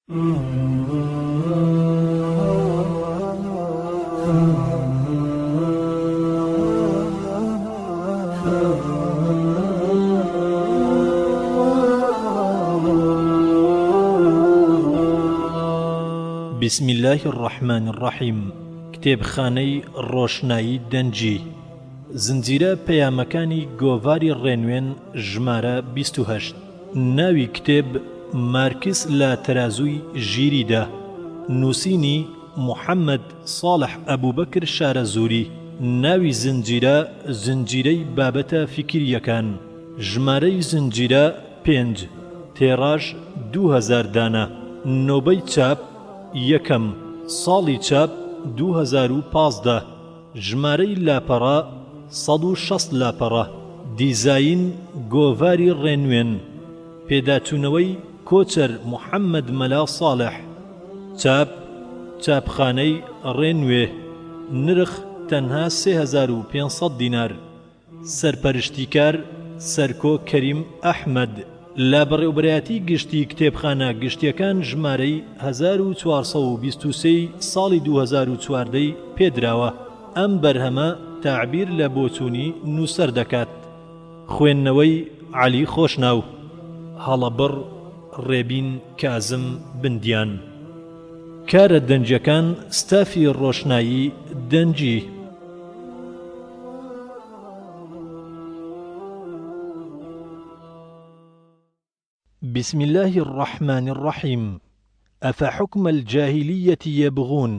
بسم اللە الرحمن الرحیم کتێبخانەی ڕۆشنایی دەنگی زنجیرە پەیامەکانی گۆڤاری ڕێنوێن ژمارە 28 ناوی کتێب، مارکس لە تەرازووی ژیریدا، نووسینی، محەمەد ساڵح ئەبوبەکر شارەزووری، ناوی زنجیرە، زنجیرەی بابەتە فیکرییەکان، ژمارەی زنجیرە، پێنج، تێراژ، 2000 دانە، نۆبەی چاپ، یەکەم، ساڵی چاپ، 2015. ژمارەی لاپەڕە، 160 لاپەڕە. دیزاین، گۆڤاری ڕێنوێن. پێداچوونەوەی، کۆچەر محەمەد مەلا ساڵح. چاپ، چاپخانەی ڕێنوێ. نرخ، تەنها 3500 دینار. سەرپەرشتیکار، سەرکۆ کەریم ئەحمەد، لە بەڕێوبەرایەتی گشتی کتێبخانە گشتیەکان ژمارەی 1423 ی ساڵی 2014 ی پێدراوە، ئەم بەرهەمە تەعبیر لە بۆچوونی نووسەر دەکات. خوێندنەوەی، عەلی خۆشناو. هەڵەبڕ، ڕێبین کازم بندیان. کارە دەنگیەکان ستافی ڕۆشنایی دەنگی. بسم اللە الرحمن الرحیم افحکم الجاهلیة یبغون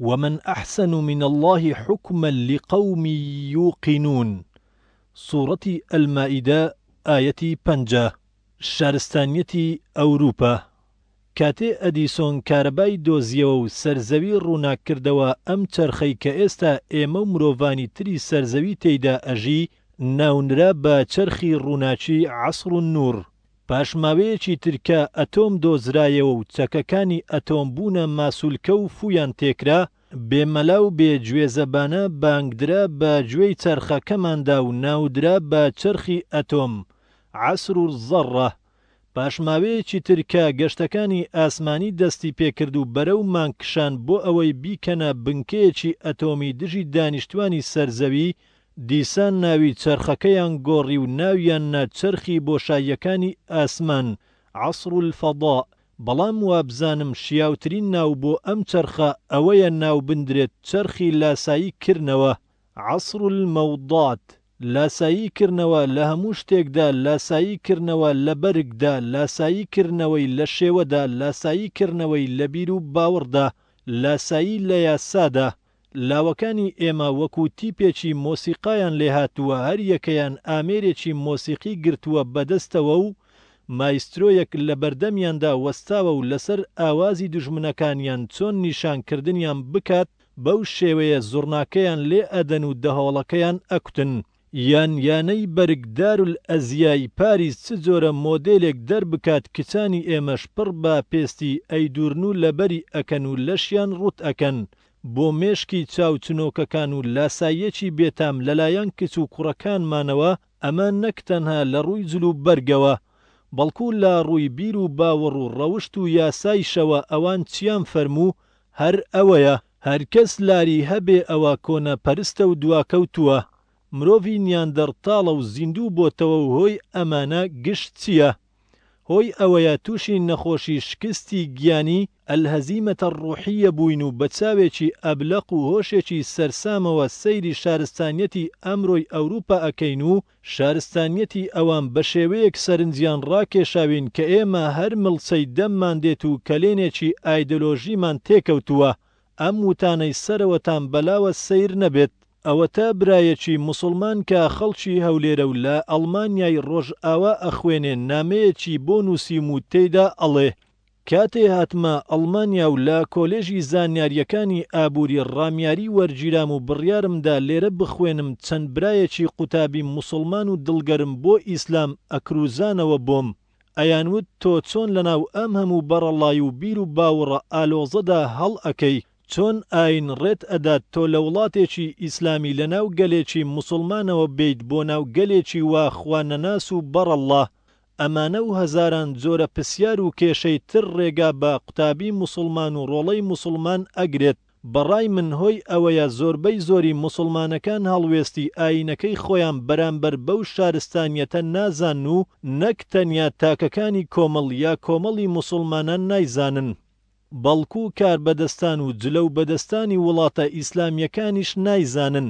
ومن احسن من اللە حکما لقوم یوقنون سوڕەتی المائدە ئایەتی 50. شارستانیەتی ئەوروپا کاتێ ئەدیسۆن کارەبای دۆزیەوە و سەرزەوی ڕووناک کردەوە ئەم چەرخەی کە ئێستا ئێمە و مرۆڤانی تری سەرزەوی تێیدا ئەژی ناونرا بە چەرخی ڕووناکی عصر النور پاش ماوەیەکی تر کە ئەتۆم دۆزرایەوە و چەکەکانی ئەتۆم بوونە ماسولکە و فوویان تێکرا بێ مەلا و بێ گوێزەبانە بانگدرا بە گوێی چەرخەکەماندا و ناودرا بە چەرخی ئەتۆم عصر الذرە پاش ماوەیەکی تر کە گەشتەکانی ئاسمانی دەستی پێکرد و بەرەو مانگ کشان بۆ ئەوەی بیکەنە بنکەیەکی ئەتۆمی دژی دانیشتوانی سەر زەوی، دیسان ناوی چەرخەکەیان گۆڕی و ناویان نا چەرخی بۆشاییەکانی ئاسمان، عصر الفضاء، بەڵام وابزانم شیاوترین ناو بۆ ئەم چەرخە ئەوەیە ناوبندرێت چەرخی لاسایی کرنەوە، عصر الموضات، لاسایی کرنەوە لە هەموو شتێکدا لاسایی کرنەوە لە بەرگدا لاسایی کرنەوەی لە شێوەدا لاسایی کرنەوەی لە بیر و باوڕدا لاسایی لە یاسادا لاوەکانی ئێمە وەکو تیپێکی مۆسیقایان لێهاتووە هەر یەکەیان ئامێرێکی مۆسیقی گرتووە بەدەستەوە و مایسترۆیەک لە بەردەمیاندا وەستاوە و لەسەر ئاوازی دوژمنەکانیان چۆن نیشان کردنیان بکات بەو شێوەیە زوڕناکەیان لێ ئەدەن و دەهۆڵەکەیان ئەکوتن. یان یانەی بەرگ دارالئەزیای پاریس چ جۆرە مۆدێلێک دەربکات کچانی ئێمەش پڕ بە پێستی ئەیدورن و لەبەری ئەکەن و لەشیان ڕوت ئەکەن بۆ مێشکی چاو چنۆکەکان و لاساییەکی بێتام لەلایەن کچ و کوڕەکانمانەوە ئەمە نەک تەنها لە ڕووی جل و بەرگەوە بەڵکو لە ڕووی بیر و باوەڕ و ڕەوشت و یاسایشەوە ئەوان چیان فەرموو هەر ئەوەیە. هەرکەس لاری هەبێ ئەوە کۆنە پەرستە و دواکەوتووە. مرۆڤی نیاندەرتاڵە و زیندوو بۆتەوە و هۆی ئەمانە گشت چییە؟ هۆی ئەوەیە تووشی نەخۆشی شکستی گیانی، الهزیمە الروحیە، بووین و بە چاوێکی ئەبلەق و هۆشێکی سەرسامەوە سەیری شارستانیەتی ئەمرۆی ئەوروپا ئەکەین و شارستانیەتی ئەوان بە شێوەیەک سەرنجیان ڕاکێشاوین کە ئێمە هەر مڵچەی دەممان دێت و کەلێنێکی ئایدۆلۆژیمان تێکەوتووە. ئەم وتانەی سەرەوەتان بەلاوە سەیر نەبێت. ئەوەتا برایەکی موسڵمان کە خەڵکی هەولێرە و لە ئەڵمانیای ڕۆژئاوا ئەخوێنێ نامەیەکی بۆ نووسیوم و تێیدا ئەڵێ، کاتێ هاتمە ئەڵمانیا و لە کۆلێژی زانیارییەکانی ئابووری ڕامیاری وەرگیرام و بڕیارم دا لێرە بخوێنم چەند برایەکی قوتابی موسڵمان و دڵگەرم بۆ ئیسلام ئەکروزانەوە بۆم ئەیانوت تۆ چۆن لەناو ئەم هەموو بەڕەڵای و بیر و باوڕە ئالۆزەدا هەڵ ئەکەی چۆن ئاین ڕێت ئەدات تۆ لە وڵاتێکی ئیسلامی لەناو گەلێکی موسڵمانەوە بێیت بۆ ناو گەلێکی وا خوا نەناس و بەڕەڵا؟ ئەمانە و هەزاران جۆرە پسیار و کێشەی تر ڕێگا بە قوتابی موسوڵمان و ڕۆڵەی موسوڵمان ئەگرێت، بەڕای من هۆی ئەوەیە زۆربەی زۆری موسوڵمانەکان هەڵوێستی ئایینەکەی خۆیان بەرامبەر بەو شارستانیەتە نازانن و نەک تەنیا تاکەکانی کۆمەڵ یا کۆمەڵی موسوڵمانان نایزانن بەڵکو کاربەدەستان و جلەو بەدەستانی وڵاتە ئیسلامیەکانیش نایزانن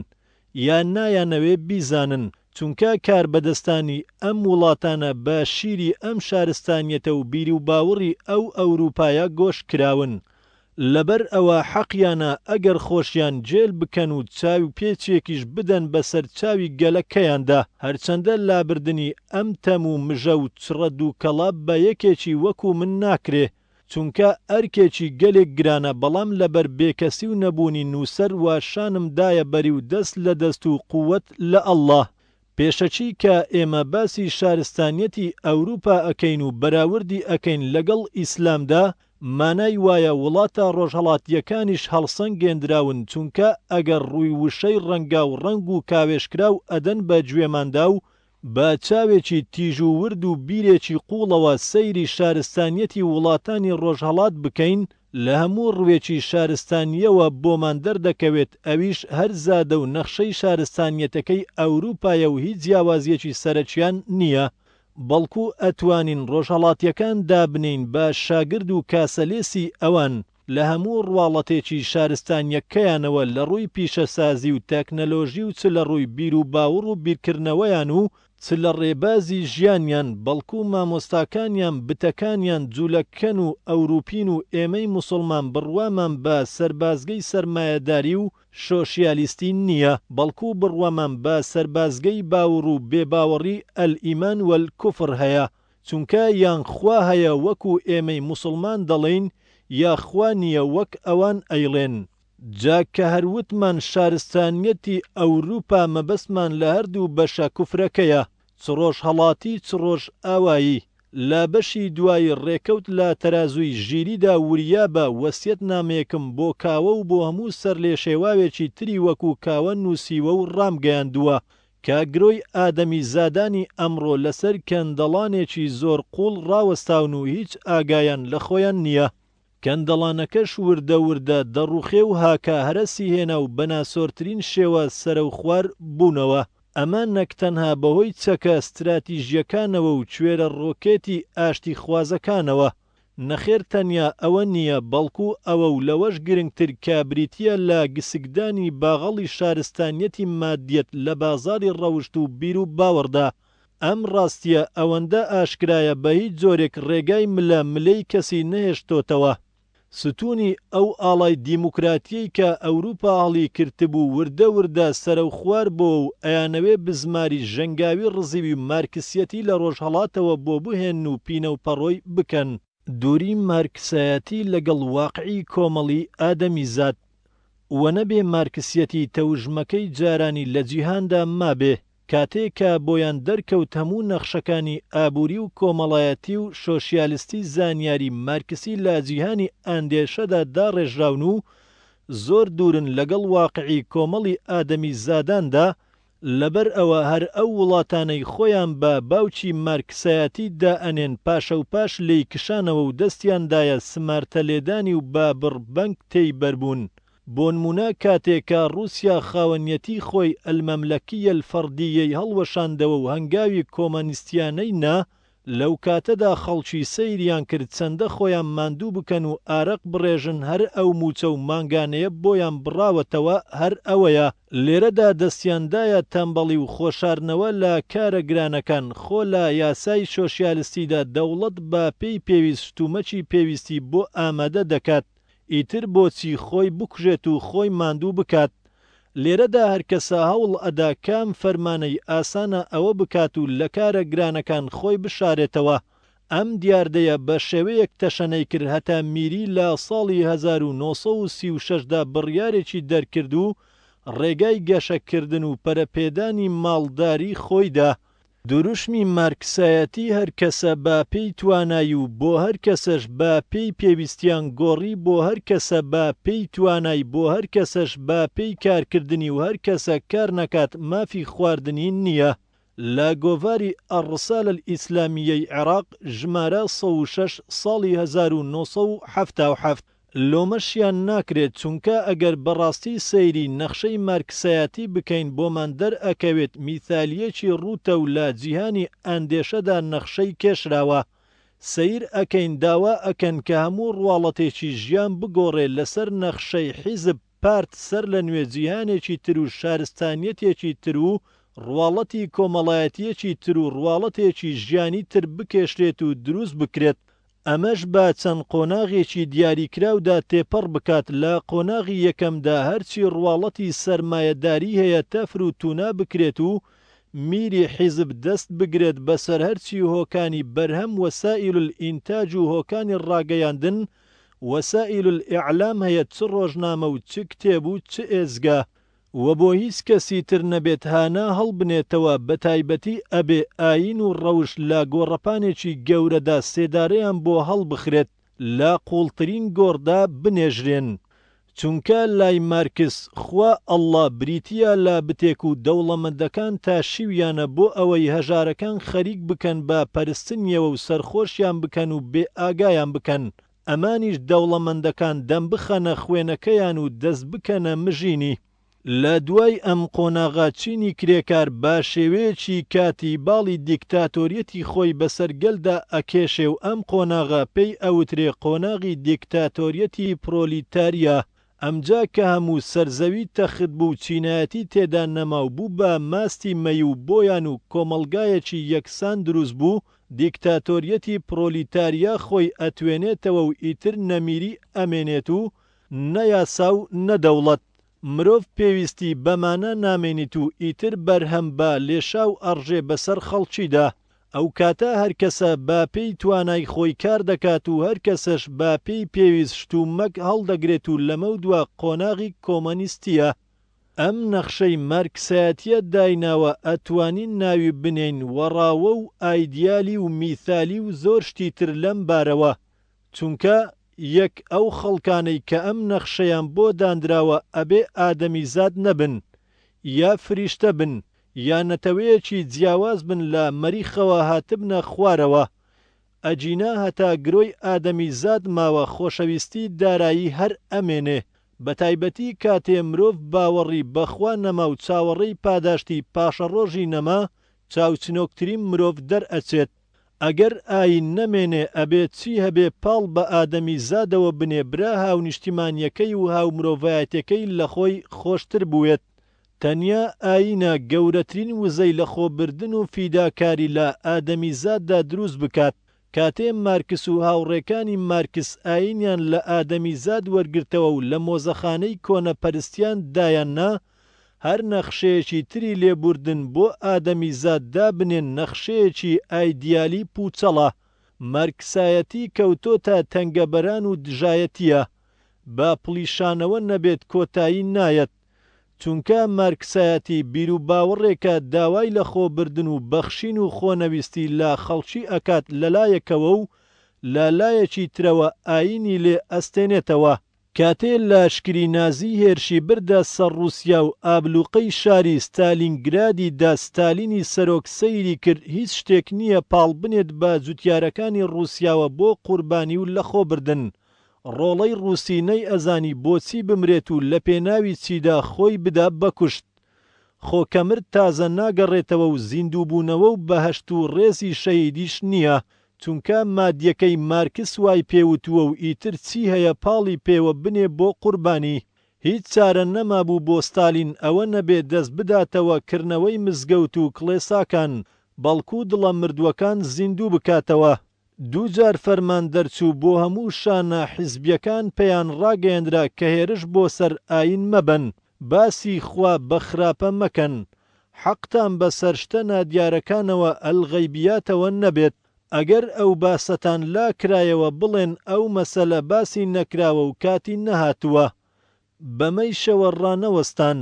یا نایانەوێ بیزانن چونکە کاربەدەستانی ئەم وڵاتانە بە شیری ئەم شارستانیەتە و بیروباوڕی ئەو ئەوروپایە گۆش کراون لەبەر ئەوە حەقیانە ئەگەر خۆشیان جێل بکەن و چاوپێچێکیش بدەن بەسەر چاوی گەلەکەیاندا هەرچەندە لابردنی ئەم تەم و مژە و چڕە دووکەڵە بە یەکێکی وەکو من ناکرێ چونکە ئەرکێکی گەلێک گرانە بەڵام لەبەر بێکەسی و نەبوونی نووسەر وا شانم دایە بەری و دەست لە دەست و قووەت لە اللە. پێشەکی کە ئێمە باسی شارستانیەتی ئەوروپا ئەکەین و بەراوردی ئەکەین لەگەڵ ئیسلامدا مانای وایە وڵاتە ڕۆژهەڵاتیەکانیش هەڵسەنگێندراون چونکە ئەگەر ڕووی وشەی ڕەنگاو ڕەنگ و کاوێژکراو ئەدەن بە گوێماندا و بە چاوێکی تیژ و ورد و بیرێکی قووڵەوە سەیری شارستانیەتی وڵاتانی ڕۆژهەڵات بکەین، لە هەموو ڕووێکی شارستانییەوە بۆمان دەردەکەوێت ئەویش هەر زادە و نەخشەی شارستانیەتەکەی ئەوروپایە و هیچ جیاوازییەکی سەرەکیان نییە، بەڵکو ئەتوانین ڕۆژهەڵاتییەکان دابنێین بە شاگرد و کاسەلێسی ئەوان. لە هەموو ڕواڵەتێکی شارستانیەکەیانەوە لە ڕووی پیشەسازی و تەکنەلۆژی و چ لە ڕووی بیروباوڕ و بیرکردنەوەیان و چ لە ڕێبازی ژیانیان بەڵکو مامۆستاکانیان بتەکانیان جولەکەن و ئەوروپین و ئێمەی موسوڵمان بڕوامان بە سەربازگەی سەرمایەداری و شۆشیالیستی نیە بەڵکو بڕوامان بە سەربازگەی باوڕ و بێباوەڕی الایمان والکفر هەیە چونکە یان خوا هەیە وەکو ئێمەی موسڵمان دەڵێین یا خوا نیە وەک ئەوان ئەیڵێن. جا کە هەر وتمان شارستانیەتی ئەوروپا مەبەستمان لە هەردوو بەشە کوفرەکەیە چ ڕۆژهەڵاتی چ ڕۆژئاوایی. لە بەشی دوایی ڕێکەوت لە تەرازووی ژیریدا وریابە وەسیەت نامەیەکم بۆ کاوە و بۆ هەموو سەرلێشێواوێکی تری وەکو کاوە نووسیوە و ڕامگەیاندووە کە گرۆی ئادەمیزادانی ئەمڕۆ لەسەر کەندەڵانێکی زۆر قووڵ ڕاوەستاون و هیچ ئاگایان لە خۆیان نییە. کەندەڵانەکەش وردە وردە دەڕووخێ و هاکا هەرەسی هێنا و بە ناسۆرترین شێوە سەرەوخوار بوونەوە. ئەمە نەک تەنها بەهۆی چەکە ستراتیژییەکانەوە و کوێرە ڕۆکێتی ئاشتیخوازەکانەوە، نەخێر تەنیا ئەوە نییە، بەڵکو ئەوە و لەوەش گرنگتر کە بریتییە لە گسکدانی باغەڵی شارستانیەتی مادیەت لە بازاڕی ڕەوشت و بیرو باوەڕدا. ئەم ڕاستییە ئەوەندە ئاشکرایە بە هیچ جۆرێک ڕێگای ملە ملێی کەسی نەهێشتۆتەوە. ستوونی ئەو ئاڵای دیموکراتیەی کە ئەوروپا هەڵیکردبوو وردە وردە سەرەوخوار بۆوە و ئەیانەوێ بزماری ژەنگاوی ڕزیوی مارکسیەتی لە ڕۆژهەڵاتەوە بۆ بهێنن و پینەوپەڕۆی بکەن. دووری مارکسایەتی لەگەڵ واقعی کۆمەڵی ئادەمیزاد. وەنەبێ مارکسیەتی تەوژمەکەی جارانی لە جیهاندا مابێ. کاتێ کە بۆیان دەرکەوت هەموو نەخشەکانی ئابووری و کۆمەڵایەتی و شۆشیالستی زانیاری مارکسی لە جیهانی ئەندێشەدا داڕێژراون و زۆر دوورن لەگەڵ واقعی کۆمەڵی ئادەمیزاداندا، لەبەر ئەوە هەر ئەو وڵاتانەی خۆیان بە باوکی مارکسایەتی دائەنێن پاشەوپاش لێی کشانەوە و دەستیان دایە سمارتەلێدانی و بە بڕبەنگ تێی بەربوون. بۆنمونە کاتێ کە ڕوسیا خاوەنیەتی خۆی المملکیە الفردیەی هەڵوەشاندەوە و هەنگاوی کۆمەنیستیانەی نا، لەوکاتەدا خەڵکی سەیریان کرد چەندە خۆیان ماندوو بکەن و ئارەق بڕێژن هەر ئەو موچە و مانگانەیە بۆیان بڕاوەتەوە هەر ئەوەیە. لێرەدا دەستیان دایە تەمبەڵی و خۆشاردنەوە لە کارە گرانەکان، خۆ لە یاسای شۆشیالستیدا دەوڵەت بە پێی پێویست شتومەکی پێویستی بۆ ئامادە دەکات، ئیتر بۆچی خۆی بکوژێت و خۆی ماندوو بکات؟ لێرەدا هەرکەسە هەوڵ ئەدا کام فەرمانەی ئاسانە ئەوە بکات و لە کارە گرانەکان خۆی بشارێتەوە. ئەم دیاردەیە بە شێوەیەک تەشەنەی کرد هەتا میری لە ساڵی 1936 دا بڕیارێکی دەرکرد و ڕێگای گەشەکردن و پەرەپێدانی ماڵداری خۆی دا. دروشمی مارکسایەتی هەر کەسە بە پێی توانای و بۆ هەر کەسەش بە پێی پێویستیان گۆڕی بۆ هەر کەسە بە پێی توانای بۆ هەر کەسەش بە پێی کارکردنی و هەر کەسە کار نەکات مافی خواردنی نییە. لە گۆڤاری الرسالە الاسلامیەی عێراق ژمارە 106 ساڵی 1977. لۆمەشیان ناکرێت چونکە ئەگەر بەڕاستی سەیری نەخشەی مارکسایەتی بکەین بۆمان دەرئەکەوێت میثالیەکی ڕووتە و لە جیهانی ئەندێشەدا نەخشەی کێشراوە. سەیر ئەکەین داوا ئەکەن کە هەموو ڕواڵەتێکی ژیان بگۆڕێ لەسەر نەخشەی حیزب پارت سەر لە نوێ جیهانێکی تر و شارستانیەتێکی تر و ڕواڵەتی کۆمەڵایەتیەکی تر و ڕواڵەتێکی ژیانی تر بکێشرێت و دروست بکرێت ئەمەش بە چەند قۆناغێکی دیاریکراودا تێپەڕ بکات لە قۆناغی یەکەمدا هەرچی ڕواڵەتی سەرمایەداری هەیە تەفر و تونا بکرێت و میری حیزب دەست بگرێت بەسەر هەرچی هۆکانی بەرهەم وسائل الانتاج و هۆکانی ڕاگەیاندن وسائل الاعلام هەیە چ ڕۆژنامە و چ کتێب و چ ئێزگە و بۆ هیچ کەسی تر نەبێت هانا هەڵبنێتەوە بەتایبەتی ئەبێ ئایین و ڕەوشت لە گۆڕەپانێکی گەورەدا سێدارەیان بۆ هەڵبخرێت لە قوڵترین گۆڕدا بنێژرێن. چونکە لای مارکس خوا اللە بریتیە لە بتێک و دەوڵەمەندەکان تاشیویانە بۆ ئەوەی هەژارەکان خەریک بکەن بە پەرستنیەوە و سەرخۆشیان بکەن و بێ ئاگایان بکەن ئەمانیش دەوڵەمەندەکان دەم بخەنە خوێنەکەیان و دەست بکەنە مژینی. لە دوای ئەم قۆناغە چینی کرێکار بە شێوەیەکی کاتی باڵی دیکتاتۆریەتی خۆی بەسەر گەلدا ئەکێشێ و ئەم قۆناغە پێی ئەوترێ قۆناغی دیکتاتۆریەتی پرۆلیتاریا. ئەمجا کە هەموو سەر زەوی تەخت بوو و چینایەتی تێدا نەما و بوو بە ماستی مەی و بۆیان و کۆمەڵگایەکی یەکسان دروست بوو، دیکتاتۆریەتی پرۆلیتاریا خۆی ئەتوێنێتەوە و ئیتر نە میری ئەمێنێت و نە یاسا و نە دەوڵەت. مرۆڤ پێویستی بەمانە نامێنیت و ئیتر بەرهەم بە لێشاو ئەڕژێ بەسەر خەڵکیدا. ئەوکاتە هەرکەسە بە پێی توانای خۆی کار دەکات و هەرکەسەش بە پێی پێویست شتومەک هەڵدەگرێت و لەمەودوا قۆناغی کۆمەنیستیە. ئەم نەخشەی مارکسایەتیە دایناوە ئەتوانین ناوی بنێین وەڕاوە و ئایدیالی و میثالی و زۆر شتی تر لەم بارەوە. چونکە یەک ئەو خەڵکانەی کە ئەم نەخشەیان بۆ داندراوە ئەبێ ئادەمیزاد نەبن یا فریشتە بن یا نەتەوەیەکی جیاواز بن لە مەریخەوە هاتبنە خوارەوە ئەگینا هەتا گرۆی ئادەمیزاد ماوە خۆشەویستی دارایی هەر ئەمێنێ بەتایبەتی کاتێ مرۆڤ باوەڕی بەخوا نەما و چاوەڕێی پاداشتی پاشەڕۆژی نەما چاوچنۆکترین مرۆڤ دەرئەچێت. ئەگەر ئایین نەمێنێ ئەبێ چی هەبێ پاڵ بە ئادەمیزادەوە بنێ برا هاونیشتیمانیەکەی و هاومرۆڤایەتیەکەی لەخۆی خۆشتر بوێت. تەنیا ئایینە گەورەترین وزەی لەخۆبردن و فیداکاری لە ئادەمیزاددا دروست بکات. کاتێ مارکس و هاوڕێکانی مارکس ئایینیان لە ئادەمیزاد وەرگرتەوە و لە مۆزەخانەی کۆنەپەرستیان دایاننا، هەر نەخشەیەکی تری لێبوردن بۆ ئادەمیزاد دابنێن نەخشەیەکی ئایدیالی پوچەڵە. مارکسایەتی کەوتۆتە تەنگەبەران و دژایەتیە. بە پڵیشانەوە نەبێت کۆتایی نایەت. چونکە مارکسایەتی بیروباوەڕێکە داوای لەخۆبردن و بەخشین و خۆنەویستی لە خەڵکی ئەکات لەلایەکەوە و لە لایەکی ترەوە ئایینی لێ ئەستێنێتەوە. کاتێ لاشکری نازی هێرشی بردە سەر ڕوسیا و ئابلوقەی شاری ستالینگرادی دا ستالینی سەرۆک سەیری کرد هیچ شتێک نییە پاڵ بنێت بە جوتیارەکانی ڕوسیاوە بۆ قوربانی و لەخۆبردن ڕۆڵەی ڕوسی نەیئەزانی بۆچی بمرێت و لەپێناوی چیدا خۆی بدا بەکوشت خۆ کە مرد تازە ناگەڕێتەوە و زیندووبوونەوە و بەهەشت و ڕێزی شەهیدیش نییە، چونکە مادیەکەی مارکس وای پێوتووە و ئیتر چی هەیە پاڵی پێوە بنێ بۆ قوربانی. هیچ چارە نەمابوو بۆ ستالین ئەوە نەبێ دەست بداتەوە کرنەوەی مزگەوت و کڵێساکان، بەڵکو دڵە مردووەکان زیندوو بکاتەوە. دووجار فەرمان دەرچوو بۆ هەموو شانە حیزبیەکان پێیان ڕاگەیەنرا کە هێرش بۆ سەر ئایین مەبەن، باسی خوا بە خراپە مەکەن، حەقتان بە سەر شتە نادیارەکانەوە الغیبیاتەوە نەبێت، ئەگەر ئەو باسەتان لا کرایەوە بڵێن ئەو مەسەلە باسی نەکراوە و کاتی نەهاتووە. بەمەیشەوە ڕانەوەستان،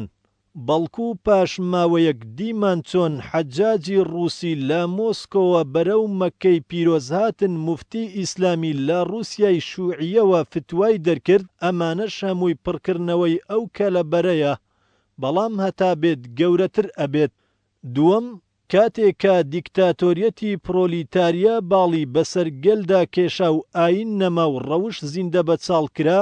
بەڵکو پاش ماوەیەک دیمان چۆن حەجاجی ڕووسی لە مۆسکۆوە بەرەو مەککەی پیرۆز هاتن موفتی ئیسلامی لە ڕووسیای شوعییەوە فتوای دەرکرد ئەمانەش هەمووی پڕکردنەوەی ئەو کەلەبەرەیە بەڵام هەتا بێت گەورەتر ئەبێت دووەم. کاتێ کە دیکتاتۆریەتی پرۆلیتاریا باڵی بەسەر گەلدا کێشا و ئایین نەما و ڕەوشت زیندەبەچاڵ کرا،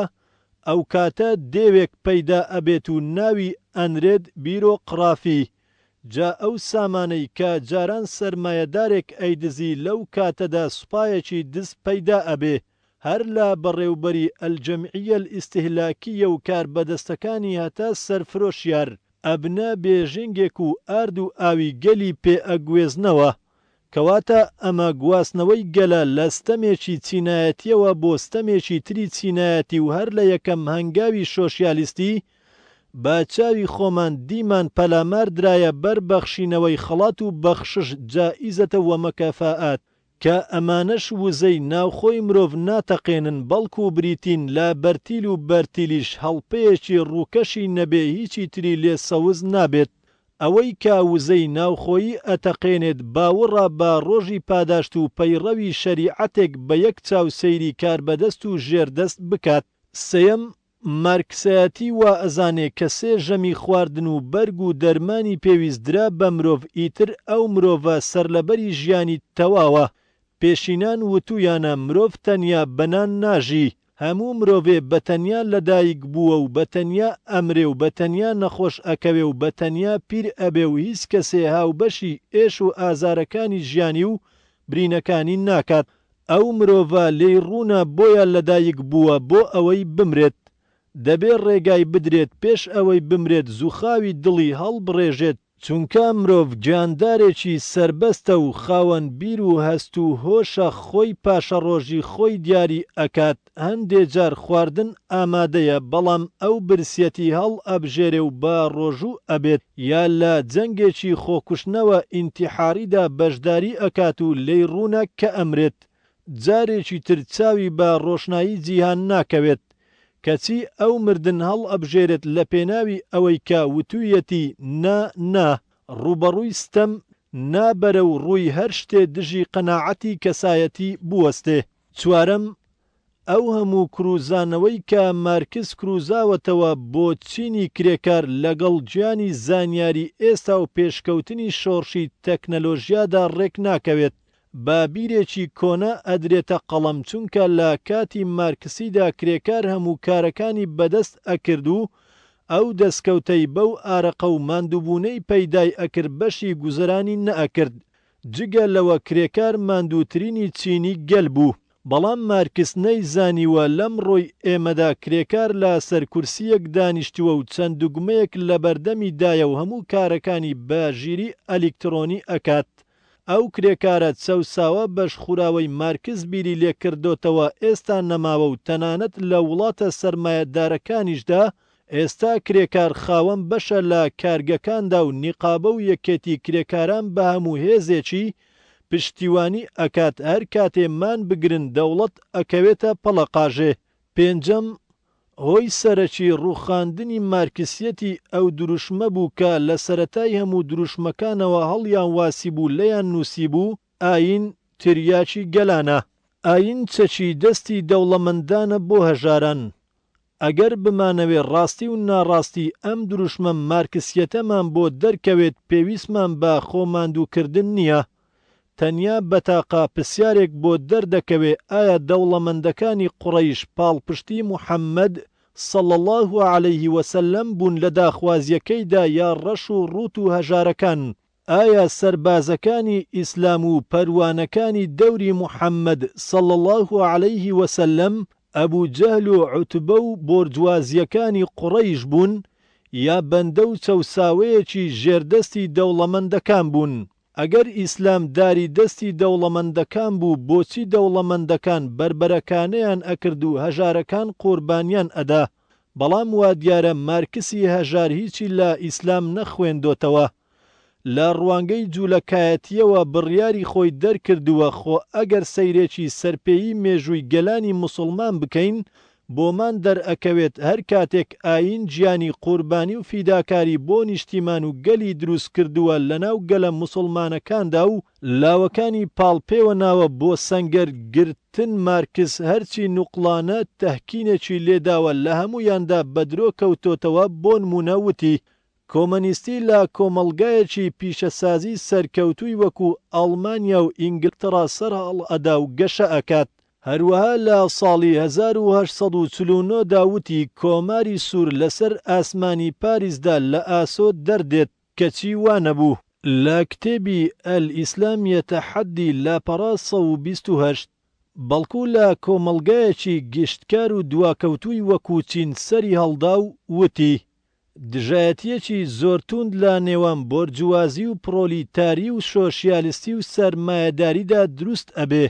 ئەوکاتە دێوێک پەیدا ئەبێت و ناوی ئەنرێت بیرۆقڕافی. جا ئەو سامانەی کە جاران سەرمایەدارێک ئەیدزی لەو کاتەدا سوپایەکی دز پەیدا ئەبێ. هەر لە بەڕێوبەری الجمعیە الاستهلاکیە و کاربەدەستەکانی هەتا سەرفرۆشیار ئەبنە بێژینگێک و ئارد و ئاوی گەلی پێ ئەگوێزنەوە. کەواتە ئەمە گواستنەوەی گەلە لە ستەمێکی چینایەتیەوە بۆ ستەمێکی تری چینایەتی و هەر لە یەکەم هەنگاوی شۆشیالیستی بە چاوی خۆمان دیمان پەلامار درایە بەر بەخشینەوەی خەڵات و بەخشش جائیزەتە ومکافات کە ئەمانەش وزەی ناوخۆی مرۆڤ ناتەقێنن بەڵکو بریتین لە بەرتیل و بەرتیلیش هەڵپەیەکی ڕووکەشی نەبێ هیچی تری لێ سەوز نابێت. ئەوەی کە وزەی ناوخۆیی ئەتەقێنێت باوڕە بە ڕۆژی پاداشت و پەیڕەوی شەریعەتێک بە یەک چاو سەیری کاربەدەست و ژێردەست بکات. سێیەم، مارکسایەتی وا ئەزانێ کە سێ ژەمی خواردن و بەرگ و دەرمانی پێویست درا بە مرۆڤ ئیتر ئەو مرۆڤە سەرلەبەری ژیانی تەواوە. پێشینان وتویانە مرۆڤ تەنیا بە نان ناژی. هەموو مرۆڤێ بە تەنیا لە دایک بووە و بە تەنیا ئەمرێ و بە تەنیا نەخۆش ئەکەوێ و بە تەنیا پیر ئەبێ و هیچ کەسێ هاوبەشی ئێش و ئازارەکانی ژیانی و برینەکانی ناکات. ئەو مرۆڤە لێی ڕوونە بۆیە لەدایک بووە بۆ ئەوەی بمرێت. دەبێ ڕێگای بدرێت پێش ئەوەی بمرێت زووخاوی دڵی هەڵبڕێژێت، چونکە مرۆڤ گیاندارێکی سەربەستە و خاوەن بیر و هەست و هۆشە خۆی پاشەڕۆژی خۆی دیاری ئەکات، هەندێ جار خواردن ئامادەیە بەڵام ئەو برسیەتی هەڵئەبژێرێ و بە ڕۆژوو ئەبێت یا لە جەنگێکی خۆکوشتنەوە ئینتیحاریدا بەشداری ئەکات و لێی ڕوونە کە ئەمرێت جارێکی تر چاوی بە ڕۆشنایی جیهان ناکەوێت کەچی ئەو مردن هەڵئەبژێرێت لە پێناوی ئەوەی کە وتوویەتی نا نا ڕووبەڕووی ستەم نا بەرەو ڕووی هەر شتێ دژی قەناعەتی کەسایەتی بوەستێ. چوارەم، ئەو هەموو کروزانەوەی کە مارکس کروزاوەتەوە بۆ چینی کرێکار لەگەڵ گیانی زانیاری ئێستا و پێشکەوتنی شۆڕشی تەکنەلۆژیادا ڕێک ناکەوێت بە بیرێکی کۆنە ئەدرێتە قەڵەم چونکە لە کاتی مارکسیدا کرێکار هەموو کارەکانی بەدەست ئەکرد و ئەو دەسکەوتەی بەو ئارەقە و ماندووبوونەی پەیدای ئەکرد بەشی گوزەرانی نەئەکرد جگە لەوە کرێکار ماندووترینی چینی گەل بوو. بەڵام مارکس نەیزانیوە لەمڕۆی ئێمەدا کرێکار لە سەر کورسییەک دانیشتووە و چەند دوگمەیەک لەبەردەمی دایە و هەموو کارەکانی بە ژیری ئەلیکترۆنی ئەکات. ئەو کرێکارە چەوساوە بەشخوراوەی مارکس بیری لێکردۆتەوە ئێستا نەماوە و تەنانەت لە وڵاتە سەرمایەدارەکانیشدا ئێستا کرێکار خاوەن بەشە لە کارگەکاندا و نیقابە و یەکێتی کرێکاران بە هەموو هێزێکی پشتیوانی ئەکات هەر کاتێ مان بگرن دەوڵەت ئەکەوێتە پەڵەقاژێ. پێنجەم، هۆی سەرەکی ڕووخاندنی مارکسیەتی ئەو دروشمە بوو کە لە سەرەتای هەموو دروشمەکانەوە هەڵیان واسیبوو لێیان نووسیبوو، ئایین تریاکی گەلانە. ئایین چەکی دەستی دەوڵەمەندانە بۆ هەژاران. ئەگەر بمانەوێ ڕاستی و ناڕاستی ئەم دروشمە مارکسیەتەمان بۆ دەرکەوێت پێویستمان بە خۆ ماندووکردن نییە. تەنیا بە تاقە پرسیارێک بۆ دەردەکەوێ ئایا دەوڵەمەندەکانی قوڕەیش پاڵپشتی محمد، صلی اللە علیه وسلم، بوون لە داخوازیەکەیدا یا ڕەش و ڕووت و هەژارەکان؟ ئایا سەربازەکانی ئیسلام و پەروانەکانی دەوری محمد، صلی اللە علیه وسلم، ئەبو جەهل و عوتبە و بۆرجوازیەکانی قوڕەیش بوون یا بەندە و چەوساوەیەکی ژێردەستی دەوڵەمەندەکان بوون؟ ئەگەر ئیسلام داری دەستی دەوڵەمەندەکان بوو بۆچی دەوڵەمەندەکان بەربەرەکانێیان ئەکرد و هەژارەکان قوربانیان ئەدا؟ بەڵام وادیارە مارکسی هەژار هیچی لە ئیسلام نەخوێندۆتەوە. لە ڕوانگەی جولەکایەتیەوە بڕیاری خۆی دەرکردووە خۆ ئەگەر سەیرێکی سەرپێیی مێژووی گەلانی موسڵمان بکەین بۆمان دەرئەکەوێت هەر کاتێک ئایین گیانی قوربانی و فیداکاری بۆ نیشتیمان و گەلی دروست کردووە لەناو گەلە موسڵمانەکاندا و لاوەکانی پاڵ پێوە ناوە بۆ سەنگەر گرتن مارکس هەرچی نوقڵانە تەهکینێکی لێداوە لە هەموویاندا بەدرۆ کەوتۆتەوە بۆنموونە وتی. کۆمەنیستی لە کۆمەڵگایەکی پیشەسازی سەرکەوتووی وەکو ئەڵمانیا و ئینگلتەرا سەرهەڵئەدا و گەشە ئەکات. هەروەها لە ساڵی 1849 دا وتی کۆماری سوور لەسەر ئاسمانی پاریسدا لە ئاسۆ دەردێت، کەچی وا نەبوو. لە کتێبی، الاسلام یتحدی، لاپەڕە 128، بەڵکو لە کۆمەڵگایەکی گشتکار و دواکەوتووی وەکو چین سەری هەڵدا و وتی، دژایەتییەکی زۆر تووند لە نێوان بۆرجوازی و پڕۆلیتاری و شۆشیالستی و سەرمایەداریدا دروست ئەبێ،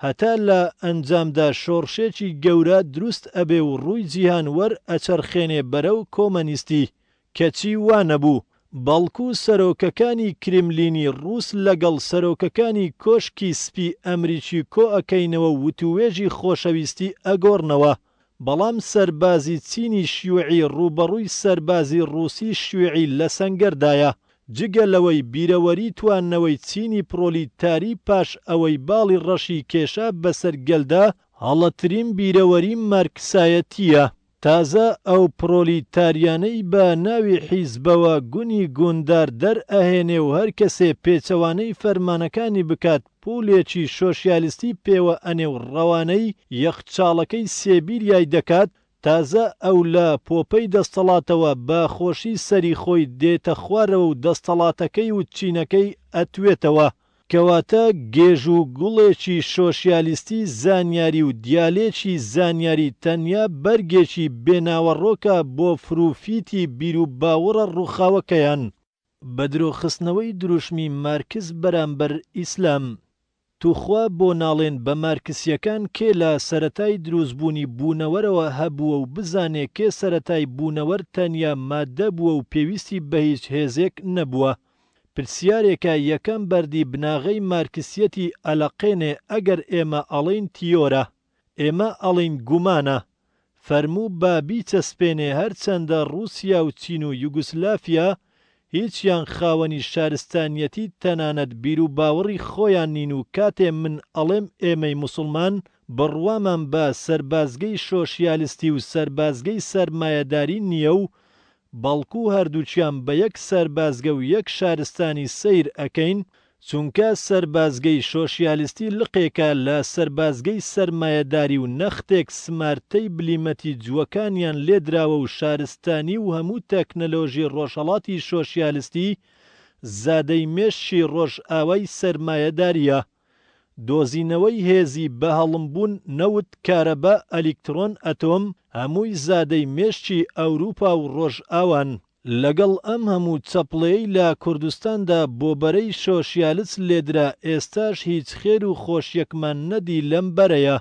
هەتا لە ئەنجامدا شۆڕشێکی گەورە دروست ئەبێ و ڕووی جیهان وەرئەچەرخێنێ بەرەو کۆمەنیستی. کەچی وا نەبوو، بەڵکو سەرۆکەکانی کرملینی ڕووس لەگەڵ سەرۆکەکانی کۆشکی سپی ئەمریکی کۆئەکەینەوە و وتووێژی خۆشەویستی ئەگۆڕنەوە، بەڵام سەربازی چینی شیوعی ڕووبەڕووی سەربازی ڕووسی شیوعی لە سەنگەردایە، جگە لەوەی بیرەوەری توانەوەی چینی پڕۆلیتاری پاش ئەوەی باڵی ڕەشی کێشا بەسەر گەلدا هەڵەترین بیرەوەری مارکسایەتییە. تازە ئەو پڕۆلیتاریانەی بە ناوی حیزبەوە گونی گوندار دەر ئەهێنێ و هەر کەسێ پێچەوانەی فەرمانەکانی بکات پوڵێکی شۆشیالیستی پێوە ئەنێ و ڕەوانەی یەخچاڵەکەی سێبیریای دەکات، تازە ئەو لە پۆپەی دەستەڵاتەوە بە خۆشی سەری خۆی دێتە خوارەوە و دەستەڵاتەکەی و چینەکەی ئەتوێتەوە. کەواتە گێژ و گوڵێکی شۆشیالیستی زانیاری و دیالێکی زانیاری تەنیا بەرگێکی بێ ناوەڕۆکە بۆ فروفیتی بیروباوەڕە ڕووخاوەکەیان. بەدرۆخستنەوەی دروشمی مارکس بەرامبەر ئیسلام. توخوا بۆ ناڵێن بە مارکسیەکان کێ لە سەرەتای دروستبوونی بوونەوەرەوە هەبووە و بزانێ کێ سەرەتای بوونەوەر تەنیا ماددە بووە و پێویستی بەهیچ هێزێک نەبووە. پرسیارێکە یەکەم بەردی بناغەی مارکسیەتی ئەلەقێنێ ئەگەر ئێمە ئەڵێین تیۆرە ئێمە ئەڵێین گومانە فەرموو با بیچەسپێنێ هەرچەندە ڕوسیا و چین و یوگسلافیا هیچیان خاوەنی شارستانیەتی تەنانەت بیروباوەڕی خۆیان نین و کاتێ من ئەڵێم ئێمەی موسڵمان بڕوامان بە سەربازگەی شۆشیالستی و سەربازگەی سەرمایەداری نیە و بەڵکو هەردووکیان بە یەک سەربازگە و یەک شارستانی سەیر ئەکەین، چونکە سەربازگەی شۆشیالیستی لقێکە لە سەربازگەی سەرمایەداری و نەختێک سمارتەی بلیمەتی جووەکانیان لێدراوە و شارستانی و هەموو تەکنەلۆژی ڕۆژهەڵاتی شۆشیالستی زادەی مێشکی ڕۆژئاوای سەرمایەداریە. دۆزینەوەی هێزی بەهەڵمبوون، نەوت، کارەبا، ئەلیکترۆن، ئەتۆم، هەمووی زادەی مێشکی ئەوروپا و ڕۆژئاوان. لەگەڵ ئەم هەموو چەپڵەیەی لە کوردستاندا بۆ بەرەی شۆشیالس لێدرا ئێستاش هیچ خێر و خۆشیەکمان نەدی لەم بەرەیە.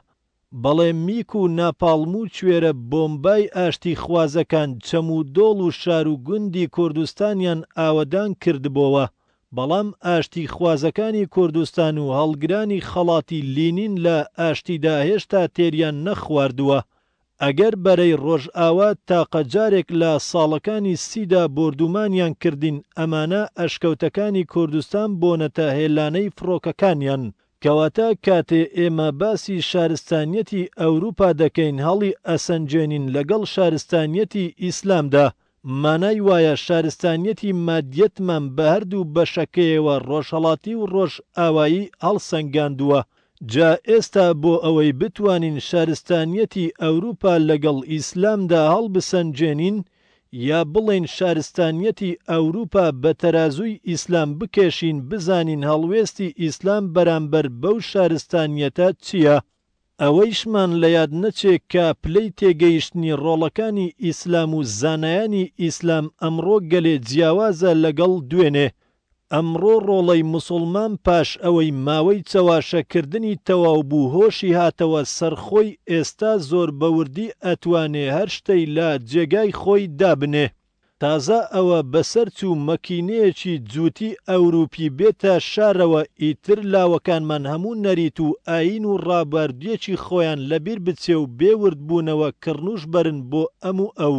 بەڵێ میک و ناپاڵم و کوێرە بۆمبای ئاشتیخوازەکان چەم و دۆڵ و شار و گوندی کوردستانیان ئاوەدان کردبۆوە، بەڵام ئاشتیخوازەکانی کوردستان و هەڵگرانی خەڵاتی لینین لە ئاشتیدا هێشتا تێریان نەخواردووە. ئەگەر بەرەی ڕۆژئاوا تاقە جارێک لە ساڵەکانی سیدا بۆردومانیان کردین ئەمانە ئەشکەوتەکانی کوردستان بۆنەتە هێلانەی فڕۆکەکانیان. کەواتە کاتێ ئێمە باسی شارستانیەتی ئەوروپا دەکەین هەڵی ئەسەنگێنین لەگەڵ شارستانیەتی ئیسلامدا، مانای وایە شارستانیەتی مادیەتمان بە هەردوو بەشەکەیەوە ڕۆژهەڵاتی و ڕۆژئاوایی هەڵسەنگاندووە. جا ئێستا بۆ ئەوەی بتوانین شارستانیەتی ئەوروپا لەگەڵ ئیسلامدا هەڵبسەنگێنین یا بڵێین شارستانیەتی ئەوروپا بە تەرازووی ئیسلام بکێشین بزانین هەڵوێستی ئیسلام بەرامبەر بەو شارستانیەتە چیە؟ ئەوەیشمان لە یاد نەچێ کە پلەی تێگەیشتنی ڕۆڵەکانی ئیسلام و زانایانی ئیسلام ئەمڕۆ گەلێ جیاوازە لەگەڵ دوێنێ. ئەمڕۆ ڕۆڵەی موسوڵمان پاش ئەوەی ماوەی چەواشەکردنی تەواو بوو هۆشی هاتەوە سەر خۆی ئێستا زۆر بە وردی ئەتوانێ هەر شتەی لە جێگای خۆی دابنێ. تازە ئەوە بەسەر چوو مەکینەیەکی جووتی ئەوروپی بێتە شارەوە ئیتر لاوەکانمان هەموو نەریت و ئایین و ڕابواردیەکی خۆیان لەبیر بچێ و بێ وردبوونەوە کڕنووش بەرن بۆ ئەم و ئەو.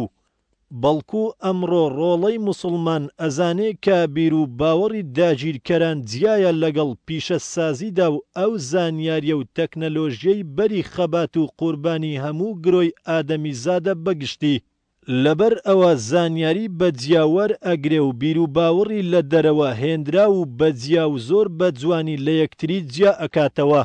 بەڵکو ئەمڕۆ ڕۆڵەی موسڵمان ئەزانێ کە بیرو باوەڕی داگیرکەران جیایە لەگەڵ پیشەسازیدا و ئەو زانیاریە و تەکنەلۆژیەی بەری خەبات و قوربانی هەموو گرۆی ئادەمیزادە بەگشتی. لەبەر ئەوە زانیاری بە جیا وەر ئەگرێ و بیروباوڕی لە دەرەوە هێنراو و بە جیا و زۆر بە جوانی لە یەکتری جیا ئەکاتەوە،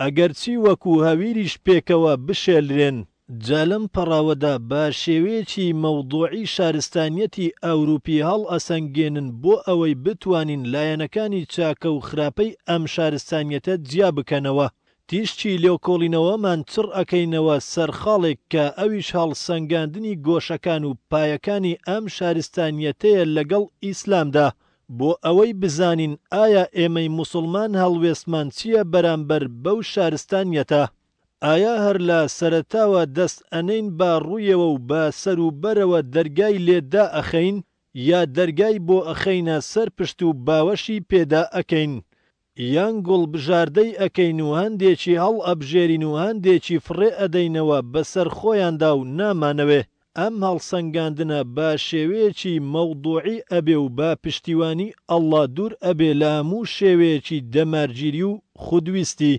ئەگەرچی وەکو هەویریش پێکەوە بشێلرێن. جا لەم پەڕاوەدا بە شێوەیەکی مەوضوعی شارستانیەتی ئەوروپی هەڵئەسەنگێنن بۆ ئەوەی بتوانین لایەنەکانی چاکە و خراپەی ئەم شارستانیەتە جیا بکەنەوە. تیشکی لێکۆڵینەوەمان چڕ ئەکەینەوە سەر خاڵێک کە ئەویش هەڵسەنگاندنی گۆشەکان و پایەکانی ئەم شارستانیەتەیە لەگەڵ ئیسلامدا بۆ ئەوەی بزانین ئایا ئێمەی موسڵمان هەڵوێستمان چیە بەرامبەر بەو شارستانیەتە؟ ئایا هەر لە سەرەتاوە دەست ئەنێین بە ڕوویەوە و بە سەروبەرەوە دەرگای لێ دائەخەین یا دەرگای بۆ ئەخەینە سەر پشت و باوەشی پێدا ئەکەین؟ یان گوڵ بژاردەی ئەکەین و هەندێکی هەڵئەبژێرین و هەندێکی فڕێ ئەدەینەوە بەسەر خۆیاندا و نامانەوێ ئەم هەڵسەنگاندنە بە شێوەیەکی مەوضوعی ئەبێ و بە پشتیوانی اللە دوور ئەبێ لە هەموو شێوەیەکی دەمارگیری و خودویستی.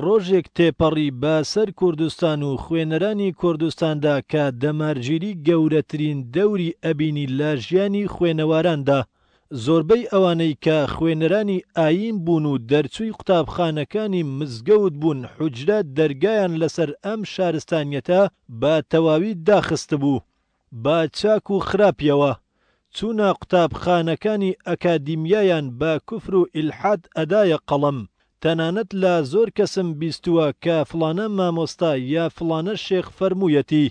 ڕۆژێک تێپەڕی بە سەر کوردستان و خوێنەرانی کوردستاندا کە دەمارگیری گەورەترین دەوری ئەبینی لە ژیانی خوێنەواراندا. زۆربەی ئەوانەی کە خوێنەرانی ئایین بوون و دەرچووی قوتابخانەکانی مزگەوت بوون حوجرە دەرگایان لەسەر ئەم شارستانیەتە بە تەواوی داخستبوو. بە چاک و خراپیەوە. چوونە قوتابخانەکانی ئەکادیمیایان بە کوفر و ئیلحاد ئەدایە قەڵەم. تەنانەت لە زۆر کەسم بیستووە کە فڵانە مامۆستا یا فڵانە شێخ فەرموویەتی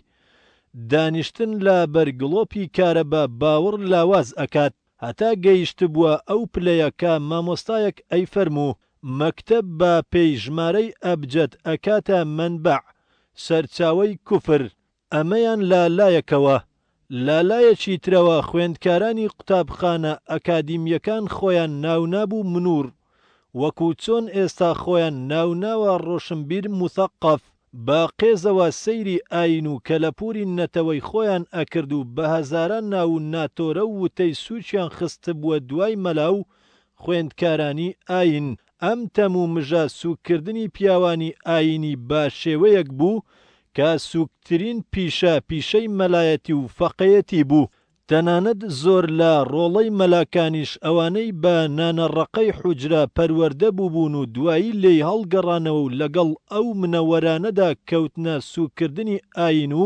دانیشتن لە بەر گڵۆپی کارەبا باوەڕ لاواز ئەکات. هەتا گەیشتبووە ئەو پلەیە کە مامۆستایەک ئەیفەرموو مەکتەب بە پێی ژمارەی ئەبجەد ئەکاتە مەنبەع، سەرچاوەی کوفر. ئەمەیان لە لایەکەوە، لە لایەکی ترەوە خوێندکارانی قوتابخانە ئەکادیمییەکان خۆیان ناونابوو منور، وەکو چۆن ئێستا خۆیان ناوناوە ڕۆشنبیر موثەقەف، بە قێزەوە سەیری ئایین و کەلەپوری نەتەوەی خۆیان ئەکرد و بە هەزاران ناو و ناتۆرە و وتەی سووکیان خستبووە دوای مەلا و خوێندکارانی ئایین. ئەم تەم و مژە سووککردنی پیاوانی ئایینی بە شێوەیەک بوو کە سووکترین پیشە پیشەی مەلایەتی و فەقێیەتی بوو. تەنانەت زۆر لە ڕۆڵەی مەلاکانیش ئەوانەی بە نانە ڕەقەی حوجرە پەروەردە بووبوون و دوایی لێی هەڵگەڕانەوە و لەگەڵ ئەو منەوەرانەدا کەوتنە سووککردنی ئایین و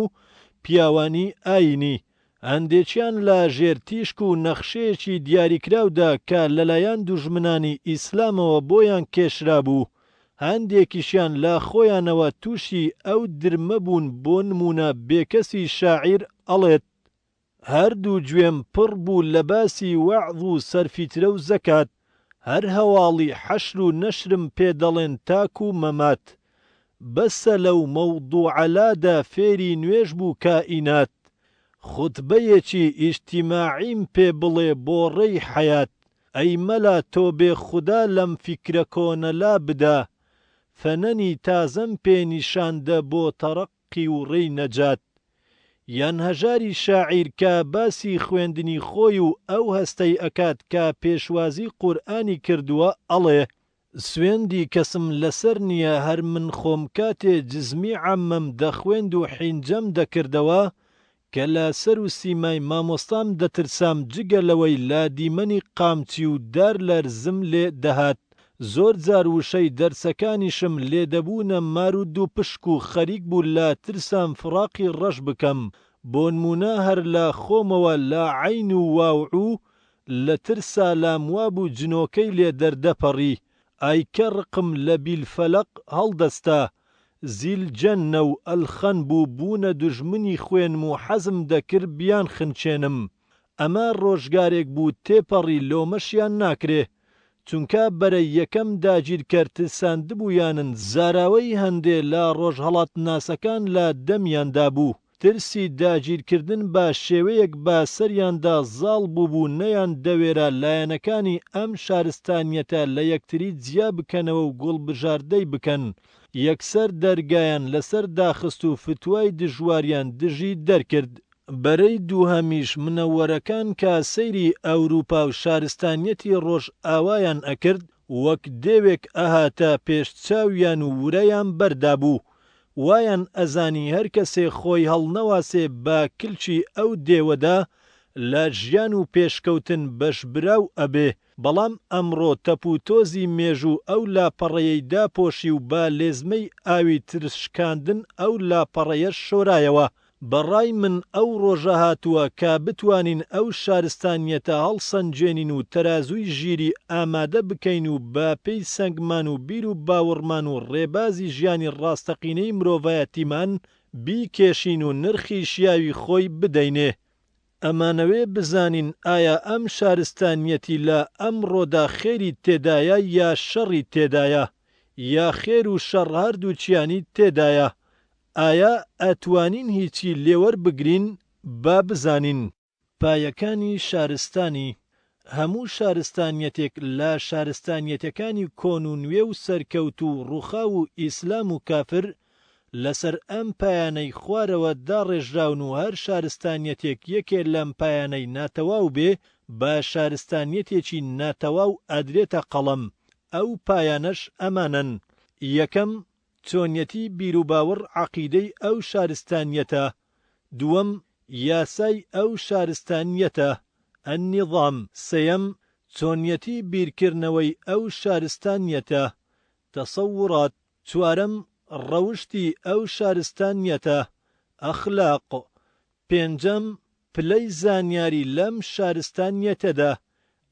پیاوانی ئایینی، هەندێکیان لە ژێر تیشک و نەخشەیەکی دیاریکراودا کە لەلایەن دوژمنانی ئیسلامەوە بۆیان کێشرابوو، هەندێکیشیان لە خۆیانەوە تووشی ئەو درمە بوون بۆ نموونە بێکەسی شاعیر ئەڵێت، هەردوو گوێم پڕ بوو لە باسی وەعظ و سەرفیترە و زەکات، هەر هەواڵی حەشر و نەشرم پێ دەڵێن تاکوو مەمات. بەسە لەو مەوضوعە لادە فێری نوێژ بوو کائینات. خوتبەیەکی ئیجتیماعیم پێ بڵێ بۆ ڕێی حەیات. ئەی مەلا تۆ بێ خودا لەم فیکرە کۆنە لا بدە. فەنەنی تازەم پێ نیشان دە بۆ تەڕەقی و ڕێی نەجات. یان هەژاری شاعیر کە باسی خوێندنی خۆی و ئەو هەستەی ئەکات کە پێشوازی قورئانی کردووە ئەڵێ، سوێندی کەسم لەسەر نییە هەر من خۆم کاتێ جزمی عەمەم دەخوێند و حینجەم دەکردەوە کە لە سەر و سیمای مامۆستام دەترسام جگە لەوەی لە دیمەنی قامچی و دار لەرزم لێ دەهات زۆر جار وشەی دەرسەکانیشم لێ دەبوونە مار و دووپشک و خەریک بوو لە ترسان فڕاقی ڕەش بکەم بۆنموونە هەر لە خۆمەوە لە عەین و واو عوو لە ترسا لام وابوو جنۆکەی لێ دەردەپەڕی، ئای کە ڕقم لە بیل فەلەق هەڵدەستا، زیل جەننە و ئەلخەن بوو بوونە دوژمنی خوێنم و حەزم دەکرد بیانخنکێنم. ئەمە ڕۆژگارێک بوو تێپەڕی لۆمەشیان ناکرێ، چونکا بەرەی یەکەم داگیرکەر ترساندبوویانن زاراوەی هەندێ لە ڕۆژهەڵاتناسەکان لە دەمیاندا بوو. ترسی داگیرکردن بە شێوەیەک بە سەریاندا زاڵ بووبوو نەیان دەوێرا لایەنەکانی ئەم شارستانیەتە لە یەکتری جیا بکەنەوە و گوڵبژاردەی بکەن، یەکسەر دەرگایان لەسەر داخست و فتوای دژواریان دژی دەرکرد. بەرەی دووهەمیش منەوەرەکان کە سەیری ئەوروپا و شارستانیەتی ڕۆژئاوایان ئەکرد وەک دێوێک ئەهاتە پێش چاویان و ورەیان بەردابوو. وایان ئەزانی هەر کەسێ خۆی هەڵنەواسێ بە کلکی ئەو دێوەدا لە ژیان و پێشکەوتن بەشبراو ئەبێ، بەڵام ئەمڕۆ تەپ و تۆزی مێژوو ئەو لاپەڕەیەی داپۆشی و بە لێزمەی ئاوی ترس شکاندن ئەو لاپەڕەیەش شۆرایەوە. بە ڕای من ئەو ڕۆژە هاتووە کە بتوانین ئەو شارستانیەتە هەڵسەنگێنین و تەرازووی ژیری ئامادە بکەین و بە پێی سەنگمان و بیر و باوڕمان و ڕێبازی ژیانی ڕاستەقینەی مرۆڤایەتیمان بیکێشین و نرخی شیاوی خۆی بدەینێ. ئەمانەوێ بزانین ئایا ئەم شارستانیەتی لە ئەمڕۆدا خێری تێدایە یا شەڕی تێدایە؟ یا خێر و شەڕ هەردووکیانی تێدایە؟ ئایا ئەتوانین هیچی لێوەربگرین؟ با بزانین. پایەکانی شارستانی، هەموو شارستانیەتێک لە شارستانیەتەکانی کۆن و نوێ و سەرکەوتوو و ڕووخاو و ئیسلام و کافر لەسەر ئەم پایانەی خوارەوە داڕێژراون و هەر شارستانیەتێک یەکێ لەم پایانەی ناتەواو بێ بە شارستانیەتێکی ناتەواو ئەدرێتە قەڵەم، ئەو پایانەش ئەمانەن، یەکەم، چۆنیەتی بیروباوەڕ عەقیدەی ئەو شارستانیەتە، دووەم، یاسای ئەو شارستانیەتە، النظام، سێیەم، چۆنیەتی بیرکردنەوەی ئەو شارستانیەتە، تصورات، چوارەم، ڕەوشتی ئەو شارستانیەتە، اخلاق، پێنجەم، پلەی زانیاری لەم شارستانیەتەدا،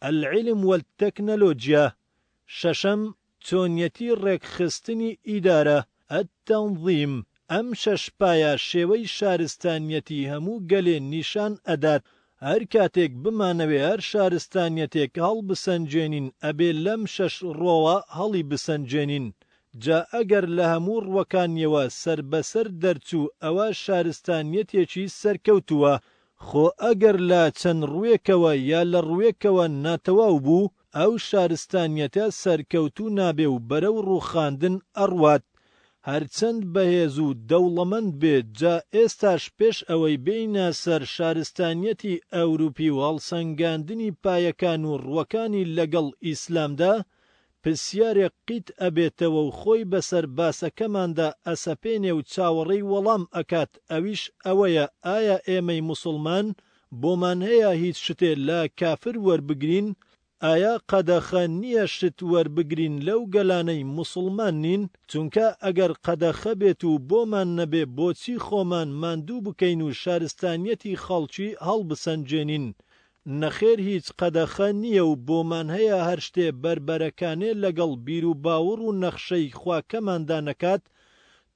العلم والتکنەلۆجیا، شەشەم، چۆنیەتی ڕێکخستنی ئیدارە، التنظیم، ئەم شەش پایە شێوەی شارستانیەتی هەموو گەلێ نیشان ئەدات، هەر کاتێک بمانەوێ هەر شارستانیەتێک هەڵبسەنگێنین ئەبێ لەم شەش ڕوەوە هەڵیبسەنگێنین، جا ئەگەر لە هەموو ڕوەکانیەوە سەربەسەر دەرچوو ئەوە شارستانیەتێکی سەرکەوتووە، خۆ ئەگەر لە چەند ڕووێکەوە یا لە ڕووێکەوە ناتەواو بوو، ئەو شارستانیەتە سەرکەوتوو نابێ و بەرەو ڕووخاندن ئەڕوات، هەرچەند بەهێز و دەوڵەمەند بێ، جا ئێستاش پێش ئەوەی بێینە سەر شارستانیەتی ئەوروپی و هەڵسەنگاندنی پایەکان و ڕووەکانی لەگەڵ ئیسلامدا، پرسیارێک قیت ئەبێتەوە و خۆی بەسەر باسەکەماندا ئەسەپێنێ و چاوەڕێی وەڵام ئەکات ئەویش ئەوەیە ئایا ئێمەی موسوڵمان بۆمان هەیە هیچ شتێ لە کافر وەربگرین؟ ئایا قەدەخە نیە شت وەربگرین لەو گەلانەی موسوڵمان نین؟ چونکە ئەگەر قەدەخە بێت و بۆمان نەبێ بۆچی خۆمان ماندوو بکەین و شارستانیەتی خەڵکی هەڵبسەنگێنین؟ نەخێر هیچ قەدەخە نیە و بۆمان هەیە هەر شتێ بەربەرەکانێ لەگەڵ بیروباوڕ و نەخشەی خواکەماندا نەکات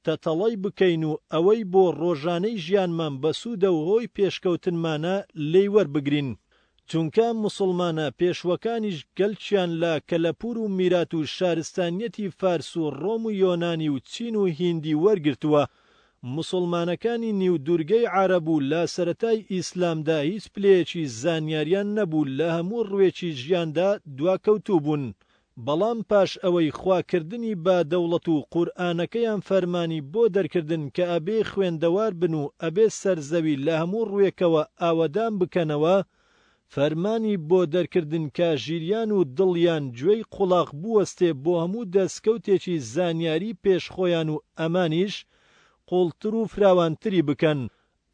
تەتەڵەی بکەین و ئەوەی بۆ ڕۆژانەی ژیانمان بەسوودە و هۆی پێشکەوتنمانە لێی وەربگرین چونکە موسڵمانە پێشوەکانیش گەلکیان لە کەلەپوور و میرات و شارستانیەتی فارس و ڕۆم و یۆنانی و چین و هیندی وەرگرتووە موسڵمانەکانی نیو دورگەی عەرەب و لە سەرەتای ئیسلامدا هیچ پلەیەکی زانیاریان نەبوو لە هەموو ڕوێکی ژیاندا دواکەوتوو بوون بەڵام پاش ئەوەی خوا کردنی بە دەوڵەت و قورئانەکەیان فەرمانی بۆ دەرکردن کە ئەبێ خوێندەوار بن و ئەبێ سەر زەوی لە هەموو ڕوێکەوە ئاوەدان بکەنەوە فەرمانی بۆ دەرکردن کە ژیریان و دڵیان گوێی قوڵاخ بوەستێ بۆ هەموو دەسکەوتێکی زانیاری پێش خۆیان و ئەمانیش قوڵتر و فراوانتری بکەن.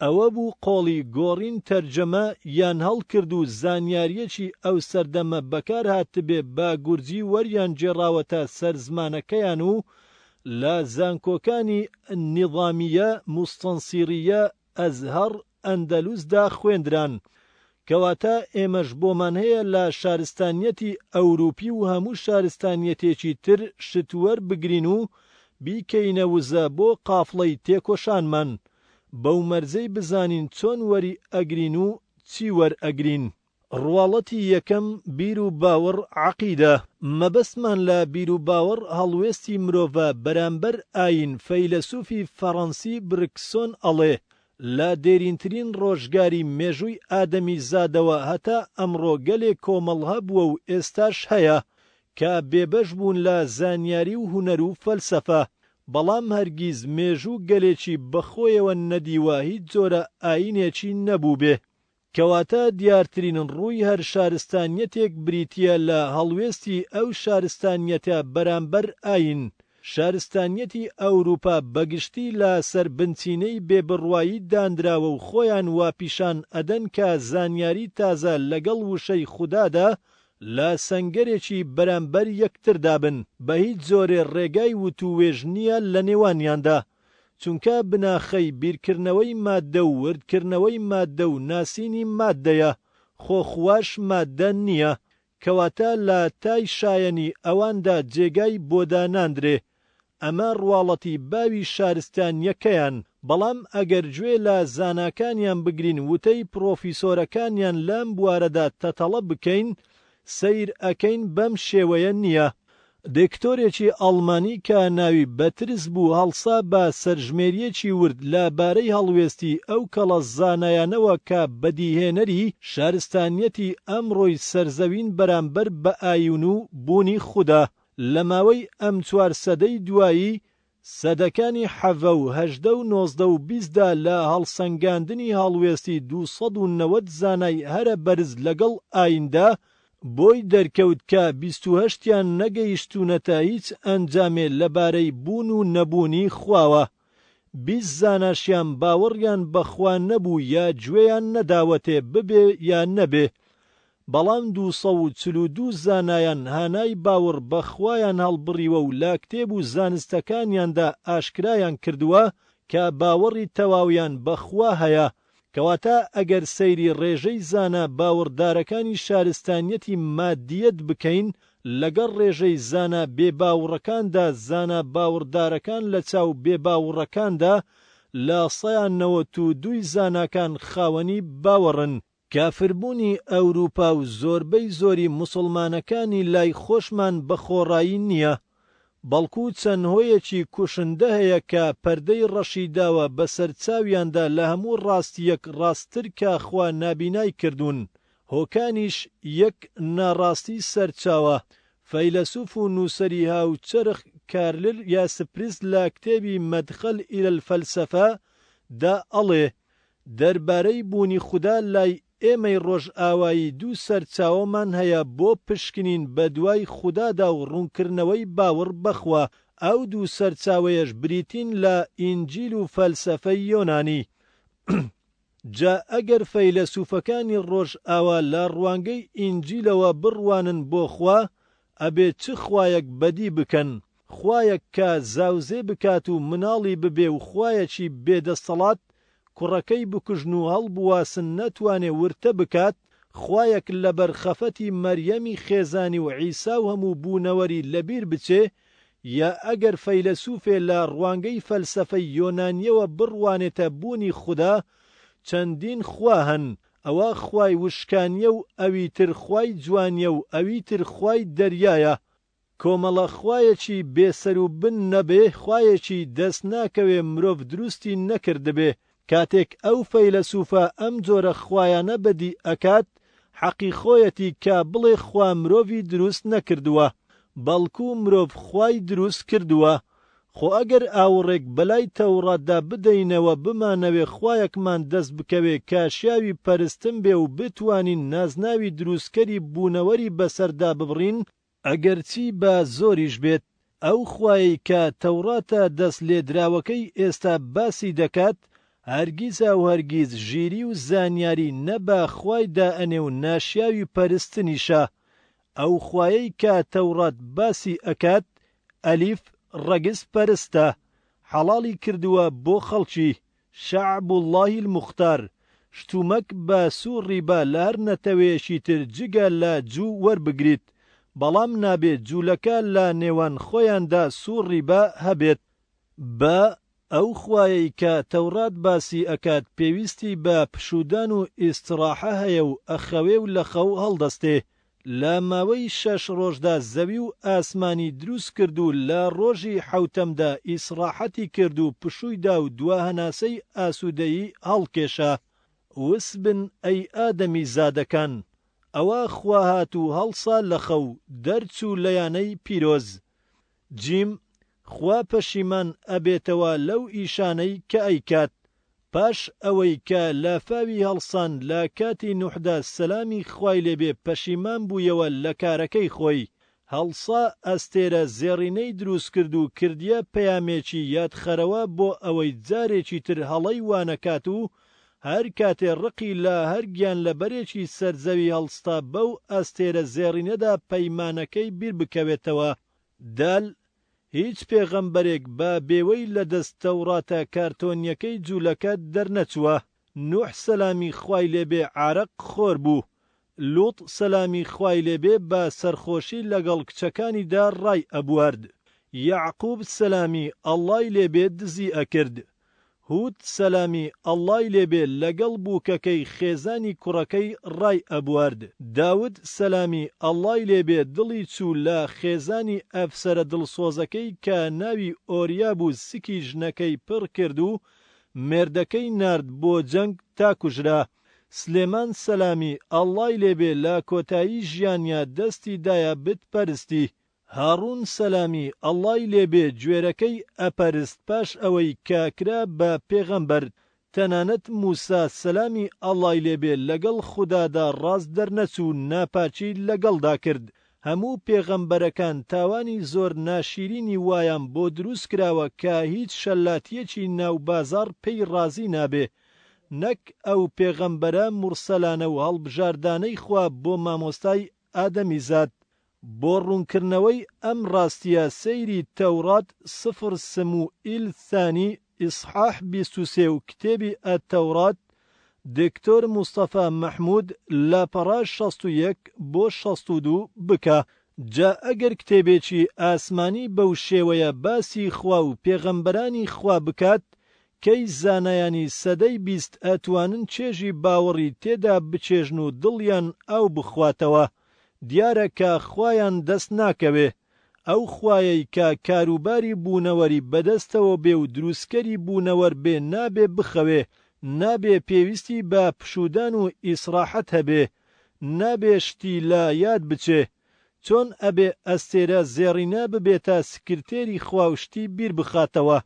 ئەوە بوو قۆڵی گۆڕین تەرجەمە یان هەڵکرد و زانیاریەکی ئەو سەردەمە بەکار هاتبێ بە گورجی وەریان گێڕاوەتە سەر زمانەکەیان و لە زانکۆکانی نیظامیە، موستەنسیریە، ئەزهەڕ، ئەندەلوسدا خوێندران. کەواتە ئێمەش بۆمان هەیە لە شارستانیەتی ئەوروپی و هەموو شارستانیەتێکی تر شت وەربگرین و بیکەینە وزە بۆ قافڵەی تێکۆشانمان، بەو مەرجەی بزانین چۆن وەری ئەگرین و چی وەرئەگرین. ڕواڵەتی یەکەم، بیر و باوەڕ، عەقیدە. مەبەستمان لە بیر و باوەڕ هەڵوێستی مرۆڤە بەرامبەر ئایین، فەیلەسوفی فەڕەنسی برکسۆن ئەڵێ، لە دێرینترین ڕۆژگاری مێژووی ئادەمیزادەوە هەتا ئەمڕۆ گەلێ کۆمەڵ هەبووە و ئێستاش هەیە کە بێبەش بوون لە زانیاری و هونەر و فەلسەفە، بەڵام هەرگیز مێژوو گەلێکی بەخۆیەوە نەدیوە هیچ جۆرە ئایینێکی نەبووبێ. کەواتە دیارترین ڕووی هەر شارستانیەتێک بریتییە لە هەڵوێستی ئەو شارستانیەتە بەرامبەر ئایین. شارستانیەتی ئەوروپا بەگشتی لە سەر بنچینەی بێ بڕوایی دانراوە و خۆیان واپیشان ئەدەن کە زانیاری تازە لەگەڵ وشەی خودادا لە سەنگەرێکی بەرامبەر یەکتردا بن، بە هیچ جۆرێ ڕێگای وتووێژ نییە لە نێوانیاندا. چونکە بناخەی بیرکردنەوەی ماددە و وردکردنەوەی ماددە و ناسینی ماددەیە، خۆ خواش ماددە نییە، کەواتە لە تای شایەنی ئەواندا جێگای بۆ داناندرێ، ئەمە ڕواڵەتی باوی شارستانییەکەیان، بەڵام ئەگەر گوێ لە زاناکانیان بگرین وتەی پڕۆفیسۆرەکانیان لەم بوارەدا تەتەڵە بکەین سەیر ئەکەین بەم شێوەیە نییە. دکتۆرێکی ئەڵمانی کە ناوی بەترس بوو هەڵسا بە سەرژمێرییەکی ورد لە بارەی هەڵوێستی ئەو کەڵە زانایانەوە کە بەدیهێنەری شارستانیەتی ئەمڕۆی سەرزەوین بەرامبەر بە ئایون و بوونی خودا لە ماوەی ئەم چوار سەدەی دوایی سەدەکانی حەڤە و 18 و 19 و 20 دا لە هەڵسەنگاندنی هەڵوێستی 290 زانای هەرە بەرز لەگەڵ ئاییندا بۆی دەرکەوت کە 28 یان نەگەیشتوونەتە هیچ ئەنجامێ لەبارەی بوون و نەبوونی خواوە. 20 زاناشیان باوەڕیان بە خوا نەبوو یا گوێیان نەداوەتێ ببێ یا نەبێ. بەڵام 242 زانایان هانای باوڕ بە خوایان هەڵبڕیوە و لە کتێب و زانستەکانیاندا ئاشکرایان کردووە کە باوەڕی تەواویان بە خوا هەیە. کەواتە ئەگەر سەیری ڕێژەی زانا باوڕدارەکانی شارستانیەتی مادیەت بکەین لەگەڵ ڕێژەی زانا بێباوڕەکاندا زانا باوڕدارەکان لە چاو بێباوڕەکاندا لە سەیا 92 ی زاناکان خاوەنی باوەڕن. کافربوونی ئەوروپا و زۆربەی زۆری موسڵمانەکانی لای خۆشمان بە خۆڕایی نییە، بەڵکو چەند هۆیەکی کوشندە هەیە کە پەردەی ڕەشی داوە بەسەر چاویاندا لە هەموو ڕاستییەک ڕاستتر کە خوا نابینای کردوون، هۆکانیش، یەک ناڕاستی سەرچاوە، فەیلەسوف و نووسەری هاوچەرخ کارل یاسپرس لە کتێبی مدخل الی الفلسفە دا ئەڵێ، دەربارەی بوونی خودا لای ئێمەی ڕۆژئاوایی دوو سەرچاوەمان هەیە بۆ پشکنین بەدوای خودادا و ڕوونکردنەوەی باوڕ بەخوا، ئەو دوو سەرچاوەیەش بریتین لە ئینجیل و فەلسەفەی یۆنانی. جا ئەگەر فەیلەسوفەکانی ڕۆژئاوا لە ڕوانگەی ئینجیلەوە بڕوانن بۆ خوا، ئەبێ چ خوایەک بەدی بکەن؟ خوایەک کە زاوزێ بکات و مناڵی ببێ و خوایەکی بێ دەستەڵات کوڕەکەی بکوژن و هەڵبواسن نەتوانێ ورتە بکات، خوایەک لەبەر خەفەتی مەریەمی خێزانی و عیسا و هەموو بوونەوەری لەبیر بچێ، یا ئەگەر فەیلەسوفێ لە ڕوانگەی فەلسەفەی یۆنانیەوە بڕوانێتە بوونی خودا، چەندین خوا هەن، ئەوە خوای وشکانیە و ئەویتر خوای جوانیە و ئەویتر خوای دەریایە، کۆمەڵە خوایەکی بێ سەر و بن نەبێ خوایەکی دەست ناکەوێ مرۆڤ دروستی نەکردبێ، کاتێک ئەو فەیلەسوفە ئەم جۆرە خوایانە بەدی ئەکات حەقی خۆیەتی کە بڵێ خوا مرۆڤی دروست نەکردووە بەڵکو مرۆڤ خوای دروست کردووە، خۆ ئەگەر ئاوڕێک بەلای تەوڕاتدا بدەینەوە بمانەوێ خوایەکمان دەست بکەوێ کە شیاوی پەرستن بێ و بتوانین نازناوی دروستکەری بوونەوەری بەسەردا ببڕین، ئەگەرچی بە زۆریش بێت، ئەو خوایەی کە تەوڕاتە دەست لێدراوەکەی ئێستا باسی دەکات هەرگیزاوهەرگیز ژیری و زانیاری نە بە خوای دائەنێ و ناشیاوی پەرستنیشە، ئەو خوایەی کە تەوڕات باسی ئەکات ئەلیف ڕەگز پەرستە، حەڵاڵی کردووە بۆ خەڵکی، شعب اللە المختار، شتومەک بە سوو ڕیبا لە هەر نەتەوەیەکی تر جگە لە جوو وەربگریت، بەڵام نابێ جوولەکە لە نێوان خۆیاندا سوو ڕیبا هەبێت. بە ئەو خوایەی کە تەوڕات باسی ئەکات پێویستی بە پشوودان و ئیستڕاحە هەیە و ئەخەوێ و لە خەو هەڵدەستێ. لە ماوەی شەش ڕۆژدا زەوی و ئاسمانی دروست کرد و لە ڕۆژی حەوتەمدا ئیسڕاحەتی کرد و پشووی دا و دوا هەناسەی ئاسوودەیی هەڵکێشا. وس بن ئەی ئادەمی زادەکان، ئەوا خوا هات و هەڵسا لە خەو، دەرچوو لە یانەی پیرۆز. جیم، خوا پەشیمان ئەبێتەوە لەو ئیشانەی کە ئەیکات پاش ئەوەی کە لافاوی هەڵسان لە کاتی نوحدا سەلامی خوای لێبێ پەشیمان بوویەوە لە کارەکەی خۆی. هەڵسا ئەستێرە زێڕینەی دروست کرد و کردیە پەیامێکی یادخەرەوە بۆ ئەوەی جارێکی تر هەڵەی وانەکات و هەر کاتێ ڕقی لە هەر گیانلەبەرێکی سەر زەوی هەڵستا بەو ئەستێرە زێڕینەدا پەیمانەکەی بیر بکەوێتەوە. دال، هیچ پێغەمبەرێک بە بێوەی لە دەست تەوڕاتە کارتۆنیەکەی جولەکە دەرنەچووە. نوح سەلامی خوای لێ بێ عارەق خۆر بوو. لوط سەلامی خوای لێ بێ بە سەرخۆشی لەگەڵ کچەکانیدا ڕای ئەبوارد. یەعقوب سەلامی ئەڵڵای لێ بێ دزی ئەکرد. هود سەلامی ئەڵڵای لێ بێ لەگەڵ بووکەکەی خێزانی کوڕەکەی ڕای ئەبوارد. داود سەلامی ئەڵڵای لێ بێ دڵی چوو لە خێزانی ئەفسەرە دڵسۆزەکەی کە ناوی ئۆریا بوو سکی ژنەکەی پڕ کرد و مێردەکەی نارد بۆ جەنگ تا کوژرا. سلێمان سەلامی ئەڵڵای لێ بێ لە کۆتایی ژیانیا دەستی دایە بت پەرستی. هاڕون سەلامی ئەڵڵای لێ بێ گوێرەکەی ئەپەرست پاش ئەوەی کە کرا بە پێغەمبەر. تەنانەت موسا سەلامی ئەڵڵای لێ بێ لەگەڵ خودادا ڕاست دەرنەچوو ناپاکی لەگەڵدا کرد. هەموو پێغەمبەرەکان تاوانی زۆر ناشیرینی وایان بۆ دروست کراوە کە هیچ شەلاتیەکی ناو بازاڕ پێی ڕازی نابێ نەک ئەو پێغەمبەرە مورسەلانە و هەڵبژاردانەی خوا بۆ مامۆستای ئادەمیزاد. بۆ ڕوونکردنەوەی ئەم ڕاستیە سەیری تەورات سفر سموئیل ثانی ئیسحاح 23 و کتێبی التورات دکتۆر مستەفا مەحمود لاپەڕە 61 بۆ 62 بکە. جا ئەگەر کتێبێکی ئاسمانی بەو شێوەیە باسی خوا و پێغەمبەرانی خوا بکات کەی زانایانی سەدەی 20 ئەتوانن چێژی باوەڕی تێدا بچێژن و دڵیان ئاو بخواتەوە؟ دیارە کە خوایان دەست ناکەوێ. ئەو خوایەی کە کاروباری بوونەوەری بەدەستەوە بێ و دروستکەری بوونەوەر بێ نابێ بخەوێ، نابێ پێویستی بە پشوودان و ئیسڕاحەت هەبێ، نابێ شتی لە یاد بچێ. چۆن ئەبێ ئەستێرە زێڕینە ببێتە سکرتێری خوا و شتی بیر بخاتەوە؟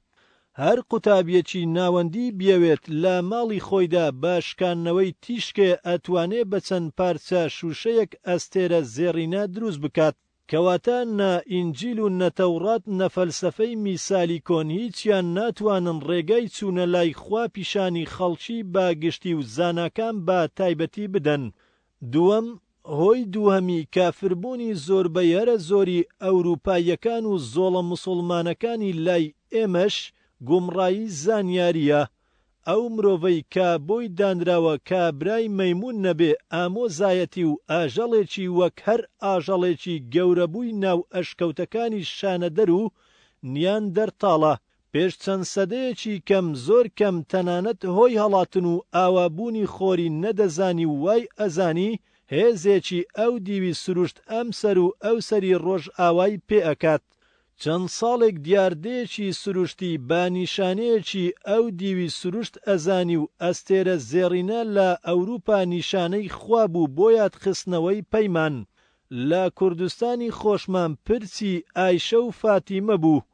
هەر قوتابیەکی ناوەندی بیەوێت لە ماڵی خۆیدا بە شکاندنەوەی تیشکێ ئەتوانێ بە چەند پارچە شوشەیەک ئەستێرە زێڕینە دروست بکات. کەواتە نە ئینجیل و نە تەوڕات نە فەلسەفەی میسالی کۆن هیچیان ناتوانن ڕێگای چوونە لای خوا پیشانی خەڵکی بە گشتی و زاناکان بە تایبەتی بدەن. دووەم، هۆی دووهەمی کافربوونی زۆربەی هەرە زۆری ئەوروپاییەکان و زۆڵە موسوڵمانەکانی لای ئێمەش گومڕایی زانیارییە. ئەو مرۆڤەی کە بۆی دانراوە کە برای مەیموون نەبێ ئامۆزایەتی و ئاژەڵێکی وەک هەر ئاژەڵێکی گەورەبووی ناو ئەشکەوتەکانی شانەدەر و نیاندەرتاڵە. پێش چەند سەدەیەکی کەم زۆر کەم تەنانەت هۆی هەڵاتن و ئاوابوونی خۆری نەدەزانی و وای ئەزانی هێزێکی ئەو دیوی سروشت ئەم سەر و ئەو سەری ڕۆژئاوای پێ ئەکات. چەند ساڵێک دیاردەیەکی سروشتی بە نیشانەیەکی ئەو دیوی سروشت ئەزانی و ئەستێرە زێڕینە لە ئەوروپا نیشانەی خوا بوو بۆ یادخستنەوەی پەیمان. لە کوردستانی خۆشمان پرچی ئایشە و فاتیمە بوو.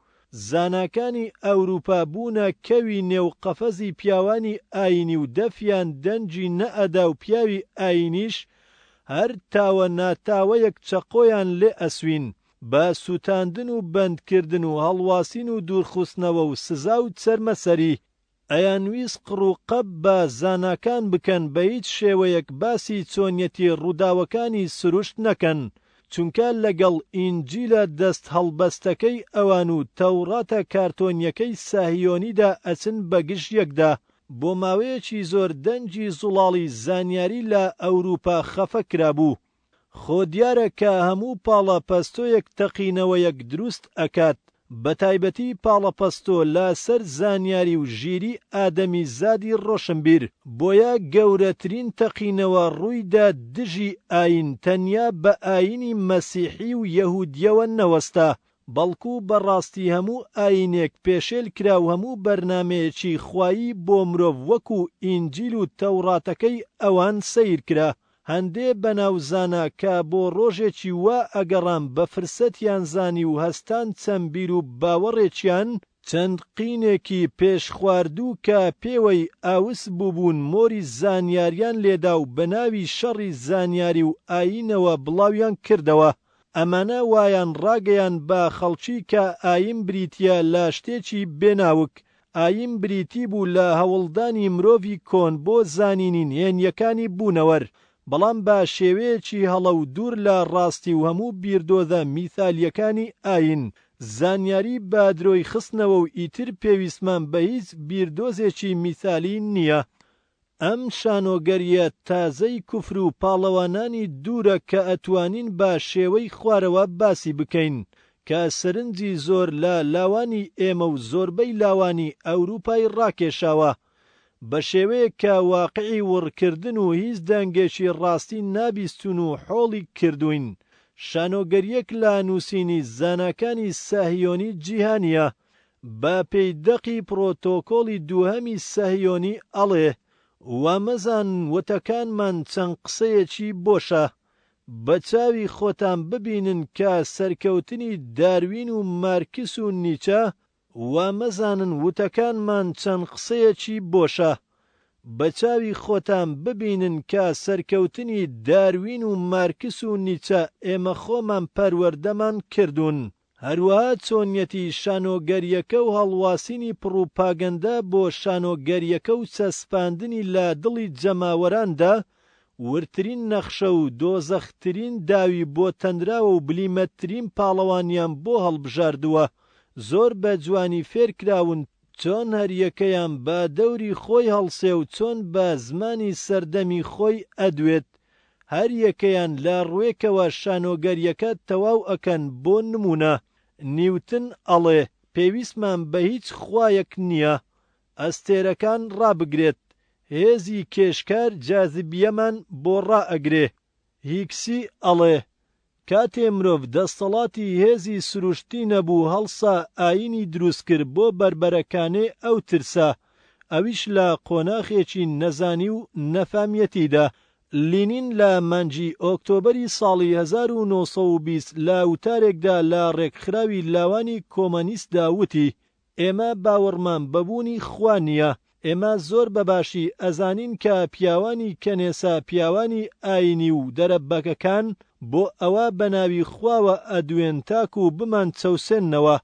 زاناکانی ئەوروپا بوونە کەوی نێو قەفەزی پیاوانی ئایینی و دەفیان دەنگی نەئەدا و پیاوی ئایینیش هەر تاوە ناتاوەیەک چەقۆیان لێ ئەسوین بە سوتاندن و بەندکردن و هەڵواسین و دوورخستنەوە و سزا و چەرمەسەری. ئەیانویست قڕ و قەپ بە زاناکان بکەن بە هیچ شێوەیەک باسی چۆنیەتی ڕووداوەکانی سروشت نەکەن چونکە لەگەڵ ئینجیلە دەست هەڵبەستەکەی ئەوان و تەوڕاتە کارتۆنیەکەی ساهیۆنیدا ئەچن بە گژ یەکدا. بۆ ماوەیەکی زۆر دەنگی زوڵاڵی زانیاری لە ئەوروپا خەفە کرابوو. خۆ دیارە کە هەموو پاڵە پەستۆیەک تەقینەوەیەک دروست ئەکات، بەتایبەتی پاڵەپەستۆ لە سەر زانیاری و ژیری ئادەمی زادی ڕۆشنبیر، بۆیە گەورەترین تەقینەوە ڕوویدا دژی ئایین تەنیا بە ئایینی مەسیحی و یەهودیەوە نەوەستا، بەڵکو بە ڕاستی هەموو ئایینێک پێشێل کرا و هەموو بەرنامەیەکی خوایی بۆ مرۆڤ وەکو ئینجیل و تەوڕاتەکەی ئەوان سەیر کرا. هەندێ بەناو زانا کە بۆ ڕۆژێکی وا ئەگەڕان بە فرسەتیان زانی و هەستان چەند بیر و باوەڕێکیان، چەند قینێکی پێش خواردوو کە پێوەی ئاوس بووبوون مۆری زانیاریان لێدا و بە ناوی شەڕی زانیاری و ئایینەوە بڵاویان کردەوە. ئەمانە وایان ڕاگەیاند بە خەڵکی کە ئایین بریتییە لە شتێکی بێ ناوک. ئایین بریتی بوو لە هەوڵدانی مرۆڤی کۆن بۆ زانینی نهێنییەکانی بوونەوەر، بەڵام بە شێوەیەکی هەڵە و دوور لە ڕاستی و هەموو بیردۆزە میثالییەکانی ئایین، زانیاری بە درۆی خستنەوە و ئیتر پێویستمان بە هیچ بیردۆزێکی میثالی نییە. ئەم شانۆگەرییە تازەی کوفر و پاڵەوانانی دوورە کە ئەتوانین بە شێوەی خوارەوە باسی بکەین کە سەرنجی زۆر لە لاوانی ئێمە و زۆربەی لاوانی ئەوروپای ڕاکێشاوە بە شێوەیەک کە واقعی وڕکردن و هیچ دەنگێکی ڕاستی نابیستون و حۆڵی کردوین شانۆگەرییەک لە نووسینی زاناکانی سەهیۆنی جیهانییە بە پێی دەقی پڕۆتۆکۆڵی دووهەمی سەهیۆنی ئەڵێ، وامەزانن وتەکانمان چەند قسەیەکی بۆشە، بە چاوی خۆتان ببینن کە سەرکەوتنی داروین و مارکس و نیچە، وامەزانن وتەکانمان چەند قسەیەکی بۆشە، بە چاوی خۆتان ببینن کە سەرکەوتنی داروین و مارکس و نیچە ئێمە خۆمان پەروەردەمان کردوون. هەروەها چۆنیەتی شانۆگەرییەکە و هەڵواسینی پڕوپاگەندە بۆ شانۆگەرییەکە و چەسپاندنی لە دڵی جەماوەراندا وردترین نەخشە و دۆزەخترین داوی بۆ تەنراوە و بلیمەتترین پاڵەوانیان بۆ هەڵبژاردووە زۆر بە جوانی فێرکراون چۆن هەریەکەیان بە دەوری خۆی هەڵسێ و چۆن بە زمانی سەردەمی خۆی ئەدوێت هەر یەکەیان لە ڕوێکەوە شانۆگەریەکە تەواو ئەکەن بۆ نمونە نیوتن ئەڵێ پێویستمان بە هیچ خوایەک نیە ئەستێرەکان ڕابگرێت هێزی کێشکار جازبیەمان بۆ ڕائەگرێ هیکسی ئەڵێ کاتێ مرۆڤ دەستەڵاتی هێزی سروشتی نەبوو هەڵسا ئایینی دروست کرد بۆ بەربەرەکانێ ئەو ترسە، ئەویش لە قۆناخێکی نەزانی و نەفامیەتیدا. لینین لە مانگی ئۆکتۆبەری ساڵی 1920 لە وتارێکدا لە ڕێکخراوی لاوانی کۆمەنیستدا وتی، ئێمە باوەڕمان بە بوونی خوا نییە. ئێمە زۆر بە باشی ئەزانین کە پیاوانی کەنێسە پیاوانی ئاینی و دەرەبەگەکان بۆ ئەوە بە ناوی خواوە ئەدوێن تاکو بمان چەوسێننەوە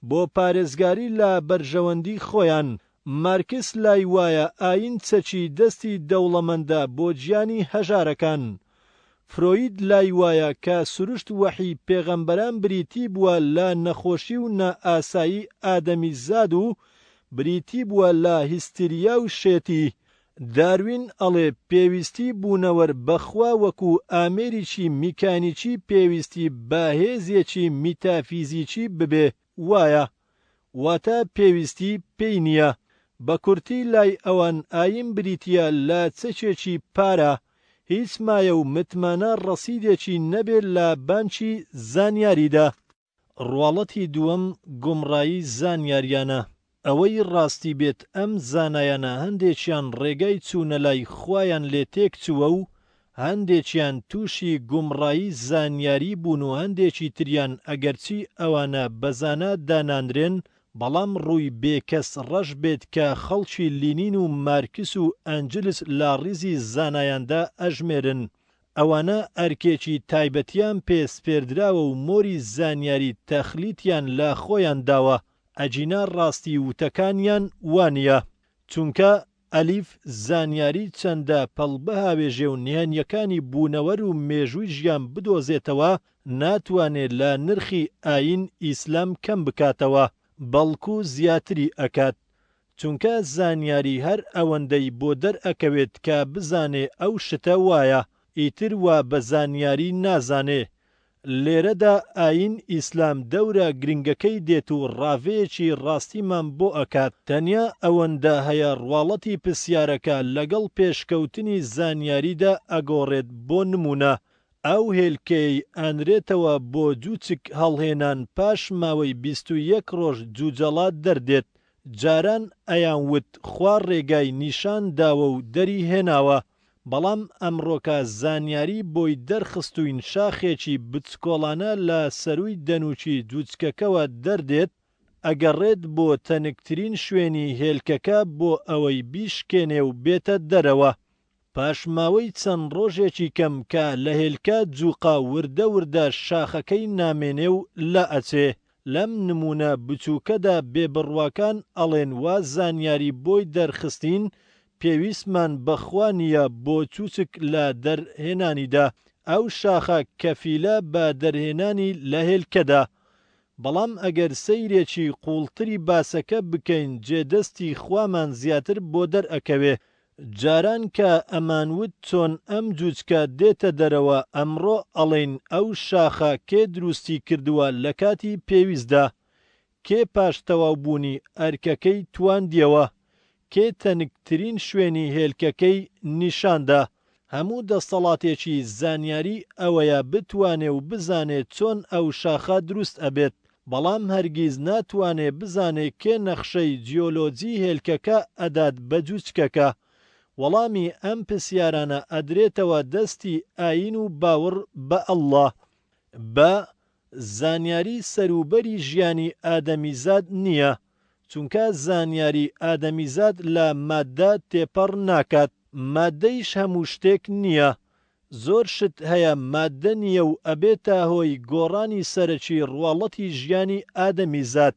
بۆ پارێزگاری لە بەرژەوەندی خۆیان. مارکس لای وایە ئاین چەکی دەستی دەوڵەمەندە بۆ گیانی هەژارەکان. فرۆید لای وایە کە سروشت وەحی پێغەمبەران بریتی بووە لە نەخۆشی و نائاسایی ئادەمیزاد و بریتی بووە لە هیستریا و شێتی. داروین ئەڵێ پێویستی بوونەوەر بە خوا وەکو ئامێریکی میکانیکی پێویستی بە هێزێکی میتافیزیکی ببێ وایە. واتە پێویستی پێی نییە. بە کورتی لای ئەوان ئایین بریتییە لە چەکێکی پارە، هیچ مایە و متمانە ڕەسیدێکی نەبێ لە بانکی زانیاریدا. ڕواڵەتی دووەم گومڕایی زانیاریانە. ئەوەی ڕاستی بێت ئەم زانایانە هەندێکیان ڕێگای چوونە لای خوایان لێ تێک چووە و هەندێکیان تووشی گومڕایی زانیاری بوون و هەندێکی تریان ئەگەرچی ئەوانە بە زانا دانانرێن بەڵام ڕووی بێکەس ڕەش بێت کە خەڵکی لینین و مارکس و ئەنجلس لە ڕیزی زانایاندا ئەژمێرن ئەوانە ئەرکێکی تایبەتیان پێ سپێردراوە و مۆری زانیاری تەخلیتیان لە خۆیان داوە ئەگینا ڕاستی وتەکانیان وانیە چونکە ئەلیف زانیاری چەندە پەڵ بهاوێژێ و نهێنیەکانی بوونەوەر و مێژووی ژیان بدۆزێتەوە ناتوانێ لە نرخی ئایین ئیسلام کەم بکاتەوە بەڵکو زیاتری ئەکات چونکە زانیاری هەر ئەوەندەی بۆ دەرئەکەوێت کە بزانێ ئەو شتە وایە ئیتر وا بە زانیاری نازانێ لێرەدا ئایین ئیسلام دەورە گرنگەکەی دێت و ڕاڤەیەکی ڕاستیمان بۆ ئەکات، تەنیا ئەوەندە هەیە ڕواڵەتی پرسیارەکە لەگەڵ پێشکەوتنی زانیاریدا ئەگۆڕێت بۆ نموونە ئەو هێلکەیەی ئەنرێتەوە بۆ جوچک هەڵهێنان پاش ماوەی 21 ڕۆژ جوجەڵا دەردێت جاران ئەیان وت خوا ڕێگای نیشان داوە و دەری هێناوە بەڵام ئەمڕۆکە زانیاری بۆی دەرخستووین شاخێکی بچکۆڵانە لە سەرووی دەنووکی جوچکەکەوە دەردێت، ئەگەڕێت بۆ تەنکترین شوێنی هێلکەکە بۆ ئەوەی بیشکێنێ و بێتە دەرەوە. پاش ماوەی چەند ڕۆژێکی کەم کە لە هێلکە جووقا وردە وردە شاخەکەی نامێنێ و لا ئەچێ. لەم نموونە بچووکەدا بێ بڕواکان ئەڵێن وا زانیاری بۆی دەرخستین پێویستمان بە خوا نییە بۆ چووچک لە دەرهێنانیدا. ئەو شاخە کەفیلە بە دەرهێنانی لە هێلکەدا. بەڵام ئەگەر سەیرێکی قووڵتری باسەکە بکەین جێ دەستی خوامان زیاتر بۆ دەرئەکەوێ. جاران کە ئەمانوت چۆن ئەم جوجکە دێتە دەرەوە ئەمڕۆ ئەڵێین ئەو شاخە کێ دروستی کردووە لە کاتی پێویستدا؟ کێ پاش تەواوبوونی ئەرکەکەی تواندیەوە؟ کێ تەنکترین شوێنی هێلکەکەی نیشاندا؟ هەموو دەستەڵاتێکی زانیاری ئەوەیە بتوانێ و بزانێ چۆن ئەو شاخە دروست ئەبێت، بەڵام هەرگیز ناتوانێ بزانێ کێ نەخشەی جیۆلۆجی هێلکەکە ئەدات بە جوچکەکە. وەڵامی ئەم پسیارانە ئەدرێتەوە دەستی ئایین و باوڕ بە اللە. بە زانیاری سەروبەری ژیانی ئادەمیزاد نییە، چونکە زانیاری ئادەمیزاد لە ماددە تێپەڕ ناکات، ماددەیش هەموو شتێک نییە، زۆر شت هەیە ماددە نییە و ئەبێتە هۆی گۆڕانی سەرەکی ڕواڵەتی ژیانی ئادەمیزاد،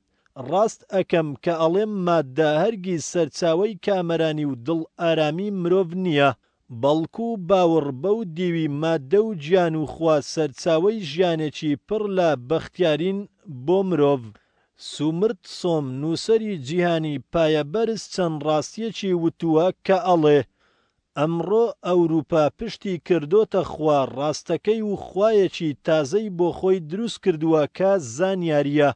ڕاست ئەکەم کە ئەڵێم ماددە هەرگیز سەرچاوەی کامەرانی و دڵ ئارامی مرۆڤ نییە، بەڵکو باوڕ بەو دیوی ماددە و گیان و خوا سەرچاوەی ژیانێکی پڕ لە بەختیارین بۆ مرۆڤ. سومرت سۆم نووسەری جیهانی پایەبەرز چەند ڕاستیەکی وتووە کە ئەڵێ، ئەمڕۆ ئەوروپا پشتی کردۆتە خوا ڕاستەکەی و خوایەکی تازەی بۆ خۆی دروست کردووە کە زانیاریە،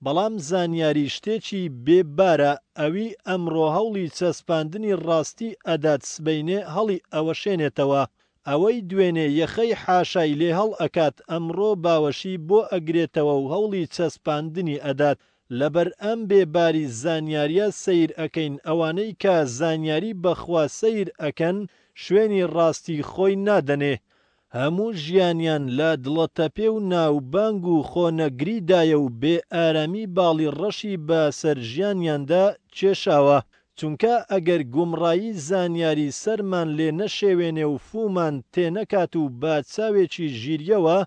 بەڵام زانیاری شتێکی بێ بارە ئەوی ئەمڕۆ هەوڵی چەسپاندنی ڕاستی ئەدات سبەینێ هەڵی ئەوەشێنێتەوە ئەوەی دوێنێ یەخەی حاشای لێ هەڵ ئەکات ئەمڕۆ باوەشی بۆ ئەگرێتەوەو هەوڵی چەسپاندنی ئەدات لەبەر ئەم بێ باری زانیاریە سەیر ئەکەین ئەوانەی کە زانیاری بە خوا سەیر ئەکەن شوێنی ڕاستی خۆی نادەنێ هەموو ژیانیان لە دڵەتەپێ و ناوبانگ و خۆنەگری دایە و بێ ئارامی باڵی ڕەشی بە سەر ژیانیاندا کێشاوە. چونکە ئەگەر گومڕایی زانیاری سەرمان لێ نەشێوێنێ و فوومان تێنەکات و بە چاوێکی ژیریەوە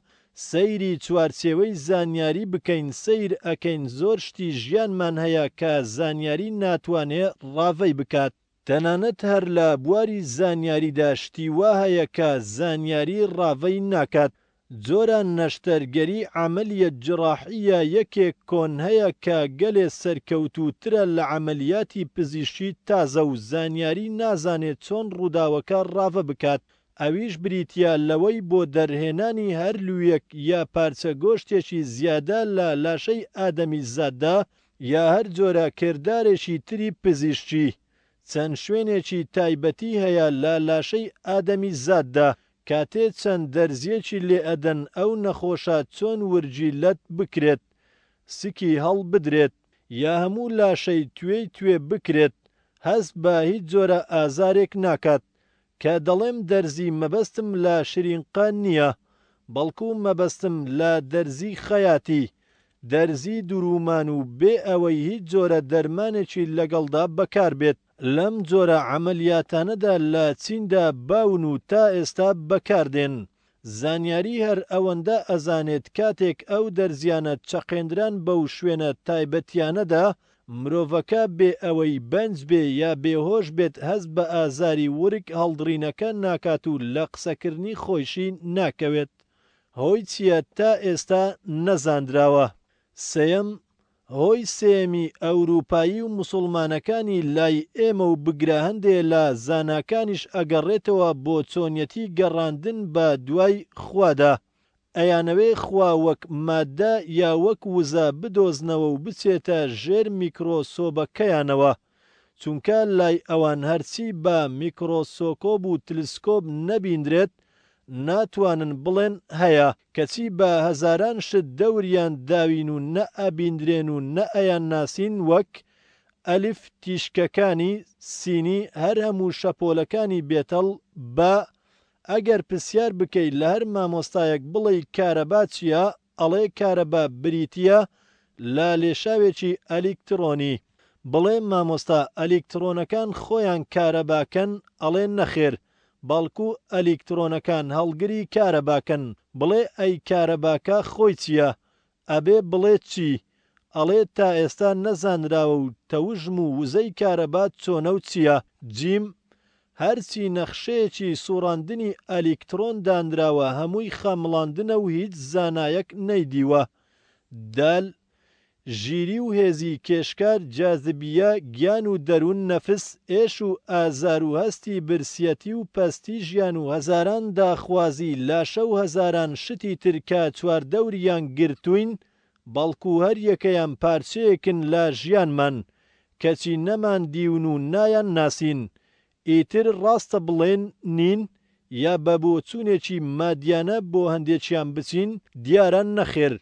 سەیری چوارچێوەی زانیاری بکەین سەیر ئەکەین زۆر شتی ژیانمان هەیە کە زانیاری ناتوانێ ڕاڤەی بکات. تەنانەت هەر لە بواری زانیاریدا شتی وا هەیە کە زانیاری ڕاڤەی ناکات. جۆرە نەشتەرگەری عەمەلیە جراحیە یەکێک کۆن هەیە کە گەلێ سەرکەوتووترە لە عەمەلیاتی پزیشکی تازە و زانیاری نازانێ چۆن ڕووداوەکە ڕاڤە بکات ئەویش بریتیە لەوەی بۆ دەرهێنانی هەر لوویەک یا پارچە گۆشتێکی زیادە لە لاشەی ئادەمیزاددا یا هەر جۆرە کردارێکی تری پزیشکی، چەند شوێنێکی تایبەتی هەیە لە لاشەی ئادەمیزاددا، کاتێ چەند دەرزیەکی لێ ئەدەن ئەو نەخۆشە چۆن ورگی لەت بکرێت، سکی هەڵبدرێت، یا هەموو لاشەی توێی توێ بکرێت، هەست بە هیچ جۆرە ئازارێک ناکات، کە دەڵێم دەرزی مەبەستم لە شرینقە نییە، بەڵکو مەبەستم لە دەرزی خەیاتی، دەرزی دروومان و بێ ئەوەی هیچ جۆرە دەرمانێکی لەگەڵدا بەکار بێت. لەم جۆرە عەمەلیاتانەدا لە چیندا باون و تا ئێستا بەکار دێن. زانیاری هەر ئەوەندە ئەزانێت کاتێک ئەو دەرزیانە چەقێندران بەو شوێنە تایبەتیانەدا، مرۆڤەکە بێ ئەوەی بەنج بێ یا بێهۆش بێت هەست بە ئازاری ورگ هەڵدڕینەکە ناکات و لە قسەکردنی خۆیشی ناکەوێت. هۆی چیە تا ئێستا نەزاندراوە. سێیەم، هۆی سێیەمی ئەوروپایی و موسوڵمانەکانی لای ئێمە و بگرە هەندێ لە زاناکانیش ئەگەڕێتەوە بۆ چۆنیەتی گەڕاندن بە دوای خوادا. ئەیانەوێ خوا وەک ماددە یا وەک وزە بدۆزنەوە و بچێتە ژێر میکرۆسۆبەکەیانەوە. چونکە لای ئەوان هەرچی بە میکرۆسۆکۆب و تلسکۆب نەبیندرێت ناتوانن بڵێن هەیە، کەچی بە هەزاران شت دەوریان داوین و نە ئەبیندرێن و نە ئەیانناسین وەک، ئەلف تیشکەکانی، سینی هەر هەموو شەپۆلەکانی بێتەڵ، بە، ئەگەر پسیار بکەی لە هەر مامۆستایەک بڵێی کارەبا چیە ئەڵێ کارەبا بریتیە لە لێشاوێکی ئەلیکتڕۆنی. بڵێ مامۆستا ئەلیکتڕۆنەکان خۆیان کارەباکەن ئەڵێ نەخێر. بەڵکو ئەلیکترۆنەکان هەڵگری کارەباکەن، بڵێ ئەی کارەباکە خۆی چیە؟ ئەبێ بڵێ چی؟ ئەڵێ تا ئێستا نەزانراوە و تەوژم و وزەی کارەبا چۆنە و چیە؟ جیم، هەرچی نەخشەیەکی سوڕاندنی ئەلیکترۆن دانراوە هەمووی خەمڵاندنە و هیچ زانایەک نەیدیوە. دال، ژیری و هێزی کێشکار جاذبیە گیان و دەروون نەفس ئێش و ئازار و هەستی برسیەتی و پەستی ژیان و هەزاران داخوازی لاشە و هەزاران شتی تر کە چواردەوریان گرتووین بەڵکو هەریەکەیان پارچەیەکن لە ژیانمان کەچی نەمان دیون و نایان ناسین ئیتر ڕاستە بڵێن نین یا بە بۆچوونێکی مادیانە بۆ هەندێکیان بچین؟ دیارە نەخێر.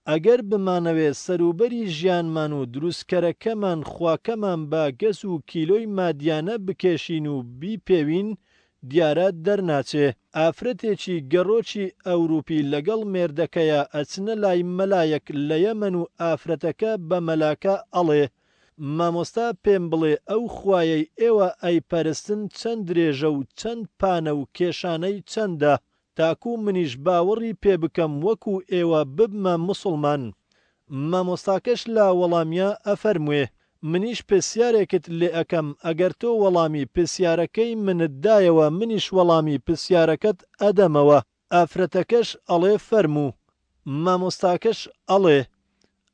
ئەگەر بمانەوێ سەروبەری ژیانمان و دروستکەرەکەمان خواکەمان بە گەز و کیلۆی مادیانە بکێشین و بیپێوین دیارە دەرناچێ. ئافرەتێکی گەڕۆکی ئەوروپی لەگەڵ مێردەکەیا ئەچنە لای مەلایەک لە یەمەن و ئافرەتەکە بە مەلاکە ئەڵێ مامۆستا پێم بڵێ ئەو خوایەی ئێوە ئەیپەرستن چەند درێژە و چەند پانە و کێشانەی چەندە تاکو منیش باوەڕی پێ بکەم وەکو ئێوە ببمە موسڵمان مامۆستاکەش لە وەڵامیا ئەفەرموێ منیش پرسیارێکت لێ ئەکەم ئەگەر تۆ وەڵامی پرسیارەکەی منت دایەوە منیش وەڵامی پرسیارەکەت ئەدەمەوە ئافرەتەکەش ئەڵێ فەرموو. مامۆستاکەش ئەڵێ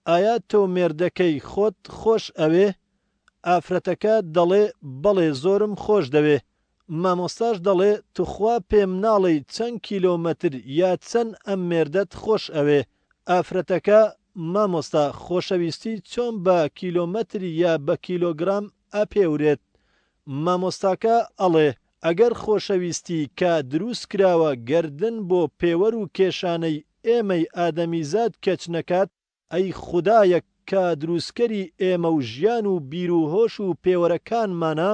ئایا تۆ مێردەکەی خۆت خۆش ئەوێ؟ ئافرەتەکە دەڵێ بەڵێ زۆرم خۆش دەوێ. مامۆستاش دەڵێ توخوا پێم ناڵێی چەند کیلۆمەتر یا چەند ئەم مێردەت خۆش ئەوێ؟ ئافرەتەکە، مامۆستا خۆشەویستی چۆن بە کیلۆمەتر یا بە کیلۆگرام ئەپێورێت؟ مامۆستاکە ئەڵێ، ئەگەر خۆشەویستی کە دروست کراوە گەردن بۆ پێوەر و کێشانەی ئێمەی ئادەمیزاد کەچ نەکات، ئەی خودایەک کە دروستکەری ئێمە و ژیان و بیر و هۆش و پێوەرەکانمانە،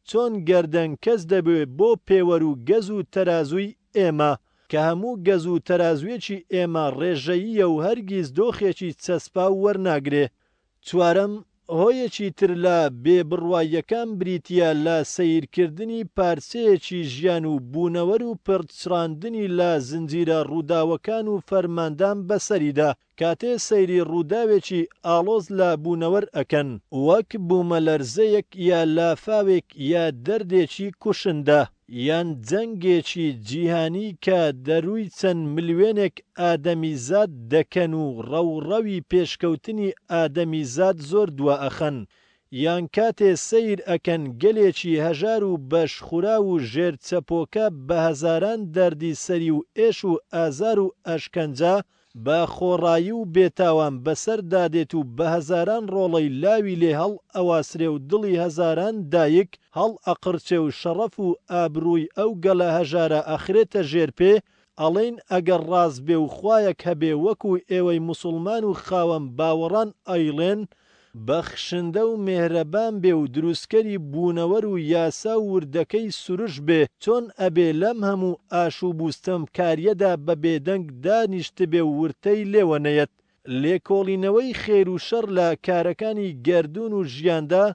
چۆن گەردن کەچ دەبێ بۆ پێوەر و گەز و تەرازووی ئێمە، کە هەموو گەز و تەرازوویەکی ئێمە ڕێژەییە و هەرگیز دۆخێکی چەسپاو وەرناگرێ. چوارەم، هۆیەکی تر لە بێ بڕواییەکان بریتییە لە سەیرکردنی پارچەیەکی ژیان و بوونەوەر و پڕچڕاندنی لە زنجیرە ڕووداوەکان و فەرماندان بەسەریدا کاتێ سەیری ڕووداوێکی ئاڵۆز لە بوونەوەر ئەکەن، وەک بوومەلەرزەیەک یا لافاوێک یا دەردێکی کوشندە. یان جەنگێکی جیهانی کە دەرووی چەند ملوێنێک ئادەمیزاد دەکەن و ڕەوڕەوی پێشکەوتنی ئادەمیزاد زۆر دوا ئەخەن، یان کاتێ سەیر ئەکەن گەلێکی هەژار و بەش خوراو و ژێر چەپۆکە بە هەزاران دەردی سەری و ئێش و ئازار و ئەشکەنجە بە خۆڕایی و بێ تاوان بەسەر دادێت و بە هەزاران ڕۆڵەی لاوی لێ هەڵ ئەواسرێ و دڵی هەزاران دایک هەڵ ئەقرچێ و شەڕەف و ئابرووی ئەو گەلە هەژارە ئەخرێتە ژێر پێ، ئەڵێین ئەگەر ڕاست بێ و خوایەک هەبێ وەکو ئێوەی موسوڵمان و خاوەن باوەڕان ئەیڵێن بەخشندە و مێهرەبان بێ و دروستکەری بوونەوەر و یاسا و وردەکەی سروش بێ، چۆن ئەبێ لەم هەموو ئاشوب و ستەمکارییەدا بە بێدەنگ دانیشتبێ و ورتەی لێوە نەیەت؟ لێکۆڵینەوەی خێر و شەڕ لە کارەکانی گەردوون و ژیاندا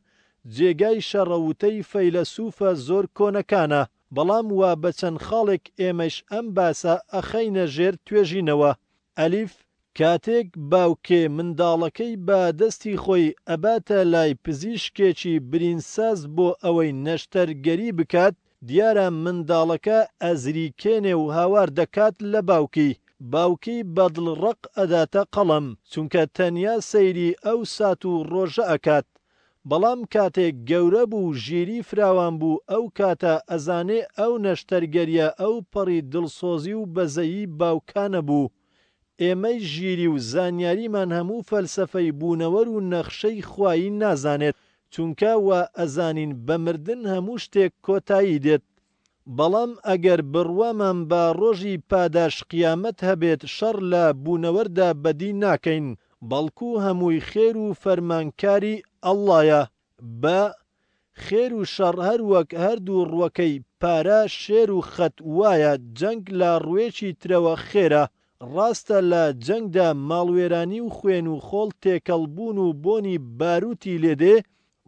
جێگای شەڕەوتەی فەیلەسوفە زۆر کۆنەکانە، بەڵام وا بە چەند خاڵێک ئێمەش ئەم باسە ئەخەینە ژێر توێژینەوە. ئەلیف، کاتێک باوکێ منداڵەکەی بە دەستی خۆی ئەباتە لای پزیشکێکی برینساز بۆ ئەوەی نەشتەرگەری بکات، دیارە منداڵەکە ئەزریکێنێ و هاوار دەکات لە باوکی، باوکی بە دڵ ڕەق ئەداتە قەڵەم، چونکە تەنیا سەیری ئەو سات و ڕۆژە ئەکات، بەڵام کاتێک گەورە بوو و ژیری فراوان بوو ئەو کاتە ئەزانێ ئەو نەشتەرگەریە ئەو پەڕی دڵسۆزی و بەزەیی باوکانە بوو. ئێمەی ژیری و زانیاریمان هەموو فەلسەفەی بوونەوەر و نەخشەی خوایی نازانێت چونکە وا ئەزانین بە مردن هەموو شتێک کۆتایی دێت. بەڵام ئەگەر بڕوامان بە ڕۆژی پاداش قیامەت هەبێت شەڕ لە بوونەوەردا بەدی ناکەین بەڵکو هەمووی خێر و فەرمانکاری اللە یە بە خێر و شەڕ هەر وەک هەردوو ڕوەکەی پارە شێر و خەت وایە جەنگ لە ڕوێکی ترەوە خێرە ڕاستە لە جەنگدا ماڵوێرانی و خوێن و خۆڵ تێکەڵ بوون و بۆنی باروتی لێدێ.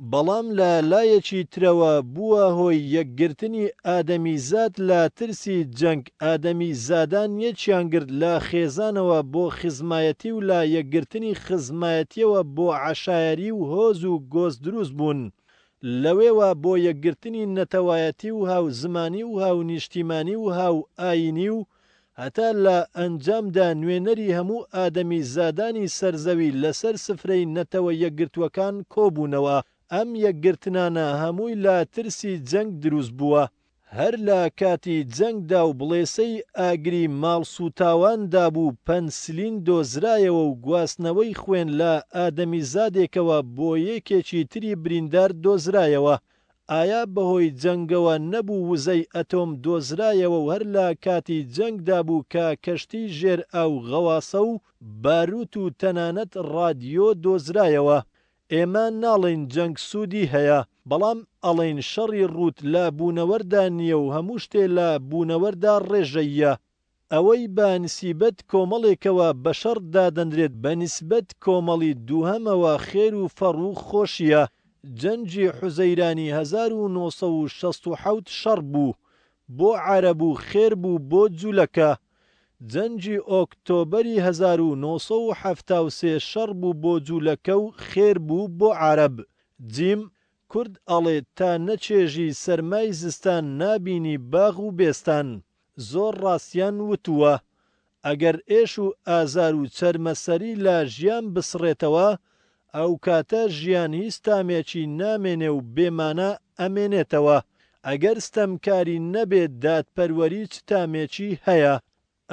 بەڵام لە لایەکی ترەوە بووە هۆی یەکگرتنی ئادەمیزاد لە ترسی جەنگ ئادەمیزادان یەکیان گرت لە خێزانەوە بۆ خزمایەتی و لە یەکگرتنی خزمایەتیەوە بۆ عەشایەری و هۆز و گۆز دروست بوون لەوێوە بۆ یەکگرتنی نەتەوایەتی و هاو زمانی و هاو نیشتیمانی و هاو ئاینی و هەتا لە ئەنجامدا نوێنەری هەموو ئادەمیزادانی سەر زەوی لەسەر سفرەی نەتەوە یەکگرتووەکان کۆبوونەوە. ئەم یەکگرتنانە هەمووی لە ترسی جەنگ دروست بووە. هەر لە کاتی جەنگدا و بڵێسەی ئاگری ماڵسووتاواندا بوو پەنسلین دۆزرایەوە و گواستنەوەی خوێن لە ئادەمیزادێکەوە بۆ یەکێکی تری بریندار دۆزرایەوە. ئایا بەهۆی جەنگەوە نەبوو وزەی ئەتۆم دۆزرایەوە و هەر لە کاتی جەنگدا بوو کە کەشتی ژێر ئاو غەواسە و باروت و تەنانەت ڕادیۆ دۆزرایەوە؟ ئێمە ناڵێین جەنگ سوودی هەیە، بەڵام ئەڵێین شەڕی ڕووت لە بوونەوەردا نییە و هەموو شتێ لە بوونەوەردا ڕێژەییە. ئەوەی بە نسیبەت کۆمەڵێکەوە بە شەڕ دادەنرێت بە نیسبەت کۆمەڵی دووهەمەوە خێر و فەڕ و خۆشییە. جەنگی حوزەیرانی 1967 شەڕ بوو بۆ عەرەب و خێر بوو بۆ جولەکە. جەنگی ئۆکتۆبەری 1973 شەڕ بوو بۆ جولەکە و خێر بوو بۆ عەرەب. جیم، کورد ئەڵێ تا نەچێژی سەرمای زستان نابینی باغ و بێستان. زۆر ڕاستیان وتووە، ئەگەر ئێش و ئازار و چەرمەسەری لە ژیان بسڕێتەوە، ئەوکاتە ژیان هیچ تامێکی نامێنێ و بێ مانا ئەمێنێتەوە. ئەگەر ستەمکاری نەبێ دادپەروەری چ تامێکی هەیە؟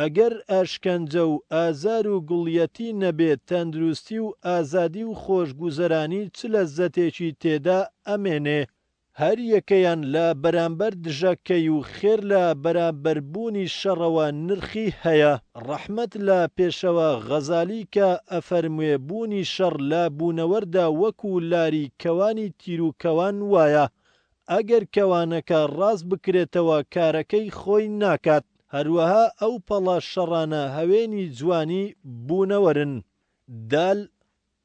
ئەگەر ئەشکەنجە و ئازار و گوڵیەتی نەبێ تەندروستی و ئازادی و خۆشگوزەرانی چ لەززەتێکی تێدا ئەمێنێ؟ هەر یەکەیان لە بەرامبەر دژەکەی و خێر لە بەرامبەر بوونی شەڕەوە نرخی هەیە. ڕەحمەت لە پێشەوا غەزالی کە ئەفەرموێ بوونی شەڕ لە بوونەوەردا وەکو لاری کەوانی تیروکەوان وایە. ئەگەر کەوانەکە ڕاست بکرێتەوە کارەکەی خۆی ناکات. هەروەها ئەو پەڵە شەڕانە هەوێنی جوانی بوونەوەرن. دال،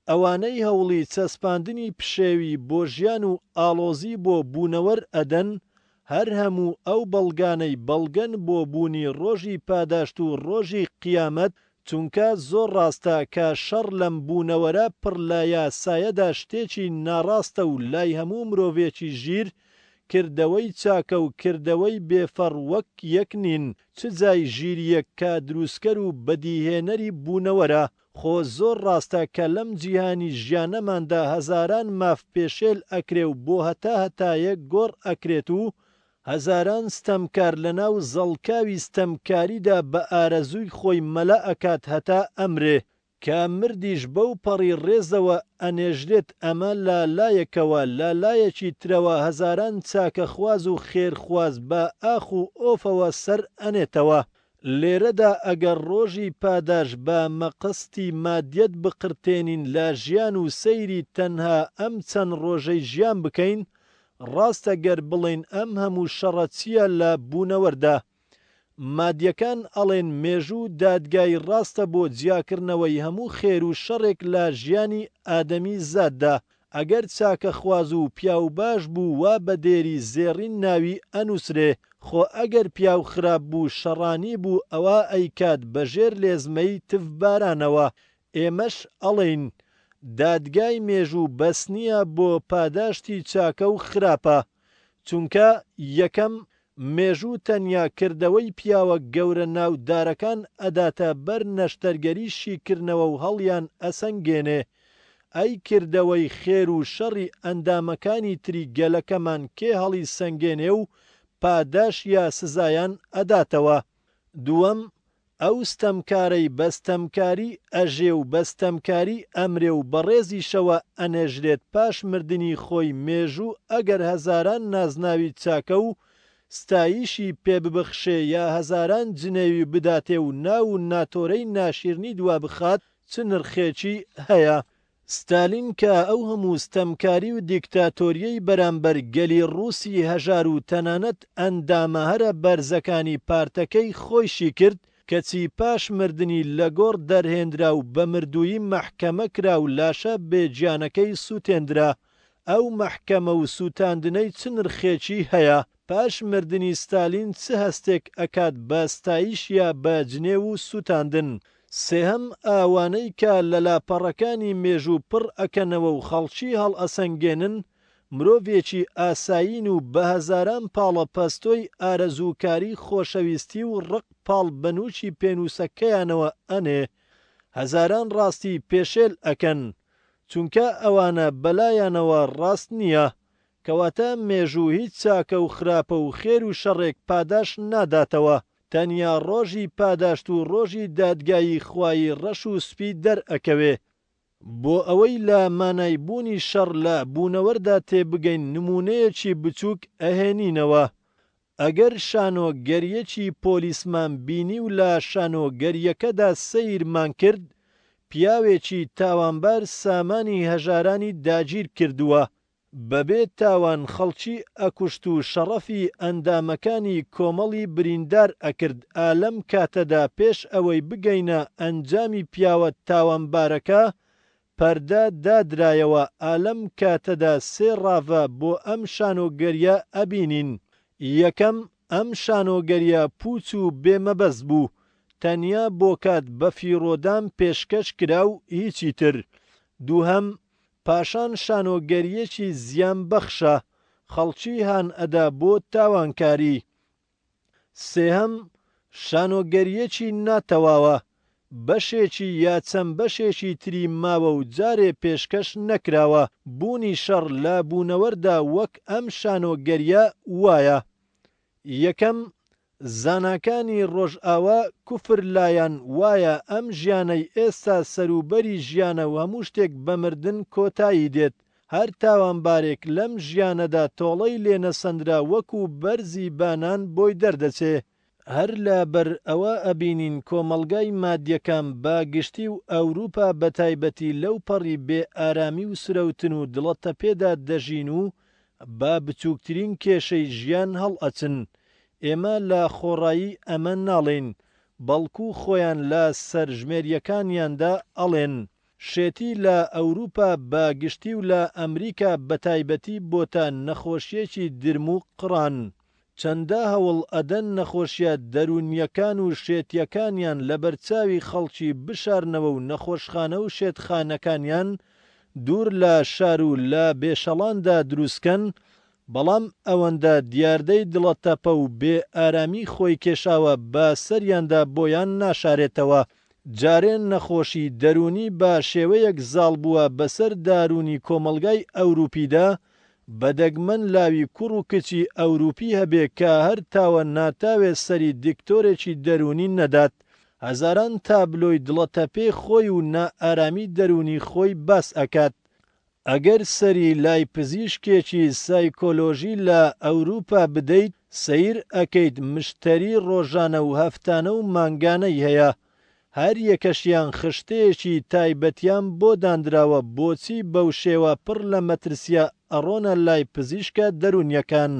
ئەوانەی هەوڵی چەسپاندنی پشێوی بۆ ژیان و ئاڵۆزی بۆ بوونەوەر ئەدەن، هەر هەموو ئەو بەڵگانەی بەڵگەن بۆ بوونی ڕۆژی پاداشت و ڕۆژی قیامەت، چونکە زۆر ڕاستە کە شەڕ لەم بوونەوەرە پڕ لە یاسایەدا شتێکی ناڕاستە و لای هەموو مرۆڤێکی ژیر کردەوەی چاکە و کردەوەی بێ فەڕ وەک یەک نین، چ جای ژیرییەک کە دروستکەر و بەدیهێنەری بوونەوەرە. خۆ زۆر ڕاستە کە لەم جیهانی ژیانەماندا هەزاران ماف پێشێل ئەکرێ و بۆ هەتا هەتایە گۆڕ ئەکرێت و هەزاران ستەمکار لەناو زەڵکاوی ستەمکاریدا بە ئارەزووی خۆی مەلە ئەکات هەتا ئەمرێ، کە مردیش بەو پەڕی ڕێزەوە ئەنێژرێت ئەمە لە لایەکەوە، لە لایەکی ترەوە هەزاران چاکەخواز و خێرخواز بە ئاخ و ئۆفەوە سەر ئەنێتەوە. لێرەدا ئەگەر ڕۆژی پاداش بە مەقستی مادیەت بقرتێنین لە ژیان و سەیری تەنها ئەم چەند ڕۆژەی ژیان بکەین، ڕاستە گەر بڵێین ئەم هەموو شەڕە چیە لە بوونەوەردا؟ مادیەکان ئەڵێن مێژوو دادگای ڕاستە بۆ جیاکردنەوەی هەموو خێر و شەڕێک لە ژیانی ئادەمی زاددا، ئەگەر چاکەخواز و پیاو باش بوو وا بە دێری زێڕین ناوی ئەنووسرێ، خۆ ئەگەر پیاو خراپ بوو شەڕانی بوو ئەوا ئەیکات بە ژێر لێزمەی تف بارانەوە. ئێمەش ئەڵێین دادگای مێژوو بەس نییە بۆ پاداشتی چاکە و خراپە، چونکە یەکەم، مێژوو تەنیا کردەوەی پیاوە گەورە ناودارەکان ئەداتە بەر نەشتەرگەری شیکردنەوە و هەڵیان ئەسەنگێنێ، ئەی کردەوەی خێر و شەڕی ئەندامەکانی تری گەلەکەمان کێ هەڵی سەنگێنێ و پاداش یا سزایان ئەداتەوە؟ دووەم، ئەو ستەمکارەی بە ستەمکاری ئەژێ و بە ستەمکاری ئەمرێ و بە ڕێزیشەوە ئەنێژرێت پاش مردنی خۆی مێژوو ئەگەر هەزاران نازناوی چاکە و ستایشی پێ ببخشێ یا هەزاران جنێوی بداتێ و ناو و ناتۆرەی ناشیرنی دوا بخات چ نرخێکی هەیە؟ ستالین کە ئەو هەموو ستەمکاری و دیکتاتۆریەی بەرامبەر گەلی ڕووسی هەژار و تەنانەت ئەندامە هەرە بەرزەکانی پارتەکەی خۆیشی کرد، کەچی پاش مردنی لە گۆڕ دەرهێنرا و بە مردوویی مەحکەمە کرا و لاشە بێ گیانەکەی سووتێندرا. ئەو مەحکەمە و سوتاندنەی چ نرخێکی هەیە؟ پاش مردنی ستالین چ هەستێک ئەکات بە ستایش یا بە جنێو و سوتاندن؟ سێهەم ئاوانەی کە لە لاپەڕەکانی مێژوو پڕ ئەکەنەوە و خەڵکی هەڵئەسەنگێنن مرۆڤێکی ئاسایین و بە هەزاران پاڵە پەستۆی ئارەزووکاری خۆشەویستی و ڕق پاڵ بە نووکی پێنووسەکەیانەوە ئەنێ هەزاران ڕاستی پێشێل ئەکەن چونکە ئەوانە بەلایانەوە ڕاست نییە کەواتە مێژوو هیچ چاکە و خراپە و خێر و شەڕێک پاداشت ناداتەوە تەنیا ڕۆژی پاداشت و ڕۆژی دادگایی خوایی ڕەش و سپی دەرئەکەوێ. بۆ ئەوەی لە مانای بوونی شەڕ لە بوونەوەردا تێبگەین نموونەیەکی بچووک ئەهێنینەوە. ئەگەر شانۆگەرییەکی پۆلیسمان بینی و لە شانۆگەرییەکەدا سەیرمان کرد پیاوێکی تاوانبار سامانی هەژارانی داگیر کردووە، بەبێ تاوان خەڵکی ئەکوشت و شەڕەفی ئەندامەکانی کۆمەڵی بریندار ئەکرد ئا لەم کاتەدا پێش ئەوەی بگەینە ئەنجامی پیاوە تاوانبارەکە پەردە دادرایەوە ئا لەم کاتەدا سێ ڕاڤە بۆ ئەم شانۆگەریە ئەبینین یەکەم ئەم شانۆگەریە پوچ و بێ مەبەست بوو تەنیا بۆ کات بەفیڕۆدان پێشکەش کرا و هیچی تر دووهەم پاشان شانۆگەرییەکی زیان بەخشە، خەڵکی هان ئەدا بۆ تاوانکاری. سێهەم، شانۆگەرییەکی ناتەواوە، بەشێکی یا چەند بەشێکی تری ماوە و جارێ پێشکەش نەکراوە، بوونی شەڕ لە بوونەوەردا وەک ئەم شانۆگەرییە وایە. یەکەم، زاناکانی ڕۆژئاوا کوفر لایان وایە ئەم ژیانەی ئێستا سەروبەری ژیانە و هەموو شتێک بە مردن کۆتایی دێت، هەر تاوانبارێک لەم ژیانەدا تۆڵەی لێ نەسەندرا وەکو بەرزی بانان بۆی دەردەچێ. هەر لە بەر ئەوە ئەبینین کۆمەڵگای مادیەکان بە گشتی و ئەوروپا بە تایبەتی لەو پەڕی بێ ئارامی و سرەوتن و دڵەتەپێدا دەژین و بە بچووکترین کێشەی ژیان هەڵئەچن، ئێمە لە خۆڕایی ئەمە ناڵێین، بەڵکو خۆیان لە سەرژمێرییەکانیاندا ئەڵێن. شێتی لە ئەوروپا بە گشتی و لە ئەمریکا بە تایبەتی بۆتە نەخۆشییەکی درم و قڕان. چەندە هەوڵ ئەدەن نەخۆشیە دەروونییەکان و شێتییەکانیان لەبەرچاوی خەڵکی بشارنەوە و نەخۆشخانە و شێتخانەکانیان دوور لە شار و لە بێشەڵاندا دروستکەن، بەڵام ئەوەندە دیاردەی دڵەتەپە و بێ ئارامی خۆی کێشاوە بە سەریاندا بۆیان ناشارێتەوە. جارێ نەخۆشی دەروونی بە شێوەیەک زاڵ بووە بەسەر داروونی کۆمەڵگای ئەوروپیدا، بە دەگمەن لاوی کوڕ و کچی ئەوروپی هەبێ کە هەر تاوە ناتاوێ سەری دکتۆرێکی دەروونی نەدات، هەزاران تابلۆی دڵەتەپێ خۆی و نائارامی دەروونی خۆی باس ئەکات. ئەگەر سەری لای پزیشکێکی سایکۆلۆژی لە ئەوروپا بدەیت سەیر ئەکەیت مشتەری ڕۆژانە و هەفتانە و مانگانەی هەیە هەر یەکەشیان خشتەیەکی تایبەتیان بۆ داندراوە بۆچی بەو شێوە پڕ لە مەترسیە ئەڕۆنە لای پزیشکە دەروونیەکان؟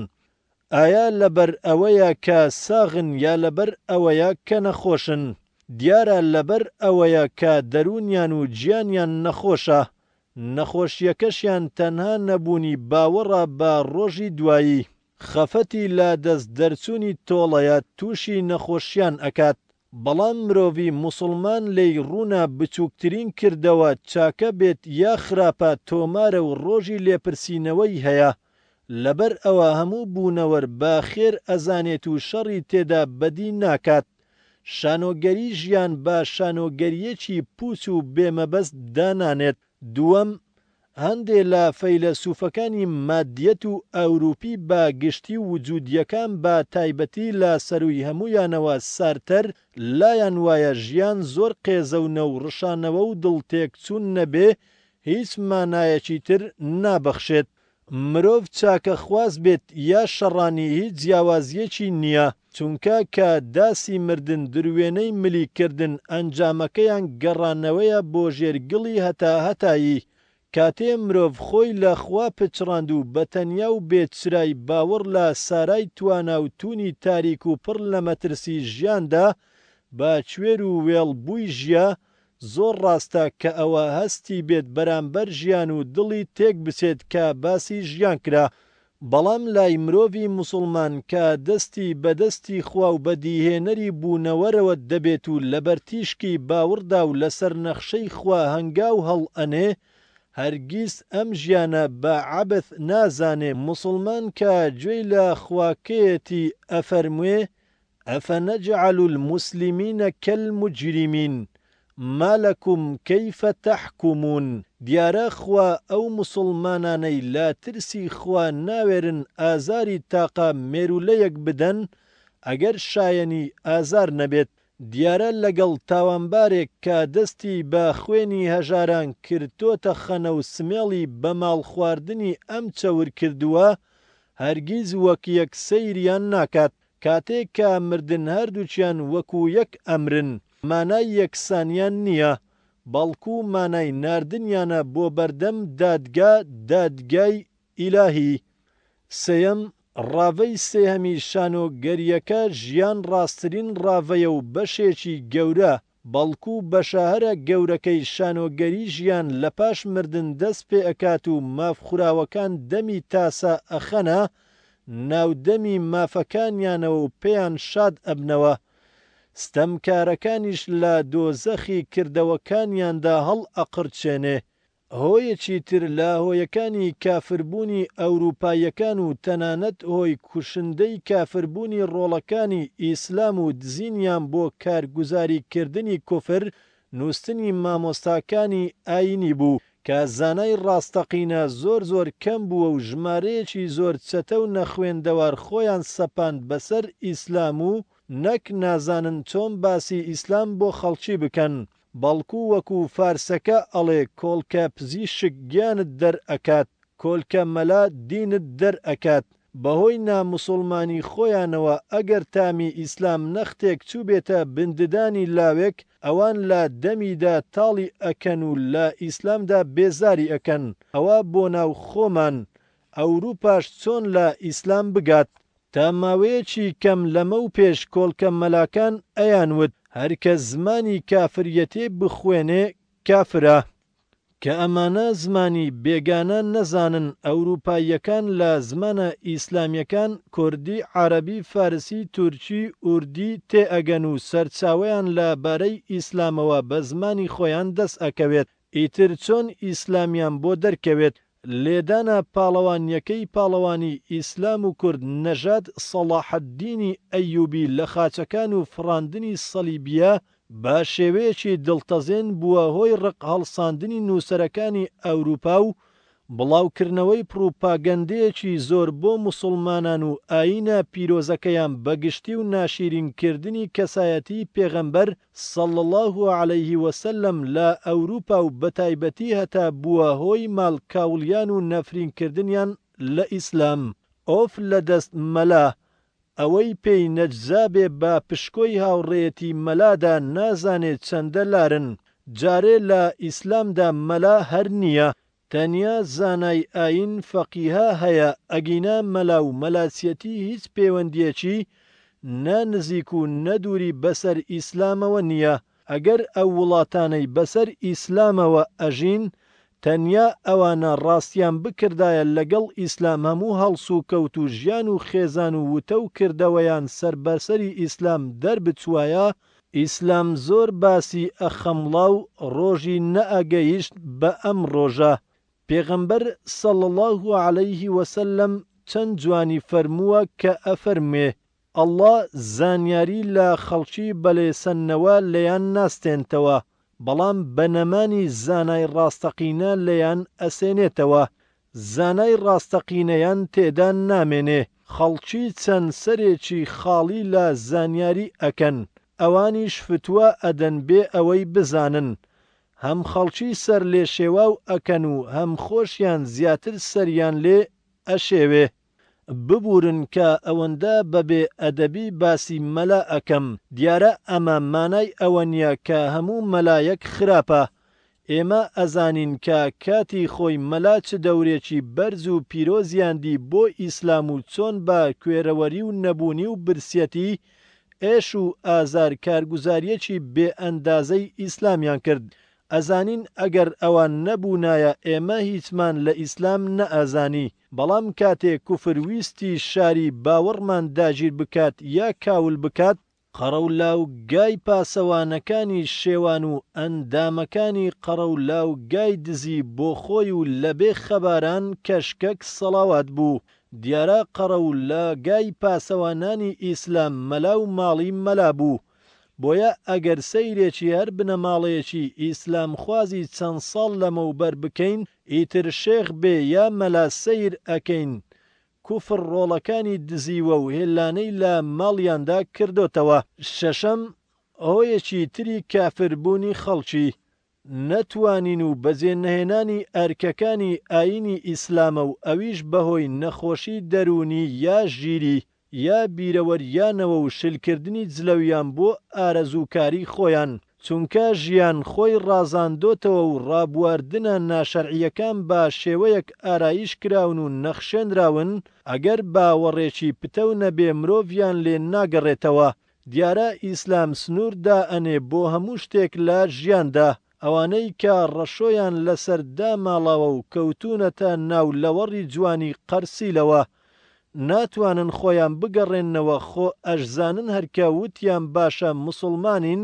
ئایا لەبەر ئەوەیە کە ساغن یا لەبەر ئەوەیە کە نەخۆشن؟ دیارە لەبەر ئەوەیە کە دەروونیان و گیانیان نەخۆشە، نەخۆشیەکەشیان تەنها نەبوونی باوەڕە بە ڕۆژی دوایی. خەفەتی لە دەست دەرچوونی تۆڵەیە تووشی نەخۆشیان ئەکات. بەڵام مرۆڤی موسوڵمان لێی ڕوونە بچووکترین کردەوە چاکە بێت یا خراپە تۆمارە و ڕۆژی لێپرسینەوەی هەیە، لەبەر ئەوە هەموو بوونەوەر بە خێر ئەزانێت و شەڕی تێدا بەدی ناکات. شانۆگەری ژیان بە شانۆگەرییەکی پووچ و بێ مەبەست دانانێت. دووەم، هەندێ لە فەیلەسوفەکانی مادیەت و ئەوروپی بە گشتی و وجودیەکان بە تایبەتی لە سەروی هەموویانەوە سارتەر لایان وایە ژیان زۆر قێزەونە و ڕشانەوە و دڵ تێکچوون نەبێ هیچ مانایەکی تر نابەخشێت. مرۆڤ چاکەخواز بێت یا شەڕانی هیچ جیاوازیەکی نیە، چونکە کە داسی مردن دروێنەی ملی کردن ئەنجامەکەیان گەڕانەوەیە بۆ ژێر گڵی هەتا هەتایی. کاتێ مرۆڤ خۆی لە خوا پچڕاند و بە تەنیا و بێ چرای باوەڕ لە سارای توانا و تونی تاریک و پڕ لە مەترسی ژیاندا بە کوێر و وێڵ بووی ژیا، زۆر ڕاستە کە ئەوە هەستی بێت بەرامبەر ژیان و دڵی تێک بچێت کە باسی ژیان کرا، بەڵام لای مرۆڤی موسوڵمان کە دەستی بە دەستی خوا و بەدیهێنەری بوونەوەرەوە دەبێت و لەبەر تیشکی باوڕدا و لەسەر نەخشەی خوا هەنگاو هەڵئەنێ هەرگیز ئەم ژیانە بە عەبث نازانێ، موسوڵمان کە گوێی لە خواکەیەتی ئەفەرموێ، افنجعل المسلمین کالمجرمین ما لکم کیف تحکمون، دیارە خوا ئەو موسوڵمانانەی لە ترسی خوا ناوێرن ئازاری تاقە مێرولەیەک بدەن ئەگەر شایەنی ئازار نەبێت، دیارە لەگەڵ تاوانبارێک کە دەستی بە خوێنی هەژاران کرتۆتە خەنە و سمێڵی بە ماڵ خواردنی ئەم چەور کردووە هەرگیز وەک یەک سەیریان ناکات. کاتێک کە مردن هەردووکیان وەکو یەک ئەمرن مانای یەکسانیان نییە بەڵکو مانای ناردنیانە بۆ بەردەم دادگا دادگای ئیلاهی. سێیەم، ڕاڤەی سێهەمی شانۆگەرییەکە ژیان ڕاستترین ڕاڤەیە و بەشێکی گەورە بەڵکو بەشە هەرە گەورەکەی شانۆگەری ژیان لە پاش مردن دەست پێ ئەکات و مافخوراوەکان دەمی تاسە ئەخەنە ناو دەمی مافەکانیانەوە و پێیان شاد ئەبنەوە ستەمکارەکانیش لە دۆزەخی کردەوەکانیاندا هەڵئەقرچێنێ. هۆیەکی تر لە هۆیەکانی کافربوونی ئەوروپاییەکان و تەنانەت هۆی کوشندەی کافربوونی ڕۆڵەکانی ئیسلام و دزینیان بۆ کارگوزاری کردنی کوفر نووستنی مامۆستاکانی ئایینی بوو کە زانای ڕاستەقینە زۆر زۆر کەم بووە و ژمارەیەکی زۆر چەتە و نەخوێندەوار خۆیان سەپاند بەسەر ئیسلام و نەک نازانن چۆن باسی ئیسلام بۆ خەڵکی بکەن بەڵکو وەکو فارسەکە ئەڵێ کۆڵکە پزیشک گیانت دەر ئەکات کۆلکە مەلا دینت دەر ئەکات بەهۆی نا موسوڵمانی خۆیانەوە ئەگەر تامی ئیسلام نەختێک چوبێتە بن ددانی لاوێک ئەوان لە دەمیدا تاڵی ئەکەن و لە ئیسلامدا بێزاری ئەکەن ئەوە بۆ ناو خۆمان ئەوروپاش چۆن لە ئیسلام بگات تا ماوەیەکی کەم لەمەو پێش کۆڵکە مەلاکان ئەیان وت هەرکەس زمانی کافریەتێ بخوێنێ کافرە. کە ئەمانە زمانی بێگانە نەزانن ئەوروپاییەکان لە زمانە ئیسلامیەکان کوردی عەرەبی فارسی تورکی ئوردی تێ ئەگەن و سەرچاوەیان لە بارەی ئیسلامەوە بە زمانی خۆیان دەس ئەکەوێت ئیتر چۆن ئیسلامیان بۆ دەرکەوێت لێدانە پاڵەوانیەکەی پاڵەوانی ئیسلام و کورد نەژاد سەڵاحەدینی ئەیوبی لە خاچەکان و فڕاندنی سەلیبیە بە شێوەیەکی دڵتەزێن بووە هۆی ڕق هەڵساندنی نووسەرەکانی ئەوروپا و بڵاوکردنەوەی پڕوپاگەندەیەکی زۆر بۆ موسوڵمانان و ئایینە پیرۆزەکەیان بە گشتی و ناشیرین کردنی کەسایەتی پێغەمبەر صلی اللە علیه وسلم لە ئەوروپا و بەتایبەتی هەتا بووە هۆی ماڵ کاوڵیان و نەفرین کردنیان لە ئیسلام. ئۆف لە دەست مەلا ئەوەی پێی نەجزابێ بە پشکۆی هاوڕێیەتی مەلادا نازانێ چەندە لارن جارێ لە ئیسلامدا مەلا هەر نییە تەنیا زانای ئایین فەقیهە هەیە ئەگینا مەلا و مەلاچیەتی هیچ پێوەندیەکی نە نزیک و نە دووری بەسەر ئیسلامەوە نیە ئەگەر ئەو وڵاتانەی بەسەر ئیسلامەوە ئەژین تەنیا ئەوانە ڕاستیان بکردایە لەگەڵ ئیسلام هەموو هەڵسوکەوت و ژیان و خێزان و وتە و کردەوەیان سەربەسەری ئیسلام دەربچوایە ئیسلام زۆر باسی ئەخەمڵا و ڕۆژی نەئەگەیشت بە ئەم ڕۆژە، پێغەمبەر صلی اللە علیه وسلم چەند جوانی فەرمووە کە ئەفەرموێ، اللە زانیاری لە خەڵکی بەلێسەندنەوە لێیان ناستێنتەوە، بەڵام بە نەمانی زانای ڕاستەقینە لێیان ئەسێنێتەوە، زانای ڕاستەقینەیان تێدا نامێنێ، خەڵکی چەند سەرێکی خاڵی لە زانیاری ئەکەن، ئەوانیش فتوا ئەدەن بێ ئەوەی بزانن، هەم خەڵکی سەر لێ شێواو ئەکەن و هەم خۆشیان زیاتر سەریان لێ ئەشێوێ. ببورن کە ئەوەندە بە بێ ئەدەبی باسی مەلا ئەکەم، دیارە ئەمە مانای ئەوە نیە کە هەموو مەلایەک خراپە، ئێمە ئەزانین کە کاتی خۆی مەلا چ دەورێکی بەرز و پیرۆزیان دی بۆ ئیسلام و چۆن بە کوێرەوەری و نەبوونی و برسیەتی ئێش و ئازار کارگوزاریەکی بێ ئەندازەی ئیسلامیان کرد ئەزانین ئەگەر ئەوان نەبوونایە ئێمە هیچمان لە ئیسلام نەئەزانی بەڵام کاتێ کوفر ویستی شاری باوەڕمان داگیر بکات یا کاول بکات قەڕەولاوگای پاسەوانەکانی شێوان و ئەندامەکانی قەڕەولاوگای دزی بۆ خۆی و لە بێ خەباران کەشکەک سەڵاوات بوو. دیارە قەڕەولاگای پاسەوانانی ئیسلام مەلا و ماڵی مەلا بوو. بۆیە ئەگەر سەیرێکی هەر بنەماڵەیەکی ئیسلامخوازی چەند ساڵ لەمەوبەر بکەین ئیتر شێخ بێ یا مەلا سەیر ئەکەین کوفر ڕۆڵەکانی دزیوە و هێلانەی لە ماڵیاندا کردۆتەوە. شەشەم، هۆیەکی تری کافر بوونی خەڵکی، نەتوانین و بەجێ نەهێنانی ئەرکەکانی ئایینی ئیسلامە و ئەویش بەهۆی نەخۆشی دەروونی یا ژیری یا بیرەوەریانەوە و شلکردنی جلەویان بۆ ئارەزووکاری خۆیان، چونکە ژیان خۆی ڕازاندۆتەوە و ڕابواردنە ناشەرعییەکان بە شێوەیەک ئارایش کراون و نەخشێنراون ئەگەر باوەڕێکی پتەو نەبێ مرۆڤیان لێ ناگەڕێتەوە. دیارە ئیسلام سنوور دائەنێ بۆ هەموو شتێک لە ژیاندا، ئەوانەی کە ڕەشۆیان لەسەر داماڵاوە و کەوتوونەتە ناو لەوەڕی جوانی قەرسیلەوە ناتوانن خۆیان بگەڕێننەوە خۆ ئەشزانن هەرکە وتیان باشە موسوڵمانین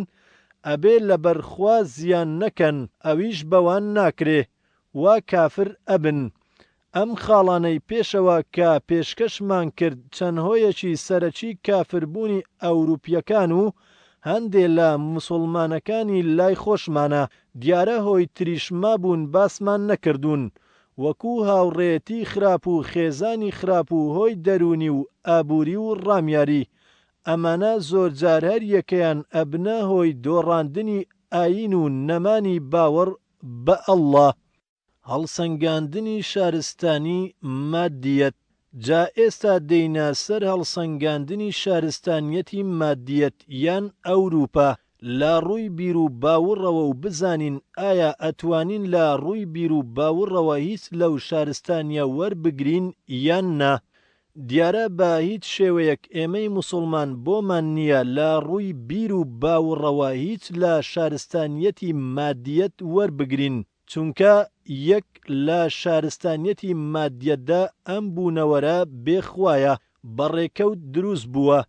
ئەبێ لەبەر خوا زیان نەکەن ئەویش بەوان ناکرێ وا کافر ئەبن ئەم خاڵانەی پێشەوە کە پێشکەشمان کرد چەند هۆیەکی سەرەکی کافربوونی ئەوروپیەکان و هەندێ لە موسوڵمانەکانی لای خۆشمانە، دیارە هۆی تریش مابوون باسمان نەکردوون وەکو هاوڕێیەتی خراپ و خێزانی خراپ و هۆی دەروونی و ئابووری و ڕامیاری، ئەمانە زۆرجار هەریەکەیان ئەبنە هۆی دۆڕاندنی ئایین و نەمانی باوەڕ بە اللە. هەڵسەنگاندنی شارستانی مادیەت، جا ئێستا دێینە سەر هەڵسەنگاندنی شارستانیەتی مادیەت یان ئەوروپا لە ڕووی بیرو باوڕەوە و بزانین ئایا ئەتوانین لە ڕووی بیرو باوڕەوە هیچ لەو شارستانیە وەربگرین یان نا؟ دیارە بە هیچ شێوەیەک ئێمەی موسوڵمان بۆمان نیە لە ڕووی بیرو باوڕەوە هیچ لە شارستانیەتی مادیەت وەربگرین، چونکە یەک لە شارستانیەتی مادیەتدا ئەم بوونەوەرە بێ خوایە، بە ڕێکەوت دروست بووە،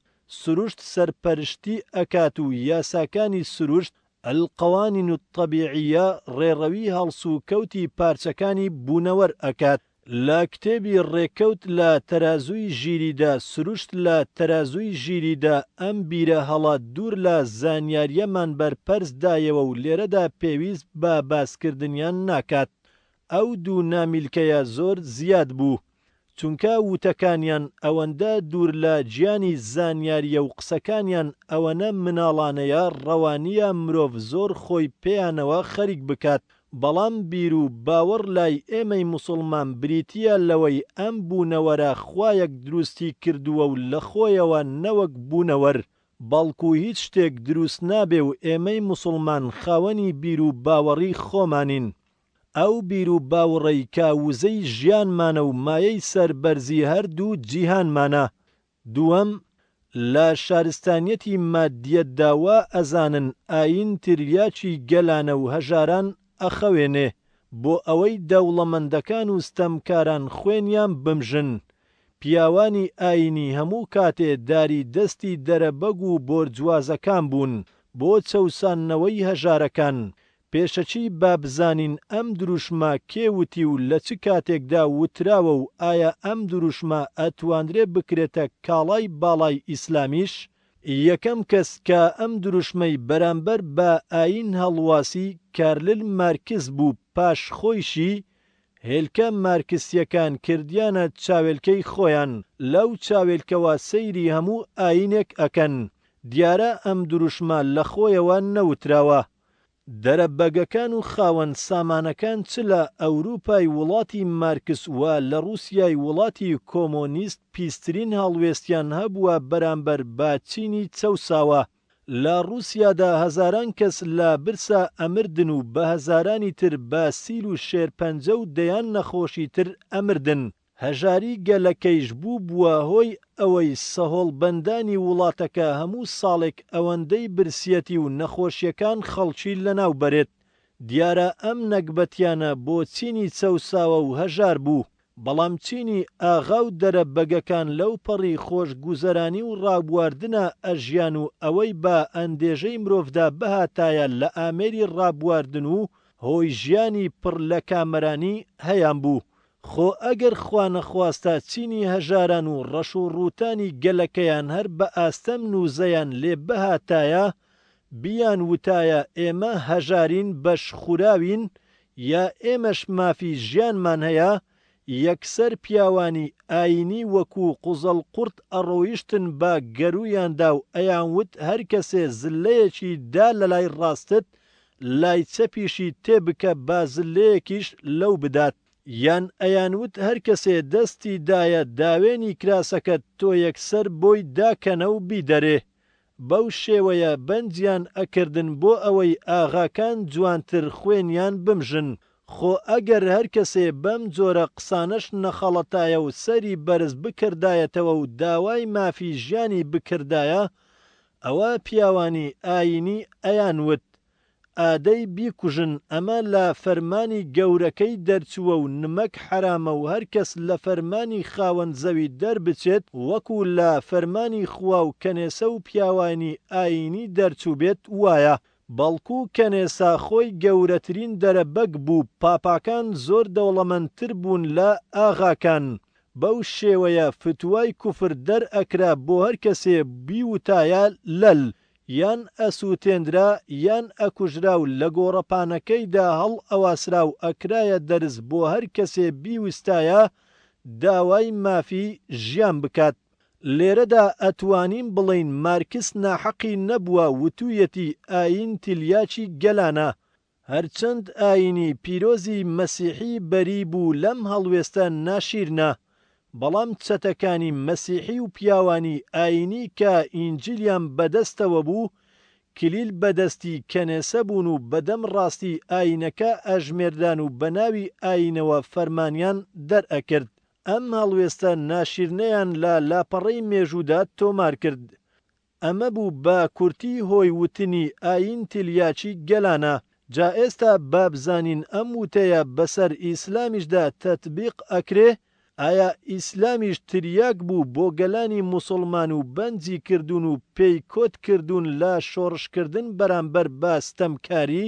سروشت سەرپەرشتی ئەکات و یاساکانی سروشت، القوانین الطبیعیە، ڕێڕەوی هەڵسوکەوتی پارچەکانی بوونەوەر ئەکات. لە کتێبی ڕێکەوت لە تەرازووی ژیریدا، سروشت لە تەرازووی ژیریدا، ئەم بیرە هەڵە دوور لە زانیارییەمان بەرپەرچ دایەوە و لێرەدا پێویست بە باسکردنیان ناکات. ئەو دوو نامیلکەیە زۆر زیاد بوو. چونکە وتەکانیان ئەوەندە دوور لە گیانی زانیارییە و قسەکانیان ئەوەنە مناڵانەیە ڕەوانییە مرۆڤ زۆر خۆی پێیانەوە خەریک بکات. بەڵام بیر و باوەڕ لای ئێمەی موسوڵمان بریتییە لەوەی ئەم بوونەوەرە خوایەک دروستی کردووە و لە خۆیەوە نەوەک بوونەوەر بەڵکو هیچ شتێک دروست نابێ و ئێمەی موسوڵمان خاوەنی بیر و باوەڕی خۆمانین ئەو بیر و باوڕەی کە وزەی ژیانمانە و مایەی سەربەرزی هەردوو جیهانمانە دووەم، لە شارستانیەتی مادیەتدا وا ئەزانن ئایین تریاکی گەلانە و هەژاران ئەخەوێنێ بۆ ئەوەی دەوڵەمەندەکان و ستەمکاران خوێنیان بمژن. پیاوانی ئایینی هەموو کاتێ داری دەستی دەرەبەگ و بۆرجوازەکان بوون بۆ چەوساندنەوەی هەژارەکان. پێشەکی با بزانین ئەم دروشمە کێ وتی و لە چ کاتێکدا وتراوە و ئایا ئەم دروشمە ئەتوانرێ بکرێتە کاڵای باڵای ئیسلامیش؟ یەکەم کەس کە ئەم دروشمەی بەرامبەر بە ئایین هەڵواسی کارلل مارکس بوو پاش خۆیشی هێلکە مارکسیەکان کردیانە چاوێلکەی خۆیان لەو چاوێلکەوە سەیری هەموو ئایینێک ئەکەن دیارە ئەم دروشمە لە خۆیەوە نەوتراوە دەرەبەگەکان و خاوەن سامانەکان چ لە ئەوروپای وڵاتی مارکس و لە ڕوسیای وڵاتی کۆمۆنیست پیسترین هەڵوێستیان هەبووە بەرامبەر بە چینی چەوساوە. لە ڕوسیادا هەزاران کەس لە برسا ئەمردن و بە هەزارانی تر بە سیل و شێرپەنجە و دەیان نەخۆشی تر ئەمردن. هەژاری گەلەکەیش بووبووە هۆی ئەوەی سەهۆڵبەندانی وڵاتەکە هەموو ساڵێک ئەوەندەی برسیەتی و نەخۆشیەکان خەڵکی لەناو بەرێت. دیارە ئەم نەگبەتیانە بۆ چینی چەوساوە و هەژار بوو، بەڵام چینی ئاغا و دەرەبەگەکان لەو پەڕی خۆشگوزەرانی و ڕابواردنا ئەژیان و ئەوەی بە ئەندێشەی مرۆڤدا بهاتایە لە ئامێری ڕابواردن و هۆی ژیانی پڕ لە کامەرانی هەیان بوو. خۆ ئەگەر خوانەخواستە چینی هەژاران و ڕەش و ڕووتانی گەلەکەیان هەر بە ئاستەم نووزەیان لێ بهاتایە بیان وتایە ئێمە هەژارین بەش خوراوین یا ئێمەش مافی ژیانمان هەیە، یەکسەر پیاوانی ئاینی وەکو قوزەڵقورت ئەڕۆیشتن بە گەرویاندا و ئەیانوت هەرکەسێ زللەیەکی دا لەلای ڕاستت لای چەپیشی تێ بکە با زللەیەکیش لەو بدات. یان ئەیانوت هەرکەسێ دەستی دایە داوێنی کراسەکەت تۆ یەکسەر بۆی داکەنە و بیدەرێ. بەو شێوەیە بەنجیان ئەکردن بۆ ئەوەی ئاغاکان جوانتر خوێنیان بمژن. خۆ ئەگەر هەرکەسێ بەم جۆرە قسانەش نەخەڵەتایە و سەری بەرز بکردایەتەوە و داوای مافی ژیانی بکردایە ئەوا پیاوانی ئایینی ئەیانوت ئادەی بیکوژن ئەمە لە فەرمانی گەورەکەی دەرچووە و نمەک حەرامە و هەرکەس لە فەرمانی خاوەن زەوی دەربچێت وەکو لە فەرمانی خوا و کەنێسە و پیاوانی ئایینی دەرچووبێت وایە بەڵکو کەنێسە خۆی گەورەترین دەرەبەگ بوو پاپاکان زۆر دەوڵەمەندتر بوون لە ئاغاکان بەو شێوەیە فتوای کوفر دەرئەکرا بۆ هەرکەسێ بیوتایە لەل یان ئەسووتێنرا یان ئەکوژرا و لە گۆڕەپانەکەیدا هەڵئەواسرا و ئەکرایە دەرس بۆ هەر کەسێ بیوستایە داوای مافی ژیان بکات. لێرەدا ئەتوانین بڵێین مارکس ناحەقی نەبووە وتوویەتی ئایین تلیاکی گەلانە. هەرچەند ئایینی پیرۆزی مەسیحی بەری بوو لەم هەڵوێستە ناشیرنە، بەڵام چەتەکانی مەسیحی و پیاوانی ئایینی کە ئینجیلیان بەدەستەوە بوو، کلیل بەدەستی کەنێسە بوون و بەدەم ڕاستی ئایینەکە ئەژمێرران و بەناوی ئایینەوە فەرمانیان دەرئەکرد. ئەم هەڵوێستە ناشیرنەیان لە لاپەڕەی مێژوودا تۆمار کرد. ئەمە بوو بە کورتی هۆی وتنی ئایین تلیاکی گەلانە، جا ئێستا با بزانین ئەم وتەیە بەسەر ئیسلامیشدا تەتبیق ئەکرێ؟ ئایا ئیسلامیش تریاک بوو بۆ گەلانی موسوڵمان و بەنجی کردوون و پێی کۆت کردوون لە شۆڕشکردن بەرامبەر بە ستەمکاری؟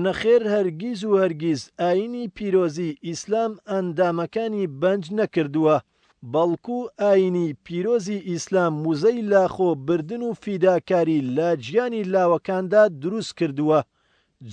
نەخێر هەرگیز و هەرگیز ئاینی پیرۆزی ئیسلام ئەندامەکانی بەنج نەکردووە، بەڵکو ئاینی پیرۆزی ئیسلام وزەی لاخۆ بردن و فیداکاری لە گیانی لاوەکاندا دروست کردووە،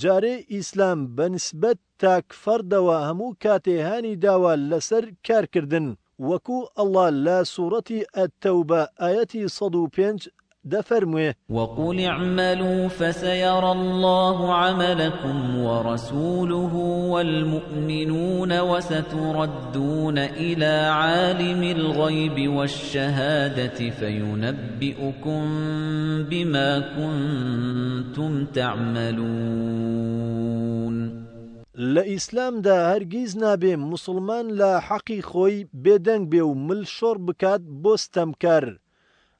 جارێ ئیسلام بە نسبەت تاک فەردەوە هەموو کاتێ هانی داوە لەسەر کارکردن، وەکو اللە لە سوڕەتی التوبە ئایەتی 105 دەفەرموێ. وقل اعملوا فسیری اللە عملکم ورسوله والمومنون وستردون الی عالم الغیب والشهادة فینبئکم بما کنتم تعملون. لە ئیسلامدا هەرگیز نابێ موسڵمان لە حەقی خۆی بێدەنگ بێ و مل شۆڕ بکات بۆ ستەمکار،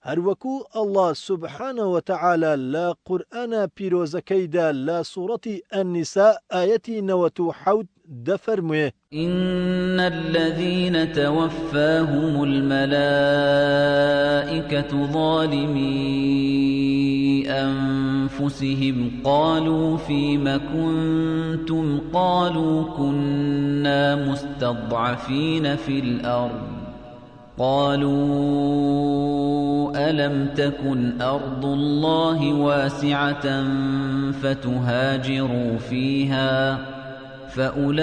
هەروەکو اللە سبحانە وتعالی لە قورئانە پیرۆزەکەیدا لە سوڕەتی النساء ئایەتی 97 دەفەرموێ. إن الذین توفاهم الملائکة ظالمی أنفسهم قالوا فیم کنتم قالوا کنا مستضعفین فی الأرض قالوا ألم تكن أرض الله واسعة فتهاجروا فيها فأولئك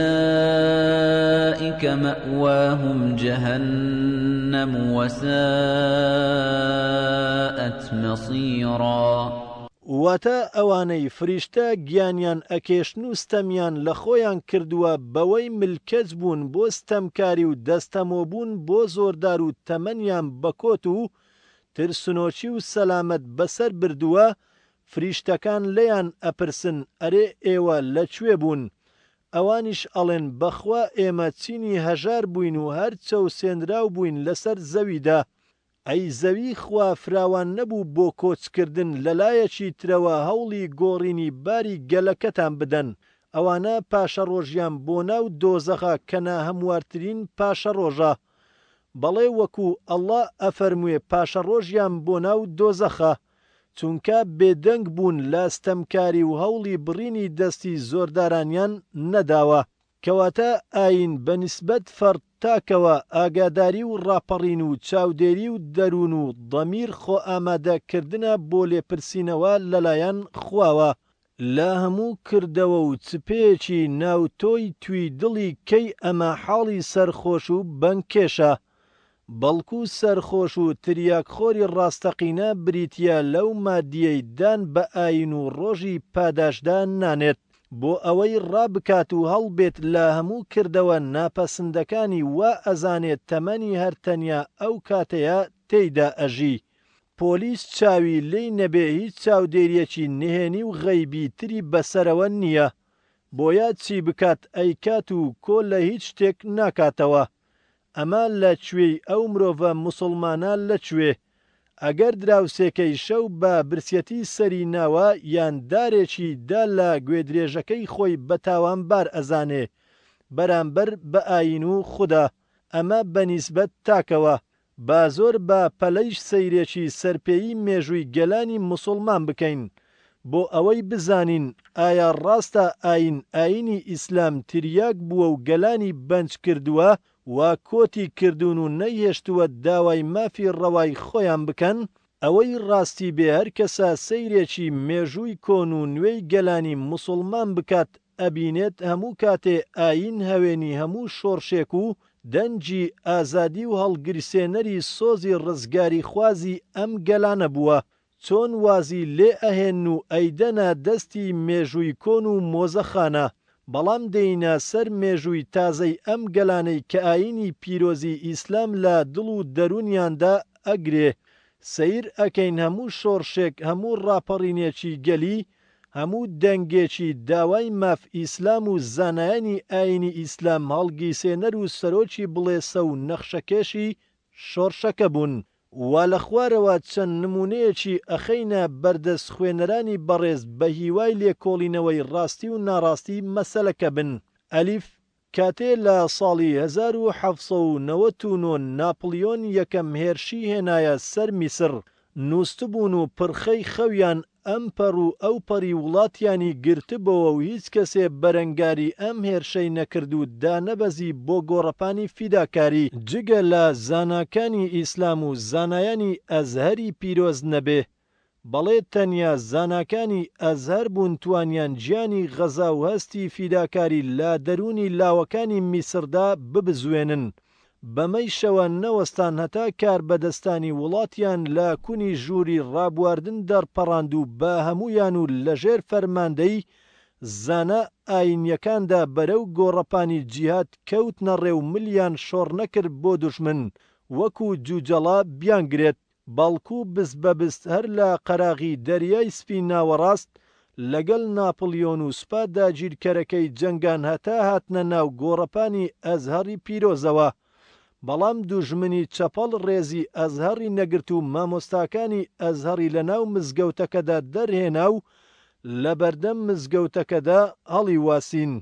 مأواهم جهنم وساءت مصيرا. واتە، ئەوانەی فریشتە گیانیان ئەکێشن و ستەمیان لە خۆیان کردووە بەوەی ملکەچ بوون بۆ ستەمکاری و دەستەمۆبوون بۆ زۆردار و تەمەنیان بە کۆت و ترسنۆکی و سەلامەت بەسەر بردووە، فریشتەکان لێیان ئەپرسن ئەرێ ئێوە لە کوێ بوون؟ ئەوانیش ئەڵێن بەخوا ئێمە چینی هەژار بووین و هەر چەوسێنراو بووین لەسەر زەویدا، ئەی زەوی خوا فراوان نەبوو بۆ کۆچکردن لەلایەکی ترەوە هەوڵی گۆڕینی باری گەلەکەتان بدەن، ئەوانە پاشەڕۆژیان بۆ ناو دۆزەخە کە ناهەموارترین پاشەڕۆژە. بەڵێ وەکو اللە ئەفەرموێ پاشەڕۆژیان بۆ ناو دۆزەخە، چونکە بێدەنگ بوون لە ستەمکاری و هەوڵی بڕینی دەستی زۆردارانیان نەداوە. کەواتە ئایین بە نیسبەت فەرد تاکەوە ئاگاداری و ڕاپەڕین و چاودێری و دەروون و ضەمیر خۆئامادە کردنە بۆ لێپرسینەوە لەلایەن خواوە لە هەموو کردەوە و چپەیەکی ناو تۆی توی دڵی کەی ئەمە حاڵی سەرخۆش و بەنگکێشە بەڵکو سەرخۆش و تریاکخۆری ڕاستەقینە بریتیە لەو مادیەی دان بە ئاین و ڕۆژی پاداشتدا نانێت بۆ ئەوەی ڕابکات و هەڵبێت لە هەموو کردەوە ناپەسندەکانی وا ئەزانێت تەمەنی هەر تەنیا ئەو کاتەیە تێیدا ئەژی پۆلیس چاوی لێی نەبێ هیچ چاودێریەکی نهێنی و غەیبی تری بەسەرەوە نیە بۆیە چی بکات ئەیکات و کۆ لە هیچ شتێک ناکاتەوە ئەمە لە کوێی ئەو مرۆڤە موسوڵمانە لە کوێ؟ ئەگەر دراوسێکەی شەو بە برسیەتی سەری ناوە یان دارێکی دا لە گوێدرێژەکەی خۆی بە تاوانبار ئەزانێ بەرامبەر بە ئایین و خودا ئەمە بە نیسبەت تاکەوە با زۆر بە پەلەیش سەیرێکی سەرپێیی مێژووی گەلانی موسوڵمان بکەین بۆ ئەوەی بزانین ئایا ڕاستە ئاین ئاینی ئیسلام تریاک بووە و گەلانی بەنج کردووە و کۆتی کردوون و نەیهێشتووە داوای مافی ڕەوای خۆیان بکەن؟ ئەوەی ڕاستی بێ هەرکەسە سەیرێکی مێژووی کۆن و نوێی گەلانی موسوڵمان بکات ئەبینێت هەموو کاتێ ئایین هەوێنی هەموو شۆڕشێک و دەنگی ئازادی و هەڵگرسێنەری سۆزی ڕزگاریخوازی ئەم گەلانە بووە. چۆن وازی لێ ئەهێنن و ئەیدەنە دەستی مێژووی کۆن و مۆزەخانە، بەڵام دێینە سەر مێژووی تازەی ئەم گەلانەی کە ئایینی پیرۆزی ئیسلام لە دڵ و دەروونیاندا ئەگرێ، سەیر ئەکەین هەموو شۆڕشێک، هەموو ڕاپەڕینێکی گەلی، هەموو دەنگێکی داوای ماف ئیسلام و زانایانی ئایینی ئیسلام هەڵگیسێنەر و سەرۆکی بڵێسە و نەخشەکێشی شۆڕشەکە بوون. وا لە خوارەوە چەند نموونەیەکی ئەخەینە بەردەست خوێنەرانی بەڕێز بە هیوای لێکۆڵینەوەی ڕاستی و ناڕاستی مەسەلەکە بن. ئەلیف، کاتێ لە ساڵی 1799 ناپڵیۆن یەکەم هێرشی هێنایە سەر میسڕ، نووستبوون و پرخەی خەویان ئەم پەڕ و ئەو پەڕی وڵاتیانی گرتبۆوە و هیچ کەسێ بەرەنگاری ئەم هێرشەی نەکرد و دانەبەزی بۆ گۆڕەپانی فیداکاری، جگە لە زاناکانی ئیسلام و زانایانی ئەزهەری پیرۆز نەبێ، بەڵێ تەنیا زاناکانی ئەزهەر بوون توانیان گیانی غەزا و هەستی فیداکاری لە دەروونی لاوەکانی میسڕدا ببزوێنن، بەمەیشەوە نەوەستان هەتا کاربەدەستانی وڵاتیان لە کونی ژووری ڕابواردن دەرپەڕاند و بە هەموویان و لەژێر فەرماندەی زانا ئایینیەکاندا بەرەو گۆڕەپانی جیهاد کەوتنە ڕێ و ملیان شۆڕنەکرد بۆ دوژمن وەکو جوجەڵە بیانگرێت. بەڵکو بست بە بست هەر لە قەراغی دەریای سپی ناوەڕاست لەگەل ناپڵیۆن و سوپا داگیرکەرەکەی جەنگان هەتا هاتنە ناو گۆڕەپانی ئەزهەڕی پیرۆزەوە بەڵام دوژمنی چەپەڵ ڕێزی ئەزهەڕی نەگرت و مامۆستاکانی ئەزهەڕی لە ناو مزگەوتەکەدا دەرهێنا و لەبەردەم مزگەوتەکەدا هەڵیواسین.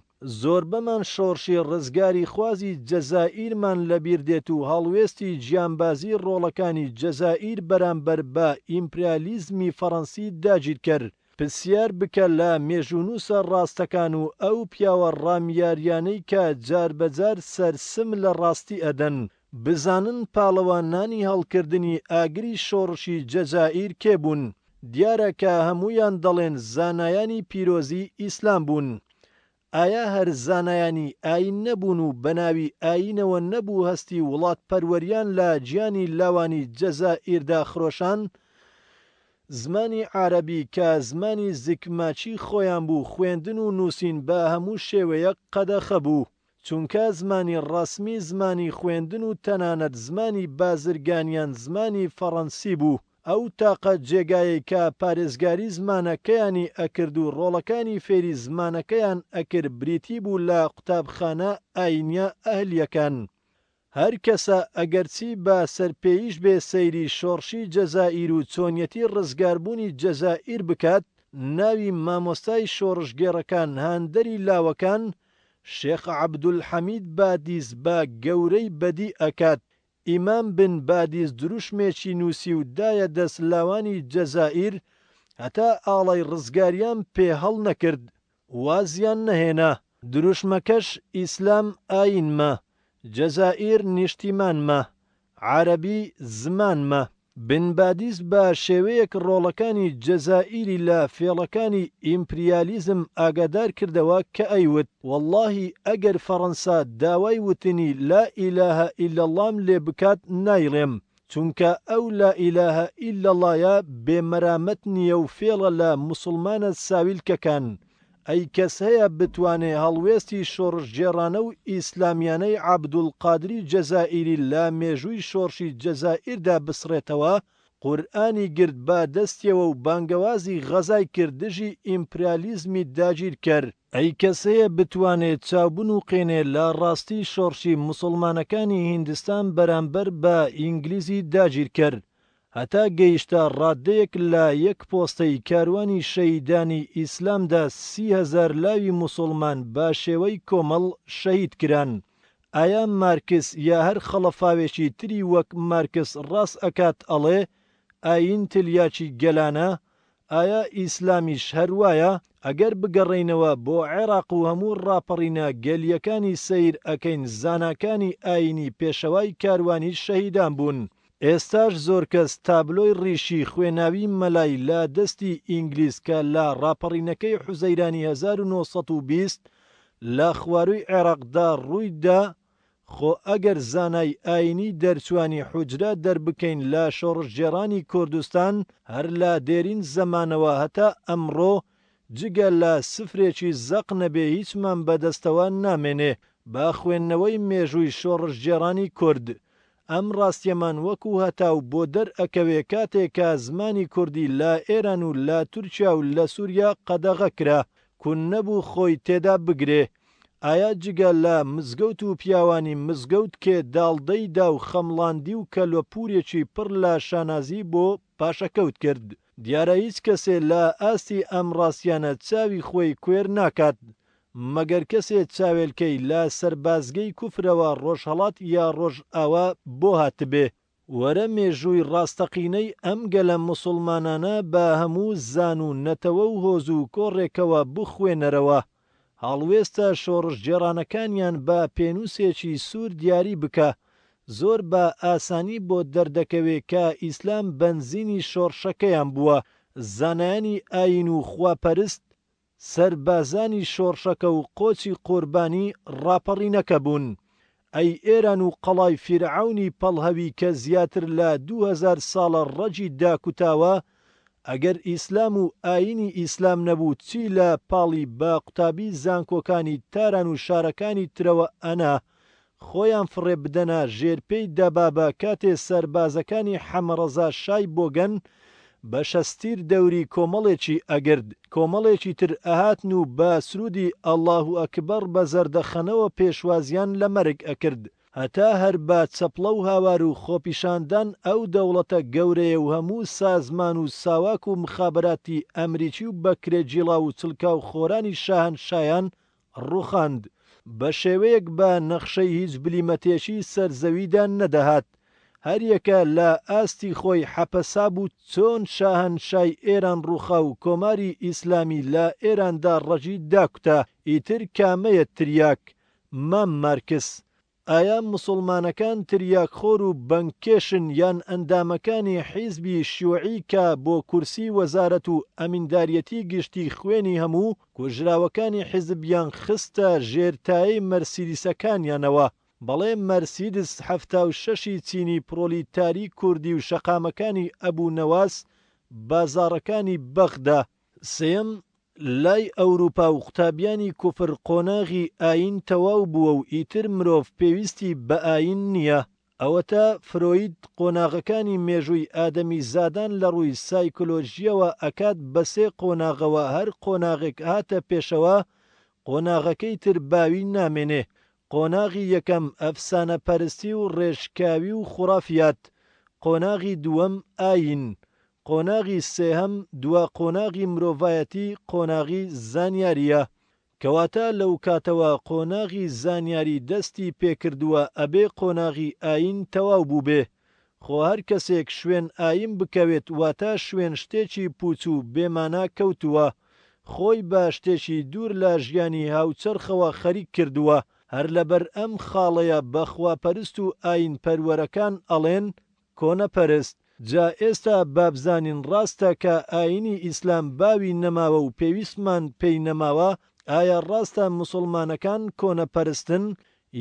زۆربەمان شۆڕشی ڕزگاریخوازی جەزائیرمان لەبیر دێت و هەڵوێستی گیانبازی ڕۆڵەکانی جەزائیر بەرامبەر بە ئیمپریالیزمی فەڕەنسی داگیرکەر. پرسیار بکە لە مێژوونووسە ڕاستەکان و ئەو پیاوە ڕامیاریانەی کە جاربەجار سەرسم لە ڕاستی ئەدەن، بزانن پاڵەوانانی هەڵکردنی ئاگری شۆڕشی جەزائیر کێ بوون، دیارە کە هەموویان دەڵێن زانایانی پیرۆزی ئیسلام بوون. ئایا هەر زانایانی ئایین نەبوون و بەناوی ئایینەوە نەبوو هەستی وڵاتپەروەریان لە گیانی لاوانی جەزائیردا خرۆشان؟ زمانی عارەبی کە زمانی زکماکی خۆیان بوو خوێندن و نووسین بە هەموو شێوەیەک قەدەخە بوو. چونکە زمانی ڕەسمی زمانی خوێندن و تەنانەت زمانی بازرگانیان زمانی فەڕەنسی بوو. ئەو تاقە جێگایەی کە پارێزگاری زمانەکەیانی ئەکرد و ڕۆڵەکانی فێری زمانەکەیان ئەکرد بریتی بوو لە قوتابخانە ئاینیە ئەهلیەکان. هەر کەسە ئەگەرچی بە سەرپێییش بێ سەیری شۆڕشی جەزائیر و چۆنیەتی ڕزگاربوونی جەزائیر بکات، ناوی مامۆستای شۆڕشگێڕەکان هاندەری لاوەکان شێخ عەبدولحەمید بادیس بە گەورەی بەدی ئەکات. ئیمام بن بادیس دروشمێکی نووسی و دایە دەست لاوانی جەزائیر هەتا ئاڵای ڕزگاریان پێ هەڵنەکرد وازیان نەهێنا. دروشمەکەش ئیسلام ئایینمە، جەزائیر نیشتیمانمە، عەرەبی زمانمە. بن بادیس بە شێوەیەک ڕۆڵەکانی جەزائیری لە فێڵەکانی ئیمپریالیزم ئاگادار کردەوە کە ئەیوت، وەڵڵاهی ئەگەر فەڕەنسا داوای وتنی لا الە الا اللە م لێ بکات نایڵێم، چونکە ئەو لا الە الا اللە یە بێ مەرامەت نییە و فێڵە لە موسڵمانە ساویلکەکان. ئەی کەس هەیە بتوانێ هەڵوێستی شۆڕشگێڕانە و ئیسلامیانەی عەبدولقادری جەزائیری لە مێژووی شۆڕشی جەزائیردا بسڕێتەوە؟ قورئانی گرت بە دەستیەوە و بانگەوازی غەزای کرد دژی ئیمپرالیزمی داگیرکەر. ئەی کەس هەیە بتوانێ چاو بنوقێنێ لە ڕاستی شۆڕشی موسڵمانەکانی هیندستان بەرامبەر بە ئینگلیزی داگیرکەر؟ هەتا گەیشتە ڕاددەیەک لە یەک پۆستەی کاروانی شەهیدانی ئیسلامدا 30,000 لاوی موسوڵمان بە شێوەی کۆمەڵ شەهید کران. ئایا مارکس یا هەر خەڵەفاوێکی تری وەک مارکس ڕاست ئەکات ئەڵێ ئایین تلیاکی گەلانە؟ ئایا ئیسلامیش هەر وایە؟ ئەگەر بگەڕێینەوە بۆ عێراق و هەموو ڕاپەڕینە گەلییەکانی سەیر ئەکەین زاناکانی ئایینی پێشەوای کاروانی شەهیدان بوون. ئێستاش زۆرکەس تابلۆی ڕیشی خوێناوی مەلای لە دەستی ئینگلیز کە لە ڕاپەڕینەکەی حوزەیرانی 1920 لە خوارووی عێراقدا ڕووی دا، خۆ ئەگەر زانای ئایینی دەرچووانی حوجرە دەربکەین لە شۆڕشگێڕانی کوردستان هەر لە دێرین زەمانەوە هەتا ئەمڕۆ جگە لە سفرێکی زەق نەبێ هیچمان بەدەستەوە نامێنێ بە خوێندنەوەی مێژووی شۆڕشگێڕانی کورد ئەم ڕاستیەمان وەکو هەتاو بۆ دەر ئەکەوێ کاتێ کە زمانی کوردی لە ئێران و لە تورکیا و لە سوریا قەدەغە کرا کون نەبوو خۆی تێدا بگرێ ئایا جگە لە مزگەوت و پیاوانی مزگەوت کێ داڵدەی دا و خەمڵاندی و کەلوپورێکی پڕ لە شانازی بۆ پاشەکەوت کرد؟ دیارە هیچ کەسێ لە ئاستی ئەم ڕاستیانە چاوی خۆی کوێر ناکات مەگەر کەسێ چاوێلکەی لە سەربازگەی کوفرەوە ڕۆژهەڵات یا ڕۆژئاوا بۆ هاتبێ. وەرە مێژووی ڕاستەقینەی ئەم گەلە موسوڵمانانە بە هەموو زان و نەتەوە و هۆز و کۆڕێکەوە بخوێنەرەوە، هەڵوێستە شۆڕشگێڕانەکانیان بە پێنووسێکی سوور دیاری بکە، زۆر بە ئاسانی بۆت دەردەکەوێ کە ئیسلام بەنزینی شۆڕشەکەیان بووە، زانایانی ئایین و خواپەرست سەربازانی شۆڕشەکە و قۆچی قوربانی ڕاپەڕینەکە بوون. ئەی ئێران و قەڵای فیرعەونی پەڵهەوی کە زیاتر لە 2000 ساڵە ڕەگی داکوتاوە، ئەگەر ئیسلام و ئایینی ئیسلام نەبوو چی لە پاڵی بە قوتابی زانکۆکانی تاران و شارەکانی ترەوە ئەنا خۆیان فڕێ بدەنە ژێر پێی دەبابە کاتێ سەربازەکانی حەمەڕەزا شای بۆگەن بە شەستیر دەوری کۆمەڵێکی ئەگرت کۆمەڵێکی تر ئەهاتن و بە سرودی اللە اکبر بە زەردەخەنەوە پێشوازیان لە مەرگ ئەکرد هەتا هەر بە چەپڵە و هاوار و خۆپیشاندان ئەو دەوڵەتە گەورەیە و هەموو سازمان و ساواک و مخابەراتی ئەمریکی و بەکرێگیڵاو و چڵکاو خۆرانی شاهەنشایان ڕوخاند، بە شێوەیەک بە نەخشەی هیچ بلیمەتێکی سەر زەویدا نەدەهات، هەریەکە لە ئاستی خۆی حەپەسابوو چۆن شاهەنشای ئێران ڕوخا و کۆماری ئیسلامی لە ئێراندا ڕەگی داکوتا، ئیتر کامەیە تریاک؟ مام مارکس. ئایا موسوڵمانەکان تریاکخۆر و بەنگکێشن یان ئەندامەکانی حیزبی شیوعی کە بۆ کورسی وەزارەت و ئەمینداریەتی گشتی خوێنی هەموو کوژراوەکانی حیزبیان خستە ژێر تایەی مەرسیدیسەکانیانەوە بەڵێ مەرسیدس 76 ی چینی پرۆلیتاری کوردی و شەقامەکانی ئەبو نەواس بازاڕەکانی بەغدا سێیەم، لای ئەوروپا و قوتابیانی کوفر قۆناغی ئایین تەواو بووە و ئیتر مرۆڤ پێویستی بە ئایین نییە. ئەوەتا فرۆید قۆناغەکانی مێژووی ئادەمیزادان لە ڕووی سایکۆلۆژییەوە ئەکات بە سێ قۆناغەوە هەر قۆناغێک هاتە پێشەوە قۆناغەکەی تر باوی نامێنێ قۆناغی یەکەم ئەفسانەپەرستی و ڕێشکاوی و خوڕافیات، قۆناغی دووەم ئایین، قۆناغی سێهەم دوا قۆناغی مرۆڤایەتی قۆناغی زانیارییە. کەواتە لەو کاتەوە قۆناغی زانیاری دەستی پێکردووە ئەبێ قۆناغی ئایین تەواو بووبێ. خۆ هەر کەسێک شوێن ئایین بکەوێت واتە شوێن شتێکی پووچ و بێ مانا کەوتووە. خۆی بە شتێکی دوور لە ژیانی هاوچەرخەوە خەریک کردووە. هەر لەبەر ئەم خاڵەیە بە خواپەرست و ئایین پەروەرەکان ئەڵێن کۆنەپەرست. جا ئێستا بابزانین ڕاستە کە ئایینی ئیسلام باوی نەماوە و پێویستمان پێی نەماوە، ئایا ڕاستە موسوڵمانەکان کۆنەپەرستن؟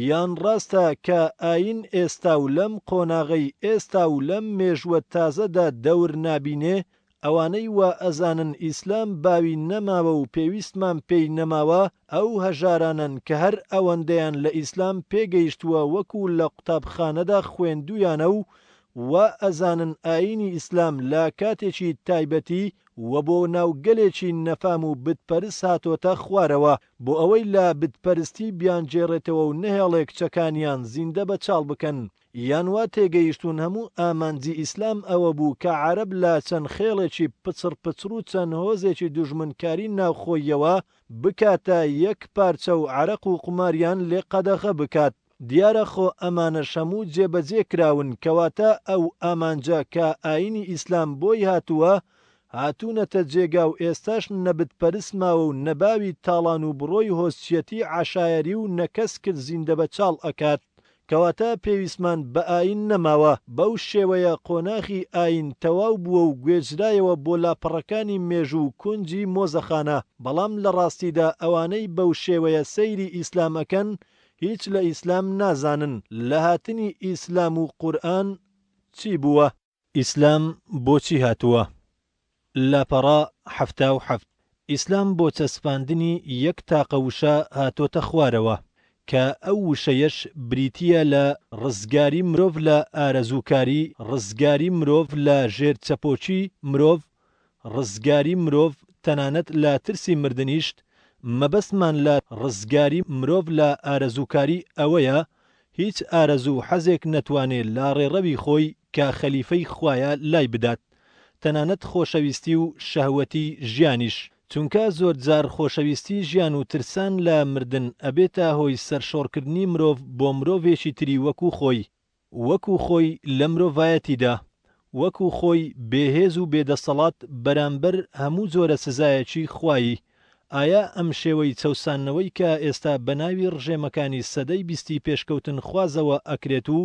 یان ڕاستە کە ئایین ئێستا و لەم قۆناغەی ئێستا و لەم مێژووە تازەدا دەور نابینێ؟ ئەوانەی وا ئەزانن ئیسلام باوی نەماوە و پێویستمان پێی نەماوە ئەو هەژارانەن کە هەر ئەوەندەیان لە ئیسلام پێگەیشتووە وەکو لە قوتابخانەدا خوێندوویانە و وا ئەزانن ئایینی ئیسلام لە کاتێکی تایبەتی و بۆ ناو گەلێکی نەفام و بت پەرست هاتۆتە خوارەوە بۆ ئەوەی لە بت پەرستی بیانگێڕێتەوە و نەهێڵێ کچەکانیان زیندە بە چاڵ بکەن. یان وا تێگەیشتوون هەموو ئامانجی ئیسلام ئەوە بوو کە عەرەب لە چەند خێڵێکی پچڕ پچڕو چەند هۆزێکی دوژمنکاری ناوخۆییەوە بکاتە یەک پارچە و عەرەق و قوماریان لێ قەدەغە بکات. دیارە خۆ ئەمانەش هەموو جێبەجێ کراون کەواتە ئەو ئامانجە کە ئاینی ئیسلام بۆی هاتووە هاتوونەتە جێگا و ئێستاش نە بت پەرست ماوە و نە باوی تاڵان و بڕۆی هۆزچیەتی عەشایەری و نە کەس کرد زیندە بە چاڵ ئەکات. کەواتە پێویستمان بە ئایین نەماوە، بەو شێوەیە قۆناغی ئایین تەواو بووە و گوێزرایەوە بۆ لاپەڕەکانی مێژوو و کونجی مۆزەخانە، بەڵام لە ڕاستیدا ئەوانەی بەو شێوەیە سەیری ئیسلام ئەکەن هیچ لە ئیسلام نازانن، لە هاتنی ئیسلام و قورئان چی بووە؟ ئیسلام بۆچی هاتووە؟ لاپەڕە 77. ئیسلام بۆ چەسپاندنی یەک تاقە وشە هاتۆتە خوارەوە، کە ئەو وشەیەش بریتییە لە ڕزگاری مرۆڤ لە ئارەزووکاری، ڕزگاری مرۆڤ لە ژێر چەپۆکی مرۆڤ، ڕزگاری مرۆڤ تەنانەت لە ترسی مردنیشت، مەبەستمان لە ڕزگاری مرۆڤ لە ئارەزووکاری ئەوەیە هیچ ئارەزوو و حەزێک نەتوانێ لە ڕێڕەوی خۆی کە خەلیفەی خوایە لای بدات تەنانەت خۆشەویستی و شەهوەتی ژیانیش، چونکە زۆرجار خۆشەویستی ژیان و ترسان لە مردن ئەبێتە هۆی سەرشۆڕکردنی مرۆڤ بۆ مرۆڤێکی تری وەکو خۆی. وەکو خۆی لە مرۆڤایەتیدا، وەکو خۆی بێ هێز و بێ دەسەڵات بەرامبەر هەموو جۆرە سزایەکی خوایی، ئایا ئەم شێوەی چەوساندنەوەی کە ئێستا بە ناوی ڕژێمەکانی سەدەی بیستی پێشکەوتنخوازەوە ئەکرێت و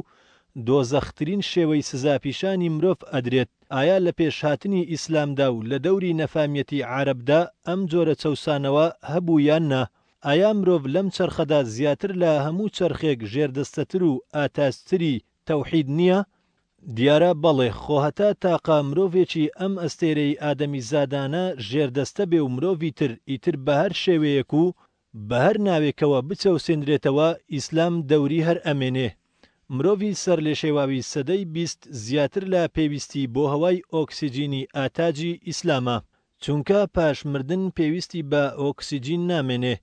دۆزەخترین شێوەی سزا پیشانی مرۆڤ ئەدرێت، ئایا لە پێش هاتنی ئیسلامدا و لە دەوری نەفامیەتی عارەبدا ئەم جۆرە چەوسانەوە هەبوو یان نا؟ ئایا مرۆڤ لەم چەرخەدا زیاتر لە هەموو چەرخێک ژێردەستەتر و ئاتاجتری تەوحید نییە؟ دیارە بەڵێ، خۆ هەتا تاقە مرۆڤێکی ئەم ئەستێرەی ئادەمیزادانە ژێردەستە بێ و مرۆڤی تر ئیتر بە هەر شێوەیەک و بە هەر ناوێکەوە بچەوسێنرێتەوە ئیسلام دەوری هەر ئەمێنێ. مرۆڤی سەرلێشێواوی سەدەی 20 زیاتر لە پێویستی بۆ هەوای ئۆکسجینی ئاتاجی ئیسلامە. چونکە پاش مردن پێویستی بە ئۆکسجین نامێنێ،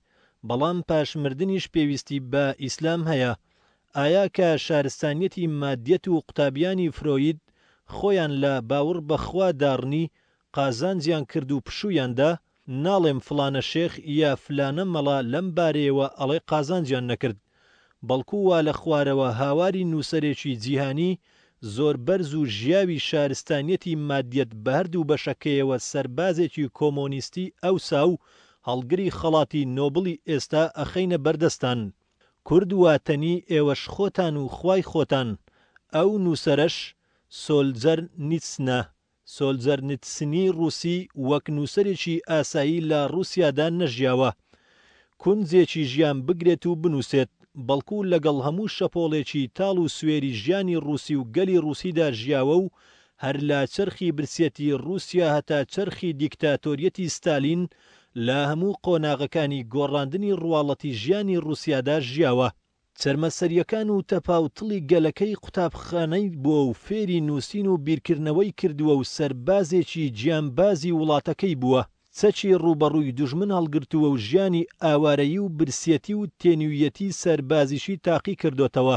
بەڵام پاش مردنیش پێویستی بە ئیسلام هەیە. ئایا کە شارستانیەتی مادیەت و قوتابیانی فرۆید خۆیان لە باوڕ بە خوا داڕنی قازانجیان کرد و پشوویان دا، ناڵێم فڵانە شێخ یا فلانە مەڵا لەم بارەیەوە ئەڵێ قازانجیان نەکرد، بەڵکو وا لە خوارەوە هاواری نووسەرێکی جیهانی زۆر بەرز و ژیاوی شارستانیەتی مادیەت بە هەردوو بەشەکەیەوە سەربازێکی کۆمۆنیستی ئەوسا و هەڵگری خەڵاتی نۆبڵی ئێستا ئەخەینە بەردەستان. کورد واتەنی ئێوەش خۆتان و خوای خۆتان، ئەو نووسەرەش سۆلجەر نیتسنە. سۆلجەرنتسنی ڕووسی وەک نووسەرێکی ئاسایی لە ڕووسیادا نەژیاوە کونجێکی ژیان بگرێت و بنووسێت، بەڵکو لەگەڵ هەموو شەپۆڵێکی تاڵ و سوێری ژیانی ڕووسی و گەلی ڕووسیدا ژیاوە و هەر لە چەرخی برسیەتی ڕووسیا هەتا چەرخی دیکتاتۆریەتی ستالین لە هەموو قۆناغەکانی گۆڕاندنی ڕواڵەتی ژیانی ڕووسیادا ژیاوە. چەرمەسەرییەکان و تەپاوتڵی گەلەکەی قوتابخانەی بووە و فێری نووسین و بیرکردنەوەی کردووە و سەربازێکی گیانبازی وڵاتەکەی بووە، چەکی ڕووبەڕووی دوژمن هەڵگرتووە و ژیانی ئاوارەیی و برسیەتی و تێنوویەتی سەربازیشی تاقی کردۆتەوە.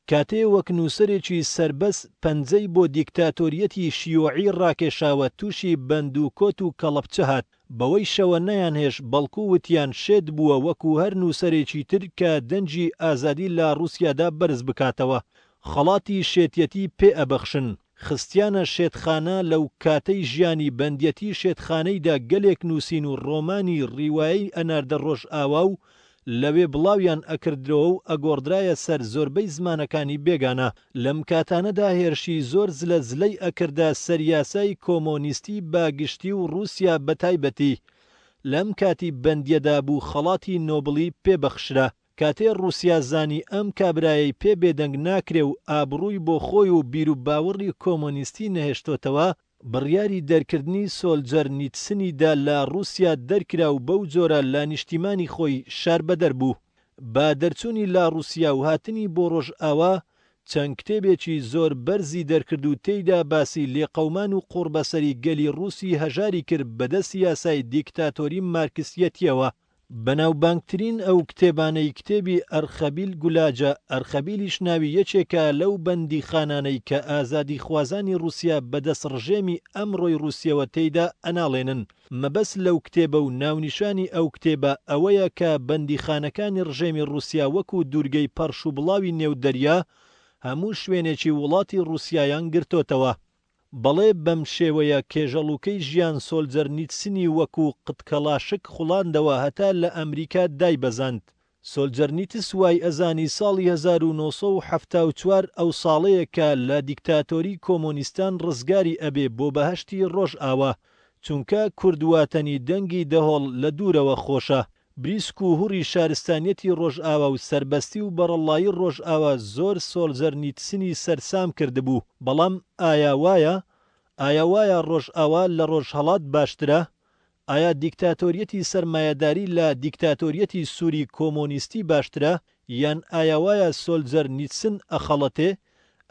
کاتێ وەک نووسەرێکی سەربەست پەنجەی بۆ دیکتاتۆریەتی شیوعی ڕاکێشاوە تووشی بەند و کۆت و کەڵەپچە هات، بەوەیشەوە نەیانهێشت بەڵکو وتیان شێت بووە وەکو هەر نووسەرێکی تر کە دەنگی ئازادی لە ڕووسیادا بەرز بکاتەوە خەڵاتی شێتیەتی پێ ئەبەخشن. خستیانە شێتخانە لەو کاتەی ژیانی بەندیەتی شێتخانەیدا گەلێک نووسین و ڕۆمانی ڕیوایەی ئەناردە ڕۆژئاوا و لەوێ بڵاویان ئەکردرەوە و ئەگۆڕدرایە سەر زۆربەی زمانەکانی بێگانە. لەم کاتانەدا هێرشی زۆر زلە زلەی ئەکردە سەر یاسای کۆمۆنیستی بە گشتی و ڕووسیا بە تایبەتی. لەم کاتی بەندیەدا بوو خەڵاتی نۆبڵی پێ بەخشرا. کاتێ ڕووسیا زانی ئەم کابرایەی پێ بێدەنگ ناکرێ و ئابڕووی بۆ خۆی و بیروباوەڕی کۆمۆنیستی نەهێشتۆتەوە، بڕیاری دەرکردنی سۆلجەرنیتسنی دا لە ڕووسیا دەرکرا و بەو جۆرە لە نیشتیمانی خۆی شاربەدەر بوو. بە دەرچوونی لە ڕووسیا و هاتنی بۆ ڕۆژئاوا چەند کتێبێکی زۆر بەرزی دەرکرد و تێیدا باسی لێقەومان و قوڕبەسەری گەلی ڕووسی هەژاری کرد بەدەست یاسای دیکتاتۆری مارکسیەتیەوە. بەناوبانگترین ئەو کتێبانەی کتێبی ئەرخەبیل گولاجە، ئەرخەبیلیش ناوی یەکێکە لەو بەندیخانانەی کە ئازادیخوازانی ڕووسیا بەدەست ڕژێمی ئەمڕۆی ڕووسیەوە تێیدا ئەناڵێنن. مەبەست لەو کتێبە و ناونیشانی ئەو کتێبە ئەوەیە کە بەندیخانەکانی ڕژێمی ڕووسیا وەکو دوورگەی پەڕشوبڵاوی نێو دەریا هەموو شوێنێکی وڵاتی ڕووسیایان گرتۆتەوە. بەڵێ بەم شێوەیە کێژەڵوکەی ژیان سۆلجەرنیتسنی وەکو قتکەڵاشک خوڵاندەوە هەتا لە ئەمریکا دایبەزاند. سۆلجەرنیتس وای ئەزانی ساڵی 1974 ئەو ساڵەیە کە لە دیکتاتۆری کۆمۆنیستان ڕزگاری ئەبێ بۆ بەهەشتی ڕۆژئاوا. چونکە کورد واتەنی دەنگی دەهۆڵ لە دوورەوە خۆشە. بریسک و هوڕی شارستانیەتی ڕۆژئاوا و سەربەستی و بەڕەڵڵایی ڕۆژئاوا زۆر سۆلجەرنیتسنی سەرسام کردبوو، بەڵام ئایا وایە؟ ئایا وایە ڕۆژئاوا لە ڕۆژهەڵات باشترە؟ ئایا دیکتاتۆریەتی سەرمایەداری لە دیکتاتۆریەتی سوری کۆمۆنیستی باشترە؟ یان ئایا وایە سۆلجەرنیتسن ئەخەڵەتێ؟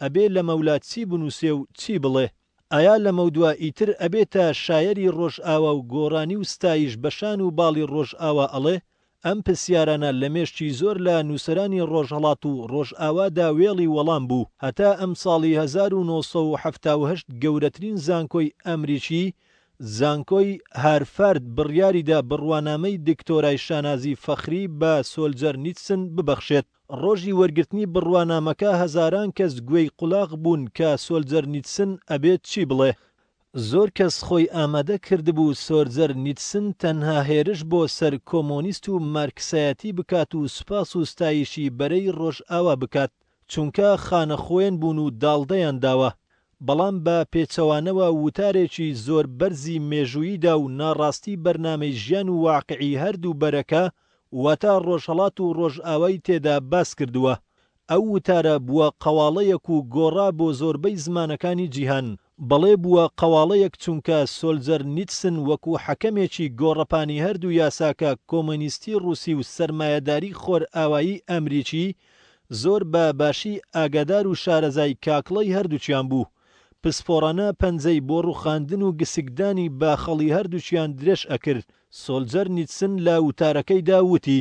ئەبێ لەمەولا چی بنوسێ و چی بڵێ؟ ئایا لەمەودوا ئیتر ئەبێتە شایەری ڕۆژئاوا و گۆرانی و ستایش بە شان و باڵی ڕۆژئاوا ئەڵێ؟ ئەم پرسیارانە لە مێشکی زۆر لە نووسەرانی ڕۆژهەڵات و ڕۆژئاوادا وێڵی وەڵام بوو هەتا ئەمساڵی 1978 گەورەترین زانکۆی ئەمریکی زانکۆی هارفارد بڕیاریدا بڕوانامەی دکتۆرای شانازی فەخری بە سۆلجەرنیتسن ببەخشێت. ڕۆژی وەرگرتنی بڕوانامەکە هەزاران کەس گوێی قولاغ بوون کە سۆلجەرنیتسن ئەبێت چی بڵێ. زۆر کەس خۆی ئامادە کردبوو سۆرجەرنیتسن تەنها هێرش بۆ سەر کۆمۆنیست و مارکسایەتی بکات و سوپاس و ستایشی بەرەی ڕۆژئاوا بکات چونکە خانەخوێن بوون و داڵدەیان داوە بەڵام بە پێچەوانەوە وتارێکی زۆر بەرزی مێژوویی دا و ناڕاستی بەرنامەی ژیان و واقعی هەردوو بەرەکە واتە ڕۆژهەڵات و ڕۆژئاوای تێدا باس کردووە. ئەو وتارە بووە قەواڵەیەک و گۆڕا بۆ زۆربەی زمانەکانی جیهان. بەڵێ بووە قەواڵەیەک چونکە سۆلجەرنیتسن وەکو حەکەمێکی گۆڕەپانی هەردوو یاساکە کۆمۆنیستی ڕووسی و سەرمایەداری خۆرئاوایی ئەمریکی زۆر بە باشی ئاگادار و شارەزای کاکڵەی هەردووکیان بوو. پسپۆڕانە پەنجەی بۆ ڕووخاندن و گسکدانی باخەڵی هەردووکیان درێژ ئەکرد. سۆلجەرنیتسن لە وتارەکەیدا وتی،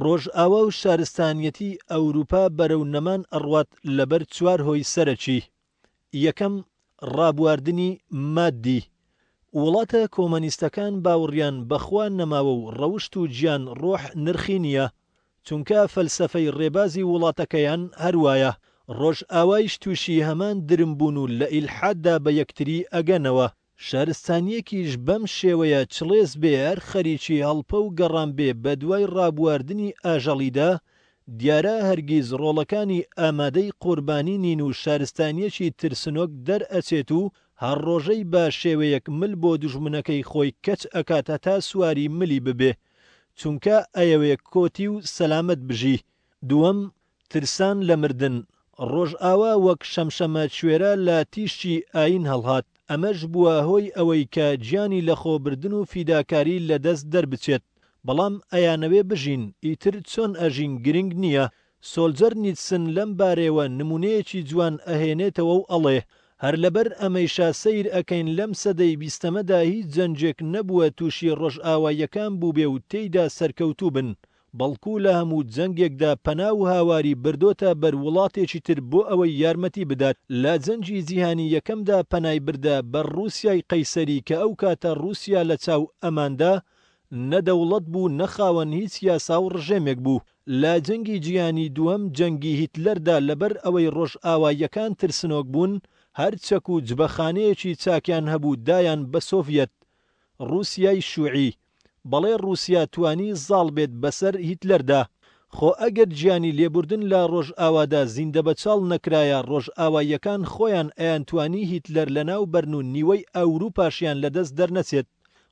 ڕۆژئاوا و شارستانیەتی ئەوروپا بەرەو نەمان ئەڕوات لەبەر چوار هۆی سەرەکی. یەکەم، ڕابواردنی ماددی. وڵاتە کۆمەنیستەکان باوڕیان بە خوا نەماوە و ڕەوشت و گیان ڕۆح نرخی نییە، چونکە فەلسەفەی ڕێبازی وڵاتەکەیان هەر وایە. ڕۆژئاوایش تووشی هەمان درم بوون و لە ئیلحاددا بە یەکتری ئەگەنەوە. شارستانییەکیش بەم شێوەیە چڵێس بێ هەر خەریکی هەڵپە و گەڕان بێ بە دوای ڕابواردنی ئاژەڵیدا، دیارە هەرگیز ڕۆڵەکانی ئامادەی قوربانی نین و شارستانییەکی ترسنۆک دەرئەچێت و هەر ڕۆژەی بە شێوەیەک مل بۆ دوژمنەکەی خۆی کەچ ئەکات هەتا سواری ملی ببێ چونکە ئەیەوێ کۆتی و سەلامەت بژی. دووەم، ترسان لە مردن، ڕۆژئاوا وەک شەمشەمەکوێرە لە تیشکی ئایین هەڵهات، ئەمەش بووە هۆی ئەوەی کە گیانی لەخۆبردن و فیداکاری لە دەست دەربچێت، بەڵام ئەیانەوێ بژین، ئیتر چۆن ئەژین گرنگ نییە. سۆلجەرنیتسن لەم بارەیەوە نموونەیەکی جوان ئەهێنێتەوە و ئەڵێ، هەر لەبەر ئەمەیشە سەیر ئەکەین لەم سەدەی بیستەمەدا هیچ جەنگێک نەبووە تووشی ڕۆژئاواییەکان بووبێ و تێیدا سەرکەوتوو بن، بەڵکو لە هەموو جەنگێکدا پەنا و هاواری بردۆتە بەر وڵاتێکی تر بۆ ئەوەی یارمەتی بدات. لە جەنگی جیهانی یەکەمدا پەنای بردە بەر ڕووسیای قەیسەری کە ئەو کاتە ڕووسیا لە چاو ئەماندا نە دەوڵەت بوو نە خاوەن هیچ یاسا و ڕژێمێک بوو. لە جەنگی جیهانی دووەم جەنگی هیتلەردا لەبەر ئەوەی ڕۆژئاواییەکان ترسنۆک بوون هەر چەک و جبەخانەیەکی چاکیان هەبوو دایان بە سۆڤیەت، ڕووسیای شوعی. بەڵێ ڕووسیا توانی زاڵ بێت بەسەر هیتلەردا. خۆ ئەگەر گیانی لێبوردن لە ڕۆژئاوادا زیندەبەچاڵ نەکرایە ڕۆژئاواییەکان خۆیان ئەیانتوانی هیتلەر لەناو بەرن و نیوەی ئەوروپاشیان لەدەست دەرنەچێت.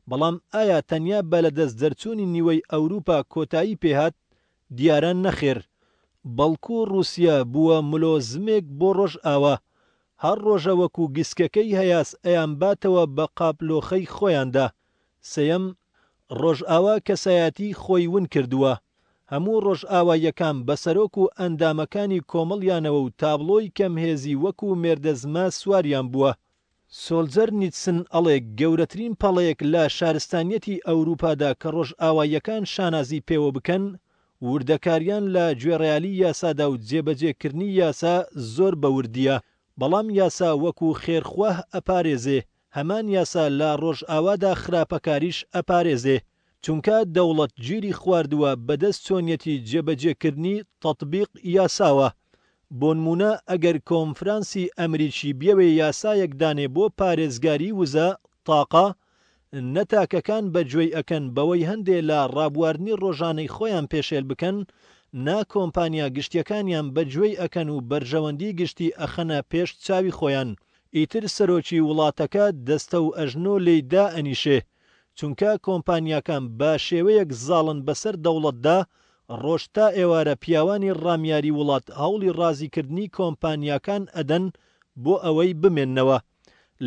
بەڵام ئایا تەنیا بە لەدەست دەرچوونی نیوەی ئەوروپا کۆتایی پێهات؟ دیارە نەخێر. بەڵکو ڕووسیا بووە ملۆزمێک بۆ ڕۆژئاوا. هەر ڕۆژە وەکو گسکەکەی هەیاس ئەیانباتەوە بە قاپلۆخەی خۆیاندا. سێیەم، ڕۆژئاوا کەسایەتیی خۆی ون کردووە. هەموو ڕۆژئاواییەکان بە سەرۆک و ئەندامەکانی کۆمەڵیانەوە و تابڵۆی کەمهێزی وەکو مێردەزمە سواریان بووە. سۆلجەرنیتسن ئەڵێ گەورەترین پەڵەیەک لە شارستانیەتی ئەوروپادا کە ڕۆژئاواییەکان شانازی پێوە بکەن، وردەکاریان لە گوێڕایەلی یاسادا و جێبەجێکردنی یاسا زۆر بە وردییە. بەڵام یاسا وەکو خێرخواه ئەپارێزێ، هەمان یاسا لە ڕۆژئاوادا خراپەکاریش ئەپارێزێ، چونکە دەوڵەت گیری خواردووە بەدەست چۆنیەتی جێبەجێکردنی، تطبیق، یاساوە. بۆنموونە ئەگەر کۆنفرانسی ئەمریکی بیەوێ یاسایەک دانێ بۆ پارێزگاری وزە، طاقە، نە تاکەکان بە گوێی ئەکەن بەوەی هەندێ لە ڕابواردنی ڕۆژانەی خۆیان پێشێل بکەن، نا کۆمپانیا گشتیەکانیان بە گوێی ئەکەن و بەرژەوەندی گشتی ئەخەنە پێش چاوی خۆیان. ئیتر سەرۆکی وڵاتەکە دەستە و ئەژنۆ لێی دائەنیشێ. چونکە کۆمپانیاکان بە شێوەیەک زاڵن بەسەر دەوڵەتدا، ڕۆژ تا ئێوارە پیاوانی ڕامیاری وڵات هەوڵی ڕازیکردنی کۆمپانیاکان ئەدەن بۆ ئەوەی بمێننەوە.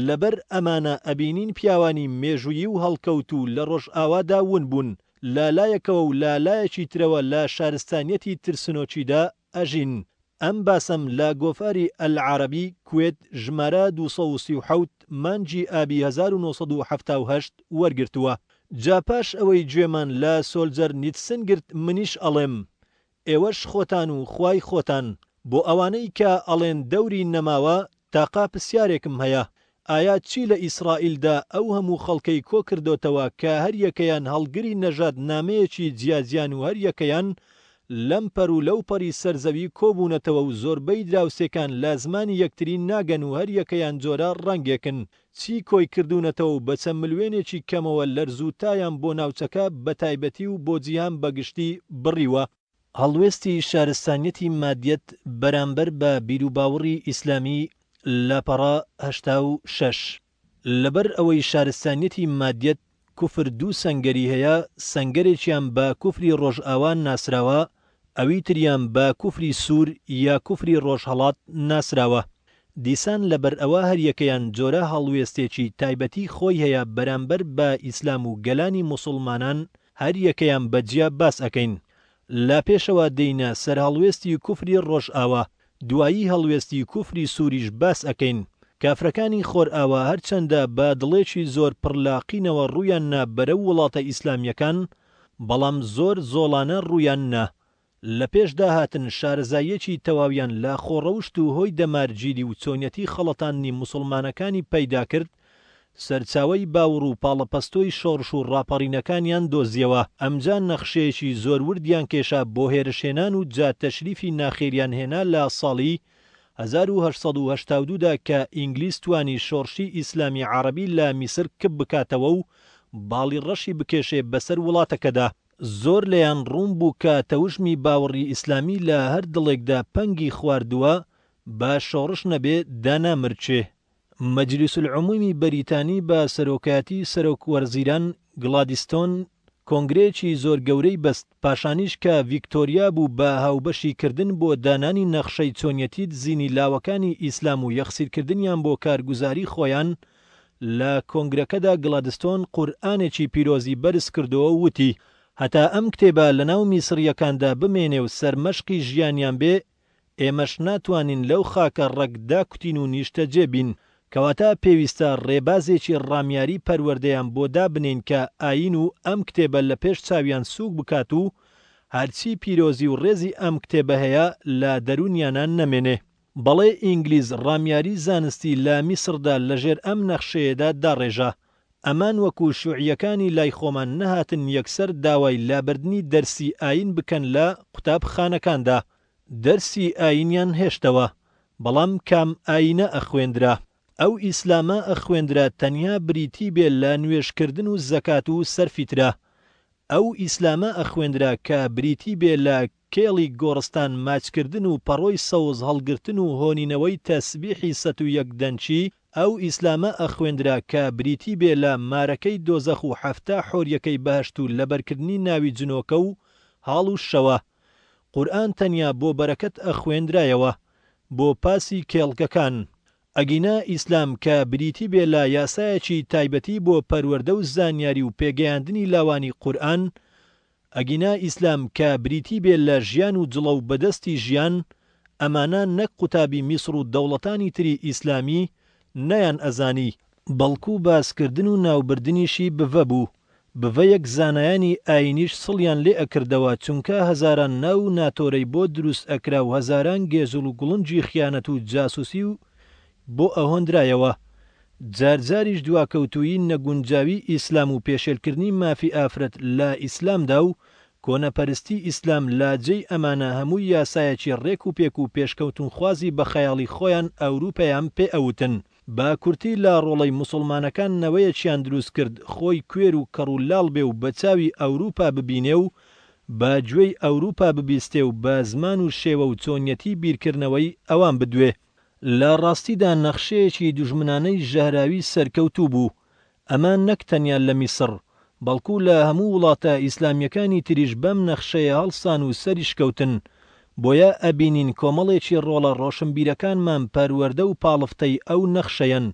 لەبەر ئەمانە ئەبینین پیاوانی مێژوویی و هەڵکەوتوو لە ڕۆژئاوادا ون بوون لە لایەکەوە و لە لایەکی ترەوە لە شارستانیەتی ترسنۆکیدا ئەژین. ئەم باسەم لە گۆفاری العربی، کوێت، ژمارە 237، مانگی ئابی 1978 وەرگرتووە. جا پاش ئەوەی گوێمان لە سۆلجەر نیتسن گرت منیش ئەڵێم ئێوەش خۆتان و خوای خۆتان. بۆ ئەوانەی کە ئەڵێن دەوری نەماوە تاقە پسیارێکم هەیە ئایا چی لە ئیسرائیلدا ئەو هەموو خەڵکەی کۆکردۆتەوە کە هەریەکەیان هەڵگری نەژاد نامەیەکی جیاجیان و هەریەکەیان لەم پەر و لەو پەری سەر زەوی کۆبوونەتەوە و زۆربەی دراوسێکان لە زمانی یەکتری ناگەن و هەریەکەیان جۆرە ڕەنگێکن چی کۆی کردوونەتەوە و بە چەند ملوێنێکی کەمەوە لەرز و تایان بۆ ناوچەکە بە تایبەتی و بۆ جیهان بە گشتی بڕیوە؟ هەڵوێستی شارستانیەتی مادیەت بەرامبەر بە بیروباوڕی ئیسلامی لاپەڕە 86. لەبەر ئەوەی شارستانیەتی مادیەت کوفر دوو سەنگەری هەیە، سەنگەرێکیان بە کوفری ڕۆژئاوا ناسراوە، ئەوی تریان بە کوفری سوور یا کوفری ڕۆژهەڵات ناسراوە. دیسان لەبەرئەوە هەریەکەیان جۆرە هەڵوێستێکی تایبەتی خۆی هەیە بەرامبەر بە ئیسلام و گەلانی موسوڵمانان، هەریەکەیان بە جیا باس ئەکەین. لە پێشەوە دێینە سەر هەڵوێستی کوفری ڕۆژئاوا، دوایی هەڵوێستی کوفری سووریش باس ئەکەین. کافرەکانی خۆرئاوا هەرچەندە بە دڵێکی زۆر پڕ لە قینەوە ڕوویان نا بەرەو وڵاتە ئیسلامیەکان، بەڵام زۆر زۆڵانە ڕوویان نا. لە پێشدا هاتن شارەزاییەکی تەواویان لە خۆڕەوشت و هۆی دەمارگیری و چۆنیەتی خەڵەتاندنی موسوڵمانەکانی پەیدا کرد، سەرچاوەی باوڕ و پاڵەپەستۆی شۆڕش و ڕاپەڕینەکانیان دۆزیەوە، ئەمجا نەخشەیەکی زۆر وردیان کێشا بۆ هێرشهێنان و جا تەشریفی ناخێریان هێنا لە ساڵی 1882 دا کە ئینگلیز توانی شۆڕشی ئیسلامی عەڕەبی لە میسر کپ بکاتەوە و باڵی ڕەشی بکێشێ بەسەر وڵاتەکەدا. زۆر لێیان ڕوون بوو کە تەوژمی باوەڕی ئیسلامی لە هەر دڵێکدا پەنگی خواردووە، با شۆڕش نەبێ دانامرکێ. مەجلیسولعمومی بەریتانی بە سەرۆکایەتی سەرۆک وەرزیران گڵادیستۆن کۆنگرەیەکی زۆر گەورەی بەست، پاشانیش کە ڤیکتۆریا بوو بە هاوبەشی کردن بۆ دانانی نەخشەی چۆنیەتی دزینی لاوەکانی ئیسلام و یەخسیرکردنیان بۆ کارگوزاری خۆیان، لە کۆنگرەکەدا گڵادستۆن قورئانێکی پیرۆزی بەرز کردەوە و وتی. هەتا ئەم کتێبە لەناو میسڕییەکاندا بمێنێ و سەرمەشقی ژیانیان بێ، ئێمەش ناتوانین لەو خاکە ڕەگ داکوتین و نیشتەجێ بین، کەواتە پێویستە ڕێبازێکی ڕامیاری پەروەردەیان بۆ دابنێین کە ئایین و ئەم کتێبە لە پێش چاویان سووک بکات و هەرچی پیرۆزی و ڕێزی ئەم کتێبە هەیە لە دەروونیانا نەمێنێ. بەڵێ ئینگلیز ڕامیاری زانستی لە میسڕدا لە ژێر ئەم نەخشەیەدا داڕێژا. ئەمان وەکو شوعیەکانی لای خۆمان نەهاتن یەکسەر داوای لابردنی دەرسی ئایین بکەن لە قوتابخانەکاندا. دەرسی ئایینیان هێشتەوە. بەڵام کام ئایینە ئەخوێندرا؟ ئەو ئیسلامە ئەخوێندرا تەنیا بریتی بێ لە نوێژکردن و زەکات و سەرفیترە. ئەو ئیسلامە ئەخوێندرا کە بریتی بێ لە کێڵی گۆڕستان ماچکردن و پەڕۆی سەوز هەڵگرتن و هۆنینەوەی تەسبیحی 101 دەنکی، ئەو ئیسلامە ئەخوێندرا کە بریتی بێ لە مارەکەی دۆزەخ و 70 حۆریەکەی بەهەشت و لەبەرکردنی ناوی جنۆکە و هاڵ و شەوە. قورئان تەنیا بۆ بەرەکەت ئەخوێندرایەوە، بۆ پاسی کێڵگەکان. ئەگینا ئیسلام کە بریتی بێ لە یاسایەکی تایبەتی بۆ پەروەردە و زانیاری و پێگەیاندنی لاوانی قورئان، ئەگینا ئیسلام کە بریتی بێ لە ژیان و جڵەو بەدەستی ژیان، ئەمانە نەک قوتابی میسڕ و دەوڵەتانی تری ئیسلامی نەیان ئەزانی، بەڵکو باسکردن و ناوبردنیشی بڤە بوو، بڤەیەک زانایانی ئاینیش سڵیان لێ ئەکردەوە چونکە هەزاران ناو و ناتۆرەی بۆ دروست ئەکرا و هەزاران گێزوڵ و گوڵنجی خیانەت و جاسوسی و بۆ ئەهۆندرایەوە. جار جاریش دواکەوتوویی نەگونجاوی ئیسلام و پێشێلکردنی مافی ئافرەت لە ئیسلامدا و کۆنەپەرستی ئیسلام لە جێی ئەمانە هەمووی یاسایەکی ڕێک و پێک و پێشکەوتنخوازی بە خەیاڵی خۆیان ئەوروپەیان پێ ئەوتن. بە کورتی لە ڕۆڵەی موسوڵمانەکان نەوەیەکیان دروست کرد خۆی کوێر و کەڕ و لاڵ بێ و بە چاوی ئەوروپا ببینێ و بە گوێی ئەوروپا ببیستێ و بە زمان و شێوە و چۆنیەتی بیرکردنەوەی ئەوان بدوێ. لە ڕاستیدا نەخشەیەکی دوژمنانەی ژەهراوی سەرکەوتوو بوو، ئەمە نەک تەنیا لە میسڕ، بەڵکو لە هەموو وڵاتە ئیسلامییەکانی تریش بەم نەخشەیە هەڵسان و سەریشکەوتن، بۆیە ئەبینین کۆمەڵێکی ڕۆڵە ڕۆشنبیرەکانمان پەروەردە و پاڵفتەی ئەو نەخشەیەن،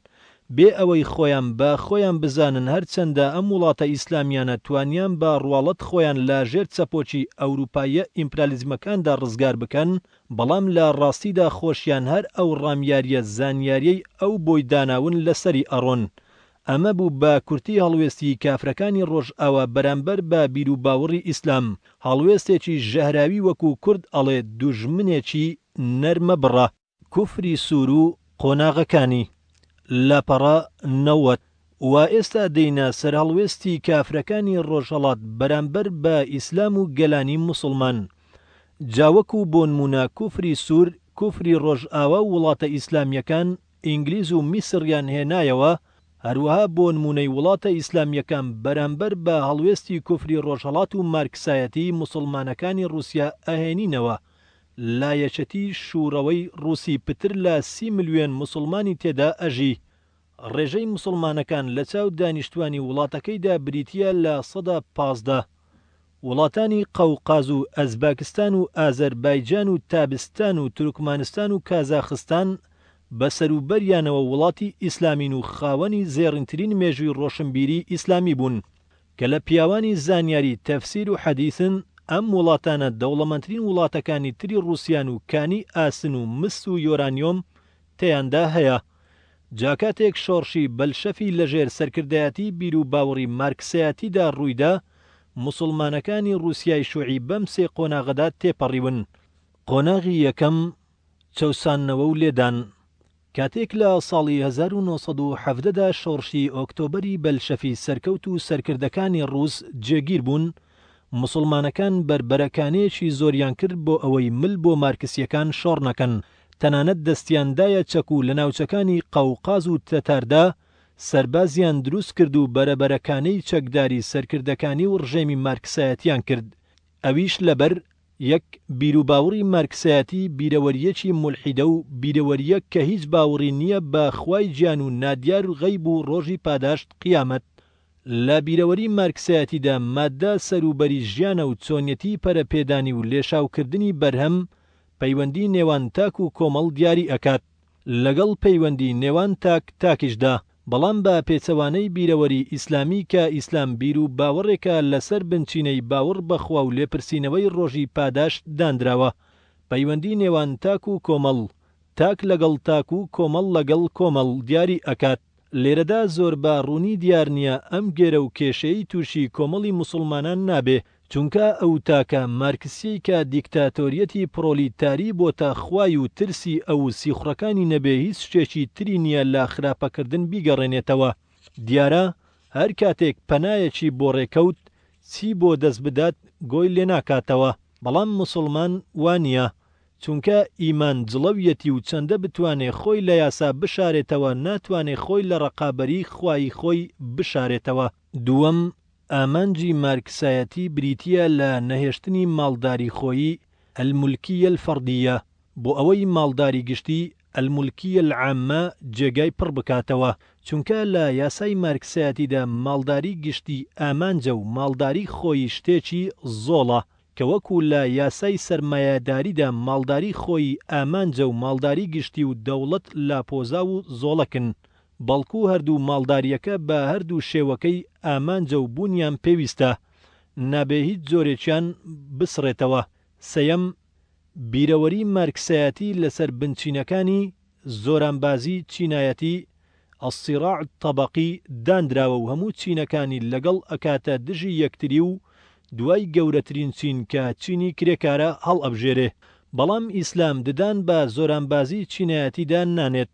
بێ ئەوەی خۆیان بە خۆیان بزانن هەرچەندە ئەم وڵاتە ئیسلامیانە توانیان بە ڕواڵەت خۆیان لە ژێر چەپۆکی ئەوروپاییە ئیمپرالیزمەکاندا ڕزگار بکەن، بەڵام لە ڕاستیدا خۆشیان هەر ئەو ڕامیاریە زانیاریەی ئەو بۆی داناون لەسەری ئەڕۆن. ئەمە بوو بە کورتی هەڵوێستی کافرەکانی ڕۆژئاوا بەرامبەر بە بیروباوڕی ئیسلام، هەڵوێستێکی ژەهراوی وەکو کورد ئەڵێ دوژمنێکی نەرمە بڕە. کوفری سوور و قۆناغەکانی. لاپەڕە 90. وا ئێستا دێینە سەر هەڵوێستی کافرەکانی ڕۆژهەڵات بەرامبەر بە ئیسلام و گەلانی موسڵمان. جا وەکو بۆنموونە کوفری سوور کوفری ڕۆژئاوا و وڵاتە ئیسلامیەکان ئینگلیز و میسڕیان هێنایەوە، هەروەها بۆنموونەی وڵاتە ئیسلامیەکان بەرامبەر بە هەڵوێستی کوفری ڕۆژهەڵات و مارکسایەتی موسڵمانەکانی ڕوسیا ئەهێنینەوە لە یەکێتی شوڕەوەی ڕوسی پتر لە 30 ملیۆن موسڵمانی تێدا ئەژی. ڕێژەی موسڵمانەکان لە چاو دانیشتوانی وڵاتەکەیدا بریتییە لە 15%. وڵاتانی قەوقاز و ئەزباکستان و ئازەربایجان و تابستان و تورکمانستان و کازاخستان بە سەروبەریانەوە وڵاتی ئیسلامین و خاوەنی زێڕینترین مێژووی ڕۆشنبیری ئیسلامی بوون کە لە پیاوانی زانیاری تەفسیر و حەدیسن، ئەم وڵاتانە دەوڵەمەندترین وڵاتەکانی تری ڕوسیان و کانی ئاسن و مس و یۆرانیۆم تێیاندا هەیە. جا کاتێک شۆڕشی بەلشەفی لەژێر سەرکردایەتی بیروباوڕی مارکسایەتیدا ڕوویدا، موسوڵمانەکانی ڕوسیای شوعی بەم سێ قۆناغەدا تێپەڕیون. قۆناغی یەکەم، چەوساندنەوە و لێدان. کاتێک لە ساڵی 1917 دا شۆڕشی ئۆکتۆبەری بەلشەفی سەرکەوت و سەرکردەکانی ڕووس جێگیر بوون، موسوڵمانەکان بەربەرەکانێیەکی زۆریان کرد بۆ ئەوەی مل بۆ مارکسییەکان شۆڕ نەکەن، تەنانەت دەستیان دایە چەک و لە ناوچەکانی قەوقاز و تەتاردا سەربازیان دروست کرد و بەرەبەرەکانێی چەکداری سەرکردەکانی و ڕژێمی مارکسایەتیان کرد ئەویش لەبەر، یەک، بیروباوڕی مارکسایەتی بیرەوەرییەکی مولحیدە و بیرەوەرییەک کە هیچ باوڕی نییە بە خوای گیان و نادیار غەیب و ڕۆژی پاداشت قیامەت. لە بیرەوەری مارکسایەتیدا ماددە سەروبەری ژیانە و چۆنیەتی پەرەپێدانی و لێشاوکردنی بەرهەم پەیوەندی نێوان تاک و کۆمەڵ دیاری ئەکات لەگەڵ پەیوەندی نێوان تاک تاکیشدا. بەڵام بە پێچەوانەی بیرەوەری ئیسلامی کە ئیسلام بیر و باوەڕێکە لەسەر بنچینەی باوڕ بە خوا و لێپرسینەوەی ڕۆژی پاداشت داندراوە، پەیوەندی نێوان تاک و کۆمەڵ، تاک لەگەڵ تاک و کۆمەڵ لەگەڵ کۆمەڵ دیاری ئەکات. لێرەدا زۆر بە ڕوونی دیار نییە ئەم گێرە و کێشەیەی تووشی کۆمەڵی موسوڵمانان نابێ، چونکە ئەو تاکە مارکسیەی کە دیکتاتۆریەتی پڕۆلیتاری بۆتە خوای و ترسی ئەو و سیخوڕەکانی نەبێ هیچ شتێکی تری نییە لە خراپەکردن بیگەڕێنێتەوە. دیارە هەر کاتێک پەنایەکی بۆ ڕێکەوت چی بۆ دەست بدات گۆی لێناکاتەوە، بەڵام موسوڵمان وا نییە، چونکە ئیمان جڵەویەتی و چەندە بتوانێ خۆی لە یاسا بشارێتەوە ناتوانێ خۆی لە ڕەقابەریی خوایی خۆی بشارێتەوە. دووەم، ئامانجی مارکسایەتی بریتییە لە نەهێشتنی ماڵداری خۆیی، الملکیە الفردیە، بۆ ئەوەی ماڵداری گشتی، الملکیە العامە، جێگای پڕ بکاتەوە، چونکە لە یاسای مارکسایەتیدا ماڵداری گشتی ئامانجە و ماڵداری خۆیی شتێکی زۆڵە، کە وەکو لە یاسای سەرمایەداریدا ماڵداری خۆیی ئامانجە و ماڵداری گشتی و دەوڵەت لاپۆزاو و زۆڵەکن، بەڵکو هەردوو ماڵدارییەکە بە هەردوو شێوەکەی ئامانجە و بوونیان پێویستە، نابێ هیچ جۆرێکیان بسڕێتەوە. سێیەم، بیرەوەری مارکسایەتی لەسەر بنچینەکانی، زۆرانبازی چینایەتی، الصراع الطبقی، داندراوە و هەموو چینەکانی لەگەڵ ئەکاتە دژی یەکتری و دوای گەورەترین چین کە چینی کرێکارە هەڵئەبژێرێ. بەڵام ئیسلام ددان بە زۆرانبازی چینایەتیدا نانێت،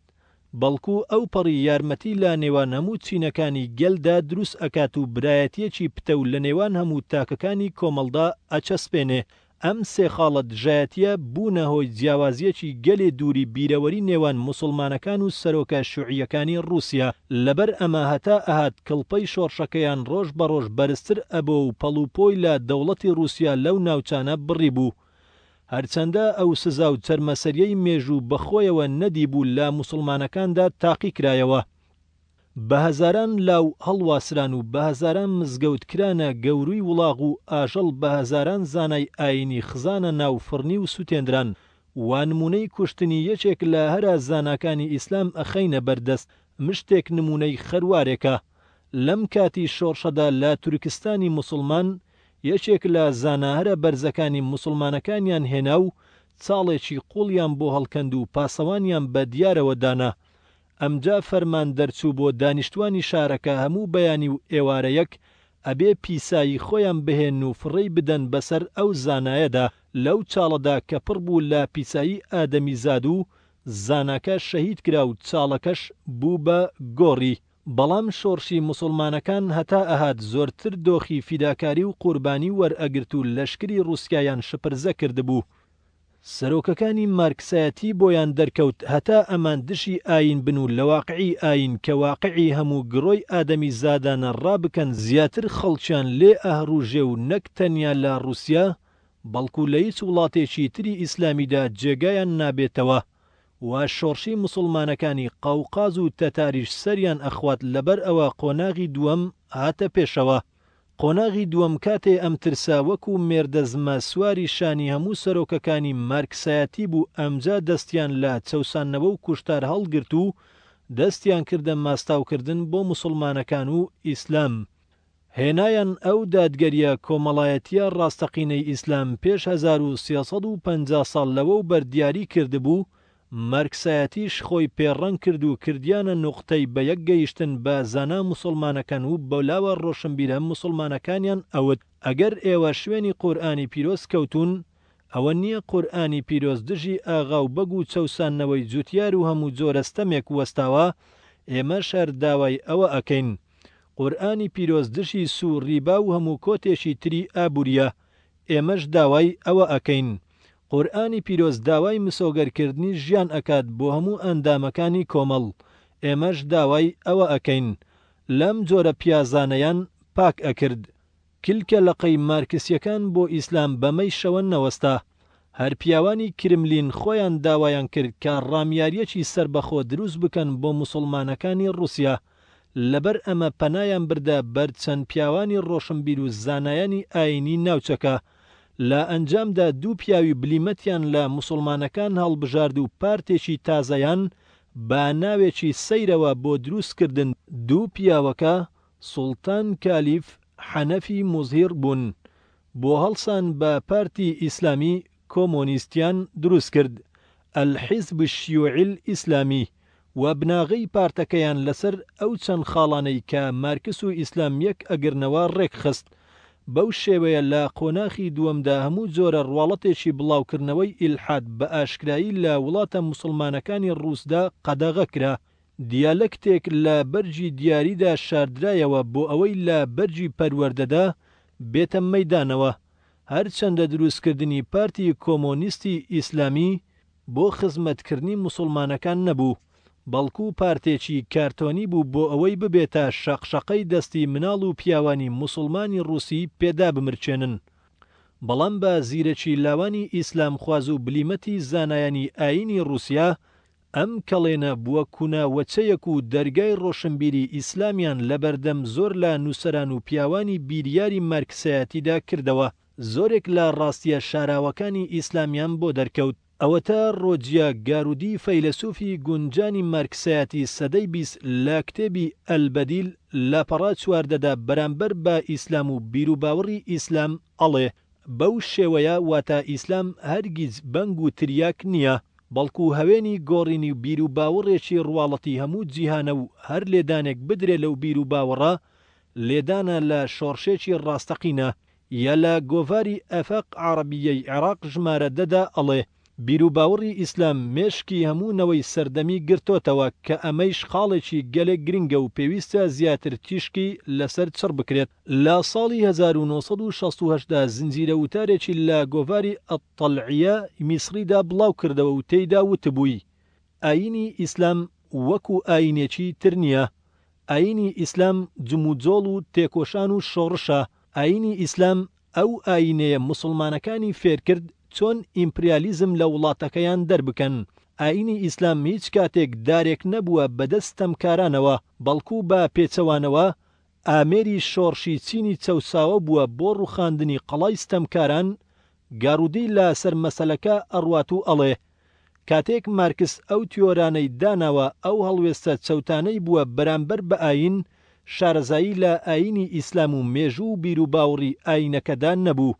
بەڵکو ئەوپەڕی یارمەتی لە نێوان هەموو چینەکانی گەلدا دروست ئەکات و برایەتیەکی پتەو لە نێوان هەموو تاکەکانی کۆمەڵدا ئەچەسپێنێ. ئەم سێ خاڵە دژایەتیە بوونە هۆی جیاوازیەکی گەلێ دووری بیرەوەری نێوان موسوڵمانەکان و سەرۆکە شوعیەکانی ڕوسیا. لەبەر ئەمە هەتا ئەهات کڵپەی شۆڕشەکەیان ڕۆژ بە ڕۆژ بەرزتر ئەبۆ و پەڵوپۆی لە دەوڵەتی ڕوسیا لەو ناوچانە بڕیبوو. هەرچەندە ئەو سزا و چەرمەسەریەی مێژوو بە خۆیەوە نەدیبوو لە موسوڵمانەکاندا تاقی کرایەوە. بە هەزاران لاو هەڵواسران و بە هەزاران مزگەوت کرانە گەوروی وڵاغ و ئاژەڵ بە هەزاران زانای ئایینی خزانە ناو فڕنی و سوتێندران وا نمونەی کوشتنی یەکێک لە هەرە زاناکانی ئیسلام ئەخەینە بەر دەست مشتێک نمونەی خەروارێکە لەم کاتی شۆڕشەدا لە تورکستانی موسڵمان یەکێک لە زانا هەرە بەرزەکانی موسڵمانەکانیان هێنا و چاڵێکی قوڵیان بۆ هەڵکەند و پاسەوانیان بە دیارەوە دانا ئەمجا فەرمان دەرچوو بۆ دانیشتوانی شارەکە هەموو بەیانی و ئێوارەیەک ئەبێ پیسایی خۆیان بهێنن و فڕێی بدەن بەسەر ئەو زانایەدا لەو چاڵەدا کە پڕ بوو لە پیسایی ئادەمیزاد و زاناکە شەهید کرا و چاڵەکەش بوو بە گۆڕی. بەڵام شۆڕشی موسوڵمانەکان هەتا ئەهات زۆرتر دۆخی فیداکاری و قوربانی وەرئەگرت و لەشکری ڕوسیایان شپرزە کردبوو. سەرۆکەکانی مارکسایەتی بۆیان دەرکەوت هەتا ئەمان دژی ئایین بن و لە واقعی ئایین کە واقعی هەموو گڕۆی ئادەمیزادانە ڕابکەن زیاتر خەڵکیان لێ ئەهڕوژێ و نەک تەنیا لە ڕوسیا بەڵکو لە هیچ وڵاتێکی تری ئیسلامیدا جێگایان نابێتەوە و شۆڕشی موسوڵمانەکانی قەوقاز و تەتاریش سەریان ئەخوات لەبەر ئەوە قۆناغی دووەم هاتە پێشەوە. قۆناغی دووەم کاتێ ئەم ترسە وەکو مێردەزمە سواری شانی هەموو سەرۆکەکانی مارکسایەتی بوو ئەمجا دەستیان لە چەوساندنەوە و کوشتار هەڵگرت و دەستیان کردە ماستاوکردن بۆ موسوڵمانەکان و ئیسلام هێنایان ئەو دادگەریە کۆمەڵایەتیە ڕاستەقینەی ئیسلام پێش 1350 ساڵ لەوەو بەر دیاری کردبوو مارکسایەتیش خۆی پێ ڕەنگ کرد و کردیانە نوقتەی بە یەک گەیشتن بە زانا موسوڵمانەکان و بەولاوە ڕۆشنبیرە موسوڵمانەکانیان ئەوت ئەگەر ئێوە شوێنی قورئانی پیرۆز کەوتوون ئەوە نیە قورئانی پیرۆز دژی ئاغا و بەگ و چەوساندنەوەی جوتیار و هەموو جۆرە ستەمێک وەستاوە ئێمەش هەر داوای ئەوە ئەکەین قورئانی پیرۆز دژی سوو ڕیبا و هەموو کۆتێکی تری ئابوریە ئێمەش داوای ئەوە ئەکەین قورئانی پیرۆز داوای مسۆگەر کردنی ژیان ئەکات بۆ هەموو ئەندامەکانی کۆمەڵ ئێمەش داوای ئەوە ئەکەین لەم جۆرە پیازانەیان پاک ئەکرد کلکە لەقەی مارکسیەکان بۆ ئیسلام بەمەیشەوە نەوەستا. هەر پیاوانی کرملین خۆیان داوایان کرد کە ڕامیاریەکی سەربەخۆ دروست بکەن بۆ موسوڵمانەکانی ڕوسیا، لەبەر ئەمە پەنایان بردە بەر چەند پیاوانی ڕۆشنبیر و زانایانی ئاینی ناوچەکە. لە ئەنجامدا دوو پیاوی بلیمەتیان لە موسوڵمانەکان هەڵبژارد و پارتێکی تازەیان بە ناوێکی سەیرەوە بۆ دروست کردن دوو پیاوەکە سوڵتان کالیف حەنەفی موزهیر بوون بۆ هەڵسان بە پارتی ئیسلامی کۆمۆنیستیان دروست کرد، الحزب الشیوعی الاسلامی، و بناغەی پارتەکەیان لەسەر ئەو چەند خاڵانەی کە مارکس و ئیسلام یەک ئەگرنەوە ڕێکخست. بەو شێوەیە لە قۆناخی دووەمدا هەموو جۆرە ڕواڵەتێکی بڵاوکردنەوەی ئیلحاد بە ئاشکرایی لە وڵاتە موسڵمانەکانی ڕووسدا قەدەغە کرا. دیالەکتێک لە بەرگی دیاریدا شاردرایەوە بۆ ئەوەی لە بەرگی پەروەردەدا بێتە مەیدانەوە. هەرچەندە دروستکردنی پارتی کۆمۆنیستی ئیسلامی بۆ خزمەتکردنی موسڵمانەکان نەبوو، بەڵکو پارتێکی کارتۆنی بوو بۆ ئەوەی ببێتە شەقشەقەی دەستی مناڵ و پیاوانی موسڵمانی ڕووسی پێدابمرکێنن. بەڵام بە زیرەکی لاوانی ئیسلامخواز و بلیمەتی زانایانی ئایینی ڕووسیا، ئەم کەڵێنە بووە کونا وەچەیەک و دەرگای ڕۆشنبیری ئیسلامیان لەبەردەم زۆر لە نووسەران و پیاوانی بیریاری مارکسایەتیدا کردەوە. زۆرێک لە ڕاستیە شاراوەکانی ئیسلامیان بۆ دەرکەوت. ئەوەتا ڕۆجیا گارودی فەیلەسوفی گونجانی مارکسایەتی سەدەی 20 لە کتێبی البدیل لاپەڕە 14 دا بەرامبەر بە ئیسلام و بیروباوەڕی ئیسلام ئەڵێ، بەو شێوەیە واتە ئیسلام هەرگیز بەنگ و تریاک نییە، بەڵکو هەوێنی گۆڕینی بیروباوەڕێکی ڕواڵەتی هەموو جیهانە و هەر لێدانێک بدرێ لەو بیروباوەڕە لێدانە لە شۆڕشێکی ڕاستەقینە. یا لە گۆڤاری ئەفاق عەڕەبییەی عێڕاق ژمارە دە دا ئەڵێ، بیروباوەڕی ئیسلام مێشکی هەموو نەوەی سەردەمی گرتۆتەوە کە ئەمەیش خاڵێکی گەلێک گرنگە و پێویستە زیاتر تیشکی لەسەر چڕ بکرێت. لە ساڵی 1968 دا زنجیرە وتارێکی لە گۆڤاری الطلعیە ی میسڕیدا بڵاو کردەوە و تێیدا وتبووی، ئایینی ئیسلام وەکو ئایینێکی تر نییە، ئایینی ئیسلام جموجۆڵ و تێکۆشان و شۆڕشە، ئایینی ئیسلام ئەو ئایینەیە موسڵمانەکانی فێرکرد چۆن ئیمپریالیزم لە وڵاتەکەیان دەربکەن. ئایینی ئیسلام هیچ کاتێک دارێک نەبووە بەدەست ستەمکارانەوە، بەڵکو بە پێچەوانەوە ئامێری شۆڕشی چینی چەوساوە بووە بۆ ڕوخاندنی قەڵای ستەمکاران، گارودی لە سەر مەسەلەکە ئەڕوات و ئەڵێ، کاتێک مارکس ئەو تیۆرانەی داناوە ئەو هەڵوێستە چەوتانەی بووە بەرامبەر بە ئایین، شارەزایی لە ئایینی ئیسلام و مێژوو و بیروباوڕی ئایینەکەدا نەبوو.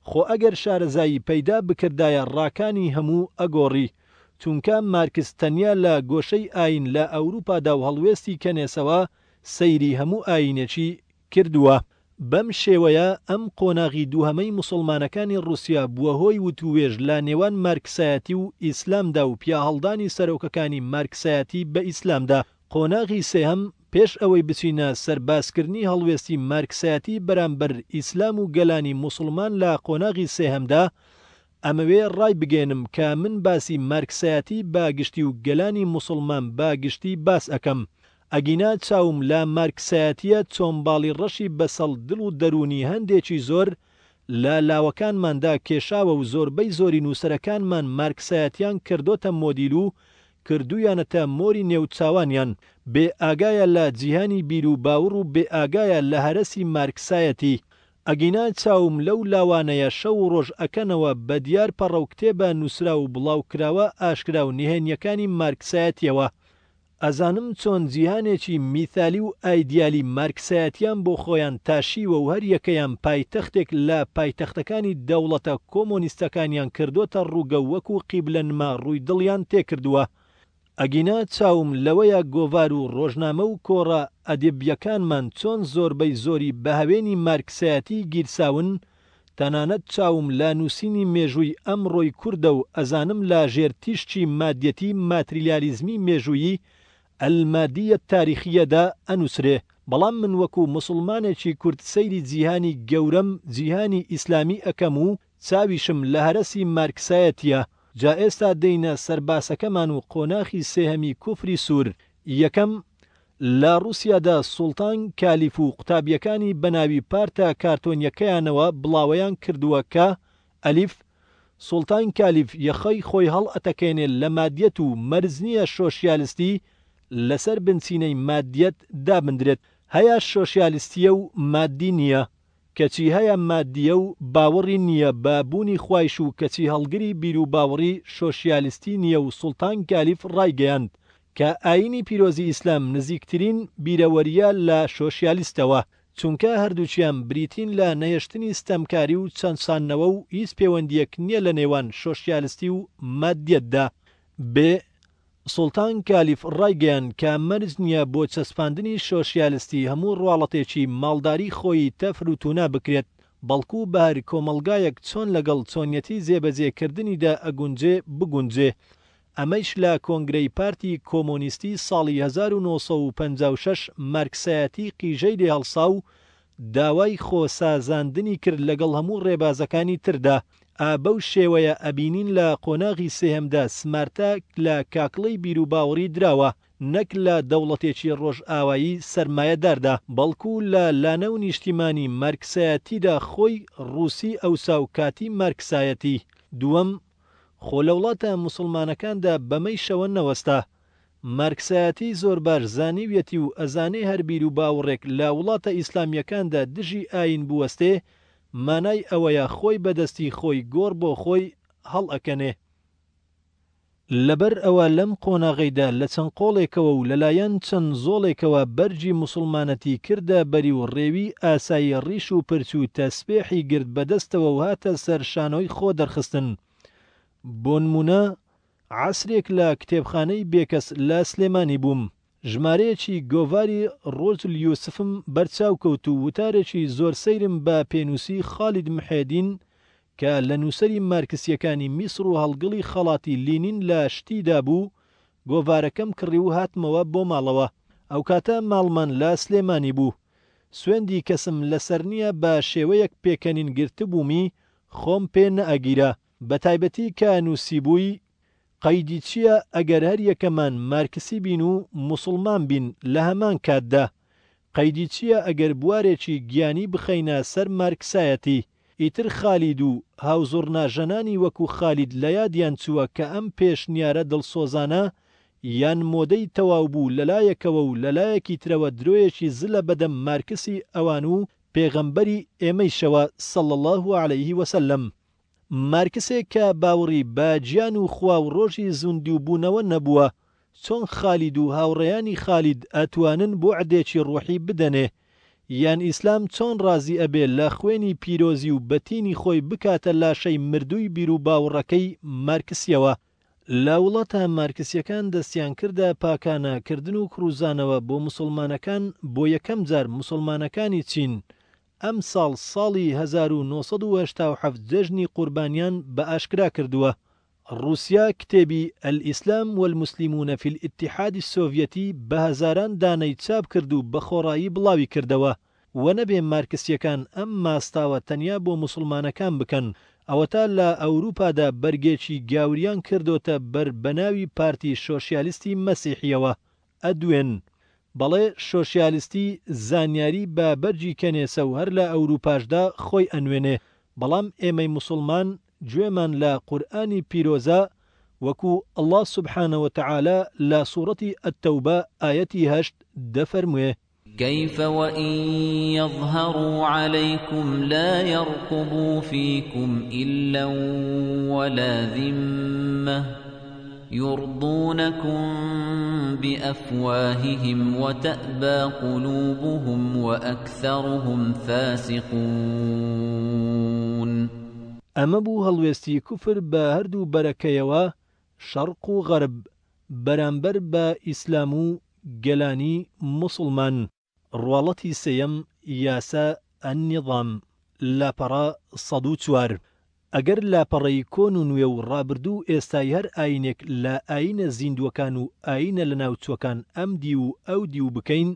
خۆ ئەگەر شارەزایی پەیدا بکردایە ڕاکانی هەموو ئەگۆڕی. چونکە مارکس تەنیا لە گۆشەی ئایین لە ئەوروپادا و هەڵوێستی کەنێسەوە سەیری هەموو ئایینێکی کردووە. بەم شێوەیە ئەم قۆناغی دووهەمەی موسڵمانەکانی ڕووسیا بووە هۆی وتووێژ لە نێوان مارکسایەتی و ئیسلامدا و پیاهەڵدانی سەرۆکەکانی مارکسایەتی بە ئیسلامدا. قۆناغی سێهەم، پێش ئەوەی بچینە سەر باسکردنی هەڵوێستی مارکسایەتی بەرامبەر ئیسلام و گەلانی موسڵمان لە قۆناغی سێهەمدا، ئەمەوێ ڕایبگەیەنم کە من باسی مارکسایەتی بە گشتی و گەلانی موسڵمان بە گشتی باس ئەکەم. ئەگینا چاوم لە مارکسایەتیە چۆن باڵی ڕەشی بەسەڵ دڵ و دەروونی هەندێکی زۆر لە لاوەکانماندا کێشاوە و زۆربەی زۆری نووسەرەکانمان مارکسایەتیان کردۆتە مۆدیل و کردوویانەتە مۆری نێو چاوانیان. بێ ئاگایە لە جیهانی بیرو باوڕ و بێ ئاگایە لە هەرەسی مارکسایەتی. ئەگینا چاوم لەو لاوانەیە شەو و ڕۆژ ئەکەنەوە بە دیار پەڕەو کتێبە نووسراو و بڵاو کراوە ئاشکرا و نهێنیەکانی مارکسایەتیەوە. ئەزانم چۆن جیهانێکی میثالی و ئایدیالی مارکسایەتیان بۆ خۆیان تاشیوە و هەر یەکەیان پایتەختێک لە پایتەختەکانی دەوڵەتە کۆمۆنیستەکانیان کردۆتە ڕووگە و وەکو قیبلەنما ڕووی دڵیان تێکردووە. ئەگینا چاوم لەوەیە گۆڤار و ڕۆژنامە و کۆڕە ئەدەبیەکانمان چۆن زۆربەی زۆری بە هەوێنی مارکسایەتی گیرساون، تەنانەت چاوم لە نووسینی مێژووی ئەمڕۆی کوردە و ئەزانم لە ژێر تیشکی مادیەتی ماتریالیزمی مێژوویی المادیە التاریخیە دا ئەنووسرێ، بەڵام من وەکو موسڵمانێکی کورد سەیری جیهانی گەورەم جیهانی ئیسلامی ئەکەم و چاویشم لە هەرەسی مارکسایەتیە. جا ئێستا دێینە سەر باسەکەمان و قۆناخی سێهەمی کوفری سوور. یەکەم، لە ڕوسیادا سوڵتان کالیف و قوتابیەکانی بە ناوی پارتە کارتۆنیەکەیانەوە بڵاوەیان کردووە کە، ئەلیف، سوڵتان کالیف یەخەی خۆی هەڵئەتەکێنێ لە مادیەت و مەرج نیە شۆشیالستی لەسەر بنچینەی مادیەت دابندرێت. هەیە شۆشیالستیە و مادی نیە. کەچی هەیە مادییە و باوەڕی نییە بە بوونی خوایش و کەچی هەڵگری بیروباوەڕی شۆشیالیستی نییە و سوڵتان کالیف ڕایگەیاند. کە ئایینی پیرۆزی ئیسلام نزیکترین بیرەوەرییە لە شۆشیالیستەوە، چونکە هەردووکیان بریتین لە نەهێشتنی ستەمکاری و چەساندنەوە و هیچ پێوەندییەک نییە لە نێوان شۆشیالستی و ماددیەتدا. بێ سوڵتان کالیف ڕایگەیاند کە مەرج نییە بۆ چەسپاندنی شۆشیالستی هەموو ڕواڵەتێکی ماڵداری خۆیی تەفر و تونا بکرێت، بەڵکو بەهەر کۆمەڵگایەک چۆن لەگەڵ چۆنیەتی جێبەجێ کردنیدا ئەگونجێ بگونجێ. ئەمەیش لە کۆنگرەی پارتی کۆمۆنیستی ساڵی 1956 مارکسایەتی قیژەی لێ هەڵسا و داوای خۆ سازاندنی کرد لەگەڵ هەموو ڕێبازەکانی تردا. ئا بەو شێوەیە ئەبینین لە قۆناغی سێهەمدا سمارتە لە کاکڵەی بیروباوەڕی دراوە نەک لە دەوڵەتێکی ڕۆژئاوایی سەرمایەداردا، بەڵکو لە لانە و نیشتیمانی مارکسایەتیدا خۆی ڕوسی ئەوسا و کاتی مارکسایەتی. دووەم، خۆ لە وڵاتە موسڵمانەکاندا بەمەیشەوە نەوەستا. مارکسایەتی زۆر باش زانیویەتی و ئەزانێ هەر بیروباوڕێک لە وڵاتە ئیسلامییەکاندا دژی ئایین بوەستێ، مانای ئەوەیە خۆی بە دەستی خۆی گۆڕ بۆ خۆی هەڵئەکەنێ. لەبەر ئەوە لەم قۆناغەیدا لە چەند قۆڵێکەوە و لەلایەن چەند زۆڵێکەوە بەرگی موسڵمانەتی کردە بەری و ڕێوی ئاسایی ڕیش و پرچ و تەسبێحی گرت بەدەستەوە و هاتە سەر شانۆی خۆ دەرخستن. بۆنمونە عەسرێک لە کتێبخانەی بێکەس لە سلێمانی بووم. ژمارەیەکی گۆڤاری ڕۆژ الیوسفم بەرچاو کەوت و وتارێکی زۆر سەیرم بە پێنووسی خالید محێدین کە لە نووسەری مارکسییەکانی میسر و هەڵگڵی خەڵاتی لینین لە شتی دا بوو، گۆڤارەکەم کڕی و هاتمەوە بۆ ماڵەوە. ئەوکاتە ماڵمان لە سلێمانی بوو. سوێندی کەسم لەسەر نییە بە شێوەیەک پێکەنین گرتبوومی خۆم پێ نەئەگیرا. بەتایبەتی کە نووسیبووی، قەیدی چییە ئەگەر هەریەکەمان مارکسی بین و موسڵمان بین لە هەمان کاتدا؟ قەیدی چییە ئەگەر بوارێکی گیانی بخەینە سەر مارکسایەتی؟ ئیتر خالید و هاوزوڕناژەنانی وەکو خالید لە یادیان چووە کە ئەم پێشنیارە دڵسۆزانە یان مۆدەی تەواوبوو لەلایەکەوە و لەلایەکی ترەوە درۆیەکی زلە بەدەم مارکسی ئەوان و پێغەمبەری ئێمەیشەوە صلی اللە علیه وسلم. مارکسێک کە باوڕی بە گیان و خوا و ڕۆژی زوندیوبوونەوە نەبووە، چۆن خالید و هاوڕێیانی خالید ئەتوانن بوعدێکی ڕوحی بدەنێ؟ یان ئیسلام چۆن ڕازی ئەبێ لە خوێنی پیرۆزی و بەتینی خۆی بکاتە لاشەی مردووی بیروباوڕەکەی مارکسیەوە؟ لە وڵاتە مارکسیەکان دەستیان کردە پاکانە کردن و کڕوزانەوە بۆ موسوڵمانەکان بۆ یەکەم جار موسوڵمانەکانی چین ئەمساڵ ساڵی 1987 جەژنی قوربانیان بە ئاشکرا کردووە. ڕووسیا کتێبی، الاسلام والمسلمون فی الاتحاد السۆڤیەتی، بە هەزاران دانەی چاپ کرد و بە خۆڕایی بڵاوی کردەوە. وە نەبێ مارکسیەکان ئەم ماستاوە تەنیا بۆ موسڵمانەکان بکەن، ئەوەتا لە ئەوروپادا بەرگێکی گاوریان کردۆتە بەر بەناوی پارتی شۆشیالیستی مەسیحیەوە ئەدوێن. بەڵێ شۆشیالیستی زانیاری بە بەرگی کەنێسە و هەر لە ئەوروپاشدا خۆی ئەنوێنێ، بەڵام ئێمەی موسڵمان گوێمان لە قورئانی پیرۆزە وەکو اللە سبحانە وتعالی لە سوڕەتی التوبە ئایەتی هەشت دەفەرموێ. كيف وإن يظهروا عليكم لا يرقبوا فيكم إلا ولا ذمة يرضونكم بأفواههم وتأبى قلوبهم وأكثرهم فاسقون. ئەمە بوو هەڵوێستی کوفر بە هەردوو بەرەکەیەوە، شەڕق و غەرب، بەرامبەر بە ئیسلام و گەلانی موسڵمان. ڕواڵەتی سێیەم یاسا النظام لاپەڕە 104. ئەگەر لاپەڕەی کۆن و نوێ و ڕابردوو و ئێستای هەر ئایینێک لە ئایینە زیندووەکان و ئایینە لەناوچووەکان ئەم دیو و ئەو دیو بکەین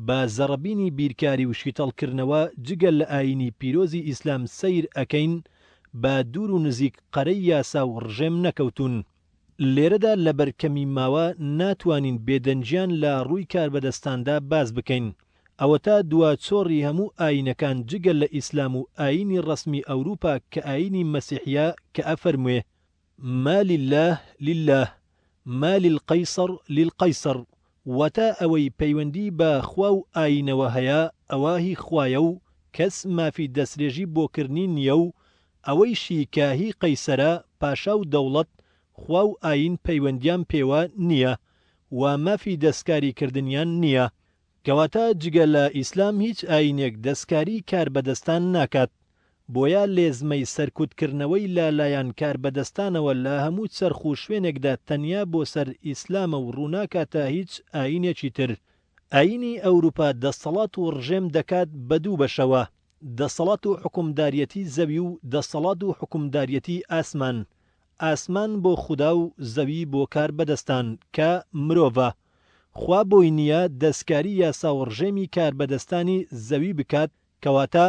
بە زەڕەبینی بیرکاری و شیتەڵکردنەوە جگە لە ئایینی پیرۆزی ئیسلام سەیر ئەکەین بە دوور و نزیک قەرەی یاسا و ڕژێم نەکەوتوون. لێرەدا لەبەر کەمی ماوە ناتوانین بێدەنگیان لە ڕووی کاربەدەستاندا باس بکەین. ئەوەتا دوا چۆڕی هەموو ئایینەکان جگە لە ئیسلام و ئایینی ڕەسمی ئەوروپا کە ئایینی مەسیحیە کە ئەفەرموێ، ما للە للە، ما للقیصر للقیصر، واتە ئەوەی پەیوەندی بە خوا و ئایینەوە هەیە ئەوە هی خوایە و کەس مافی دەسترێژی بۆ کردنی نییە و ئەوەیشی کە هی قەیسەرە، پاشا و دەوڵەت، خوا و ئایین پەیوەندیان پێوە نییە. و مافی دەستکاری کردنیان نییە. کەواتە جگە لە ئیسلام هیچ ئایینێک دەستکاری کاربەدەستان ناکات. بۆیە لێزمەی سەرکوتکردنەوەی لە لایەن کاربەدەستانەوە لە هەموو چەرخ و شوێنێکدا تەنیا بۆ سەر ئیسلامە و ڕووناکاتە هیچ ئایینێکی تر. ئایینی ئەوروپا دەستەڵات و ڕژێم دەکات بە دوو بەشەوە، دەسەڵات و حوکمداریەتی زەوی و دەسەڵات و حوکمداریەتی ئاسمان. ئاسمان بۆ خودا و زەوی بۆ کاربەدەستان، کە مرۆڤە. خوا بۆی نییە دەستکاری یاسا و ڕژێمی کاربەدەستانی زەوی بکات، کەواتە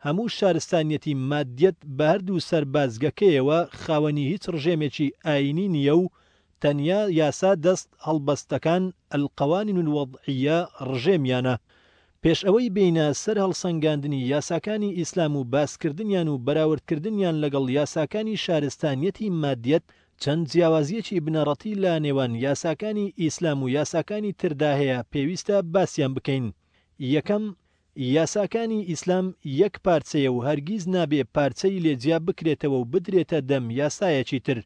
هەموو شارستانیەتی مادیەت بە هەردوو سەربازگەکەیەوە خاوەنی هیچ ڕژێمێکی ئایینی نییە و تەنیا یاسا دەست هەڵبەستەکان القوانین الوضعیە ڕژێمیانە. پێش ئەوەی بێینە سەر هەڵسەنگاندنی یاساکانی ئیسلام و باسکردنیان و بەراوردکردنیان لەگەڵ یاساکانی شارستانیەتی مادیەت، چەند جیاوازیەکی بنەڕەتی لە نێوان یاساکانی ئیسلام و یاساکانی تردا هەیە پێویستە باسیان بکەین. یەکەم، یاساکانی ئیسلام یەک پارچەیە و هەرگیز نابێ پارچەی لێ جیا بکرێتەوە و بدرێتە دەم یاسایەکی تر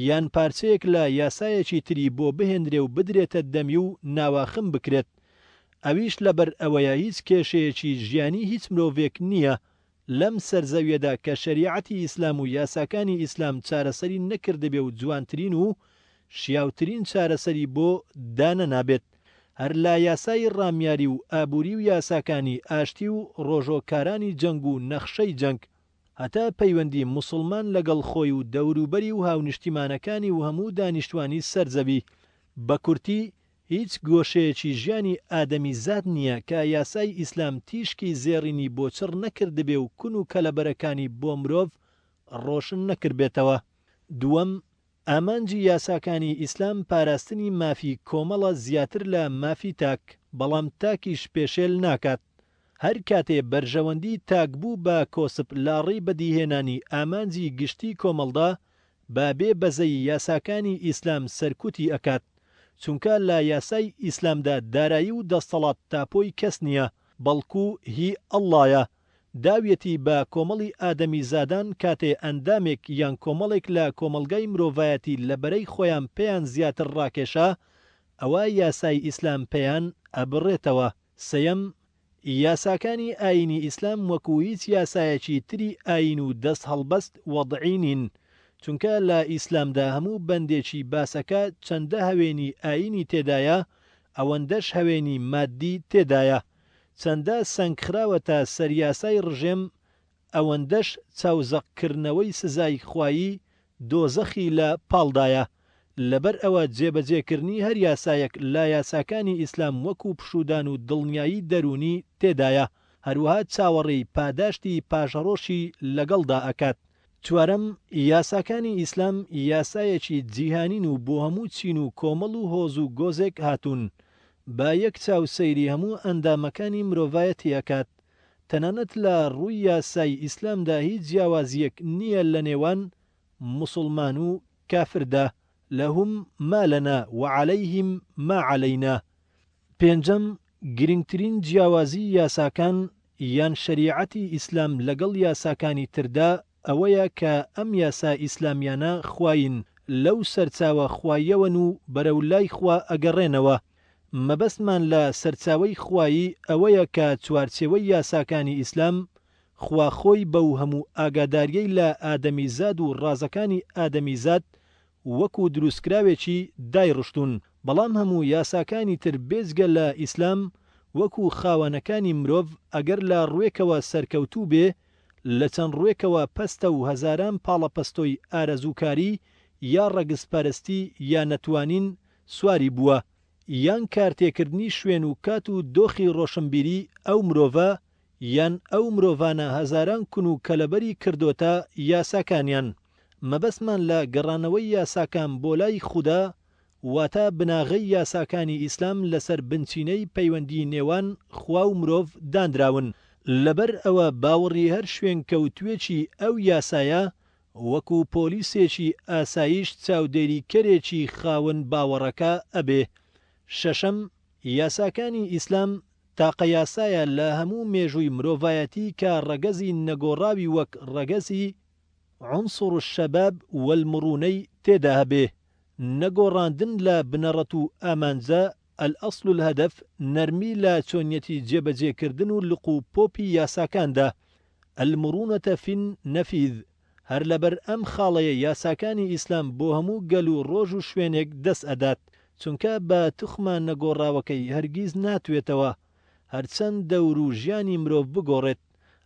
یان پارچەیەک لە یاسایەکی تری بۆ بهێنرێ و بدرێتە دەمی و ناواخن بکرێت ئەویش لەبەر ئەوەیە هیچ کێشەیەکی ژیانی هیچ مرۆڤێک نییە لەم سەر زەویەدا کە شەریعەتی ئیسلام و یاساکانی ئیسلام چارەسەری نەکردبێ و جوانترین و شیاوترین چارەسەری بۆ دانەنابێت هەر لە یاسای ڕامیاری و ئابوری و یاساکانی ئاشتی و ڕۆژۆکارانی جەنگ و نەخشەی جەنگ هەتا پەیوەندی موسڵمان لەگەڵ خۆی و دەوروبەری و هاونیشتیمانەکانی و هەموو دانیشتوانی سەر زەوی. بە کورتی هیچ گۆشەیەکی ژیانی ئادەمیزاد نییە کە یاسای ئیسلام تیشکی زێڕینی بۆ چڕ نەکردبێ و کون و کەلەبەرەکانی بۆ مرۆڤ ڕۆشن نەکردبێتەوە. دووەم، ئامانجی یاساکانی ئیسلام پاراستنی مافی کۆمەڵە زیاتر لە مافی تاک، بەڵام تاکیش پێشێل ناکات. هەر کاتێ بەرژەوەندی تاک بوو بە کۆسپ لاڕێی بەدیهێنانی ئامانجی گشتی کۆمەڵدا، بە بێ بەزەیی یاساکانی ئیسلام سەرکوتی ئەکات، چونکە لە یاسای ئیسلامدا دارایی و دەستەڵات تاپۆی کەس نیە، بەڵکو هی اللە یە، داویەتی بە کۆمەڵی ئادەمیزادان کاتێ ئەندامێک یان کۆمەڵێک لە کۆمەڵگای مرۆڤایەتی لە بەرەی خۆیان پێیان زیاتر ڕاکێشا ئەوا یاسای ئیسلام پێیان ئەبڕێتەوە. سێیەم، یاساکانی ئایینی ئیسلام وەکو هیچ یاسایەکی تری ئایین و دەست هەڵبەست وەضعی نین، چونکە لە ئیسلامدا هەموو بەندێکی باسەکە چەندە هەوێنی ئایینی تێدایە ئەوەندەش هەوێنی ماددی تێدایە، چەندە سەنگخراوەتە سەر یاسای ڕژێم ئەوەندەش چاوزەقکردنەوەی سزای خوایی دۆزەخی لە پاڵدایە، لەبەر ئەوە جێبەجێکردنی هەر یاسایەک لە یاساکانی ئیسلام وەکو پشوودان و دڵنیایی دەروونی تێدایە، هەروەها چاوەڕێی پاداشتی پاشەڕۆشی لەگەڵدا ئەکات. چوارەم، یاساکانی ئیسلام یاسایەکی جیهانین و بۆ هەموو چین و کۆمەڵ و هۆز و گۆزێک هاتوون، بە یەک چاو سەیری هەموو ئەندامەکانی مرۆڤایەتی ئەکات، تەنانەت لە ڕووی یاسای ئیسلامدا هیچ جیاوازییەک نییە لە نێوان موسوڵمان و کافردا، لهم ما لنا و علیهم ما علینا. پێنجەم، گرنگترین جیاوازی یاساکان یان شەریعەتی ئیسلام لەگەڵ یاساکانی تردا ئەوەیە کە ئەم یاسا ئیسلامیانە خوایین، لەو سەرچاوە خواییەوەن و بەرەو لای خوا ئەگەڕێنەوە. مەبەستمان لە سەرچاوەی خوایی ئەوەیە کە چوارچێوەی یاساکانی ئیسلام، خوا خۆی بەو هەموو ئاگاداریەی لە ئادەمیزاد و ڕازەکانی ئادەمیزاد وەکو دروستکراوێکی دایڕشتوون، بەڵام هەموو یاساکانی تر بێجگە لە ئیسلام وەکو خاوەنەکانی مرۆڤ ئەگەر لە ڕوێکەوە سەرکەوتوو بێ لە چەند ڕوێکەوە پەستە و هەزاران پاڵەپەستۆی ئارەزووکاری یا ڕەگزپەرستی یا نەتوانین سواری بووە یان کارتێکردنی شوێن و کات و دۆخی ڕۆشنبیری ئەو مرۆڤە یان ئەو مرۆڤانە هەزاران کون و کەلەبەری کردۆتە یاساکانیان. مەبەستمان لە گەڕانەوەی یاساکان بۆ لای خودا واتە بناغەی یاساکانی ئیسلام لەسەر بنچینەی پەیوەندی نێوان خوا و مرۆڤ دانراون، لەبەر ئەوە باوەڕی هەر شوێنکەوتوێکی ئەو یاسایە وەکو پۆلیسێکی ئاسایش چاودێریکەرێکی خاوەن باوەڕەکە ئەبێ. شەشەم، یاساکانی ئیسلام تاقە یاسایە لە هەموو مێژووی مرۆڤایەتی کە ڕەگەزی نەگۆڕاوی وەک ڕەگەزی، عنصر الشباب والمرونەی تێدا هەبێ. نەگۆڕاندن لە بنەڕەت و ئامانجە، الاصل الهدف، نەرمی لە چۆنیەتی جێبەجێکردن و لق و پۆپی یاساکاندا، المرونە فی النفیذ، هەر لەبەر ئەم خاڵەیە یاساکانی ئیسلام بۆ هەموو گەل و ڕۆژ و شوێنێک دەست ئەدات، چونکە بە توخمە نەگۆڕاوەکەی هەرگیز ناتوێتەوە، هەرچەند دەور و ژیانی مرۆڤ بگۆڕێت،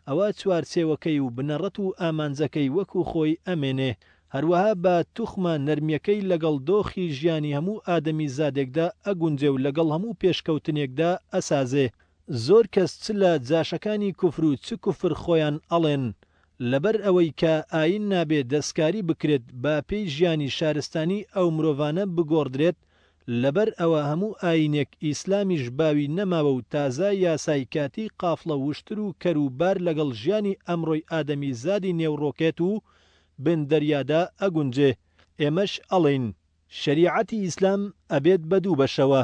ئەوا چوارچێوەکەی و بنەڕەت و ئامانجەکەی وەکو خۆی ئەمێنێ، هەروەها بە توخمە نەرمیەکەی لەگەڵ دۆخی ژیانی هەموو ئادەمیزادێکدا ئەگونجێ و لەگەڵ هەموو پێشکەوتنێکدا ئەسازێ. زۆر کەس چ لە جاشەکانی کوفر و چ کوفر خۆیان ئەڵێن لەبەر ئەوەی کە ئایین نابێ دەستکاری بکرێت با پێی ژیانی شارستانی ئەو مرۆڤانە بگۆڕدرێت لەبەر ئەوە هەموو ئایینێک ئیسلامیش باوی نەماوە و تازە یاسای کاتی قافڵە وشتر و کەر و بار لەگەڵ ژیانی ئەمڕۆی ئادەمی زادی نێو ڕۆکێت و بن دەریادا ئەگونجێ ئێمەش ئەڵێین شەریعەتی ئیسلام ئەبێت بە دوو بەشەوە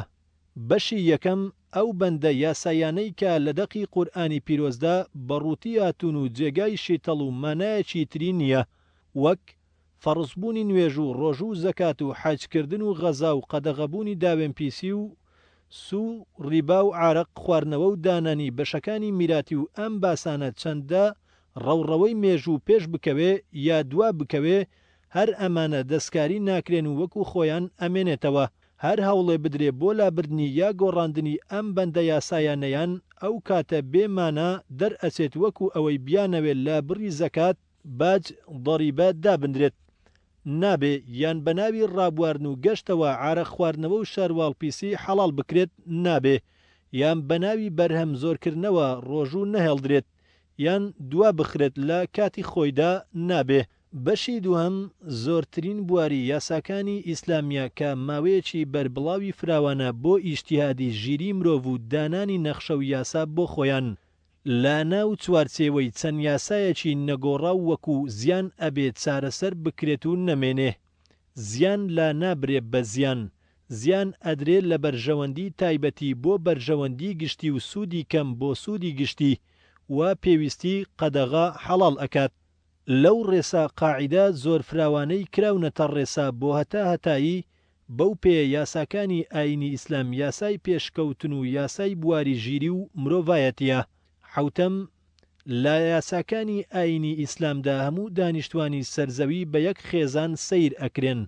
بەشی یەکەم، ئەو بەندە یاسایانەی کە لە دەقی قورئانی پیرۆزدا بە ڕووتی هاتوون و جێگای شیتەڵ و مانایەکی تری نییە، وەک، فەڕزبوونی نوێژ و ڕۆژوو و زەکات و حەج کردن و غەزا و قەدەغەبوونی داوێنپیسی و سوو و ڕیبا و عارەق خواردنەوە و دانانی بەشەکانی میراتی و ئەم باسانە چەندە ڕەوڕەوەی مێژوو پێش بکەوێ یا دوا بکەوێ هەر ئەمانە دەستکاری ناکرێن و وەکو خۆیان ئەمێنێتەوە. هەر هەوڵێ بدرێ بۆ لابردنی یا گۆڕاندنی ئەم بەندە یاسایانەیان ئەو کاتە بێ مانا دەر ئەچێت وەکو ئەوەی بیانەوێ لە بڕی زەکات، باج، ضریبە، دابندرێت. نابێ، یان بە ناوی ڕابواردن و گەشتەوە عارەق خواردنەوە و شەرواڵ پیسی حەڵاڵ بکرێت، نابێ، یان بە ناوی بەرهەم زۆرکردنەوە ڕۆژوو نەهێڵدرێت، یان دوا بخرێت لە کاتی خۆیدا، نابێ. بەشی دووهەم، زۆرترین بواری یاساکانی ئیسلامیە کە ماوەیەکی بەربڵاوی فراوانە بۆ ئیجتیهادی ژیری مرۆڤ و دانانی نەخشە و یاسا بۆ خۆیان لە ناو چوارچێوەی چەند یاسایەکی نەگۆڕاو وەکو زیان ئەبێ چارەسەر بکرێت و نەمێنێ زیان لا نابرێ بە زیان زیان ئەدرێ لە بەرژەوەندی تایبەتی بۆ بەرژەوەندی گشتی و سوودی کەم بۆ سوودی گشتی و پێویستی قەدەغە حەڵاڵ ئەکات. لەو ڕێسا قاعیدە زۆر فراوانەی کراونەتە ڕێسا بۆ هەتا هەتایی، بەو پێیە یاساکانی ئایینی ئیسلام یاسای پێشکەوتن و یاسای بواری ژیری و مرۆڤایەتیە. حەوتەم، لە یاساکانی ئایینی ئیسلامدا هەموو دانیشتوانی سەرزەوی بە یەک خێزان سەیر ئەکرێن،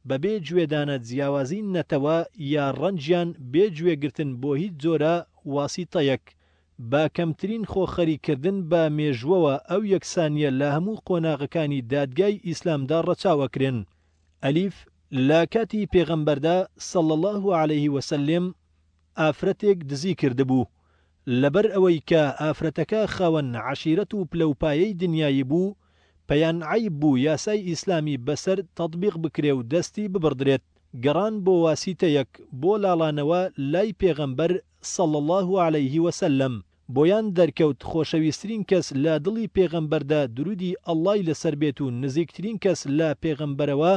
بەبێ گوێدانە جیاوازی نەتەوە یا ڕەنگیان بێ گوێگرتن بۆ هیچ جۆرە واسیتەیەک، بە کەمترین خۆ خەریک کردن بە مێژووەوە ئەو یەکسانییە لە هەموو قۆناغەکانی دادگای ئیسلامدا ڕەچاو ئەکرێن. ئەلیف، لە کاتی پێغەمبەردا، صلی اللە علیه و سلم، ئافرەتێک دزی کردبوو، لەبەر ئەوەی کە ئافرەتەکە خاوەن عەشیرەت و پلەوپایەی دنیایی بوو، پێیان عەیب بوو یاسای ئیسلامی بەسەر تەتبیق بکرێ و دەستی ببڕدرێت، گەڕان بۆ واسیتەیەک بۆ لاڵانەوە لای پێغەمبەر صلی اللە علیه وسلم بۆیان دەرکەوت خۆشەویسترین کەس لە دڵی پێغەمبەردا درودی اللە ی لەسەر بێت و نزیکترین کەس لە پێغەمبەرەوە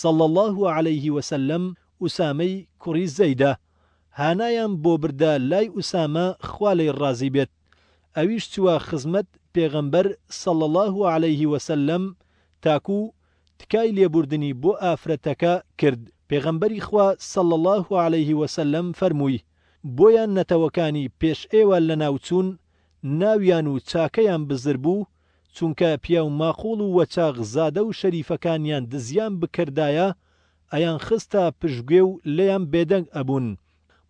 صلی اللە علیه وسلم ئوسامەی کوڕی زەیدە هانایان بۆ بردە لای ئوسامە خوا لێی ڕازی بێت ئەویش چووە خزمەت پێغەمبەر صلی اللە علیه وسلم تاکو تکای لێبوردنی بۆ ئافرەتەکە کرد، پێغەمبەری خوا صلی اللە علیه وسلم فەرمووی، بۆیە نەتەوەکانی پێش ئێوە لەناوچوون، ناویان و چاکەیان بزر بوو، چونکە پیاو ماقوڵ و وەچاغ زادە و شەریفەکانیان دزیان بکردایە ئەیانخستە پشتگوێ و لێیان بێدەنگ ئەبوون،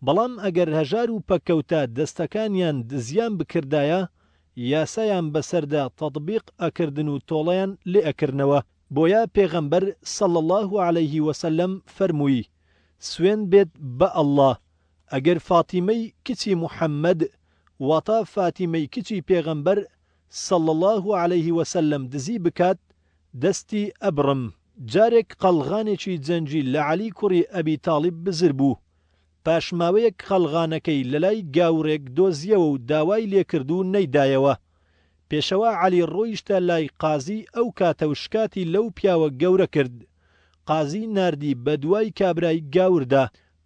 بەڵام ئەگەر هەژار و پەککەوتە دەستەکانیان دزیان بکردایە یاسایان بەسەردا تەتبیق ئەکردن و تۆڵەیان لێ ئەکردنەوە، بۆیە پێغەمبەر صلی اللە علیه وسلم فەرمووی، سوێند بێت بە اللە ئەگەر فاتیمەی کچی محمد واتا فاتیمەی کچی پێغەمبەر صلی اللە علیه وسلم دزی بکات دەستی ئەبڕم. جارێک قەڵغانێکی جەنگی لە عەلی کوڕی ئەبی تاڵیب بزر بوو، پاش ماوەیەک قەڵغانەکەی لەلای گاورێک دۆزیەوە و داوای لێکرد و نەیدایەوە. پێشەوا عەلی ڕۆیشتە لای قازی ئەو کاتە و شکاتی لەو پیاوە گەورە کرد. قازی ناردی بە دوای کابرای گاوردا،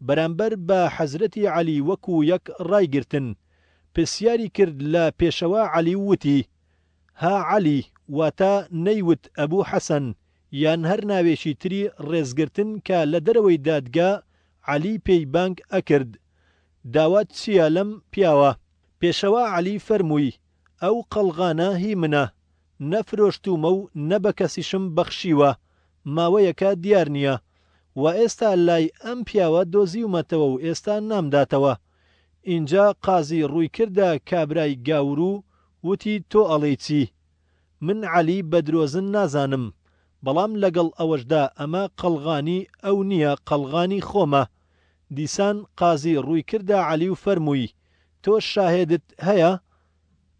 بەرامبەر بە حەزرەتی عەلی وەکوو یەک ڕایگرتن. پرسیاری کرد لە پێشەوا عەلی و وتی، ها عەلی، واتە نەیوت ئەبوو حەسەن. یان هەر ناوێکی تری ڕێزگرتن کە لە دەرەوەی دادگا عەلی پێی بانگ ئەکرد، داوات چیە لەم پیاوە؟ پێشەوا عەلی فەرمووی، ئەو قەڵغانە هی منە، نە فرۆشتوومە و نە بە کەسیشم بەخشیوە، ماوەیەکە دیار نییە. وا ئێستا لای ئەم پیاوە دۆزیومەتەوە و ئێستا نامداتەوە. ئینجا قازی ڕووی کردە کابرای گاور و وتی تۆ ئەڵێی چی؟ من عەلی بە درۆزن نازانم، بەڵام لەگەڵ ئەوەشدا ئەمە قەڵغانی ئەو نییە قەڵغانی خۆمە. دیسان قازی ڕووی کردە عەلی و فەرمووی تۆ شاهێدت هەیە؟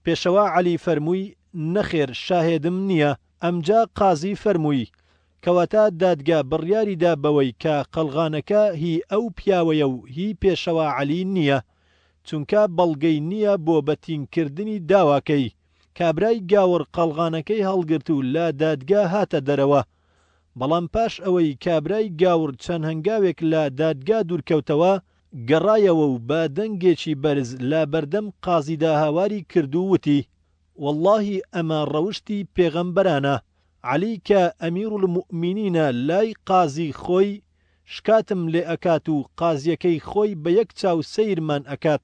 پێشەوا عەلی فەرمووی، نەخێر شاهێدم نییە، ئەمجا قازی فەرمووی، کەواتە دادگا بڕیاری دا بەوەی کە قەڵغانەکە هی ئەو پیاوەیە و هی پێشەوا عەلی نییە، چونکە بەڵگەی نییە بۆ بەتین کردنی داواکەی. کابرای گاوڕ قەڵغانەکەی هەڵگرت و لە دادگا هاتە دەرەوە. بەڵام پاش ئەوەی کابرای گاور چەند هەنگاوێک لە دادگا دوورکەوتەوە، گەڕایەوە و بە دەنگێکی بەرز لە بەردەم قازیدا هاواری کرد و وتی، وەڵڵاهی ئەمە ڕەوشتی پێغەمبەرانە، عەلی کە ئەمیرولموئمینینە لای قازی خۆی شکاتم لێ ئەکات و قازیەکەی خۆی بە یەک چاو سەیرمان ئەکات،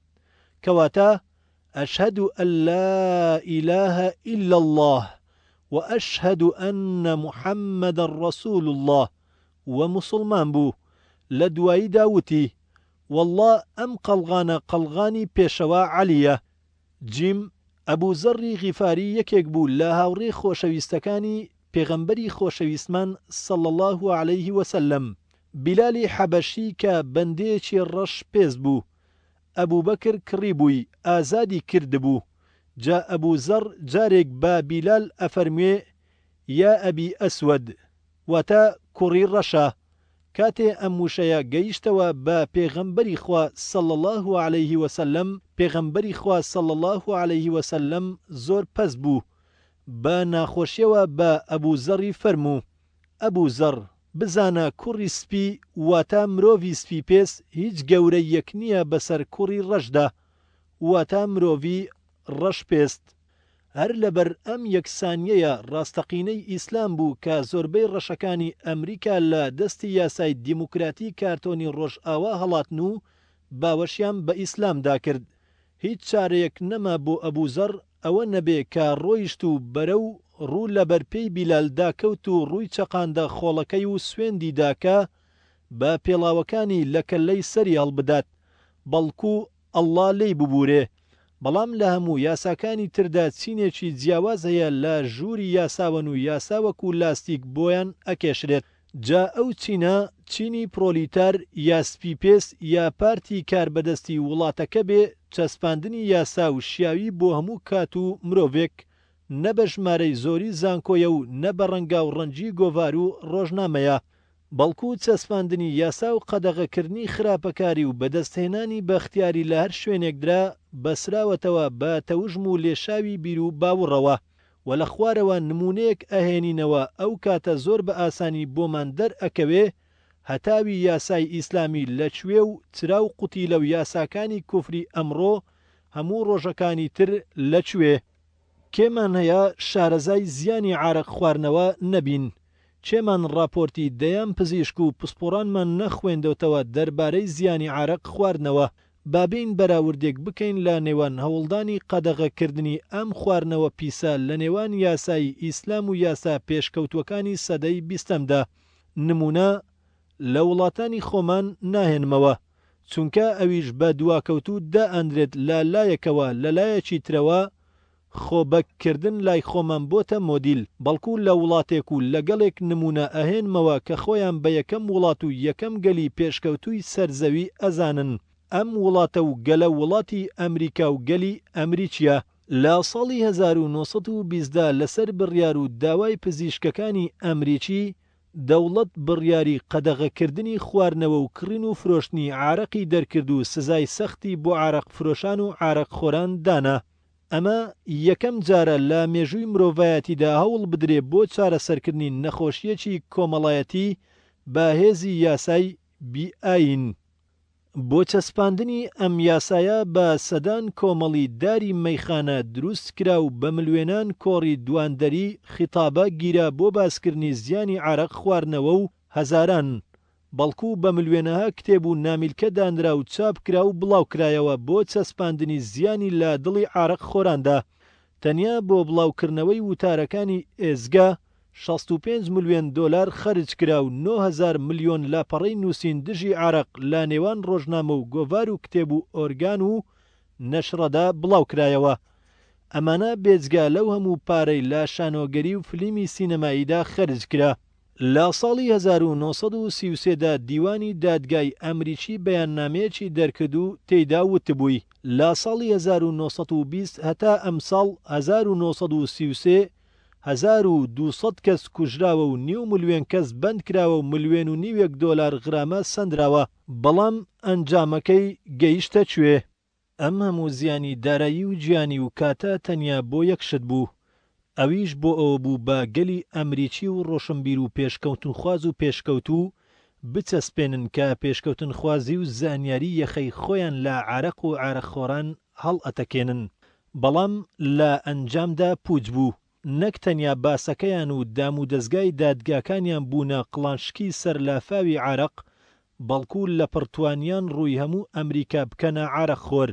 کەواتە اشهد ان لا الە الا اللە و اشهد ان محمدا رسول اللە و موسڵمان بوو، لە دواییدا وتی، وەڵڵا ئەم قەڵغانە قەڵغانی پێشەوا عەلییە. جیم، ئەبو زەڕی غیفاری یەکێک بوو لە هاوڕێ خۆشەویستەکانی پێغەمبەری خۆشەویستمان صلی اللە علیه وسلم، بیلالی حەبەشی کە بەندەیەکی ڕەش پێست بوو، ئەبوبەکر کڕیبووی ئازادی کردبوو، جا ئەبو زەڕ جارێک بە بیلال ئەفەرموێ، یا ئەبی ئەسوەد، واتە کوڕی ڕەشە، کاتێ ئەم وشەیە گەیشتەوە بە پێغەمبەری خوا صلی اللە علیه وسلم، پێغەمبەری خوا صلی اللە علیه وسلم زۆر پەست بوو، بە ناخۆشیەوە بە ئەبو زەڕی فەرموو، ئەبو زەڕ، بزانە کوڕی سپی واتە مرۆڤی سپی پێست هیچ گەورەییەک نییە بەسەر کوڕی ڕەشدا واتە مرۆڤی ڕەش پێست. هەر لەبەر ئەم یەکسانیەیە ڕاستەقینەی ئیسلام بوو کە زۆربەی ڕەشەکانی ئەمریکا لە دەستی یاسای دیموکراتی کارتۆنی ڕۆژئاوا هەڵاتن و باوەشیان بە ئیسلامدا کرد. هیچ چارەیەک نەما بۆ ئەبوزەڕ ئەوە نەبێ کە ڕۆیشت و بەرەو ڕوو لە بەر پێی بیلال دا کەوت و ڕووی چەقاندە خۆڵەکەی و سوێندی دا کە بە پێڵاوەکانی لە کەللەی سەری هەڵبدات بەڵکوو ئەڵڵا لێی ببوورێ بەڵام لە هەموو یاساکانی تردا چینێکی جیاواز هەیە لە ژووری یاساوەن و یاسا وەکوو لاستیک بۆیان ئەکێشرێت. جا ئەو چینە چینی پرۆلیتار یا سپی پێست یا پارتی کاربەدەستی وڵاتەکە بێ چەسپاندنی یاسا و شیاوی بۆ هەموو کات و مرۆڤێک نە بە ژمارەی زۆری زانکۆیە و نە بە ڕەنگاو ڕەنگی گۆڤار و ڕۆژنامەیە بەڵکو چەسپاندنی یاسا و قەدەغەکردنی خراپەکاری و بەدەستهێنانی بەختیاری لە هەر شوێنێکدرا بەسراوەتەوە بە تەوژم و لێشاوی بیرو باوڕەوە. وە لە خوارەوە نموونەیەک ئەهێنینەوە ئەو کاتە زۆر بە ئاسانی بۆمان دەر ئەکەوێ هەتاوی یاسای ئیسلامی لە کوێ و چرا و قوتیلە و یاساکانی کوفری ئەمڕۆ هەموو ڕۆژەکانی تر لە کوێ. کێمان هەیە شارەزای زیانی عارەق خواردنەوە نەبین؟ کێمان ڕاپۆرتی دەیان پزیشک و پسپۆڕانمان نەخوێندۆتەوە دەربارەی زیانی عارەق خواردنەوە؟ با بێین بەراوردێک بکەین لە نێوان هەوڵدانی قەدەغە کردنی ئەم خواردنەوە پیسە لە نێوان یاسایی ئیسلام و یاسا پێشکەوتوەکانی سەدەی بیستەمدا. نمونە لە وڵاتانی خۆمان ناهێنمەوە چونکە ئەویش بە دواکەوتوو دائەنرێت لە لایەکەوە لە لایەکی ترەوە خۆ بەگ کردن لای خۆمان بۆتە مۆدیل بەڵکو لە وڵاتێک و لە گەڵێک نمونە ئەهێنمەوە کە خۆیان بە یەکەم وڵات و یەکەم گەلی پێشکەوتوی سەر زەوی ئەزانن ئەم وڵاتە و گەلە وڵاتی ئەمریکا و گەلی ئەمریکیە. لە ساڵی 1920 دا لەسەر بڕیار و داوای پزیشکەکانی ئەمریکی دەوڵەت بڕیاری قەدەغەکردنی خواردنەوە و کڕین و فرۆشتنی عارەقی دەرکرد و سزای سەختی بۆ عارەق فرۆشان و عارەق خۆران دانا. ئەمە یەکەم جارە لە مێژووی مرۆڤایەتیدا هەوڵ بدرێ بۆ چارەسەرکردنی نەخۆشییەکی کۆمەڵایەتی بە هێزی یاسای بی ئایین. بۆ چەسپاندنی ئەم یاسایە بە سەدان کۆمەڵی داری مەیخانە دروست کرا و بە ملوێنان کۆڕی دواندەری، خیتابە، گیرا بۆ باسکردنی زیانی عارەق خواردنەوە و هەزاران بەڵکو بە ملوێنەها کتێب و نامیلکە دانرا و چاپ کرا و بڵاو کرایەوە بۆ چەسپاندنی زیانی لە دڵی عارەق خۆراندا. تەنیا بۆ بڵاو کردنەوەی وتارەکانی ئێزگە 65 ملوێن دۆلار خەرج کرا و 9000 ملیۆن لاپەڕەی نووسین دژی عارەق لە نێوان ڕۆژنامە و گۆڤار و کتێب و ئۆرگان و نەشڕەدا بڵاو کرایەوە. ئەمانە بێجگە لەو هەموو پارەی لە شانۆگەری و فلیمی سینەماییدا خەرج کرا. لە ساڵی 1933 دا دیوانی دادگای ئەمریکی بەیاننامەیەکی دەرکرد و تێیدا وتبووی، لە ساڵی 1920 هەتا ئەمساڵ 1933، 1200 کەس کوژراوە و نیو ملوێن کەس بەندکراوە و ملوێن و نیوێک دۆلار غرامە سەندراوە. بەڵام ئەنجامەکەی گەیشتە کوێ؟ ئەم هەموو زیانی دارایی و گیانی و کاتە تەنیا بۆ یەک شت بوو، ئەویش بۆ ئەوە بوو بە گەلی ئەمریکی و ڕۆشنبیر و پێشکەوتنخواز و پێشکەوتوو بچەسپێنن کە پێشکەوتنخوازی و زانیاری یەخەی خۆیان لە عارەق و عارەقخۆران هەڵئەتەکێنن. بەڵام لە ئەنجامدا پووچ بوو. نەک تەنیا باسەکەیان و دامودەزگای دادگاکانیان بوونە قڵانشکی سەر لافاوی عارەق، بەڵکو لەپڕ توانیان ڕووی هەموو ئەمریکا بکەنە عارەقخۆر،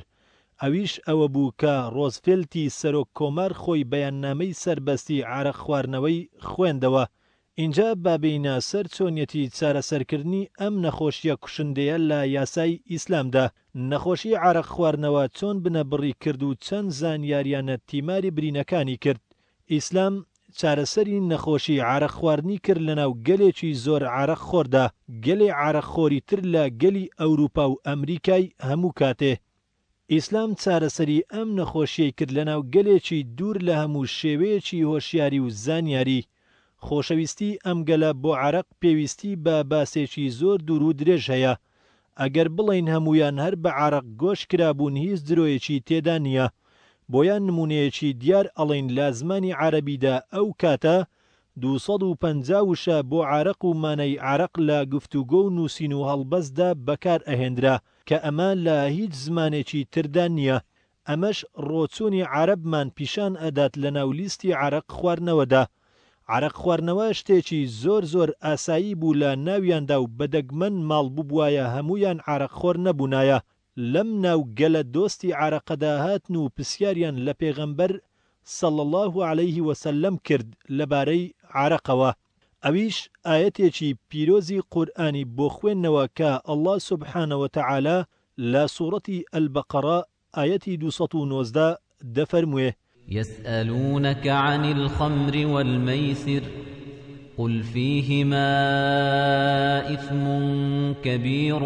ئەویش ئەوە بوو کە ڕۆزفێلتی سەرۆک کۆمار خۆی بەیاننامەی سەربەستی عارەقخواردنەوەی خوێندەوە. ئینجا با بێینە سەر چۆنیەتی چارەسەرکردنی ئەم نەخۆشیە کوشندەیە لە یاسای ئیسلامدا. نەخۆشی عارەق خواردنەوە چۆن بنەبڕی کرد و چەند زانیاریانە تیماری برینەکانی کرد؟ ئیسلام چارەسەری نەخۆشی عارەق خواردنی کرد لەناو گەلێکی زۆر عارەق خۆردا، گەلێ عارەق خۆری تر لە گەلی ئەوروپا و ئەمریکای هەموو کاتێ. ئیسلام چارەسەری ئەم نەخۆشیەی کرد لەناو گەلێکی دوور لە هەموو شێوەیەکی هۆشیاری و زانیاری. خۆشەویستی ئەم گەلە بۆ عەرەق پێویستی بە باسێکی زۆر دوور و درێژ هەیە. ئەگەر بڵێین هەموویان هەر بە عەرەق گۆش کرابوون هیچ درۆیەکی تێدا نییە. بۆیە نموونەیەکی دیار ئەڵێین لە زمانی عەرەبیدا ئەو کاتە 250 وشە بۆ عارەق و مانای عارەق لە گفتوگۆ و نووسین و هەڵبەستدا بەکار ئەهێنرا کە ئەمە لە هیچ زمانێکی تردا نییە. ئەمەش ڕۆچوونی عارەبمان پیشان ئەدات لەناو لیستی عارەق خواردنەوەدا. عارەق خواردنەوە شتێکی زۆر زۆر ئاسایی بوو لە ناویاندا و بە دەگمەن ماڵ ببوایە هەموویان عارەق خۆر نەبوونایە. لەم ناو گەلە دۆستی عارەقەدا هاتن و پسیاریان لە پێغەمبەر صلی اللە علیه وسلم کرد لەبارەی عارەقەوە ئەویش ئایەتێکی پیرۆزی قورئانی بۆ خوێندنەوە کە اللە سبحانە وتعالی لە سوڕەتی البقرە ئایەتی 219 دەفەرموێ. یسئلونک عن الخمر والمیسر قل فیهما اثم کبیر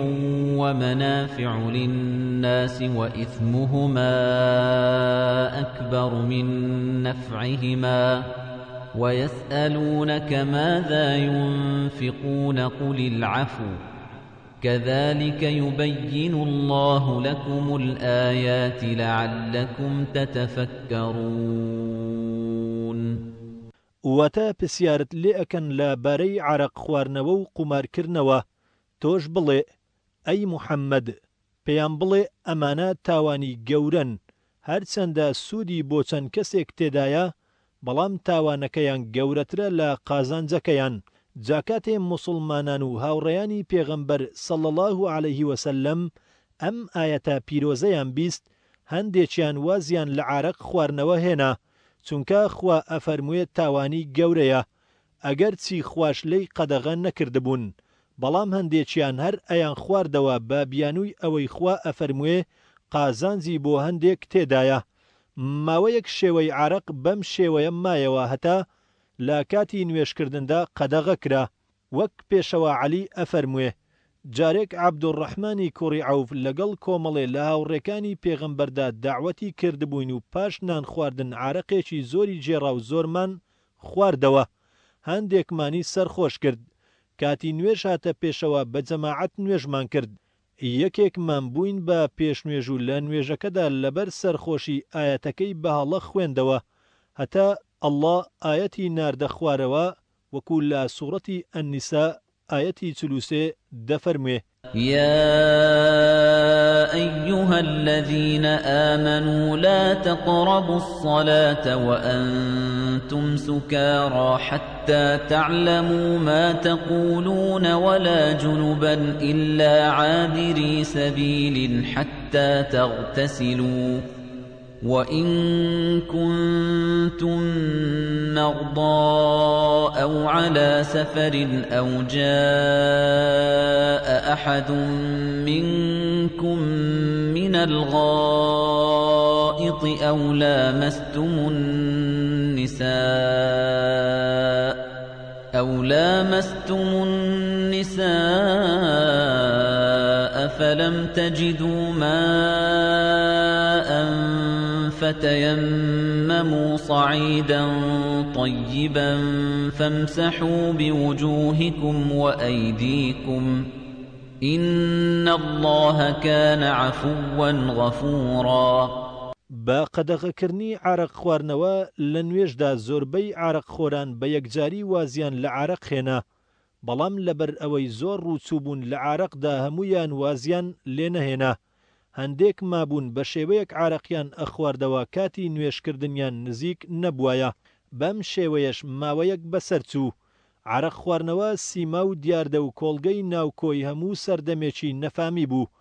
ومنافع للناس وإثمهما أکبر من نفعهما ویسئلونک ماذا ینفقون قل العفو کذلک یبین اللە لکم الآیات لعلکم تتفکرون. واتە، پرسیارت لێ ئەکەن لە بارەی عەرەق خواردنەوە و قومار کردنەوە، تۆش بڵێ، ئەی محمد، پێیان بڵێ ئەمانە تاوانی گەورەن، هەرچەندە سوودی بۆ چەند کەسێک تێدایە، بەڵام تاوانەکەیان گەورەترە لە قازانجەکەیان، جا کاتێ موسڵمانان و هاوڕێیانی پێغەمبەر صلی اللە علیه وسلم ئەم ئایەتە پیرۆزەیان بیست هەندێکیان وازیان لە عارەق خواردنەوە هێنا، چونکە خوا ئەفەرموێ تاوانی گەورەیە، ئەگەر چی خواش لێی قەدەغە نەکردبوون، بەڵام هەندێکیان هەر ئەیانخواردەوە بە بیانووی ئەوەی خوا ئەفەرموێ قازانجی بۆ هەندێک تێدایە. ماوەیەک شێوەی عارەق بەم شێوەیە مایەوە هەتا لە کاتی نوێژکردندا قەدەغە کرا. وەک پێشەوا عەلی ئەفەرموێ، جارێک عەبدولڕەحمانی کوڕی عەوف لەگەڵ کۆمەڵێ لە هاوڕێکانی پێغەمبەردا دەعوەتی کردبووین و پاش نان خواردن عارەقێکی زۆری گێڕا و زۆرمان خواردەوە، هەندێکمانی سەرخۆش کرد، کاتی نوێژ هاتە پێشەوە بە جەماعەت نوێژمان کرد، یەکێکمان بووین بە پێشنوێژ و لە نوێژەکەدا لەبەر سەرخۆشی ئایەتەکەی بە هەڵە خوێندەوە هەتا اللە ئایەتی ناردە خوارەوە وەکو لە سوڕەتی النساء ئایەتی 43 دەفەرموێ. یا ایها الذین آمنوا لا تقربوا الصلاة وأنتم سکاری حتی تعلموا ما تقولون ولا جنبا إلا عابری سبیل حتی تغتسلوا وَإِن كُنتُم مَّرْضَىٰ أَوْ عَلَىٰ سَفَرٍ أَوْ جَاءَ أَحَدٌ مِّنكُم مِّنَ الْغَائِطِ أَوْ لَامَسْتُمُ النِّسَاءَ أَوْ لَامَسْتُمُ النِّسَاءَ فَلَمْ تَجِدُوا مَاءً فَتَيَمَّمُوا صَعِيدًا طَيِّبًا فَامْسَحُوا بِوُجُوهِكُمْ وَأَيْدِيكُمْ إِنَّ اللَّهَ كَانَ عَفُوًّا غَفُورًا. بە قەدەغەکردنی عارەق خواردنەوە لە نوێژدا زۆربەی عارەق خۆران بە یەکجاری وازیان لە عارەق هێنا، بەڵام لەبەر ئەوەی زۆر ڕووچووبوون لە عارەقدا هەموویان وازیان لێ نەهێنا، هەندێک مابوون بە شێوەیەک عارەقیان ئەخواردەوە کاتی نوێژکردنیان نزیک نەبوایە، بەم شێوەیەش ماوەیەک بەسەر چوو. عارەق خواردنەوە سیما و دیاردە و کۆڵگەی ناوکۆی هەموو سەردەمێکی نەفامی بوو.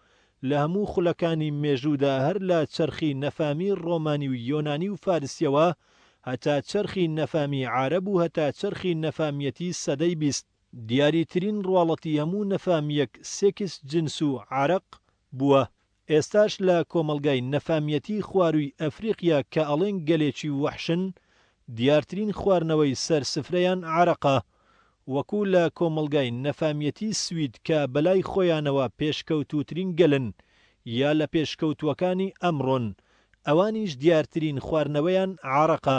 لە هەموو خولەکانی مێژوودا هەر لە چەرخی نەفامی ڕۆمانی و یۆنانی و فارسیەوە هەتا چەرخی نەفامی عارەب و هەتا چەرخی نەفامیەتی سەدەی 20، دیاریترین ڕواڵەتی هەموو نەفامییەک سێکس جنس و عارەق بووە. ئێستاش لە کۆمەڵگای نەفامیەتی خوارووی ئەفریقیا کە ئەڵێن گەلێکی وەحشن دیارترین خوارنەوەی سەر سفرەیان عەرەقە. وەکو لە کۆمەڵگای نەفامیەتی سوید کە بەلای خۆیانەوە پێشکەوتووترین گەلن یا لە پێشکەوتووەکانی ئەمڕۆن ئەوانیش دیارترین خوارنەوەیان عەرەقە.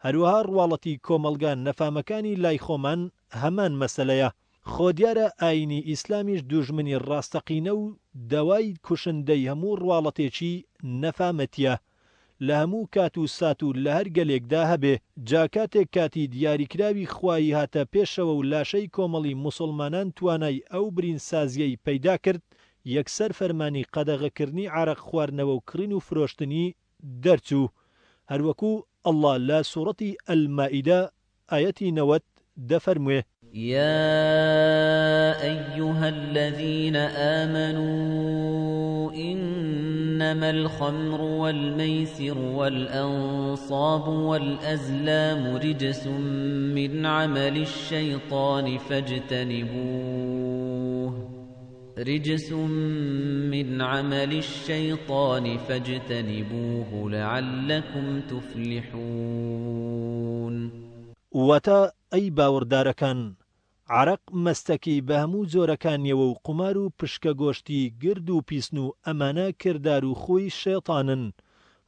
هەروەها ڕواڵەتی کۆمەڵگا نەفامەکانی لای خۆمان هەمان مەسەلەیە. خۆ دیارە ئایینی ئیسلامیش دوژمنی ڕاستەقینە و دەوای کوشندەی هەموو ڕواڵەتێکی نەفامەتیە لە هەموو کات و سات و لە هەر گەلێکدا هەبێ، جا کاتێک کاتی دیاریکراوی خوایی هاتە پێشەوە و لاشەی کۆمەڵی موسوڵمانان توانای ئەو برین سازیەی پەیدا کرد یەکسەر فەرمانی قەدەغەکردنی عارەق خواردنەوە و کڕین و فرۆشتنی دەرچوو هەروەکو اللە لە سوڕەتی المائدە ئایەتی 90 دەفەرموێ. یا ایها الذین آمنوا انما الخمر والمیسر والانصاب والازلام رجس من عمل الشیطان فاجتنبوه رجس من عمل الشیطان فاجتنبوه لعلکم تفلحون. واتە، ئەی باوەڕدارەکان، عەرەق مەستەکی بە هەموو جۆرەکانیەوە و قومار و پشکە گۆشتی گرد و پیسن و ئەمانە کردار و خووی شەیتانن،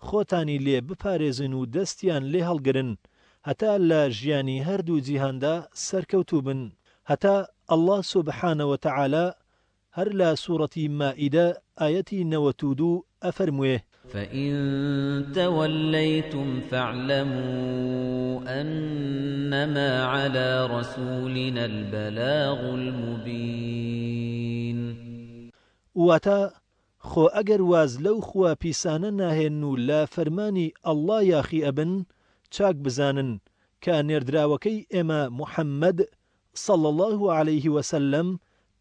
خۆتانی لێ بپارێزن و دەستیان لێ هەڵگرن هەتا لە ژیانی هەردوو جیهاندا سەرکەوتوو بن. هەتا اللە سبحانە وتعالی هەر لە سوڕەتی مائیدە ئایەتی 92 ئەفەرموێ. فَإِن تَوَلَّیْتُمْ فَاعْلَمُوا أَنَّمَا عَلَى رَسُولِنَا الْبَلَاغُ الْمُبِینُ. واتە، خۆ ئەگەر واز لەو خووە پیسانە ناهێنن و لە فەرمانی اللە یاخی ئەبن، چاک بزانن کە نێردراوەکەی ئێمە محمد، صلی اللە علیه وسلم،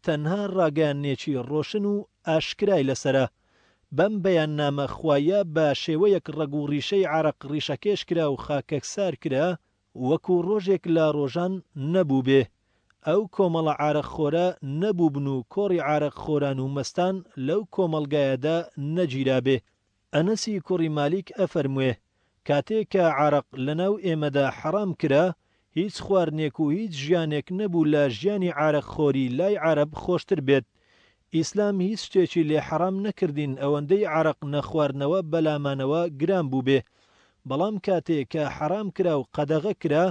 تەنها ڕاگەیاندنێکی ڕۆشن و ئاشکرای لەسەرە. بەم بەیاننامە خواییە بە شێوەیەک ڕەگ و ڕیشەی عەرەق ڕیشەکێش کرا و خاکەکسار کرا وەکو ڕۆژێک لە ڕۆژان نەبووبێ ئەو کۆمەڵە عارەق خۆرە نەبووبن و کۆڕی عارەق خۆران و مەستان لەو کۆمەڵگایەدا نەگیرابێ. ئەنەسی کوڕی مالیک ئەفەرموێ، کاتێ کە عارەق لەناو ئێمەدا حەڕام کرا، هیچ خواردنێک و هیچ ژیانێک نەبوو لە ژیانی عارەق خۆری لای عەرەب خۆشتر بێت. ئیسلام هیچ شتێکی لێ حەڕام نەکردین ئەوەندەی عارەق نەخواردنەوە بەلامانەوە گران بووبێ. بەڵام کاتێ کە حەڕام کرا و قەدەغە کرا،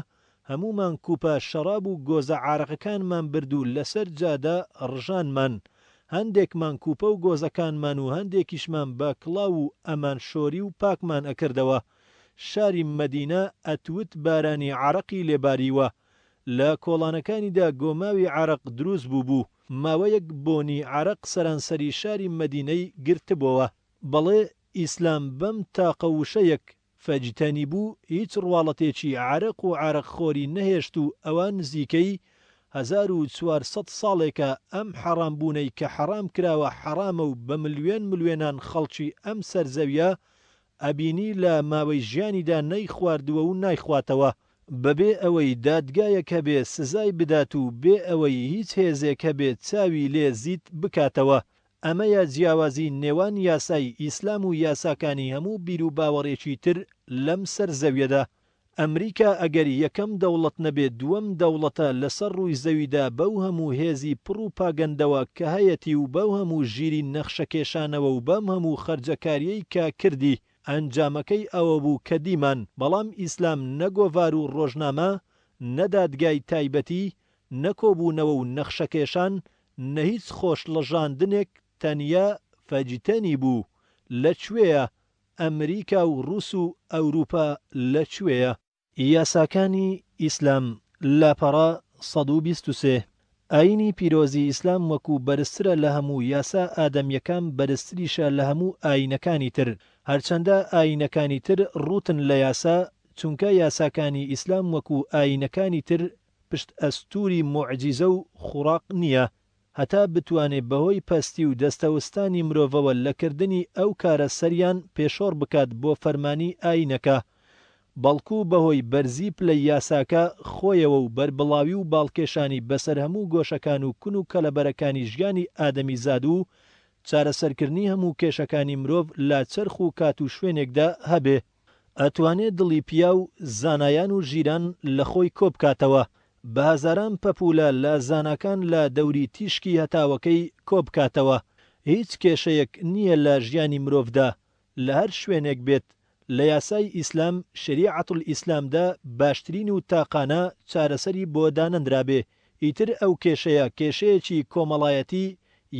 هەموومان کوپە شەڕاب و گۆزە عارەقەکانمان برد و لەسەر جادە ڕژانمان. هەندێکمان کوپە و گۆزەکانمان و هەندێکیشمان بە کڵاو و ئەمان شۆری و پاکمان ئەکردەوە. شاری مەدینە ئەتوت بارانی عارەقی لێ باریوە. لە کۆڵانەکانیدا گۆماوی عەرەق دروست بووبوو، ماوەیەک بۆنی عەرەق سەرانسەری شاری مەدینەی گرتبۆوە. بەڵێ ئیسلام بەم تاقە وشەیەک، فاجتنبوا، هیچ ڕواڵەتێکی عەرەق و عەرەقخۆری نەهێشت و ئەوا نزیکەی 1400 ساڵێکە ئەم حەڕام بوونەی کە حەڕام کراوە حەڕامە و بە ملوێن ملوێنان خەڵکی ئەم سەر زەویە ئەبینی لە ماوەی ژیانیدا نەیخواردووە و نایخواتەوە بەبێ ئەوەی دادگایەک هەبێ سزای بدات و بێ ئەوەی هیچ هێزێک هەبێ چاوی لێ زیت بکاتەوە. ئەمەیە جیاوازی نێوان یاسای ئیسلام و یاساکانی هەموو بیروباوەڕێکی تر لەم سەر زەویەدا. ئەمریکا ئەگەر یەکەم دەوڵەت نەبێ دووەم دەوڵەتە لەسەر ڕووی زەویدا بەو هەموو هێزی پڕوپاگەندەوە کە هەیەتی و بەو هەموو ژیری نەخشەکێشانەوە و بەم هەموو خەرجەکاریەی کە کردی ئەنجامەکەی ئەوەبوو کە دیمان بەڵام ئیسلام نە گۆڤار و ڕۆژنامە نە دادگای تایبەتی نە کۆبوونەوە و نەخشەکێشان نە هیچ خۆشڵەژاندنێک تەنیا فەجتەنی بوو لە کوێیە ئەمریکا و ڕوس و ئەوروپا لە کوێیە؟ یاساکانی ئیسلام، لاپەڕە 123. ئایینی پیرۆزی ئیسلام وەکو بەرزترە لە هەموو یاسا ئادەمییەکان بەرزتریشە لە هەموو ئایینەکانی تر، هەرچەندە ئایینەکانی تر ڕووتن لە یاسا، چونکە یاساکانی ئیسلام وەکو ئایینەکانی تر پشت ئەستووری موعجیزە و خوڕاق نییە، هەتا بتوانێ بەهۆی پەستی و دەستەوستانی مرۆڤەوە لە کردنی ئەو کارە سەریان پێشۆڕ بکات بۆ فەرمانی ئایینەکە، بەڵکو بەهۆی بەرزی پلەی یاساکە خۆیەوە و بەربڵاوی و باڵکێشانی بەسەر هەموو گۆشەکان و کون و کەلەبەرەکانی ژیانی ئادەمیزاد و چارەسەرکردنی هەموو کێشەکانی مرۆڤ لە چەرخ و کات و شوێنێکدا هەبێ. ئەتوانێ دڵی پیاو، زانایان و ژیران لە خۆی کۆبکاتەوە، بە هەزاران پەپوولە لە زاناکان لە دەوری تیشکی هەتاوەکەی کۆبکاتەوە. هیچ کێشەیەک نییە لە ژیانی مرۆڤدا، لە هەر شوێنێک بێت، لە یاسای ئیسلام، شریعە الاسلام، دا باشترین و تاقانە چارەسەری بۆ دانەنرابێ، ئیتر ئەو کێشەیە کێشەیەکی کۆمەڵایەتی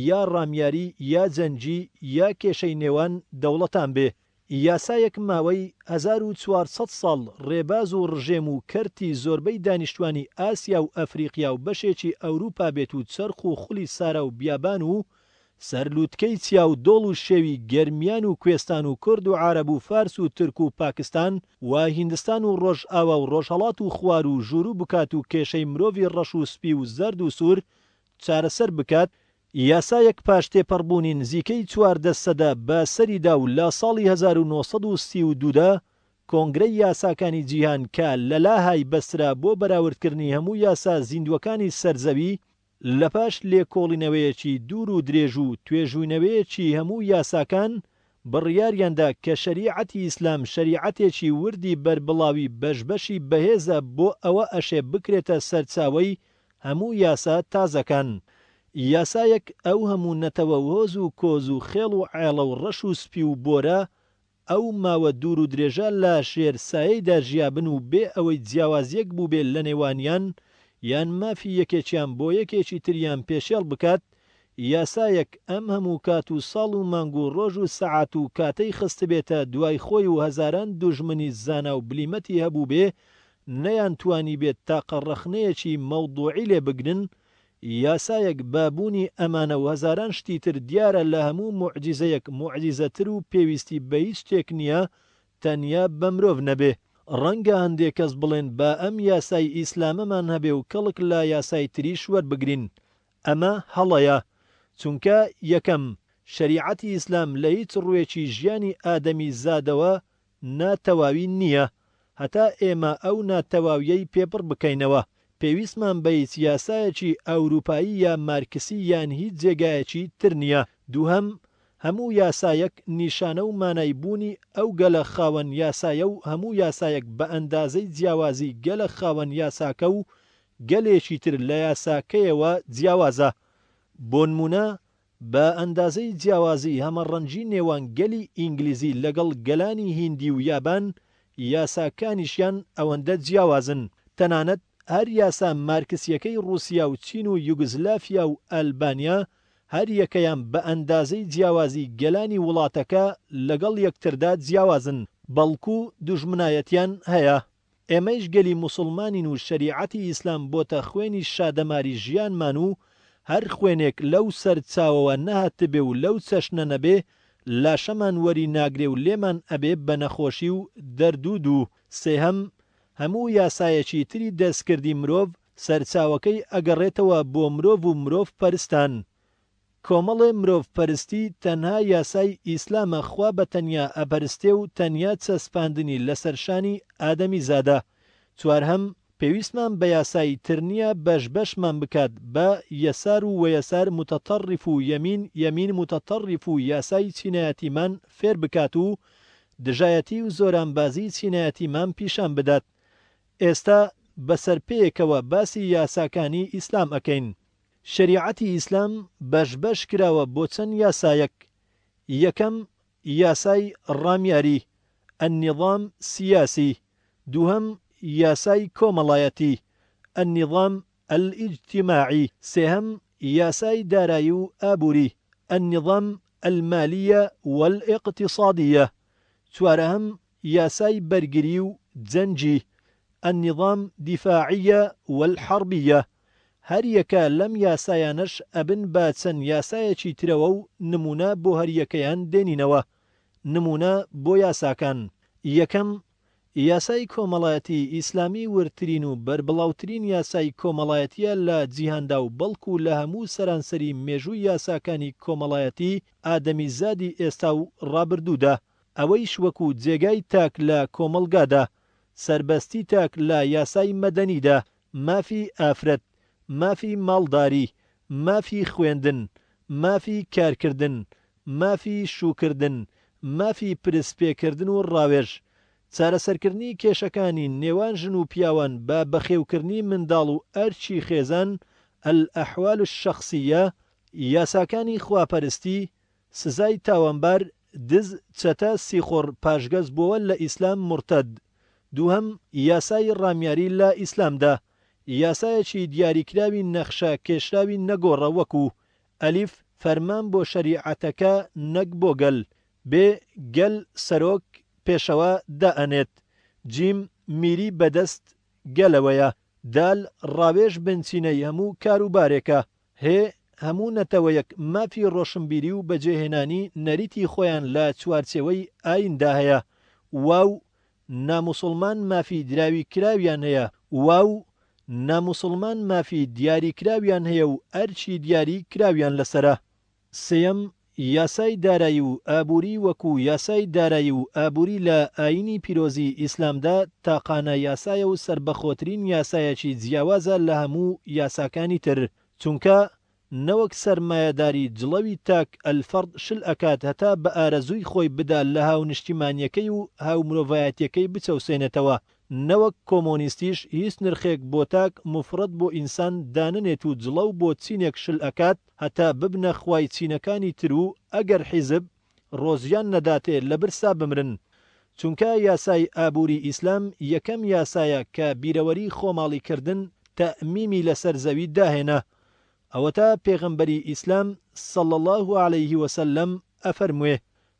یا ڕامیاری یا جەنگی یا کێشەی نێوان دەوڵەتان بێ، یاسایەک ماوەی 1400 ساڵ ڕێباز و ڕژێم و کەرتی زۆربەی دانیشتوانی ئاسیا و ئەفریقیا و بەشێکی ئەوروپا بێت و چەرخ و خولی سارا و بیابان و سەر لوتکەی چیا و دۆڵ و شێوی گەرمیان و کوێستان و کورد و عارەب و فارس و تورک و پاکستان و هیندستان و ڕۆژئاوا و ڕۆژهەڵات و خوار و ژوورو بکات و کێشەی مرۆڤی ڕەش و سپی و زەرد و سوور چارەسەر بکات، یاسایەک پاش تێپەڕبوونی نزیکەی 14 سەدە بە سەریدا و لە ساڵی 1932 دا کۆنگرەی یاساکانی جیهان کە لە لاهای بەسترا بۆ بەراوردکردنی هەموو یاسا زیندووەکانی سەر زەوی، لە پاش لێکۆڵینەوەیەکی دوور و درێژ و توێژوینەوەیەکی هەموو یاساکان بڕیاریاندا کە شەریعەتی ئیسلام شەریعەتێکی وردی بەربڵاوی بەش بەشی بەهێزە بۆ ئەوە ئەشێ بکرێتە سەرچاوەی هەموو یاسا تازەکان. یاسایەک ئەو هەموو نەتەوە و هۆز و کۆز و خێڵ و عێڵە و ڕەش و سپی و بۆرە ئەو ماوە دوور و درێژە لە ژێر سایەیدا ژیابن و بێ ئەوەی جیاوازیەک بووبێ لە نێوانیان یان مافی یەکێکیان بۆ یەکێکی تریان پێشێڵ بکات، یاسایەک ئەم هەموو کات و ساڵ و مانگ و ڕۆژ و سەعات و کاتەی خستبێتە دوای خۆی و هەزاران دوژمنی زانا و بلیمەتی هەبووبێ نەیانتوانیبێت تاقە ڕەخنەیەکی مەوضوعی لێ بگرن، یاسایەک بە بوونی ئەمانە و هەزاران شتی تر دیارە لە هەموو موعجیزەیەک موعجیزەتر و پێویستی بە هیچ شتێک نییە تەنیا بە مرۆڤ نەبێ. ڕەنگە هەندێ کەس بڵێن با ئەم یاسای ئیسلامەمان هەبێ و کەڵک لە یاسای تریش وەربگرین. ئەمە هەڵەیە. چونکە، یەکەم، شەریعەتی ئیسلام لە هیچ ڕووێکی ژیانی ئادەمیزادەوە نا تەواوی نییە هەتا ئێمە ئەو نا تەواویەی پێ پڕ بکەینەوە پێویستمان بە هیچ یاسایەکی ئەوروپایی یا مارکسی یان هیچ جێگایەکی تر نییە. دووهەم، هەموو یاسایەک نیشانە و مانای بوونی ئەو گەلە خاوەن یاسایە و هەموو یاسایەک بە ئەندازەی جیاوازی گەلە خاوەن یاساکە و گەلێکی تر لە یاساکەیەوە جیاوازە. بۆنموونە بە ئەندازەی جیاوازی هەمەڕەنگی نێوان گەلی ئینگلیزی لەگەڵ گەلانی هیندی و یابان، یاساکانیشیان ئەوەندە جیاوازن. تەنانەت هەر یاسا مارکسییەکەی ڕووسیا و چین و یوگسلافیا و ئەلبانیا، هەر یەکەیان بە ئەندازەی جیاوازی گەلانی وڵاتەکە لەگەڵ یەکتردا جیاوازن، بەڵکو دوژمنایەتیان هەیە. ئێمەیش گەلی موسوڵمانین و شەریعەتی ئیسلام بۆتە خوێنی شادەماری ژیانمان و هەر خوێنێک لەو سەرچاوەوە نەهاتبێ و لەو چەشنە نەبێ لاشەمان وەری ناگرێ و لێمان ئەبێ بە نەخۆشی و دەردو دوو. سێهەم، هەموو یاسایەکی تری دەستکردی مرۆڤ سەرچاوەکەی ئەگەڕێتەوە بۆ مرۆڤ و مرۆڤ پەرستان. کۆمەڵێ مرۆڤ پەرستی تەنها یاسای ئیسلامە خوا بە تەنیا ئەپەرستێ و تەنیا چەسپاندنی لەسەر شانی ئادەمیزادە. چوارهەم، پێویستمان بە یاسای تر نیە بەش بەشمان بکات بە یەسار و وەیەسار متطرف و یەمین یەمین متطرف و یاسای چینایەتیمان فێر بکات و دژایەتی و زۆرانبازی چینایەتیمان پیشان بدات. ئێستا بە سەرپێیەکەوە باسی یاساکانی ئیسلام ئەکەین. شەریعەتی ئیسلام بەش بەش کراوە بۆ چەند یاسایەک، یەکەم، یاسای ڕامیاری، النظام سیاسی، دووهەم، یاسای کۆمەڵایەتی، النظام الاجتماعی، سێهەم، یاسای دارایی و ئابووری، النظام المالیە والاقتصادیە، چوارەهەم، یاسای بەرگری و جەنگی، النظام دفاعیە والحربیە، هەریەکە لەم یاسایانەش ئەبن بە چەند یاسایەکی ترەوە و نموونە بۆ هەریەکەیان دێنینەوە. نموونە بۆ یاساکان. یەکەم، یاسای کۆمەڵایەتی ئیسلامی وردترین و بەربڵاوترین یاسای کۆمەڵایەتیە لە جیهاندا و بەڵکو لە هەموو سەرانسەری مێژووی یاساکانی کۆمەڵایەتی ئادەمیزادی ئێستا و ڕابردوودا. ئەوەیش وەکو جێگای تاک لە کۆمەڵگادا، سەربەستی تاک لە یاسای مەدەنیدا، مافی ئافرەت، مافی ماڵداری، مافی خوێندن، مافی کارکردن، مافی شووکردن، مافی پرس پێکردن و ڕاوێژ، چارەسەرکردنی کێشەکانی نێوان ژن و پیاوان بە بەخێوکردنی منداڵ و ئەرکی خێزان، الاحوال الشخصیە، یاساکانی خواپەرستی، سزای تاوانبار، دز، چەتە، سیخوڕ، پاشگەز بۆوە لە ئیسلام مورتەد. دووهەم، یاسای ڕامیاری لە ئیسلامدا، یاسایەکی دیاریکراوی نەخشە کێشراوی نەگۆڕە وەکو، ئەلیف، فەرمان بۆ شەریعەتەکە نەک بۆ گەل، بێ، گەل سەرۆک، پێشەوا، دائەنێت، جیم، میری بەدەست گەلەوەیە، دال، ڕاوێژ بنچینەی هەموو کاروبارێکە. هێ هەموو نەتەوەیەک مافی ڕۆشنبیری و بەجێهێنانی نەریتی خۆیان لە چوارچێوەی ئاییندا هەیە. واو، ناموسوڵمان مافی دراوی کراویان هەیە. واو، ناموسوڵمان مافی دیاری کراویان هەیە و ئەرکی دیاری کراویان لەسەرە. سێیەم، یاسای دارایی و ئابووری وەکو یاسای دارایی و ئابووری لە ئایینی پیرۆزی ئیسلامدا تاقانە یاسایە و سەربەخۆترین یاسایەکی جیاوازە لە هەموو یاساکانی تر چونکە نەوەک سەرمایەداری جڵەوی تاک الفرد شل ئەکات هەتا بە ئارەزووی خۆی بدا لە هاونیشتیمانیەکەی و هاومرۆڤایەتیەکەی بچەوسێنێتەوە نەوەک کۆمۆنیستیش هیچ نرخێک بۆ تاک موفرەد بۆ ئینسان دانەنێت و جڵەو بۆ چینێک شل ئەکات هەتا ببنە خوای چینەکانی تر و ئەگەر حیزب ڕۆزیان نەداتێ لە برسا بمرن چونکە یاسای ئابوری ئیسلام یەکەم یاسایە کە بیرەوەری خۆماڵی کردن تەئمیمی لەسەر زەوی داهێنا ئەوەتا پێغەمبەری ئیسلام صلی اللە علیه وسلم ئەفەرموێ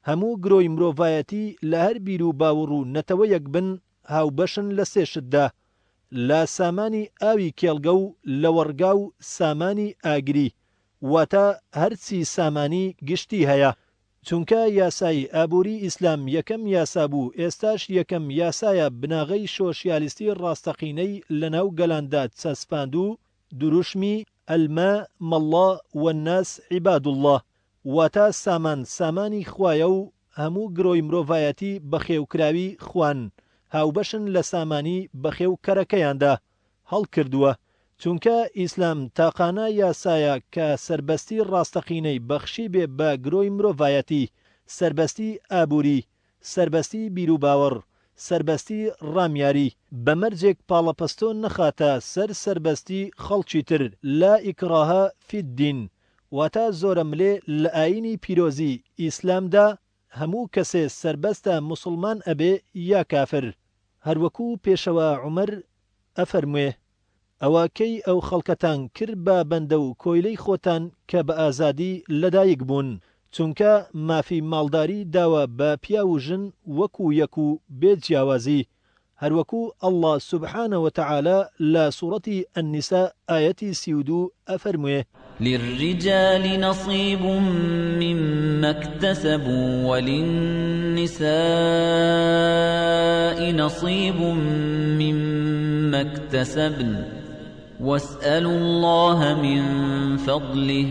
هەموو گرۆی مرۆڤایەتی لە هەر بیر و باوڕ و نەتەوەیەک بن هاوبەشن لە سێ شتدا، لە سامانی ئاوی کێڵگە و لەوەڕگا و سامانی ئاگری، واتە هەرچی سامانی گشتی هەیە. چونکە یاسای ئابووری ئیسلام یەکەم یاسا بوو ئێستاش یەکەم یاسایە بناغەی شۆشیالیستی ڕاستەقینەی لەناو گەلاندا چەسپاند و دروشمی، الماء ماللە والناس عباد اللە، واتە سامان سامانی خوایە و هەموو گرۆی مرۆڤایەتی بەخێوکراوی خوان، هاوبەشن لە سامانی بەخێوکەرەکەیاندا. هەڵکردووە. چونکە ئیسلام تاقانە یاسایە کە سەربەستی ڕاستەقینەی بەخشیبێ بە گرۆی مرۆڤایەتی، سەربەستی ئابووری، سەربەستی بیروباوەڕ، سەربەستی ڕامیاری، بە مەرجێک پاڵەپەستۆ نەخاتە سەر سەربەستی خەڵکی تر، لا اکراه فی الدین، واتە زۆرەملێ لە ئایینی پیرۆزی ئیسلامدا هەموو کەسێ سەربەستە موسڵمان ئەبێ یا کافر. هەروەکو پێشەوا عومەر ئەفەرموێ، ئەوە کەی ئەو خەڵکەتان کرد بە بەندە و کۆیلەی خۆتان کە بە ئازادی لەدایک بوون، چونکە مافی ماڵداری داوە بە پیاو و ژن وەکو یەک و بێ جیاوازی. هەروەکو اللە سبحانە وتعالی لە سوڕەتی النساء ئایەتی 32 ئەفەرموێ. للرجال نصیب مما اکتسبوا وللنساء نصیب مما اکتسبن واسألوا اللە من فضله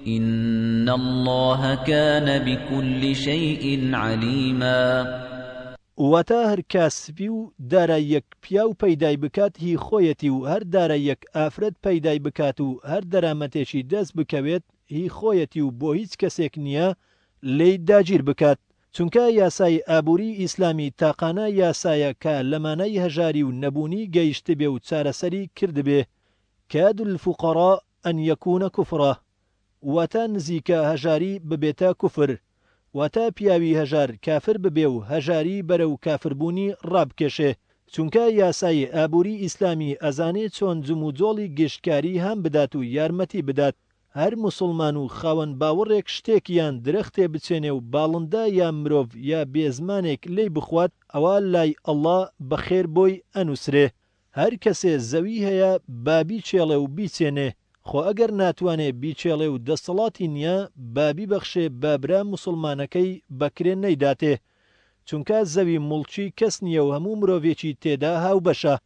ان اللە کان بکل شیء علیما. واتە هەر کاسپی و داراییەک پیاو پەیدای بکات هی خۆیەتی و هەر داراییەک ئافرەت پەیدای بکات و هەر دەرامەتێکی دەست بکەوێت هی خۆیەتی و بۆ هیچ کەسێک نییە لێی داگیر بکات چونکە یاسای ئابووری ئیسلامی تاقانە یاسایە کە لە مانای هەژاری و نەبوونی گەیشتبێ و چارەسەری کردبێ کاد الفقراء ان یکون کفرا واتە نزیکە هەژاری ببێتە کوفر واتە پیاوی هەژار کافر ببێ و هەژاری بەرەو کافربوونی ڕابکێشێ چونکە یاسای ئابووری ئیسلامی ئەزانێ چۆن جموجۆڵی گشتکاری هان بدات و یارمەتی بدات هەر موسوڵمان و خاوەن باوەڕێک شتێک یان درەختێ بچێنێ و باڵندە یا مرۆڤ یا بێزمانێک لێی بخوات ئەوا لای اللە بە خێر بۆی ئەنوسرێ. هەر کەسێ زەوی هەیە با بیچێڵێ و بیچێنێ، خۆ ئەگەر ناتوانێ بیچێڵێ و دەستەڵاتی نیە با بیبەخشێ بە برا موسوڵمانەکەی بە کرێ نەیداتێ، چونکە زەوی موڵکی کەس نیە و هەموو مرۆڤێکی تێدا هاوبەشە.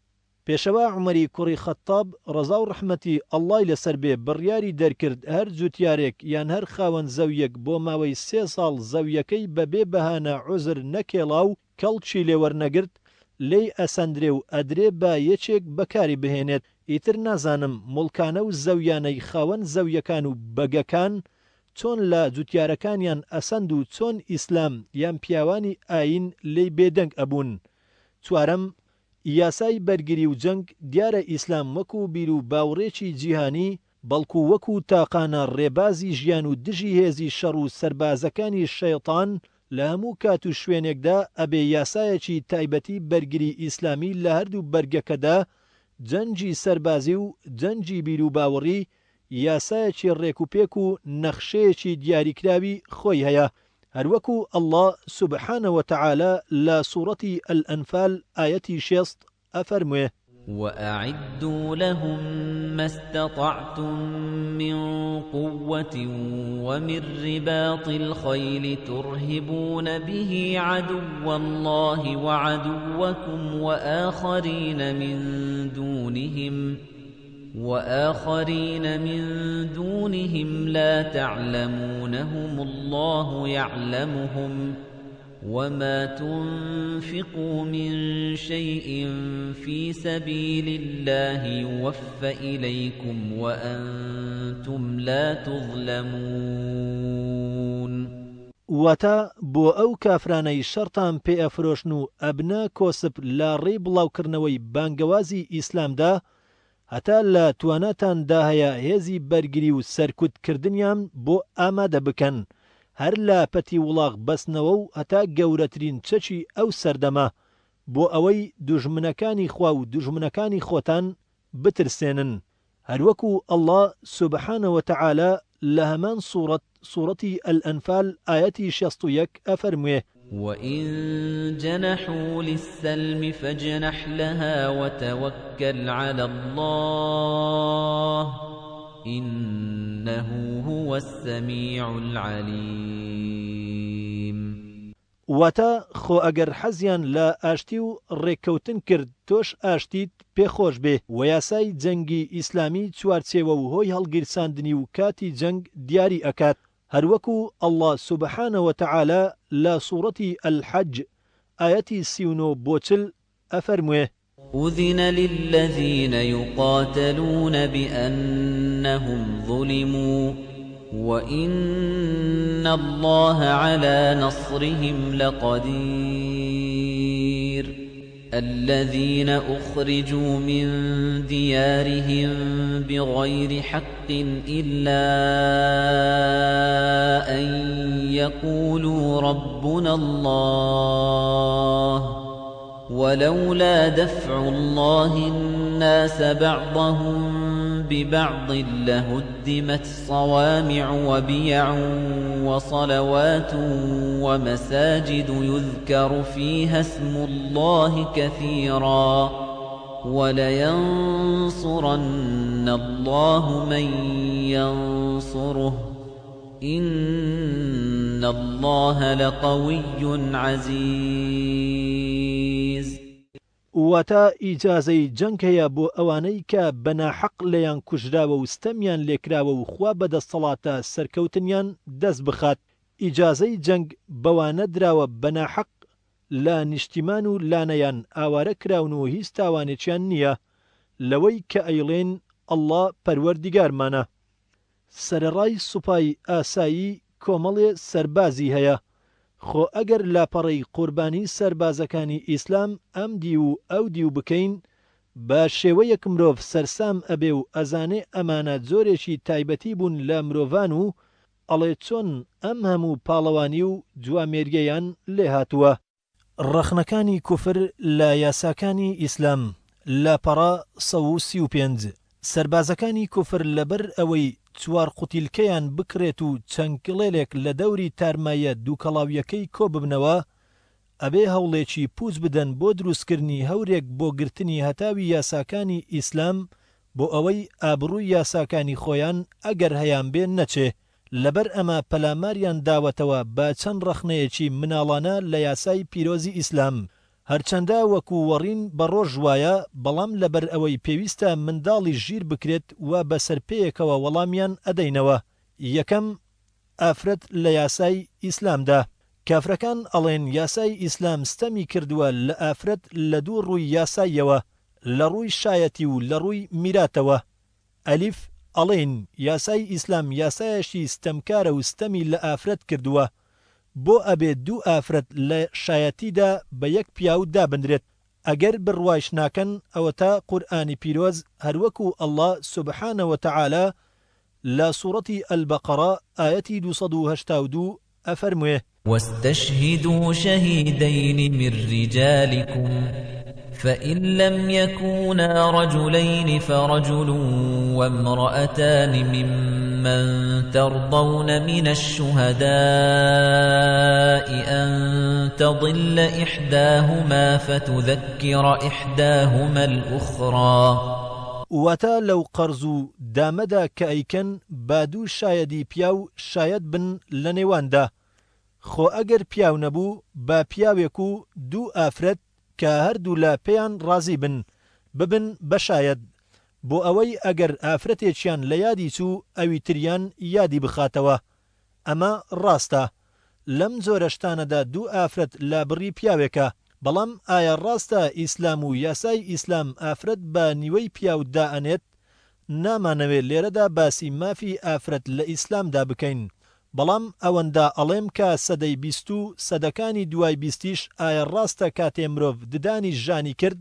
پێشەوا عومەری کوڕی خەتتاب ڕەزاو ڕەحمەتی ئەڵڵای لەسەر بێ بڕیاری دەرکرد هەر جوتیارێک یان هەر خاوەن زەویەک بۆ ماوەی سێ ساڵ زەویەکەی بە بێ بەهانە عوزر نەکێڵا و کەڵکی لێ وەرنەگرت لێی ئەسەندرێ و ئەدرێ بە یەکێک بەکاری بهێنێت ئیتر نازانم موڵکانە و زەویانەی خاوەن زەویەکان و بەگەکان چۆن لە جوتیارەکانیان ئەسەند و چۆن ئیسلام یان پیاوانی ئایین لێی بێدەنگ ئەبوون چوارەم یاسای بەرگری و جەنگ، دیارە ئیسلام وەکو بیرو باوڕێکی جیهانی، بەڵکو وەکو تاقانە ڕێبازی ژیان و دژی هێزی شەڕ و سەربازەکانی شەیتان لە هەموو کات و شوێنێکدا ئەبێ یاسایەکی تایبەتی بەرگری ئیسلامی لە هەردوو بەرگەکەدا جەنگی سەربازی و جەنگی بیروباوڕی یاسایەکی ڕێکوپێک و نەخشەیەکی دیاریکراوی خۆی هەیە هەروەکو اللە سبحانە وتعالی لە سوڕەتی الانفال ئایەتی شێست ئەفەرموێ. وأعدوا لهم ما استطعتم من قوة ومن رباط الخیل ترهبون به عدو الله وعدوکم وآخرین من دونهم وآخرین من دونهم لا تعلمونهم اللە یعلمهم وما تنفقوا من شیء فی سبیل اللە یوف الیکم وانتم لا تظلمون. واتە، بۆ ئەو کافرانەی شەڕتان پێ ئەفرۆشن و ئەبنە کۆسپ لە ڕێی بڵاوکردنەوەی بانگەوازی ئیسلامدا، هەتا لە تواناتان دا هەیە هێزی بەرگری و سەرکوت کردنیان بۆ ئامادە بکەن، هەر لە پەتی وڵاغ بەستنەوە و هەتا گەورەترین چەکی ئەو سەردەمە، بۆ ئەوەی دوژمنەکانی خوا و دوژمنەکانی خۆتان بترسێنن، هەروەکو اللە سبحانە وتعالی لە هەمان سوڕەت، سوڕەتی الانفال ئایەتی 61 ئەفەرموێ. وَإِن جَنَحُوا لِلسَّلْمِ فَاجْنَحْ لَهَا وَتَوَكَّلْ عَلَى اللَّهِ إِنَّهُ هُوَ السَّمِيعُ الْعَلِيمُ. واتە، خۆ ئەگەر حەزیان لە ئاشتی و ڕێککەوتن کرد تۆش ئاشتیت پێ خۆش بێ، وە یاسای جەنگی ئیسلامی چوارچێوە و هۆی هەڵگیرساندنی و کاتی جەنگ دیاری ئەکات، هەروەکو اللە سبحانە وتعالی لە سوڕەتی الحج ئایەتی 39 بۆ 40 ئەفەرموێ. أذن للذین یقاتلون بأنهم ظلموا وإن اللە علی نصرهم لقدیر الذین أخرجوا من دیارهم بغیر حق إلا أن یقولوا ربنا اللە. ولولا دفع الله الناس بعضهم ببعض لهدمت صوامع وبيع وصلوات ومساجد يذكر فيها اسم الله كثيرا ولينصرن الله من ينصره إن اللە لقوی عزیز. واتە، ئیجازەی جەنگ هەیە بۆ ئەوانەی کە بە ناحەق لێیان کوژراوە و ستەمیان لێکراوە و خوا بەدەستەڵاتە سەرکەوتنیان دەست بخات، ئیجازەی جەنگ بەوانە دراوە بە ناحەق لە نیشتیمان و لانەیان ئاوارە کراون و هیچ تاوانێکیان نییە لەوەی کە ئەیڵێن اللە پەروەردیگارمانە. سەرەڕای سوپای ئاسایی کۆمەڵێ سەربازی هەیە، خۆ ئەگەر لاپەڕەی قوربانی سەربازەکانی ئیسلام ئەم دیو و ئەو دیو بکەین بە شێوەیەک مرۆڤ سەرسام ئەبێ و ئەزانێ ئەمانە جۆرێکی تایبەتی بوون لە مرۆڤان و ئەڵێ چۆن ئەم هەموو پاڵەوانی و جوامێریەیان لێهاتووە. ڕەخنەکانی کوفر لە یاساکانی ئیسلام، لاپەڕە 135، سەربازەکانی کوفر لەبەر ئەوەی چوارقوتیلکەیان بکڕێت و چەند کڵێلێک لە دەوری تارماییە دووکەڵاوییەکەی کۆببنەوە، ئەبێ هەوڵێکی پووچ بدەن بۆ دروستکردنی هەورێک بۆ گرتنی هەتاوی یاساکانی ئیسلام بۆ ئەوەی ئابڕووی یاساکانی خۆیان ئەگەر هەیانبێ نەچێ. لەبەر ئەمە پەلاماریان داوەتەوە بە چەند ڕەخنەیەکی مناڵانە لە یاسای پیرۆزی ئیسلام، هەرچەندە وەکو وەڕین بە ڕۆژ وایە، بەڵام لەبەر ئەوەی پێویستە منداڵیش ژیر بکرێت وا بە سەرپێیەکەوە وەڵامیان ئەدەینەوە. یەکەم، ئافرەت لە یاسای ئیسلامدا. کافرەکان ئەڵێن یاسای ئیسلام ستەمی کردووە لە ئافرەت لە دوو ڕووی یاساییەوە، لە ڕووی شایەتی و لە ڕووی میراتەوە. ئەلیف، ئەڵێین یاسای ئیسلام یاسایەکی ستەمکارە و ستەمی لە ئافرەت کردووە، بۆ ئەبێ دوو ئافرەت لە شایەتیدا بە یەک پیاو دابنرێت؟ ئەگەر بڕوایش ناکەن ئەوەتا قورئانی پیرۆز هەروەکو اللە سبحانە وتعالی لە سوڕەتی البقرە ئایەتی 282 ئەفەرموێ. واستشهدوا شهیدین من رجالکم فإن لم یکونا رجلین فرجل وامرأتان ممن ترضون من الشهداء أن تضل إحداهما فتذکر إحداهما الأخری. واتە لەو قەرز و دامەدا کە ئەیکەن با دوو شایەدی پیاو شایەد بن لە نێواندا، خۆ ئەگەر پیاو نەبوو با پیاوێک و دوو ئافرەت کە هەردوولا پێیان ڕازی بن ببن بە شایەد، بۆ ئەوەی ئەگەر ئافرەتێکیان لە یادی چوو ئەوی تریان یادی بخاتەوە. ئەمە ڕاستە لەم جۆرە شتانەدا دوو ئافرەت لە بڕی پیاوێکە، بەڵام ئایا ڕاستە ئیسلام و یاسای ئیسلام ئافرەت بە نیوەی پیاو دائەنێت؟ نامانەوێ لێرەدا باسی مافی ئافرەت لە ئیسلامدا بکەین، بەڵام ئەوەندە ئەڵێم کە سەدەی بیست و سەدەکانی دوای بیستیش ئایا ڕاستە کاتێ مرۆڤ ددانی ژانی کرد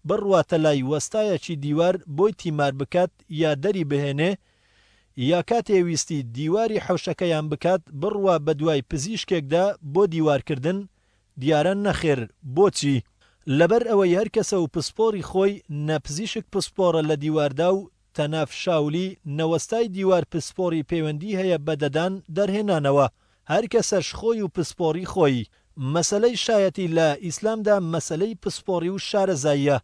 بڕواتە لای وەستایەکی دیوار بۆی تیمار بکات یا دەری بهێنێ یا کاتێ ویستی دیواری حەوشەکەیان بکات بڕوا بەدوای پزیشکێکدا بۆ دیوارکردن؟ دیارە نەخێر، بۆچی؟ لەبەر ئەوەی هەر کەسە و پسپۆڕی خۆی نە پزیشک پسپۆڕە لە دیواردا و تەناف شاولی نە وەستای دیوار پسپۆڕی پەیوەندی هەیە بە دەدان دەرهێنانەوە، هەر کەسەش خۆی و پسپۆڕی خۆی. مەسەلەی شایەتی لە ئیسلامدا مەسەلەی پسپۆڕی و شارەزاییە.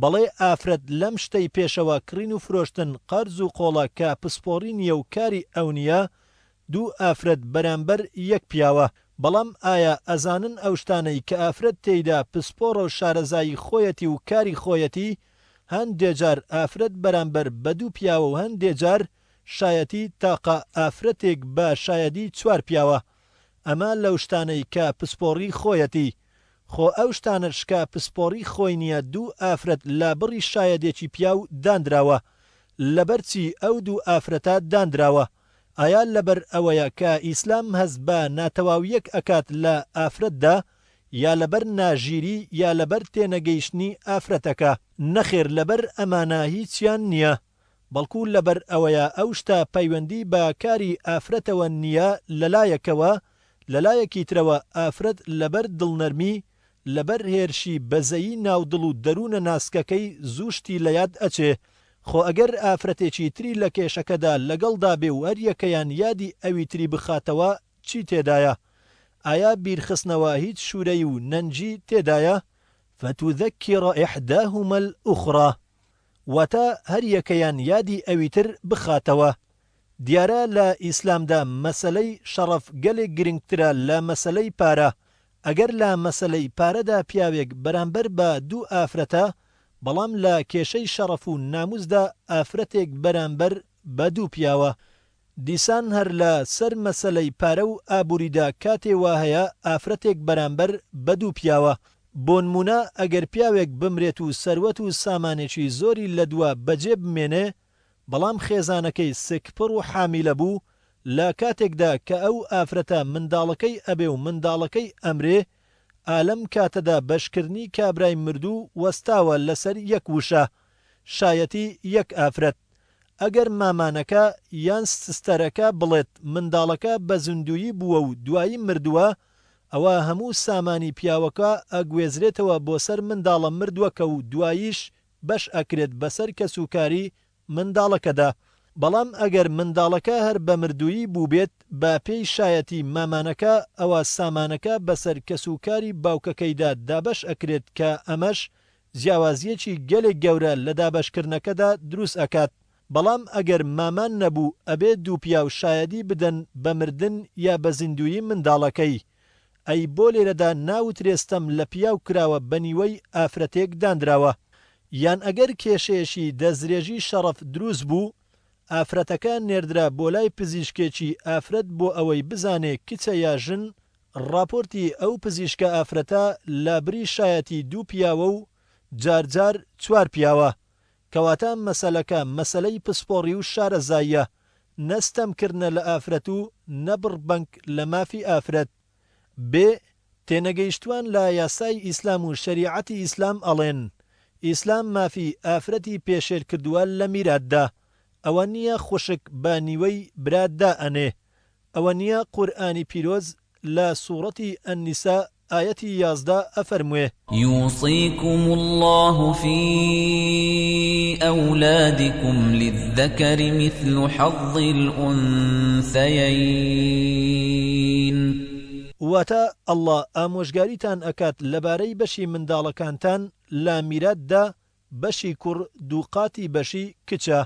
بەڵێ ئافرەت لەم شتەی پێشەوە کڕین و فرۆشتن قەرز و قۆڵە کە پسپۆڕی نیە و کاری ئەو نیە دوو ئافرەت بەرامبەر یەک پیاوە بەڵام ئایا ئەزانن ئەو شتانەی کە ئافرەت تێیدا پسپۆڕەو شارەزایی خۆیەتی و کاری خۆیەتی هەندێ جار ئافرەت بەرامبەر بە دوو پیاوەو هەندێ جار شایەتی تاقە ئافرەتێک بە شایەدی چوار پیاوە ئەمە لەو شتانەی کە پسپۆڕی خۆیەتی خۆ ئەو شتانەش کە پسپۆڕی خۆی نیە دوو ئافرەت لە بڕی شایەدێکی پیاو داندراوە لەبەر چی ئەو دوو ئافرەتە داندراوە ئایا لەبەر ئەوەیە کە ئیسلام هەست بە ناتەواویەک ئەکات لە ئافرەتدا یا لەبەر ناژیری یا لەبەر تێنەگەیشتنی ئافرەتەکە؟ نەخێر لەبەر ئەمانە هیچیان نیە بەڵکو لەبەر ئەوەیە ئەو شتە پەیوەندی بە کاری ئافرەتەوە نیە لەلایەکەوە، لەلایەکی ترەوە ئافرەت لەبەر دڵنەرمی، لەبەر هێرشی بەزەیی ناو دڵ و دەروونە ناسکەکەی زوو شتی لە یاد ئەچێ، خۆ ئەگەر ئافرەتێکی تری لە کێشەکەدا لەگەڵدا بێ و هەریەکەیان یادی ئەوی تری بخاتەوە چی تێدایە؟ ئایا بیرخستنەوە هیچ شورەیی و نەنگی تێدایە؟ فتذکر احداهما الاخری واتە هەریەکەیان یادی ئەوی تر بخاتەوە. دیارە لە ئیسلامدا مەسەلەی شەڕەف گەلێک گرنگترە لە مەسەلەی پارە، ئەگەر لە مەسەلەی پارەدا پیاوێک بەرامبەر بە دوو ئافرەتە، بەڵام لە کێشەی شەڕەف و ناموسدا ئافرەتێک بەرامبەر بە دوو پیاوە. دیسان هەر لە سەر مەسەلەی پارە و ئابوریدا کاتێ وا هەیە ئافرەتێک بەرامبەر بە دوو پیاوە. بۆنمونە ئەگەر پیاوێک بمرێت و سەروەت و سامانێکی زۆری لە دوا بەجێ بمێنێ بەڵام خێزانەکەی سکپڕ و حامیلە بوو لە کاتێکدا کە ئەو ئافرەتە منداڵەکەی ئەبێ و منداڵەکەی ئەمرێ ئا لەم کاتەدا بەشکردنی کابرای مردوو وەستاوە لەسەر یەک وشە شایەتی یەک ئافرەت ئەگەر مامانەکە یان سستەرەکە بڵێت منداڵەکە بە زیندوویی بووە و دوایی مردووە ئەوا هەموو سامانی پیاوەکە ئەگوێزرێتەوە بۆ سەر منداڵە مردووەکە و دواییش بەش ئەکرێت بەسەر کەسوکاری منداڵەکەدا، بەڵام ئەگەر منداڵەکە هەر بە مردوویی بووبێت بە پێی شایەتی مامانەکە ئەوا سامانەکە بەسەر کەسوکاری باوکەکەیدا دابەش ئەکرێت کە ئەمەش جیاوازییەکی گەلێک گەورە لە دابەشکردنەکەدا دروست ئەکات، بەڵام ئەگەر مامان نەبوو ئەبێ دوو پیاو شایەدی بدەن بە مردن یا بە زیندوویی منداڵەکەی. ئەی بۆ لێرەدا ناوترێ ستەم لە پیاو کراوە بە نیوەی ئافرەتێک دانراوە؟ یان ئەگەر کێشەیەکی دەستدرێژی شەڕەف دروست بوو ئافرەتەکە نێردرا بۆ لای پزیشکێکی ئافرەت بۆ ئەوەی بزانێ کچە یا ژن، ڕاپۆرتی ئەو پزیشکە ئافرەتە لابری شایەتی دوو پیاوە و جار جار چوار پیاوە. کەواتە مەسەلەکە مەسەلەی پسپۆڕی و شارەزاییە، نە ستەم کردنە لە ئافرەت و نە بڕبەنک لە مافی ئافرەت. بێ تێنەگەیشتوان لە یاسای ئیسلام و شەریعەتی ئیسلام ئەڵێن ئیسلام مافی ئافرەتی پێشێل کردوە لە میراتدا. ئەوە نیە خوشک بە نیوەی برا دائەنێ. ئەوە نیە قورئانی پیرۆز لە سوڕەتی النساء ئایەتی 11 ئەفەرموێ. یوصیکم اللە فی اولادکم للذکر مثل حظ الانثیین. واتە، اللە ئامۆژگاریتان ئەکات لەبارەی بەشی منداڵەکانتان لە میراتدا بەشی کوڕ دووقاتی بەشی کچە،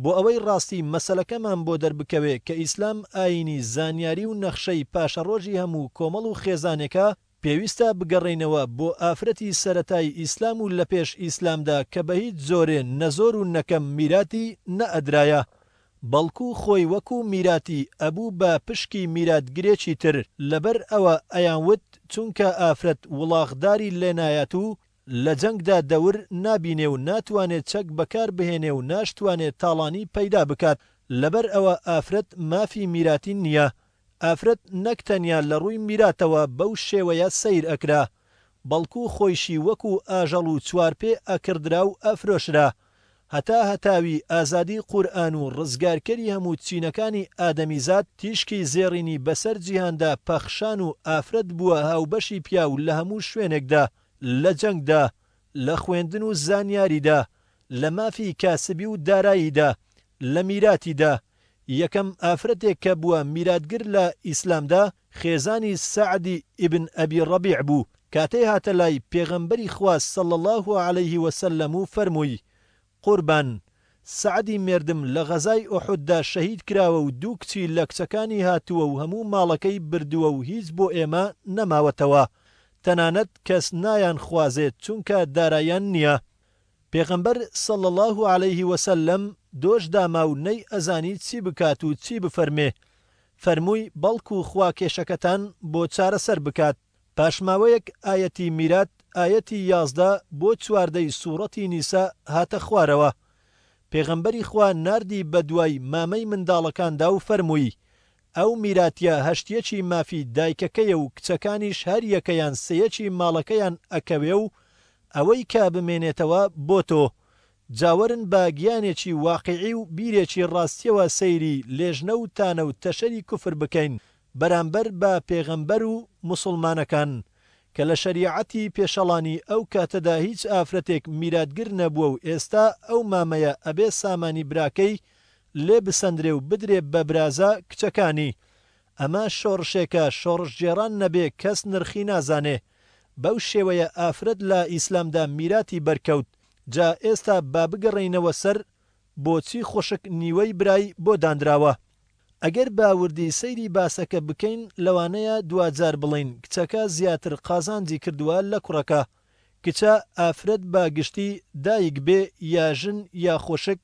بۆ ئەوەی ڕاستی مەسەلەکەمان بۆ دەربکەوێ کە ئیسلام ئایینی زانیاری و نەخشەی پاشەڕۆژی هەموو کۆمەڵ و خێزانێکە، پێویستە بگەڕێینەوە بۆ ئافرەتی سەرەتای ئیسلام و لەپێش ئیسلامدا کە بەهیچ جۆرێ نەزۆر و نەکەم میراتی نەئەدرایە بەڵکو خۆی وەکو میراتی ئەبوو بە پشکی میراتگرێکی تر لەبەر ئەوە ئەیانوت چونکە ئافرەت وڵاخداری لێنایات و لە جەنگدا دەور نابینێ و ناتوانێ چەک بەکار بهێنێ و ناشتوانێ تاڵانی پەیدا بکات، لەبەر ئەوە ئافرەت مافی میراتی نییە. ئافرەت نەک تەنیا لە ڕووی میراتەوە بەو شێوەیە سەیر ئەکرا، بەڵکو خۆیشی وەکو ئاژەڵ و چوارپێ ئەکڕدرا و ئەفرۆشرا. هەتا هەتاوی ئازادی قورئان و ڕزگارکەری هەموو چینەکانی ئادەمیزاد تیشکی زێڕینی بەسەر جیهاندا پەخشان و ئافرەت بووە هاوبەشی پیاو لە هەموو شوێنێکدا، لە جەنگدا، لە خوێندن و زانیاریدا، لە مافی کاسبی و داراییدا، لە میراتیدا. یەکەم ئافرەتێک کە بووە میراتگر لە ئیسلامدا خێزانی سەعدی ئیبن ئەبی ڕەبیع بوو، کاتێ هاتە لای پێغەمبەری خوا صلی اللە علیه وسلم و فەرمووی، قوربان، سەعدی مێردم لە غەزای ئوحوددا شەهید کراوە و دوو کچی لە کچەکانی هاتووە و هەموو ماڵەکەی بردووە و هیچ بۆ ئێمە نەماوەتەوە، تەنانەت کەس نایانخوازێت چونکە دارایان نییە. پێغەمبەر صلی اللە علیه وسلم دۆش داما و نەی ئەزانی چی بکات و چی بفەرمێ، فەرمووی بەڵکو خوا کێشەکەتان بۆ چارەسەر بکات. پاش ماوەیەک ئایەتی میرات ئایەتی 11 بۆ چواردەی سوڕەتی نیسا هاتە خوارەوە. پێغەمبەری خوا ناردی بە دوای مامەی منداڵەکاندا و فەرمووی، ئەو میراتیە هەشتیەکی مافی دایکەکەیە و کچەکانیش هەر یەکەیان سێیەکی ماڵەکەیان ئەکەوێ و ئەوەی کە بمێنێتەوە بۆ تۆ. جا وەرن بە گیانێکی واقیعی و بیرێکی ڕاستیەوە سەیری لێژنە و تانە و تەشەری کوفر بکەین بەرامبەر بە پێغەمبەر و موسوڵمانەکان. کە لە شەریعەتی پێشەڵانی ئەو کاتەدا هیچ ئافرەتێک میراتگر نەبووە و ئێستا ئەو مامەیە ئەبێ سامانی براکەی لێ بسەندرێ و بدرێ بە برازا کچەکانی. ئەمە شۆڕشێکە شۆڕشگێڕان نەبێ کەس نرخی نازانێ. بەو شێوەیە ئافرەت لە ئیسلامدا میراتی بەرکەوت. جا ئێستا با بگەڕێینەوە سەر بۆچی خوشک نیوەی برای بۆ دانراوە. ئەگەر بە وردی سەیری باسەکە بکەین لەوانەیە دواجار بڵێین کچەکە زیاتر قازانجی کردووە لە کوڕەکە. کچە، ئافرەت بە گشتی، دایک بێ یا ژن یا خوشک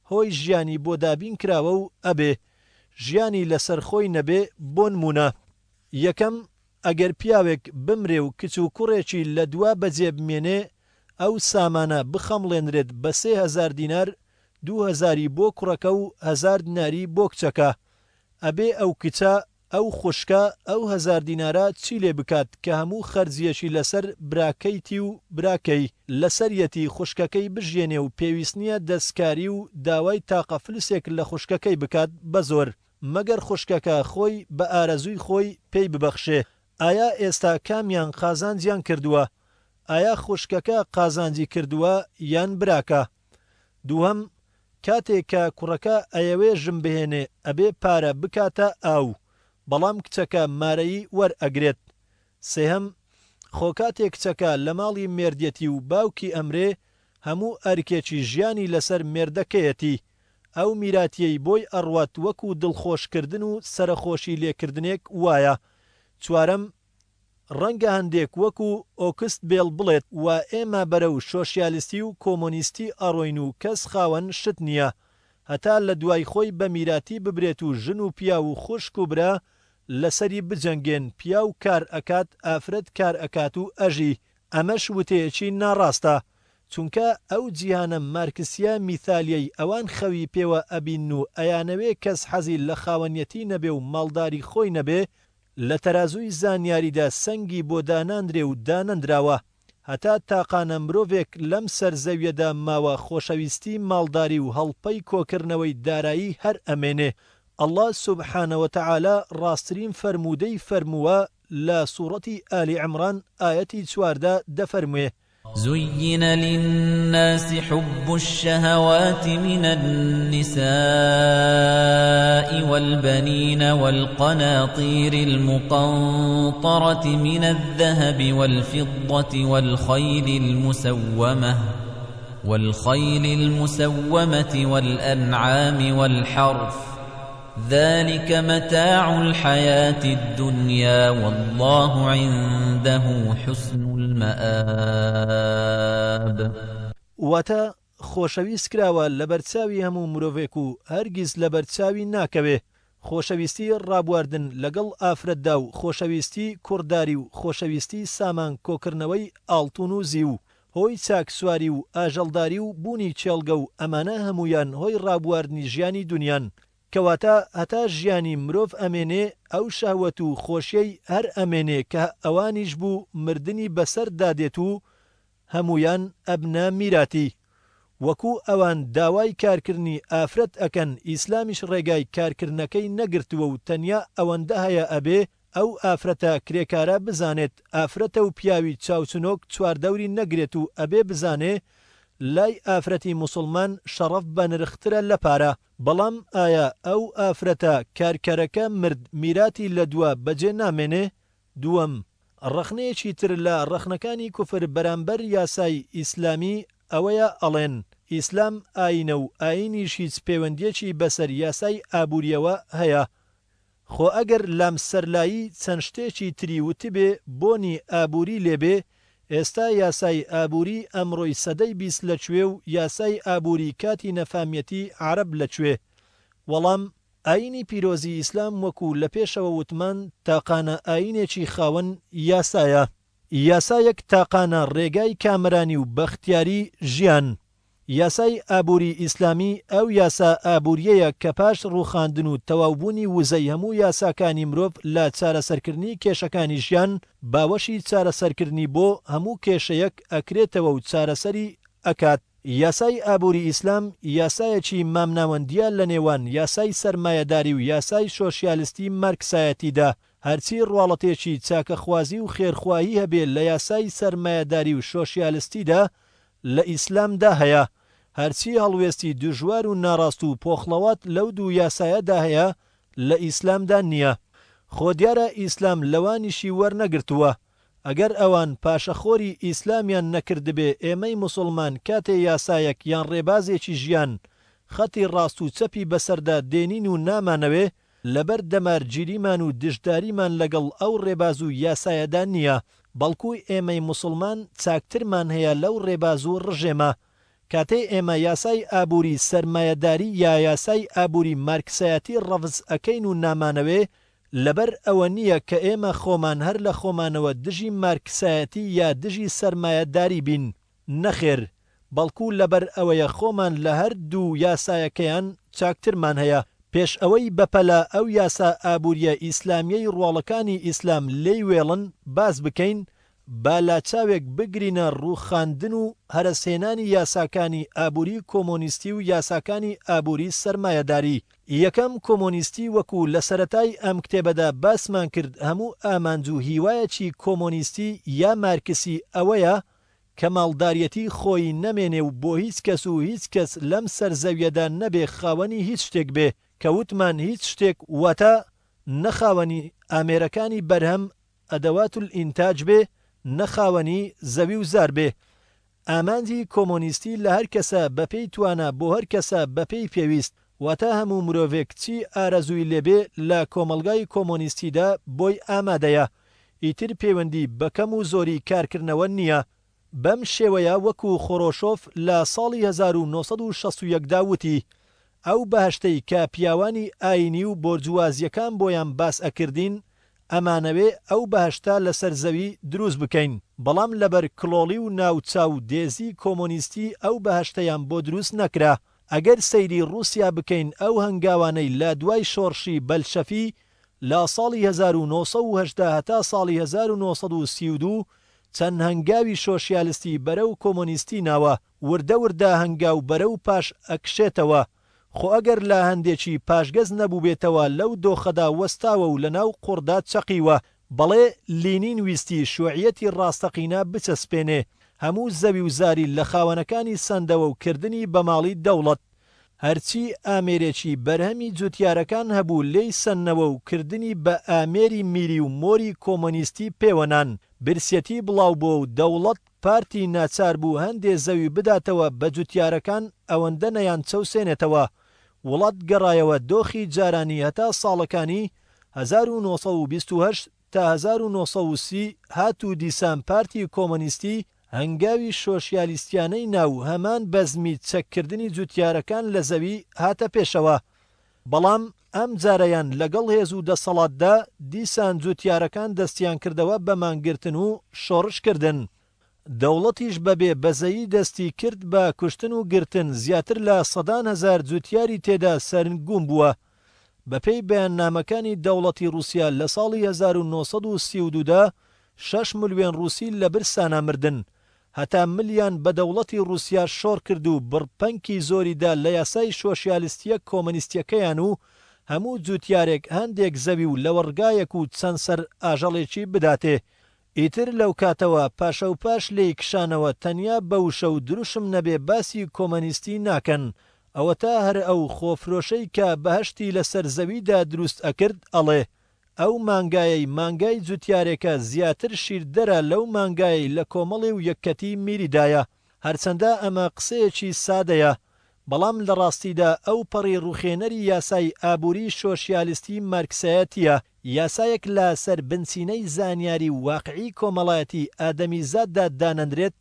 هۆی ژیانی بۆ دابین کراوە و ئەبێ ژیانی لەسەر خۆی نەبێ بۆنموونە. یەکەم، ئەگەر پیاوێک بمرێ و کچ و کوڕێکی لە دوا بەجێ بمێنێ ئەو سامانە بخەمڵێنرێت بە 3000 دینار دوو هەزاری بۆ کوڕەکە و هەزار دیناری بۆ کچەکە ئەبێ ئەو کچە ئەو خوشکە ئەو هەزار دینارە چی لێ بکات کە هەموو خەرجیەکی لەسەر براکەیتی و براکەی لەسەریەتی خوشکەکەی بژیەنێ و پێویست نیە دەستکاری و داوای تاقە فلسێک لە خوشکەکەی بکات بەزۆر مەگەر خوشکەکە خۆی بە ئارەزووی خۆی پێی ببەخشێ. ئایا ئێستا کامیان قازانجیان کردووە؟ ئایا خوشکەکە قازانجی کردووە یان براکە؟ دووهەم، کاتێ کە کوڕەکە ئەیەوێ ژن بهێنێ ئەبێ پارە بکاتە ئاو، بەڵام کچەکە مارەیی وەر ئەگرێت. سێهەم، خۆ کاتێ کچەکە لە ماڵی مێردیەتی و باوکی ئەمرێ هەموو ئەرکێکی ژیانی لەسەر مێردەکەیەتی، ئەو میراتیەی بۆی ئەڕوات وەکو دڵخۆش کردن و سەرەخۆشی لێکردنێک وایە. چوارەم، ڕەنگە هەندێک وەکو ئۆکست بێڵ بڵێت وا ئێمە بەرەو شۆشیالستی و کۆمۆنیستی ئەڕۆین و کەس خاوەن شت نیە هەتا لە دوای خۆی بە میراتی ببرێت و ژن و پیاو و خوشک و برا لەسەری بجەنگێن پیاو کار ئەکات ئافرەت کار ئەکات و ئەژی ئەمەش وتەیەکی ناڕاستە چونکە ئەو جیهانە مارکسیە میثالیەی ئەوان خەوی پێوە ئەبینن و ئەیانەوێ کەس حەزی لە خاوەنیەتی نەبێ و ماڵداری خۆی نەبێ لە تەرازووی زانیاریدا سەنگی بۆ دانانرێ و دانەنراوە. هەتا تاقانە مرۆڤێک لەم سەر زەویەدا ماوە خۆشەویستی ماڵداری و هەڵپەی کۆکردنەوەی دارایی هەر ئەمێنێ. اللە سبحانە وتعالی ڕاسترین فەرموودەی فەرمووە لە سوڕەتی ئالی عمران ئایەتی 14 دەفەرموێ. زين للناس حب الشهوات من النساء والبنين والقناطير المقنطرة من الذهب والفضة والخيل المسومة والخيل المسومة والأنعام والحرث ذلك متاع الحياة الدنيا والله عنده حسن المآب. واتە، خۆشەویست کراوە لەبەرچاوی هەموو مرۆڤێک و هەرگیز لەبەرچاوی ناکەوێ، خۆشەویستی ڕابواردن لەگەڵ ئافرەتدا و خۆشەویستی کوڕداری و خۆشەویستی سامان کۆکردنەوەی ئاڵتون و زیو هۆی چاکسواری و ئاژەڵداری و بوونی کێڵگە و ئەمانە هەموویان هۆی ڕابواردنی ژیانی دونیان کەواتە هەتا ژیانی مرۆڤ ئەمێنێ ئەو شەهوەت و خۆشیەی هەر ئەمێنێ کە ئەوانیش بوو مردنی بەسەر دادێت و هەموویان ئەبنە میراتی وەکو ئەوان داوای کارکردنی ئافرەت ئەکەن ئیسلامیش ڕێگای کارکردنەکەی نەگرتووە و تەنیا ئەوەندە هەیە ئەبێ ئەو ئافرەتە کرێکارە بزانێت ئافرەتە و پیاوی چاوچنۆک چواردەوری نەگرێت و ئەبێ بزانێ لای ئافرەتی موسڵمان شەڕەف بەنرخترە لە پارە بەڵام ئایا ئەو ئافرەتە کارکەرەکە مرد میراتی لە دوا بەجێ نامێنێ؟ دووەم، ڕەخنەیەکی تر لە ڕەخنەکانی کوفر بەرامبەر یاسای ئیسلامی ئەوەیە ئەڵێن ئیسلام ئایینە و ئایینیش هیچ پەیوەندیەکی بەسەر یاسای ئابوریەوە هەیە خۆ ئەگەر لام سەرلایی چەند شتێکی تری وتبێ بۆنی ئابوری لێبێ ئێستا یاسای ئابوری ئەمڕۆی سەدەی 20 لەکوێ و یاسای ئابوری کاتی نەفامیەتی عەرەب لەکوێ؟ وەڵام، ئایینی پیرۆزی ئیسلام وەکو لە پێشەوە وتمان تاقانە ئایینێکی خاوەن یاسایە. یاسایەک تاقانە ڕێگای کامەرانی و بەختیاری ژیان. یاسای ئابووری ئیسلامی ئەو یاسا ئابووریەیە کە پاش ڕووخاندن و تەواوبوونی وزەی هەموو یاساکانی مرۆڤ لە چارەسەرکردنی کێشەکانی ژیان باوەشی چارەسەرکردنی بۆ هەموو کێشەیەک ئەکرێتەوە و چارەسەری ئەکات. یاسای ئابووری ئیسلام یاسایەکی مامناوەندییە لە نێوان یاسای سەرمایەداری و یاسای شۆشیالستی مارکسایەتیدا. هەرچی ڕواڵەتێکی چاکەخوازی و خێرخواهی هەبێ لە یاسای سەرمایەداری و شۆشیالستیدا لە ئیسلامدا هەیە، هەرچی هەڵوێستی دژوار و ناڕاست و پۆخڵەوات لەو دوو یاسایەدا هەیە لە ئیسلامدا نییە. خۆ دیارە ئیسلام لەوانیشی وەرنەگرتووە. ئەگەر ئەوان پاشەخۆری ئیسلامیان نەکردبێ ئێمەی موسوڵمان کاتێ یاسایەک یان ڕێبازێکی ژیان خەتی ڕاست و چەپی بەسەردا دێنین و نامانەوێ لەبەر دەمارگیریمان و دژداریمان لەگەڵ ئەو ڕێباز و یاسایەدا نییە بەڵکو ئێمەی موسوڵمان چاکترمان هەیە لەو ڕێباز و ڕژێمە کاتێ ئێمە یاسای ئابوری سەرمایەداری یا یاسای ئابوری مارکسایەتی ڕەفز ئەکەین و نامانەوێ لەبەر ئەوە نییە کە ئێمە خۆمان هەر لە خۆمانەوە دژی مارکسایەتی یا دژی سەرمایەداری بین، نەخێر، بەڵکو لەبەر ئەوەیە خۆمان لە هەر دوو یاسایەکەیان چاکترمان هەیە. پێش ئەوەی بەپەلە ئەو یاسا ئابوورییە ئیسلامییەی ڕواڵەکانی ئیسلام لێی وێڵن باس بکەین، با لاچاوێک بگرینە ڕووخاندن و هەرەسهێنانی یاساکانی ئابووری کۆمۆنیستی و یاساکانی ئابووری سەرمایەداری. یەکەم، کۆمۆنیستی وەکو لە سەرەتای ئەم کتێبەدا باسمان کرد هەموو ئامانج و هیوایەکی کۆمۆنیستی یا مارکسی ئەوەیە کە ماڵداریەتی خۆی نەمێنێ و بۆ هیچ کەس و هیچ کەس لەم سەر زەویەدا نەبێ خاوەنی هیچ شتێک بێ، کە وتمان هیچ شتێک واتە نە خاوەنی ئامێرەکانی بەرهەم ادوات الانتاج بێ نە خاوەنی زەوی و زار بێ. ئامانجی کۆمۆنیستی لە هەر کەسە بە پێی توانا بۆ هەر کەسە بە پێی پێویست واتە هەموو مرۆڤێک چی ئارەزووی لێ بێ لە کۆمەڵگای کۆمۆنیستیدا بۆی ئامادەیە ئیتر پەیوەندی بە کەم و زۆری کارکردنەوە نییە. بەم شێوەیە وەکو خۆرۆشۆف لە ساڵی 1961 دا وتی، ئەو بەهەشتەی کە پیاوانی ئایینی و بۆرجوازییەکان بۆیان باس ئەکردین، ئەمانەوێ ئەو بەهەشتە لەسەر زەوی دروست بکەین، بەڵام لەبەر کڵۆڵی و ناوچاو دێزی کۆمۆنیستی ئەو بەهەشتەیان بۆ دروست نەکرا. ئەگەر سەیری ڕووسیا بکەین ئەو هەنگاوانەی لە دوای شۆڕشی بەلشەفی لە ساڵی 1918 هەتا ساڵی 1932 چەند هەنگاوی شۆشیالستی بەرەو کۆمۆنیستی ناوە، وردە وردە هەنگاو بەرەو پاش ئەکشێتەوە، خۆ ئەگەر لە هەندێکی پاشگەز نەبووبێتەوە لەو دۆخەدا وەستاوە و لەناو قوڕدا چەقیوە. بەڵێ لینین ویستی شوعیەتی ڕاستەقینە بچەسپێنێ، هەموو زەوی و زاری لە خاوەنەکانی سەندەوە و کردنی بە ماڵی دەوڵەت. هەرچی ئامێرێکی بەرهەمی جوتیارەکان هەبوو لێی سەندنەوە و کردنی بە ئامێری میری و مۆری کۆمۆنیستی پێوەنان. برسیەتی بڵاوبۆ و دەوڵەت پارتی ناچار بوو هەندێ زەوی بداتەوە بە جوتیارەکان ئەوەندە نەیان چەوسێنێتەوە. وڵات گەڕایەوە دۆخی جارانی هەتا ساڵەکانی 1928 تا 1930 هات و دیسان پارتی کۆمۆنیستی هەنگاوی شۆشیالیستیانەی نا و هەمان بەزمی چەککردنی جوتیارەکان لە زەوی هاتە پێشەوە. بەڵام ئەم جارەیان لەگەڵ هێز و دەسەڵاتدا دیسان جوتیارەکان دەستیان کردەوە بە مانگرتن و شۆڕشکردن. دەوڵەتیش بە بێ بەزەیی دەستی کرد بە کوشتن و گرتن زیاتر لە سەدان هەزار جوتیاری تێدا سەرنگوم بووە. بەپێی بەیاننامەکانی دەوڵەتی ڕوسیا لە ساڵی 1932 دا شەش ملوێن ڕوسی لە برسانا مردن. هەتا ملیان بە دەوڵەتی ڕوسیا شۆڕ کرد و بڕ پەنکی زۆری دا لە یاسای شۆشیالستیە کۆمەنیستیەکەیان و هەموو جوتیارێک هەندێک زەوی و لەوەڕگایەک و چەند سەر ئاژەڵێکی بداتێ. ئیتر لەو کاتەوە پاشەوپاش لێی کشانەوە تەنیا بە وشە و دروشم نەبێ باسی کۆمەنیستی ناکەن. ئەوەتا هەر ئەو خۆفرۆشەی کە بەهەشتی لە سەر زەویدا دروست ئەکرد ئەڵێ ئەو مانگایەی مانگای جوتیارێکە زیاتر شیردەرە لەو مانگایەی لە کۆمەڵی و یەککەتی میریدایە. هەرچەندە ئەمە قسەیەکی سادەیە، بەڵام لە ڕاستیدا ئەو پەڕی ڕوخێنەری یاسای ئابووری شۆشیالیستی مارکسایەتییە، یاسایەک لە سەر بنچینەی زانیاری و واقعی کۆمەڵایەتی ئادەمیزاددا دانەنرێت،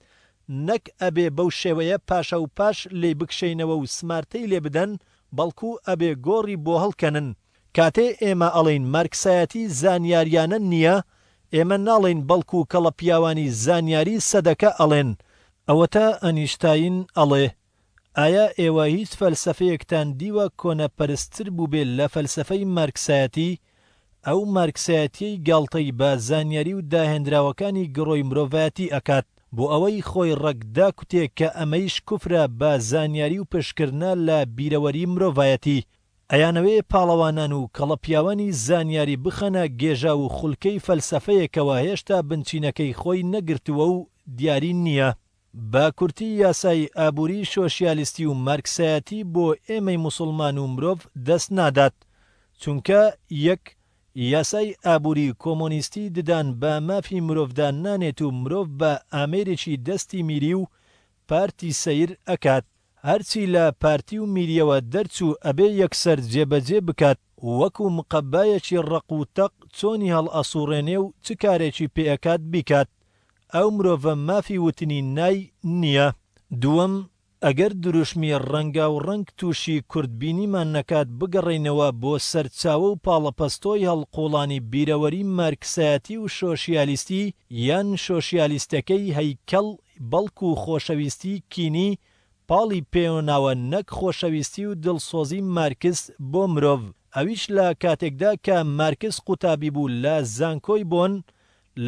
نەک ئەبێ بەو شێوەیە پاشەوپاش لێی بکشێینەوە و سمارتەی لێ بدەن، بەڵکو ئەبێ گۆڕی بۆ هەڵکەنن. کاتێ ئێمە ئەڵێین مارکسایەتی زانیاریانە نییە، ئێمە ناڵێین بەڵکو کەڵەپیاوانی زانیاری سەدەکە ئەڵێن. ئەوەتا ئەنیشتاین ئەڵێ، ئایا ئێوە هیچ فەلسەفەیەکتان دیوە کۆنەپەرستتر بووبێ لە فەلسەفەی مارکسایەتی؟ ئەو مارکسایەتیەی گاڵتەی بە زانیاری و داهێنراوەکانی گڕۆی مرۆڤایەتی ئەکات بۆ ئەوەی خۆی ڕەگ داکوتێ کە ئەمەیش کوفرە بە زانیاری و پشتکردنە لە بیرەوەری مرۆڤایەتی. ئەیانەوێ پاڵەوانان و کەڵەپیاوانی زانیاری بخەنە گێژاو و خولکەی فەلسەفەیەکەوە هێشتا بنچینەکەی خۆی نەگرتووە و دیاری نییە. بە کورتی یاسای ئابووری شۆشیالیستی و مارکسایەتی بۆ ئێمەی موسوڵمان و مرۆڤ دەست نادات. چونکە، یەک، یاسای ئابووری کۆمۆنیستی ددان بە مافی مرۆڤدا نانێت و مرۆڤ بە ئامێرێکی دەستی میری و پارتی سەیر ئەکات. هەرچی لە پارتی و میریەوە دەرچوو ئەبێ یەکسەر جێبەجێ بکات، وەکو مقەبایەکی ڕەق و تەق چۆنی هەڵئەسوڕێنێ و چ کارێکی پێ ئەکات بیکات. ئەو مرۆڤە مافی وتنی نای نیە. دووەم، ئەگەر دروشمی ڕەنگاو ڕەنگ تووشی کورت بینیمان نەکات بگەڕێینەوە بۆ سەرچاوە و پاڵەپەستۆی هەڵقوڵانی بیرەوەری مارکسایەتی و شۆشیالیستی یان شۆشیالیستەکەی هەیکەڵ بەڵکو خۆشەویستی کینی پاڵی پێوەناوە نەک خۆشەویستی و دڵسۆزی مارکس بۆ مرۆڤ ئەویش لە کاتێکدا کە مارکس قوتابی بوو لە زانکۆی بۆن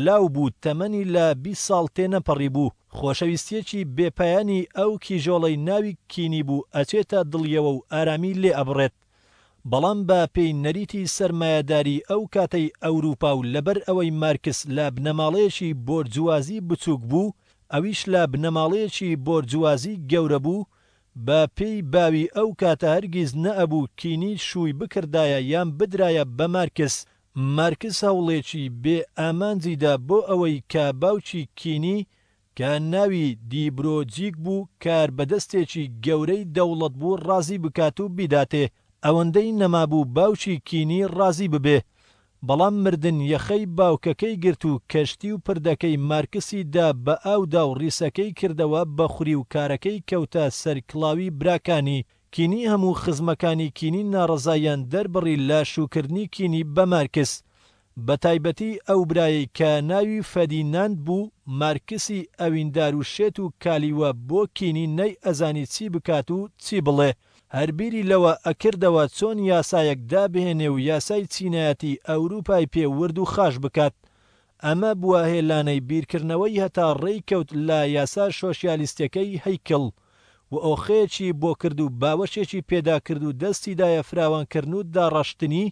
لاو بوو تەمەنی لە 20 ساڵ تێنەپەڕیبوو خۆشەویستیەکی بێ پایانی ئەو کیژۆڵەی ناوی کینی بوو ئەچێتە دڵیەوە و ئارامی لێ ئەبڕێت بەڵام بە پێی نەریتی سەرمایەداری ئەو کاتەی ئەوروپا و لەبەر ئەوەی مارکس لە بنەماڵەیەکی بۆرجوازی بچوک بوو ئەویش لە بنەماڵەیەکی بۆرجوازی گەورە بوو بە پێی باوی ئەو کاتە هەرگیز نەئەبوو کینی شووی بکردایە یان بدرایە بە مارکس. مارکس هەوڵێکی بێ ئامانجی دا بۆ ئەوەی کە باوکی کینی کە ناوی دیبرۆجیک بوو کاربەدەستێکی گەورەی دەوڵەت بوو ڕازی بکات و بیداتێ، ئەوەندەی نەمابوو باوکی کینی ڕازی ببێ، بەڵام مردن یەخەی باوکەکەی گرت و کەشتی و پردەکەی مارکسی دا بە ئاودا و ڕیسەکەی کردەوە بە خوری و کارەکەی کەوتە سەر کڵاوی براکانی کینی هەموو خزمەکانی کینی ناڕەزاییان دەربڕی لە شووکردنی کینی بە مارکس بەتایبەتی ئەو برایەی کە ناوی فەدیناند بوو، مارکسی ئەویندار و شێت و کالیوە بۆ کینی نەیئەزانی چی بکات و چی بڵێ. هەر بیری لەوە ئەکردەوە چۆن یاسایەک دابهێنێ و یاسای چینایەتی ئەوروپای پێ ورد و خاش بکات. ئەمە بووە هێلانەی بیرکردنەوەی هەتا ڕێی کەوت لە یاسا شۆشیالیستیەکەی هەیکڵ و ئۆخەیەکی بۆ کرد و باوەشێکی پێدا کرد و دەستی دایە فراوانکردن و داڕشتنی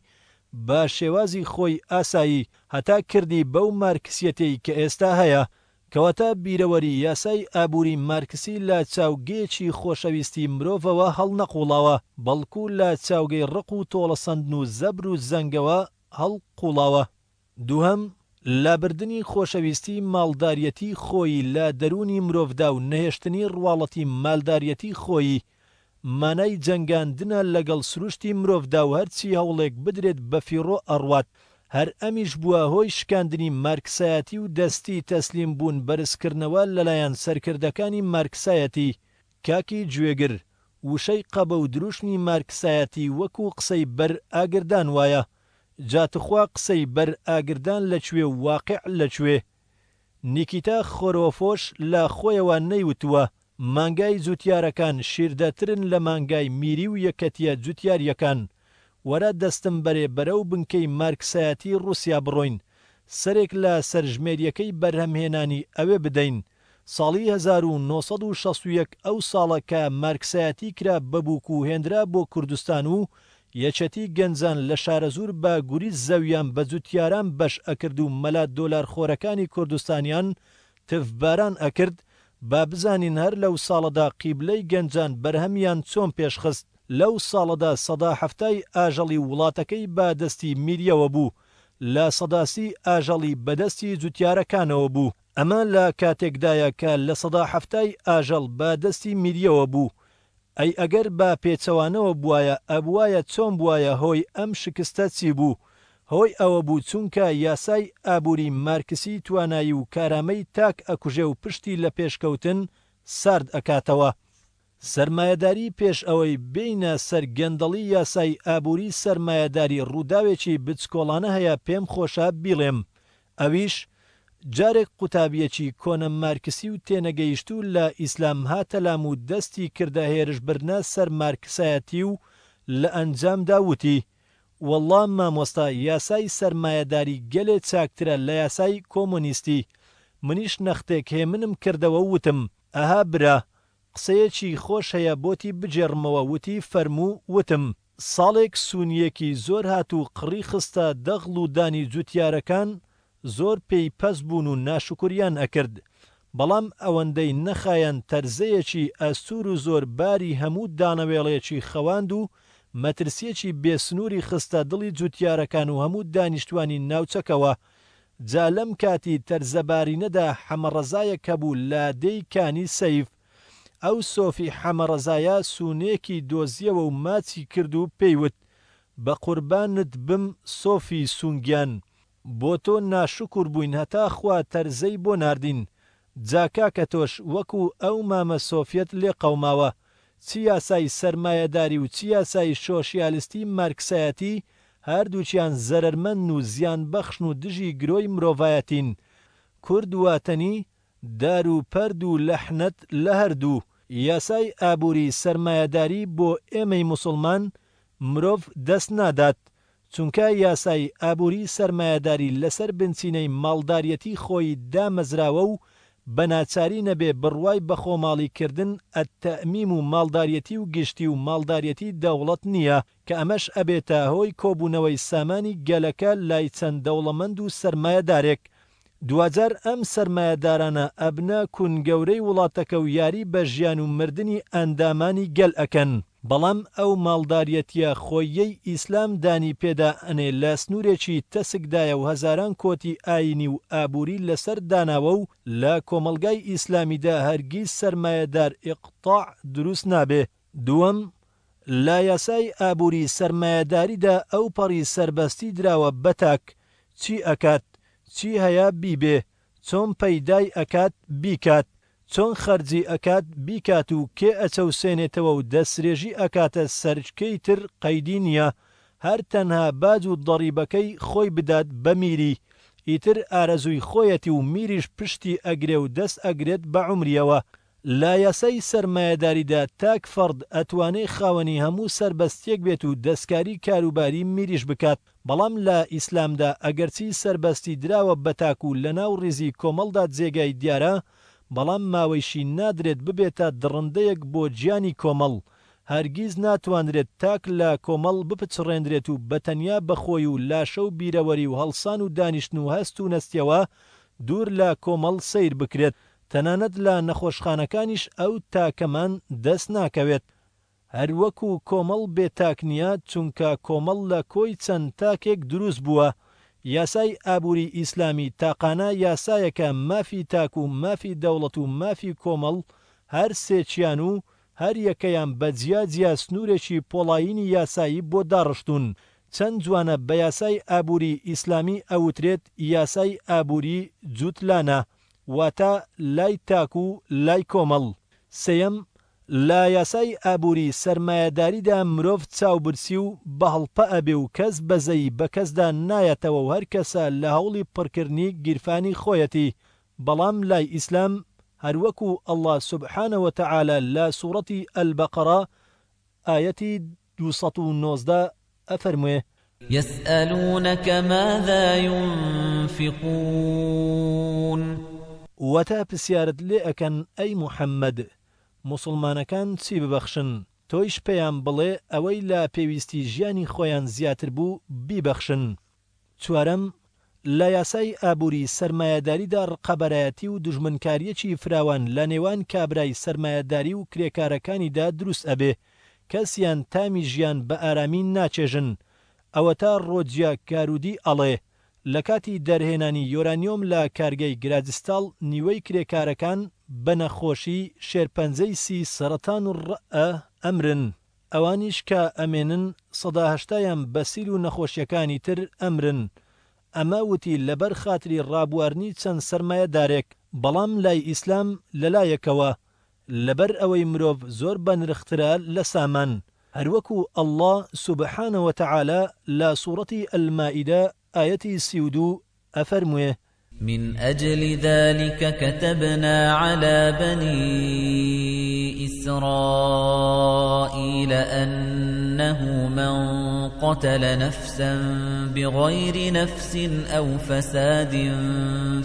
بە شێوازی خۆی ئاسایی، هەتا کردی بەو مارکسیەتەی کە ئێستا هەیە. کەواتە بیرەوەری یاسای ئابووری مارکسی لە چاوگەیەکی خۆشەویستی مرۆڤەوە هەڵنەقوڵاوە، بەڵکو لە چاوگەی ڕق و تۆڵەسەندن و زەبر و زەنگەوە هەڵقوڵاوە. دووهەم، لابردنی خۆشەویستی ماڵداریەتی خۆیی لە دەروونی مرۆڤدا و نەهێشتنی ڕواڵەتی مالداریەتی خۆیی، مانای جەنگاندنە لەگەڵ سروشتی مرۆڤدا و هەرچی هەوڵێک بدرێت بەفیڕۆ ئەڕوات، هەر ئەمیش بووە هۆی شکاندنی مارکسایەتی و دەستی تەسلیم بوون بەرزکردنەوە لەلایەن سەرکردەکانی مارکسایەتی. کاکی گوێگر، وشەی قەبە و دروشمی مارکسایەتی وەکو قسەی بەر ئاگردان وایە، جا تخوا قسەی بەر ئاگردان لە کوێ و واقع لە کوێ؟ نیکیتا خۆرۆفۆش لە خۆیەوە نەیوتووە مانگای جوتیارەکان شیردەترن لە مانگای میری و یەکەتیە جوتیاریەکان. وەرە دەستم بەرێ بەرەو بنکەی مارکسایەتی ڕوسیا بڕۆین سەرێک لە سەرژمێریەکەی بەرهەمهێنانی ئەوێ بدەین. ساڵی 1961 ئەو ساڵە کە مارکسایەتی کرا بە بووک و هێندرا بۆ کوردستان و یەکێتی گەنجان لە شارەزوور بە گوریس زەویان بە جوتیاران بەش ئەکرد و مەلا دۆلارخۆرەکانی کوردستانیان تف باران ئەکرد، با بزانین هەر لەو ساڵەدا قیبلەی گەنجان بەرهەمیان چۆن پێشخست، لەو ساڵەدا سەدا حەفتای ئاژەڵی وڵاتەکەی بە دەستی میریەوە بوو، 30% ئاژەڵی بە دەستی جوتیارەکانەوە بوو. ئەمە لە کاتێکدایە کە 70% ئاژەڵ بە دەستی میریەوە بوو. ئەی ئەگەر بە پێچەوانەوە بوایە ئەبوایە چۆن بوایە هۆی ئەم شکستە چی بوو؟ هۆی ئەوە بوو چونکە یاسای ئابووری مارکسی توانایی و کارامەی تاک ئەکوژێ و پشتی لە پێشکەوتن سارد ئەکاتەوە. سەرمایەداری پێش ئەوەی بێینە سەر گەندەڵی یاسای ئابووری سەرمایەداری ڕووداوێکی بچکۆڵانە هەیە پێم خۆشە بیڵێم ئەویش، جارێک قوتابیەکی کۆنە مارکسی و تێنەگەیشتوو لە ئیسلام هاتە لام و دەستی کردە هێرش بردنە سەر مارکسایەتی و لە ئەنجامدا وتی، وەڵڵا مامۆستا یاسای سەرمایەداری گەلێ چاکترە لە یاسای کۆمۆنیستی. منیش نەختێک هێمنم کردەوە و وتم، ئەها برا، قسەیەکی خۆش هەیە بۆتی بگێڕمەوە وتی فەرموو، وتم. ساڵێک سوونییەکی زۆر هات و قڕی خستە دەغڵ و دانی جوتیارەکان، زۆر پێی پەست بوون و ناشوکریان ئەکرد، بەڵام ئەوەندەی نەخایاند تەرزەیەکی ئەستوور و زۆر باری هەموو دانەوێڵەیەکی خەواند و مەترسییەکی بێ سنووری خستە دڵی جوتیارەکان و هەموو دانیشتوانی ناوچەکەوە. جا لەم کاتی تەرزەبارینەدا حەمەڕەزایەک هەبوو لادێی کانی سەیف، ئەو سۆفی حەمەڕەزایە سوونێکی دۆزیەوە و ماچی کرد و پێی وت، بە قوربانت بم سۆفی سوون گیان، بۆ تۆ ناشوکور بووین هەتا خوا تەرزەی بۆ ناردین، جا کاکە تۆش وەکو ئەو مامە سۆفیەت لێ قەوماوە، چ یاسای سەرمایەداری و چ یاسای شۆشیالستی مارکسایەتی هەردووکیان زەرەرمەندن و زیانبەخشن و دژی گرۆی مرۆڤایەتین، کورد واتەنی دار و پەرد و لەحنەت لە هەردوو یاسای ئابووری سەرمایەداری بۆ ئێمەی موسڵمان مرۆڤ دەست نادات چونکە یاسای ئابووری سەرمایەداری لەسەر بنچینەی ماڵداریەتی خۆی دامەزراوە و بە ناچاری نەبێ بڕوای بە خۆماڵی کردن التأمیم و ماڵداریەتی و گشتی و ماڵداریەتی دەوڵەت نیە کە ئەمەش ئەبێتە هۆی کۆبوونەوەی سامانی گەلەکە لای چەند دەوڵەمەند و سەرمایەدارێک. دواجار ئەم سەرمایەدارانە ئەبنە کون گەورەی وڵاتەکە و یاری بە ژیان و مردنی ئەندامانی گەل ئەکەن. بەڵام ئەو ماڵداریەتیە خۆییەی ئیسلام دانی پێدا ئەنێ لە سنورێکی تەسکدایە و هەزاران کۆتی ئایینی و ئابووری لەسەر داناوە و لە کۆمەڵگای ئیسلامیدا هەرگیز سەرمایەدار ئیقتاع دروست نابێ. دووەم، لە یاسای ئابووری سەرمایەداریدا ئەوپەڕی سەربەستی دراوە بە تاک، چی ئەکات، چی هەیە بیبێ، چۆن پەیدای ئەکات بیکات، چۆن خەرجی ئەکات بیکات و کێ ئەچەوسێنێتەوە و دەسترێژی ئەکاتە سەر کێی تر قەیدی نیە، هەر تەنها باج و ضەریبەکەی خۆی بدات بە میری، ئیتر ئارەزووی خۆیەتی و میریش پشتی ئەگرێ و دەست ئەگرێت بە عومریەوە. لە یاسای سەرمایەداریدا تاک فەڕد ئەتوانێ خاوەنی هەموو سەربەستیەک بێت و دەستکاری کاروباری میریش بکات، بەڵام لە ئیسلامدا ئەگەرچی سەربەستی دراوە بە تاک و لەناو ڕیزی کۆمەڵدا جێگای دیارە، بەڵام ماوەیشی نادرێت ببێتە دڕندەیەک بۆ گیانی کۆمەڵ، هەرگیز ناتوانرێت تاک لە کۆمەڵ بپچڕێنرێت و بەتەنیا بە خۆی و لاشە و بیرەوەری و هەڵسان و دانیشتن و هەست و نەستیەوە دوور لە کۆمەڵ سەیر بکرێت. تەنانەت لە نەخۆشخانەکانیش ئەو تاکەمان دەست ناکەوێت. هەر وەکو کۆمەڵ بێ تاک نیە، چونکە کۆمەڵ لە کۆی چەند تاکێک دروست بووە. یاسای ئابووری ئیسلامی تاقانە یاسایەکە مافی تاک و مافی دەوڵەت و مافی کۆمەڵ هەر سێکیان و هەر یەکەیان بە جیا جیا سنوورێکی پۆڵایینی یاسایی بۆ داڕشتوون. چەند جوانە بە یاسای ئابووری ئیسلامی ئەوترێت یاسای ئابووری جووت لانە. واتە لای تاک و لای کۆمەڵ. سێیەم، لە یاسای ئابووری سەرمایەداریدا مرۆڤ چاوبرسی و بەهەڵپە ئەبێ و کەس بەزەیی بە کەسدا نایەتەوە و هەرکەسە لە هەوڵی پڕکردنی گیرفانی خۆیەتی، بەڵام لای ئیسلام هەروەکو اللە سبحانە وتعالی لە سوڕەتی البقرە ئایەتی 219 ئەفەرموێ. یسئلونک ماذا ینفقون. واتە پسیارت لێ ئەکەن ئەی موحەممەد موسڵمانەکان چی ببەخشن، تۆیش پێیان بڵێ ئەوەی لە پێویستی ژیانی خۆیان زیاتر بوو بیبەخشن. چوارەم، لە یاسای ئابووری سەرمایەداریدا ڕقەبەرایەتی و دوژمنکارییەکی فراوان لە نێوان کابرای سەرمایەداری و کرێکارەکانیدا دروست ئەبێ، کەسیان تامی ژیان بە ئارامی ناچێژن. ئەوەتا ڕۆجیا کارودی ئەڵێ، لە کاتی دەرهێنانی یۆرانیۆم لە کارگەی گراجستاڵ نیوەی کرێکارەکان بە نەخۆشی شێرپەنجەی سی سەرەتان الرئە ئەمرن. ئەوانیش کە ئەمێنن سەدا هەشتایان بە سیل و نەخۆشیەکانی تر ئەمرن. ئەمە وتی لەبەر خاتری ڕابوارنی چەند سەرمایەدارێک. بەڵام لای ئیسلام لەلایەکەوە لەبەر ئەوەی مرۆڤ زۆر بەنرخترە لە سامان هەروەکو اللە سبحانە وتعالی لە سوڕەتی المائدە ئایەتی 32 ئەفەرموێ. من أجل ذلك كتبنا على بني إسرائيل أنه من قتل نفسا بغير نفس أو فساد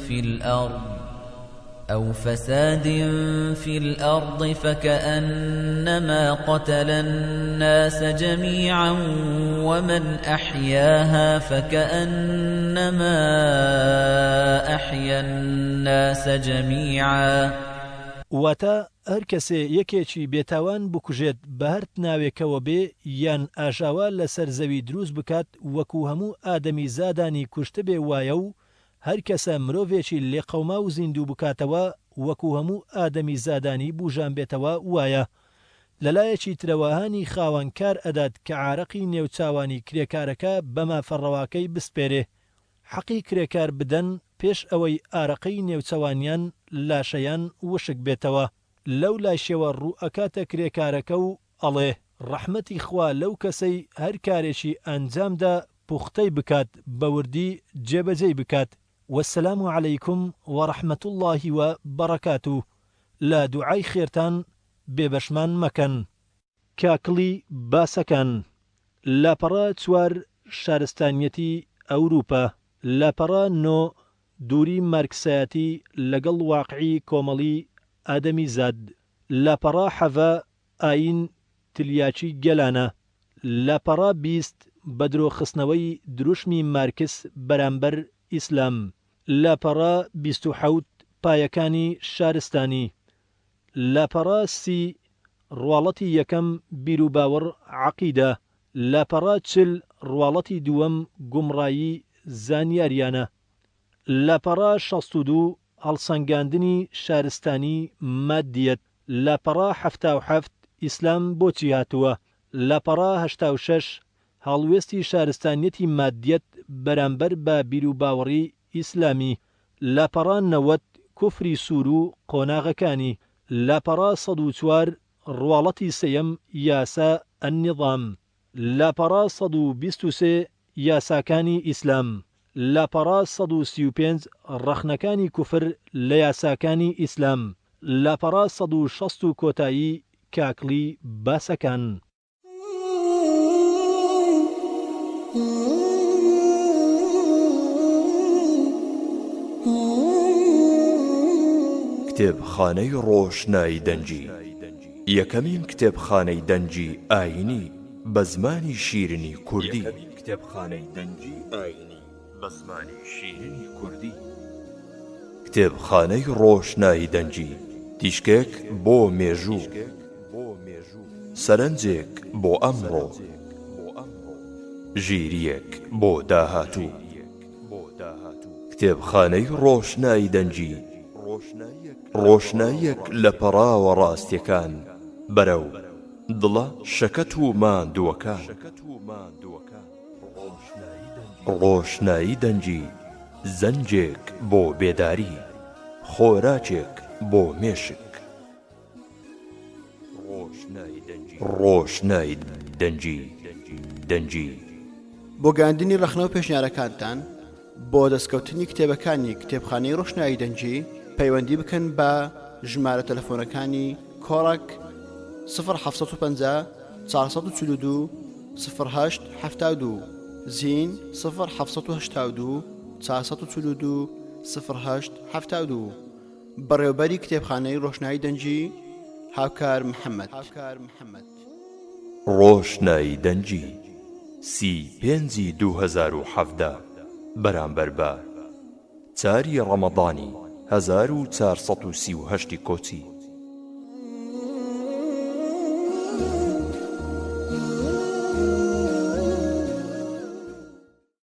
في الأرض. أو فساد في الأرض فكأنما قتل الناس جميعا ومن أحياها فكأنما أحيا الناس جميعا. واتە، هەر کەسێ یەکێکی بێتاوان بکوژێت بە هەر ناوێکەوە بێ یان ئاژاوە لەسەر زەوی دروست بکات وەکو هەموو ئادەمیزادانی کوشتبێ وایە و هەر کەسە مرۆڤێکی لێقەوماو زیندوو بکاتەوە وەکو هەموو ئادەمیزادانی بوژانبێتەوە وایە. لەلایەکی ترەوە هانی خاوەن کار ئەدات کە عارەقی نێوچاوانی کرێکارەکە بە مافە ڕەواکەی بسپێرێ. حەقی کرێکار بدەن پێش ئەوەی ئارەقەی نێوچەوانیان، لاشەیان، وشک بێتەوە. لەو لایشەوە ڕوو ئەکاتە کرێکارەکە و ئەڵێ. ڕەحمەتی خوا لەو کەسەی هەر کارێکی ئەنجام دا پوختەی بکات بە وردی جێبەجێی بکات والسلام علیکم ورحمە اللە و بەڕەکاتو لە دوعای خێرتان بێبەشمان مەکەن. کاکڵی باسەکان، لاپەڕە چوار شارستانیەتی ئەوروپا، لاپەڕە نۆ دووری مارکسایەتی لەگەڵ واقعی کۆمەڵی ئادەمیزاد، لاپەڕە حەڤە ئایین تلیاکی گەلانە، لاپەڕە 20 بەدرۆ خستنەوەی دروشمی مارکس بەرامبەر ئیسلام، لاپەڕە 27 پایەکانی شارستانی، لاپەڕە سی ڕواڵەتی یەکەم بیروباوەڕ عەقیدە، لاپەڕە 40 ڕواڵەتی دووەم گومڕایی زانیاریانە، لاپەڕە 62 هەڵسەنگاندنی شارستانی مادیەت، لاپەڕە 77 ئیسلام بۆچی هاتووە؟ لاپەڕە 86 هەڵوێستی شارستانیەتی مادیەت بەرامبەر بە بیروباوەڕی ئیسلامی، لاپەڕە 90 کوفری سوور و قۆناغەکانی، لاپەڕە 104 ڕواڵەتی سێیەم یاسا النظام، لاپەڕە 123 یاساکانی ئیسلام، لاپەڕە 135 ڕەخنەکانی کوفر لە یاساکانی ئیسلام، لاپەڕە 160 و کۆتایی کاکڵی باسەکان. کتێبخانەی ڕۆشنایی دەنگی یەکەمین کتێبخانەی دەنگی ئایینی بە زمانی شیرینی کوردی. یەکەمین کتێبخانەی دەنگی ئایینی بە زمانی شیرینی کوردی. کتێبخانەی ڕۆشنایی دەنگی، تیشکێک بۆ مێژوو، سەرنجێک بۆ ئەمڕۆ، ژیرییەک بۆ داهاتوو. کتێبخانەی ڕۆشنایی دەنگی، ڕۆشناییەک لە پەڕاوە ڕاستییەکان بەرەو دڵە شەکەت و ماندووەکان. ڕۆشنایی دەنگی زەنگێک بۆ بێداری، خۆراکێک بۆ مێشک. ڕۆشنایی دەنگی دەنگی. بۆ گەیاندنی ڕەخنە و پێشنیارەکانتان بۆ دەستکەوتنی کتێبەکانی کتێبخانەی ڕۆشنایی دەنگی پەیوەندی بکەن بە ژمارە تەلەفۆنەکانی کۆڕەک 0750 442 08 72 زین 0782 442 08 72 بەڕێوبەری کتێبخانەی ڕۆشنایی دەنگی هاوکار محەممەد. ڕۆشنایی دەنگی، سی پێنجی 2017 بەرامبەر بە چاری ڕەمەضانی 1438 کۆچی.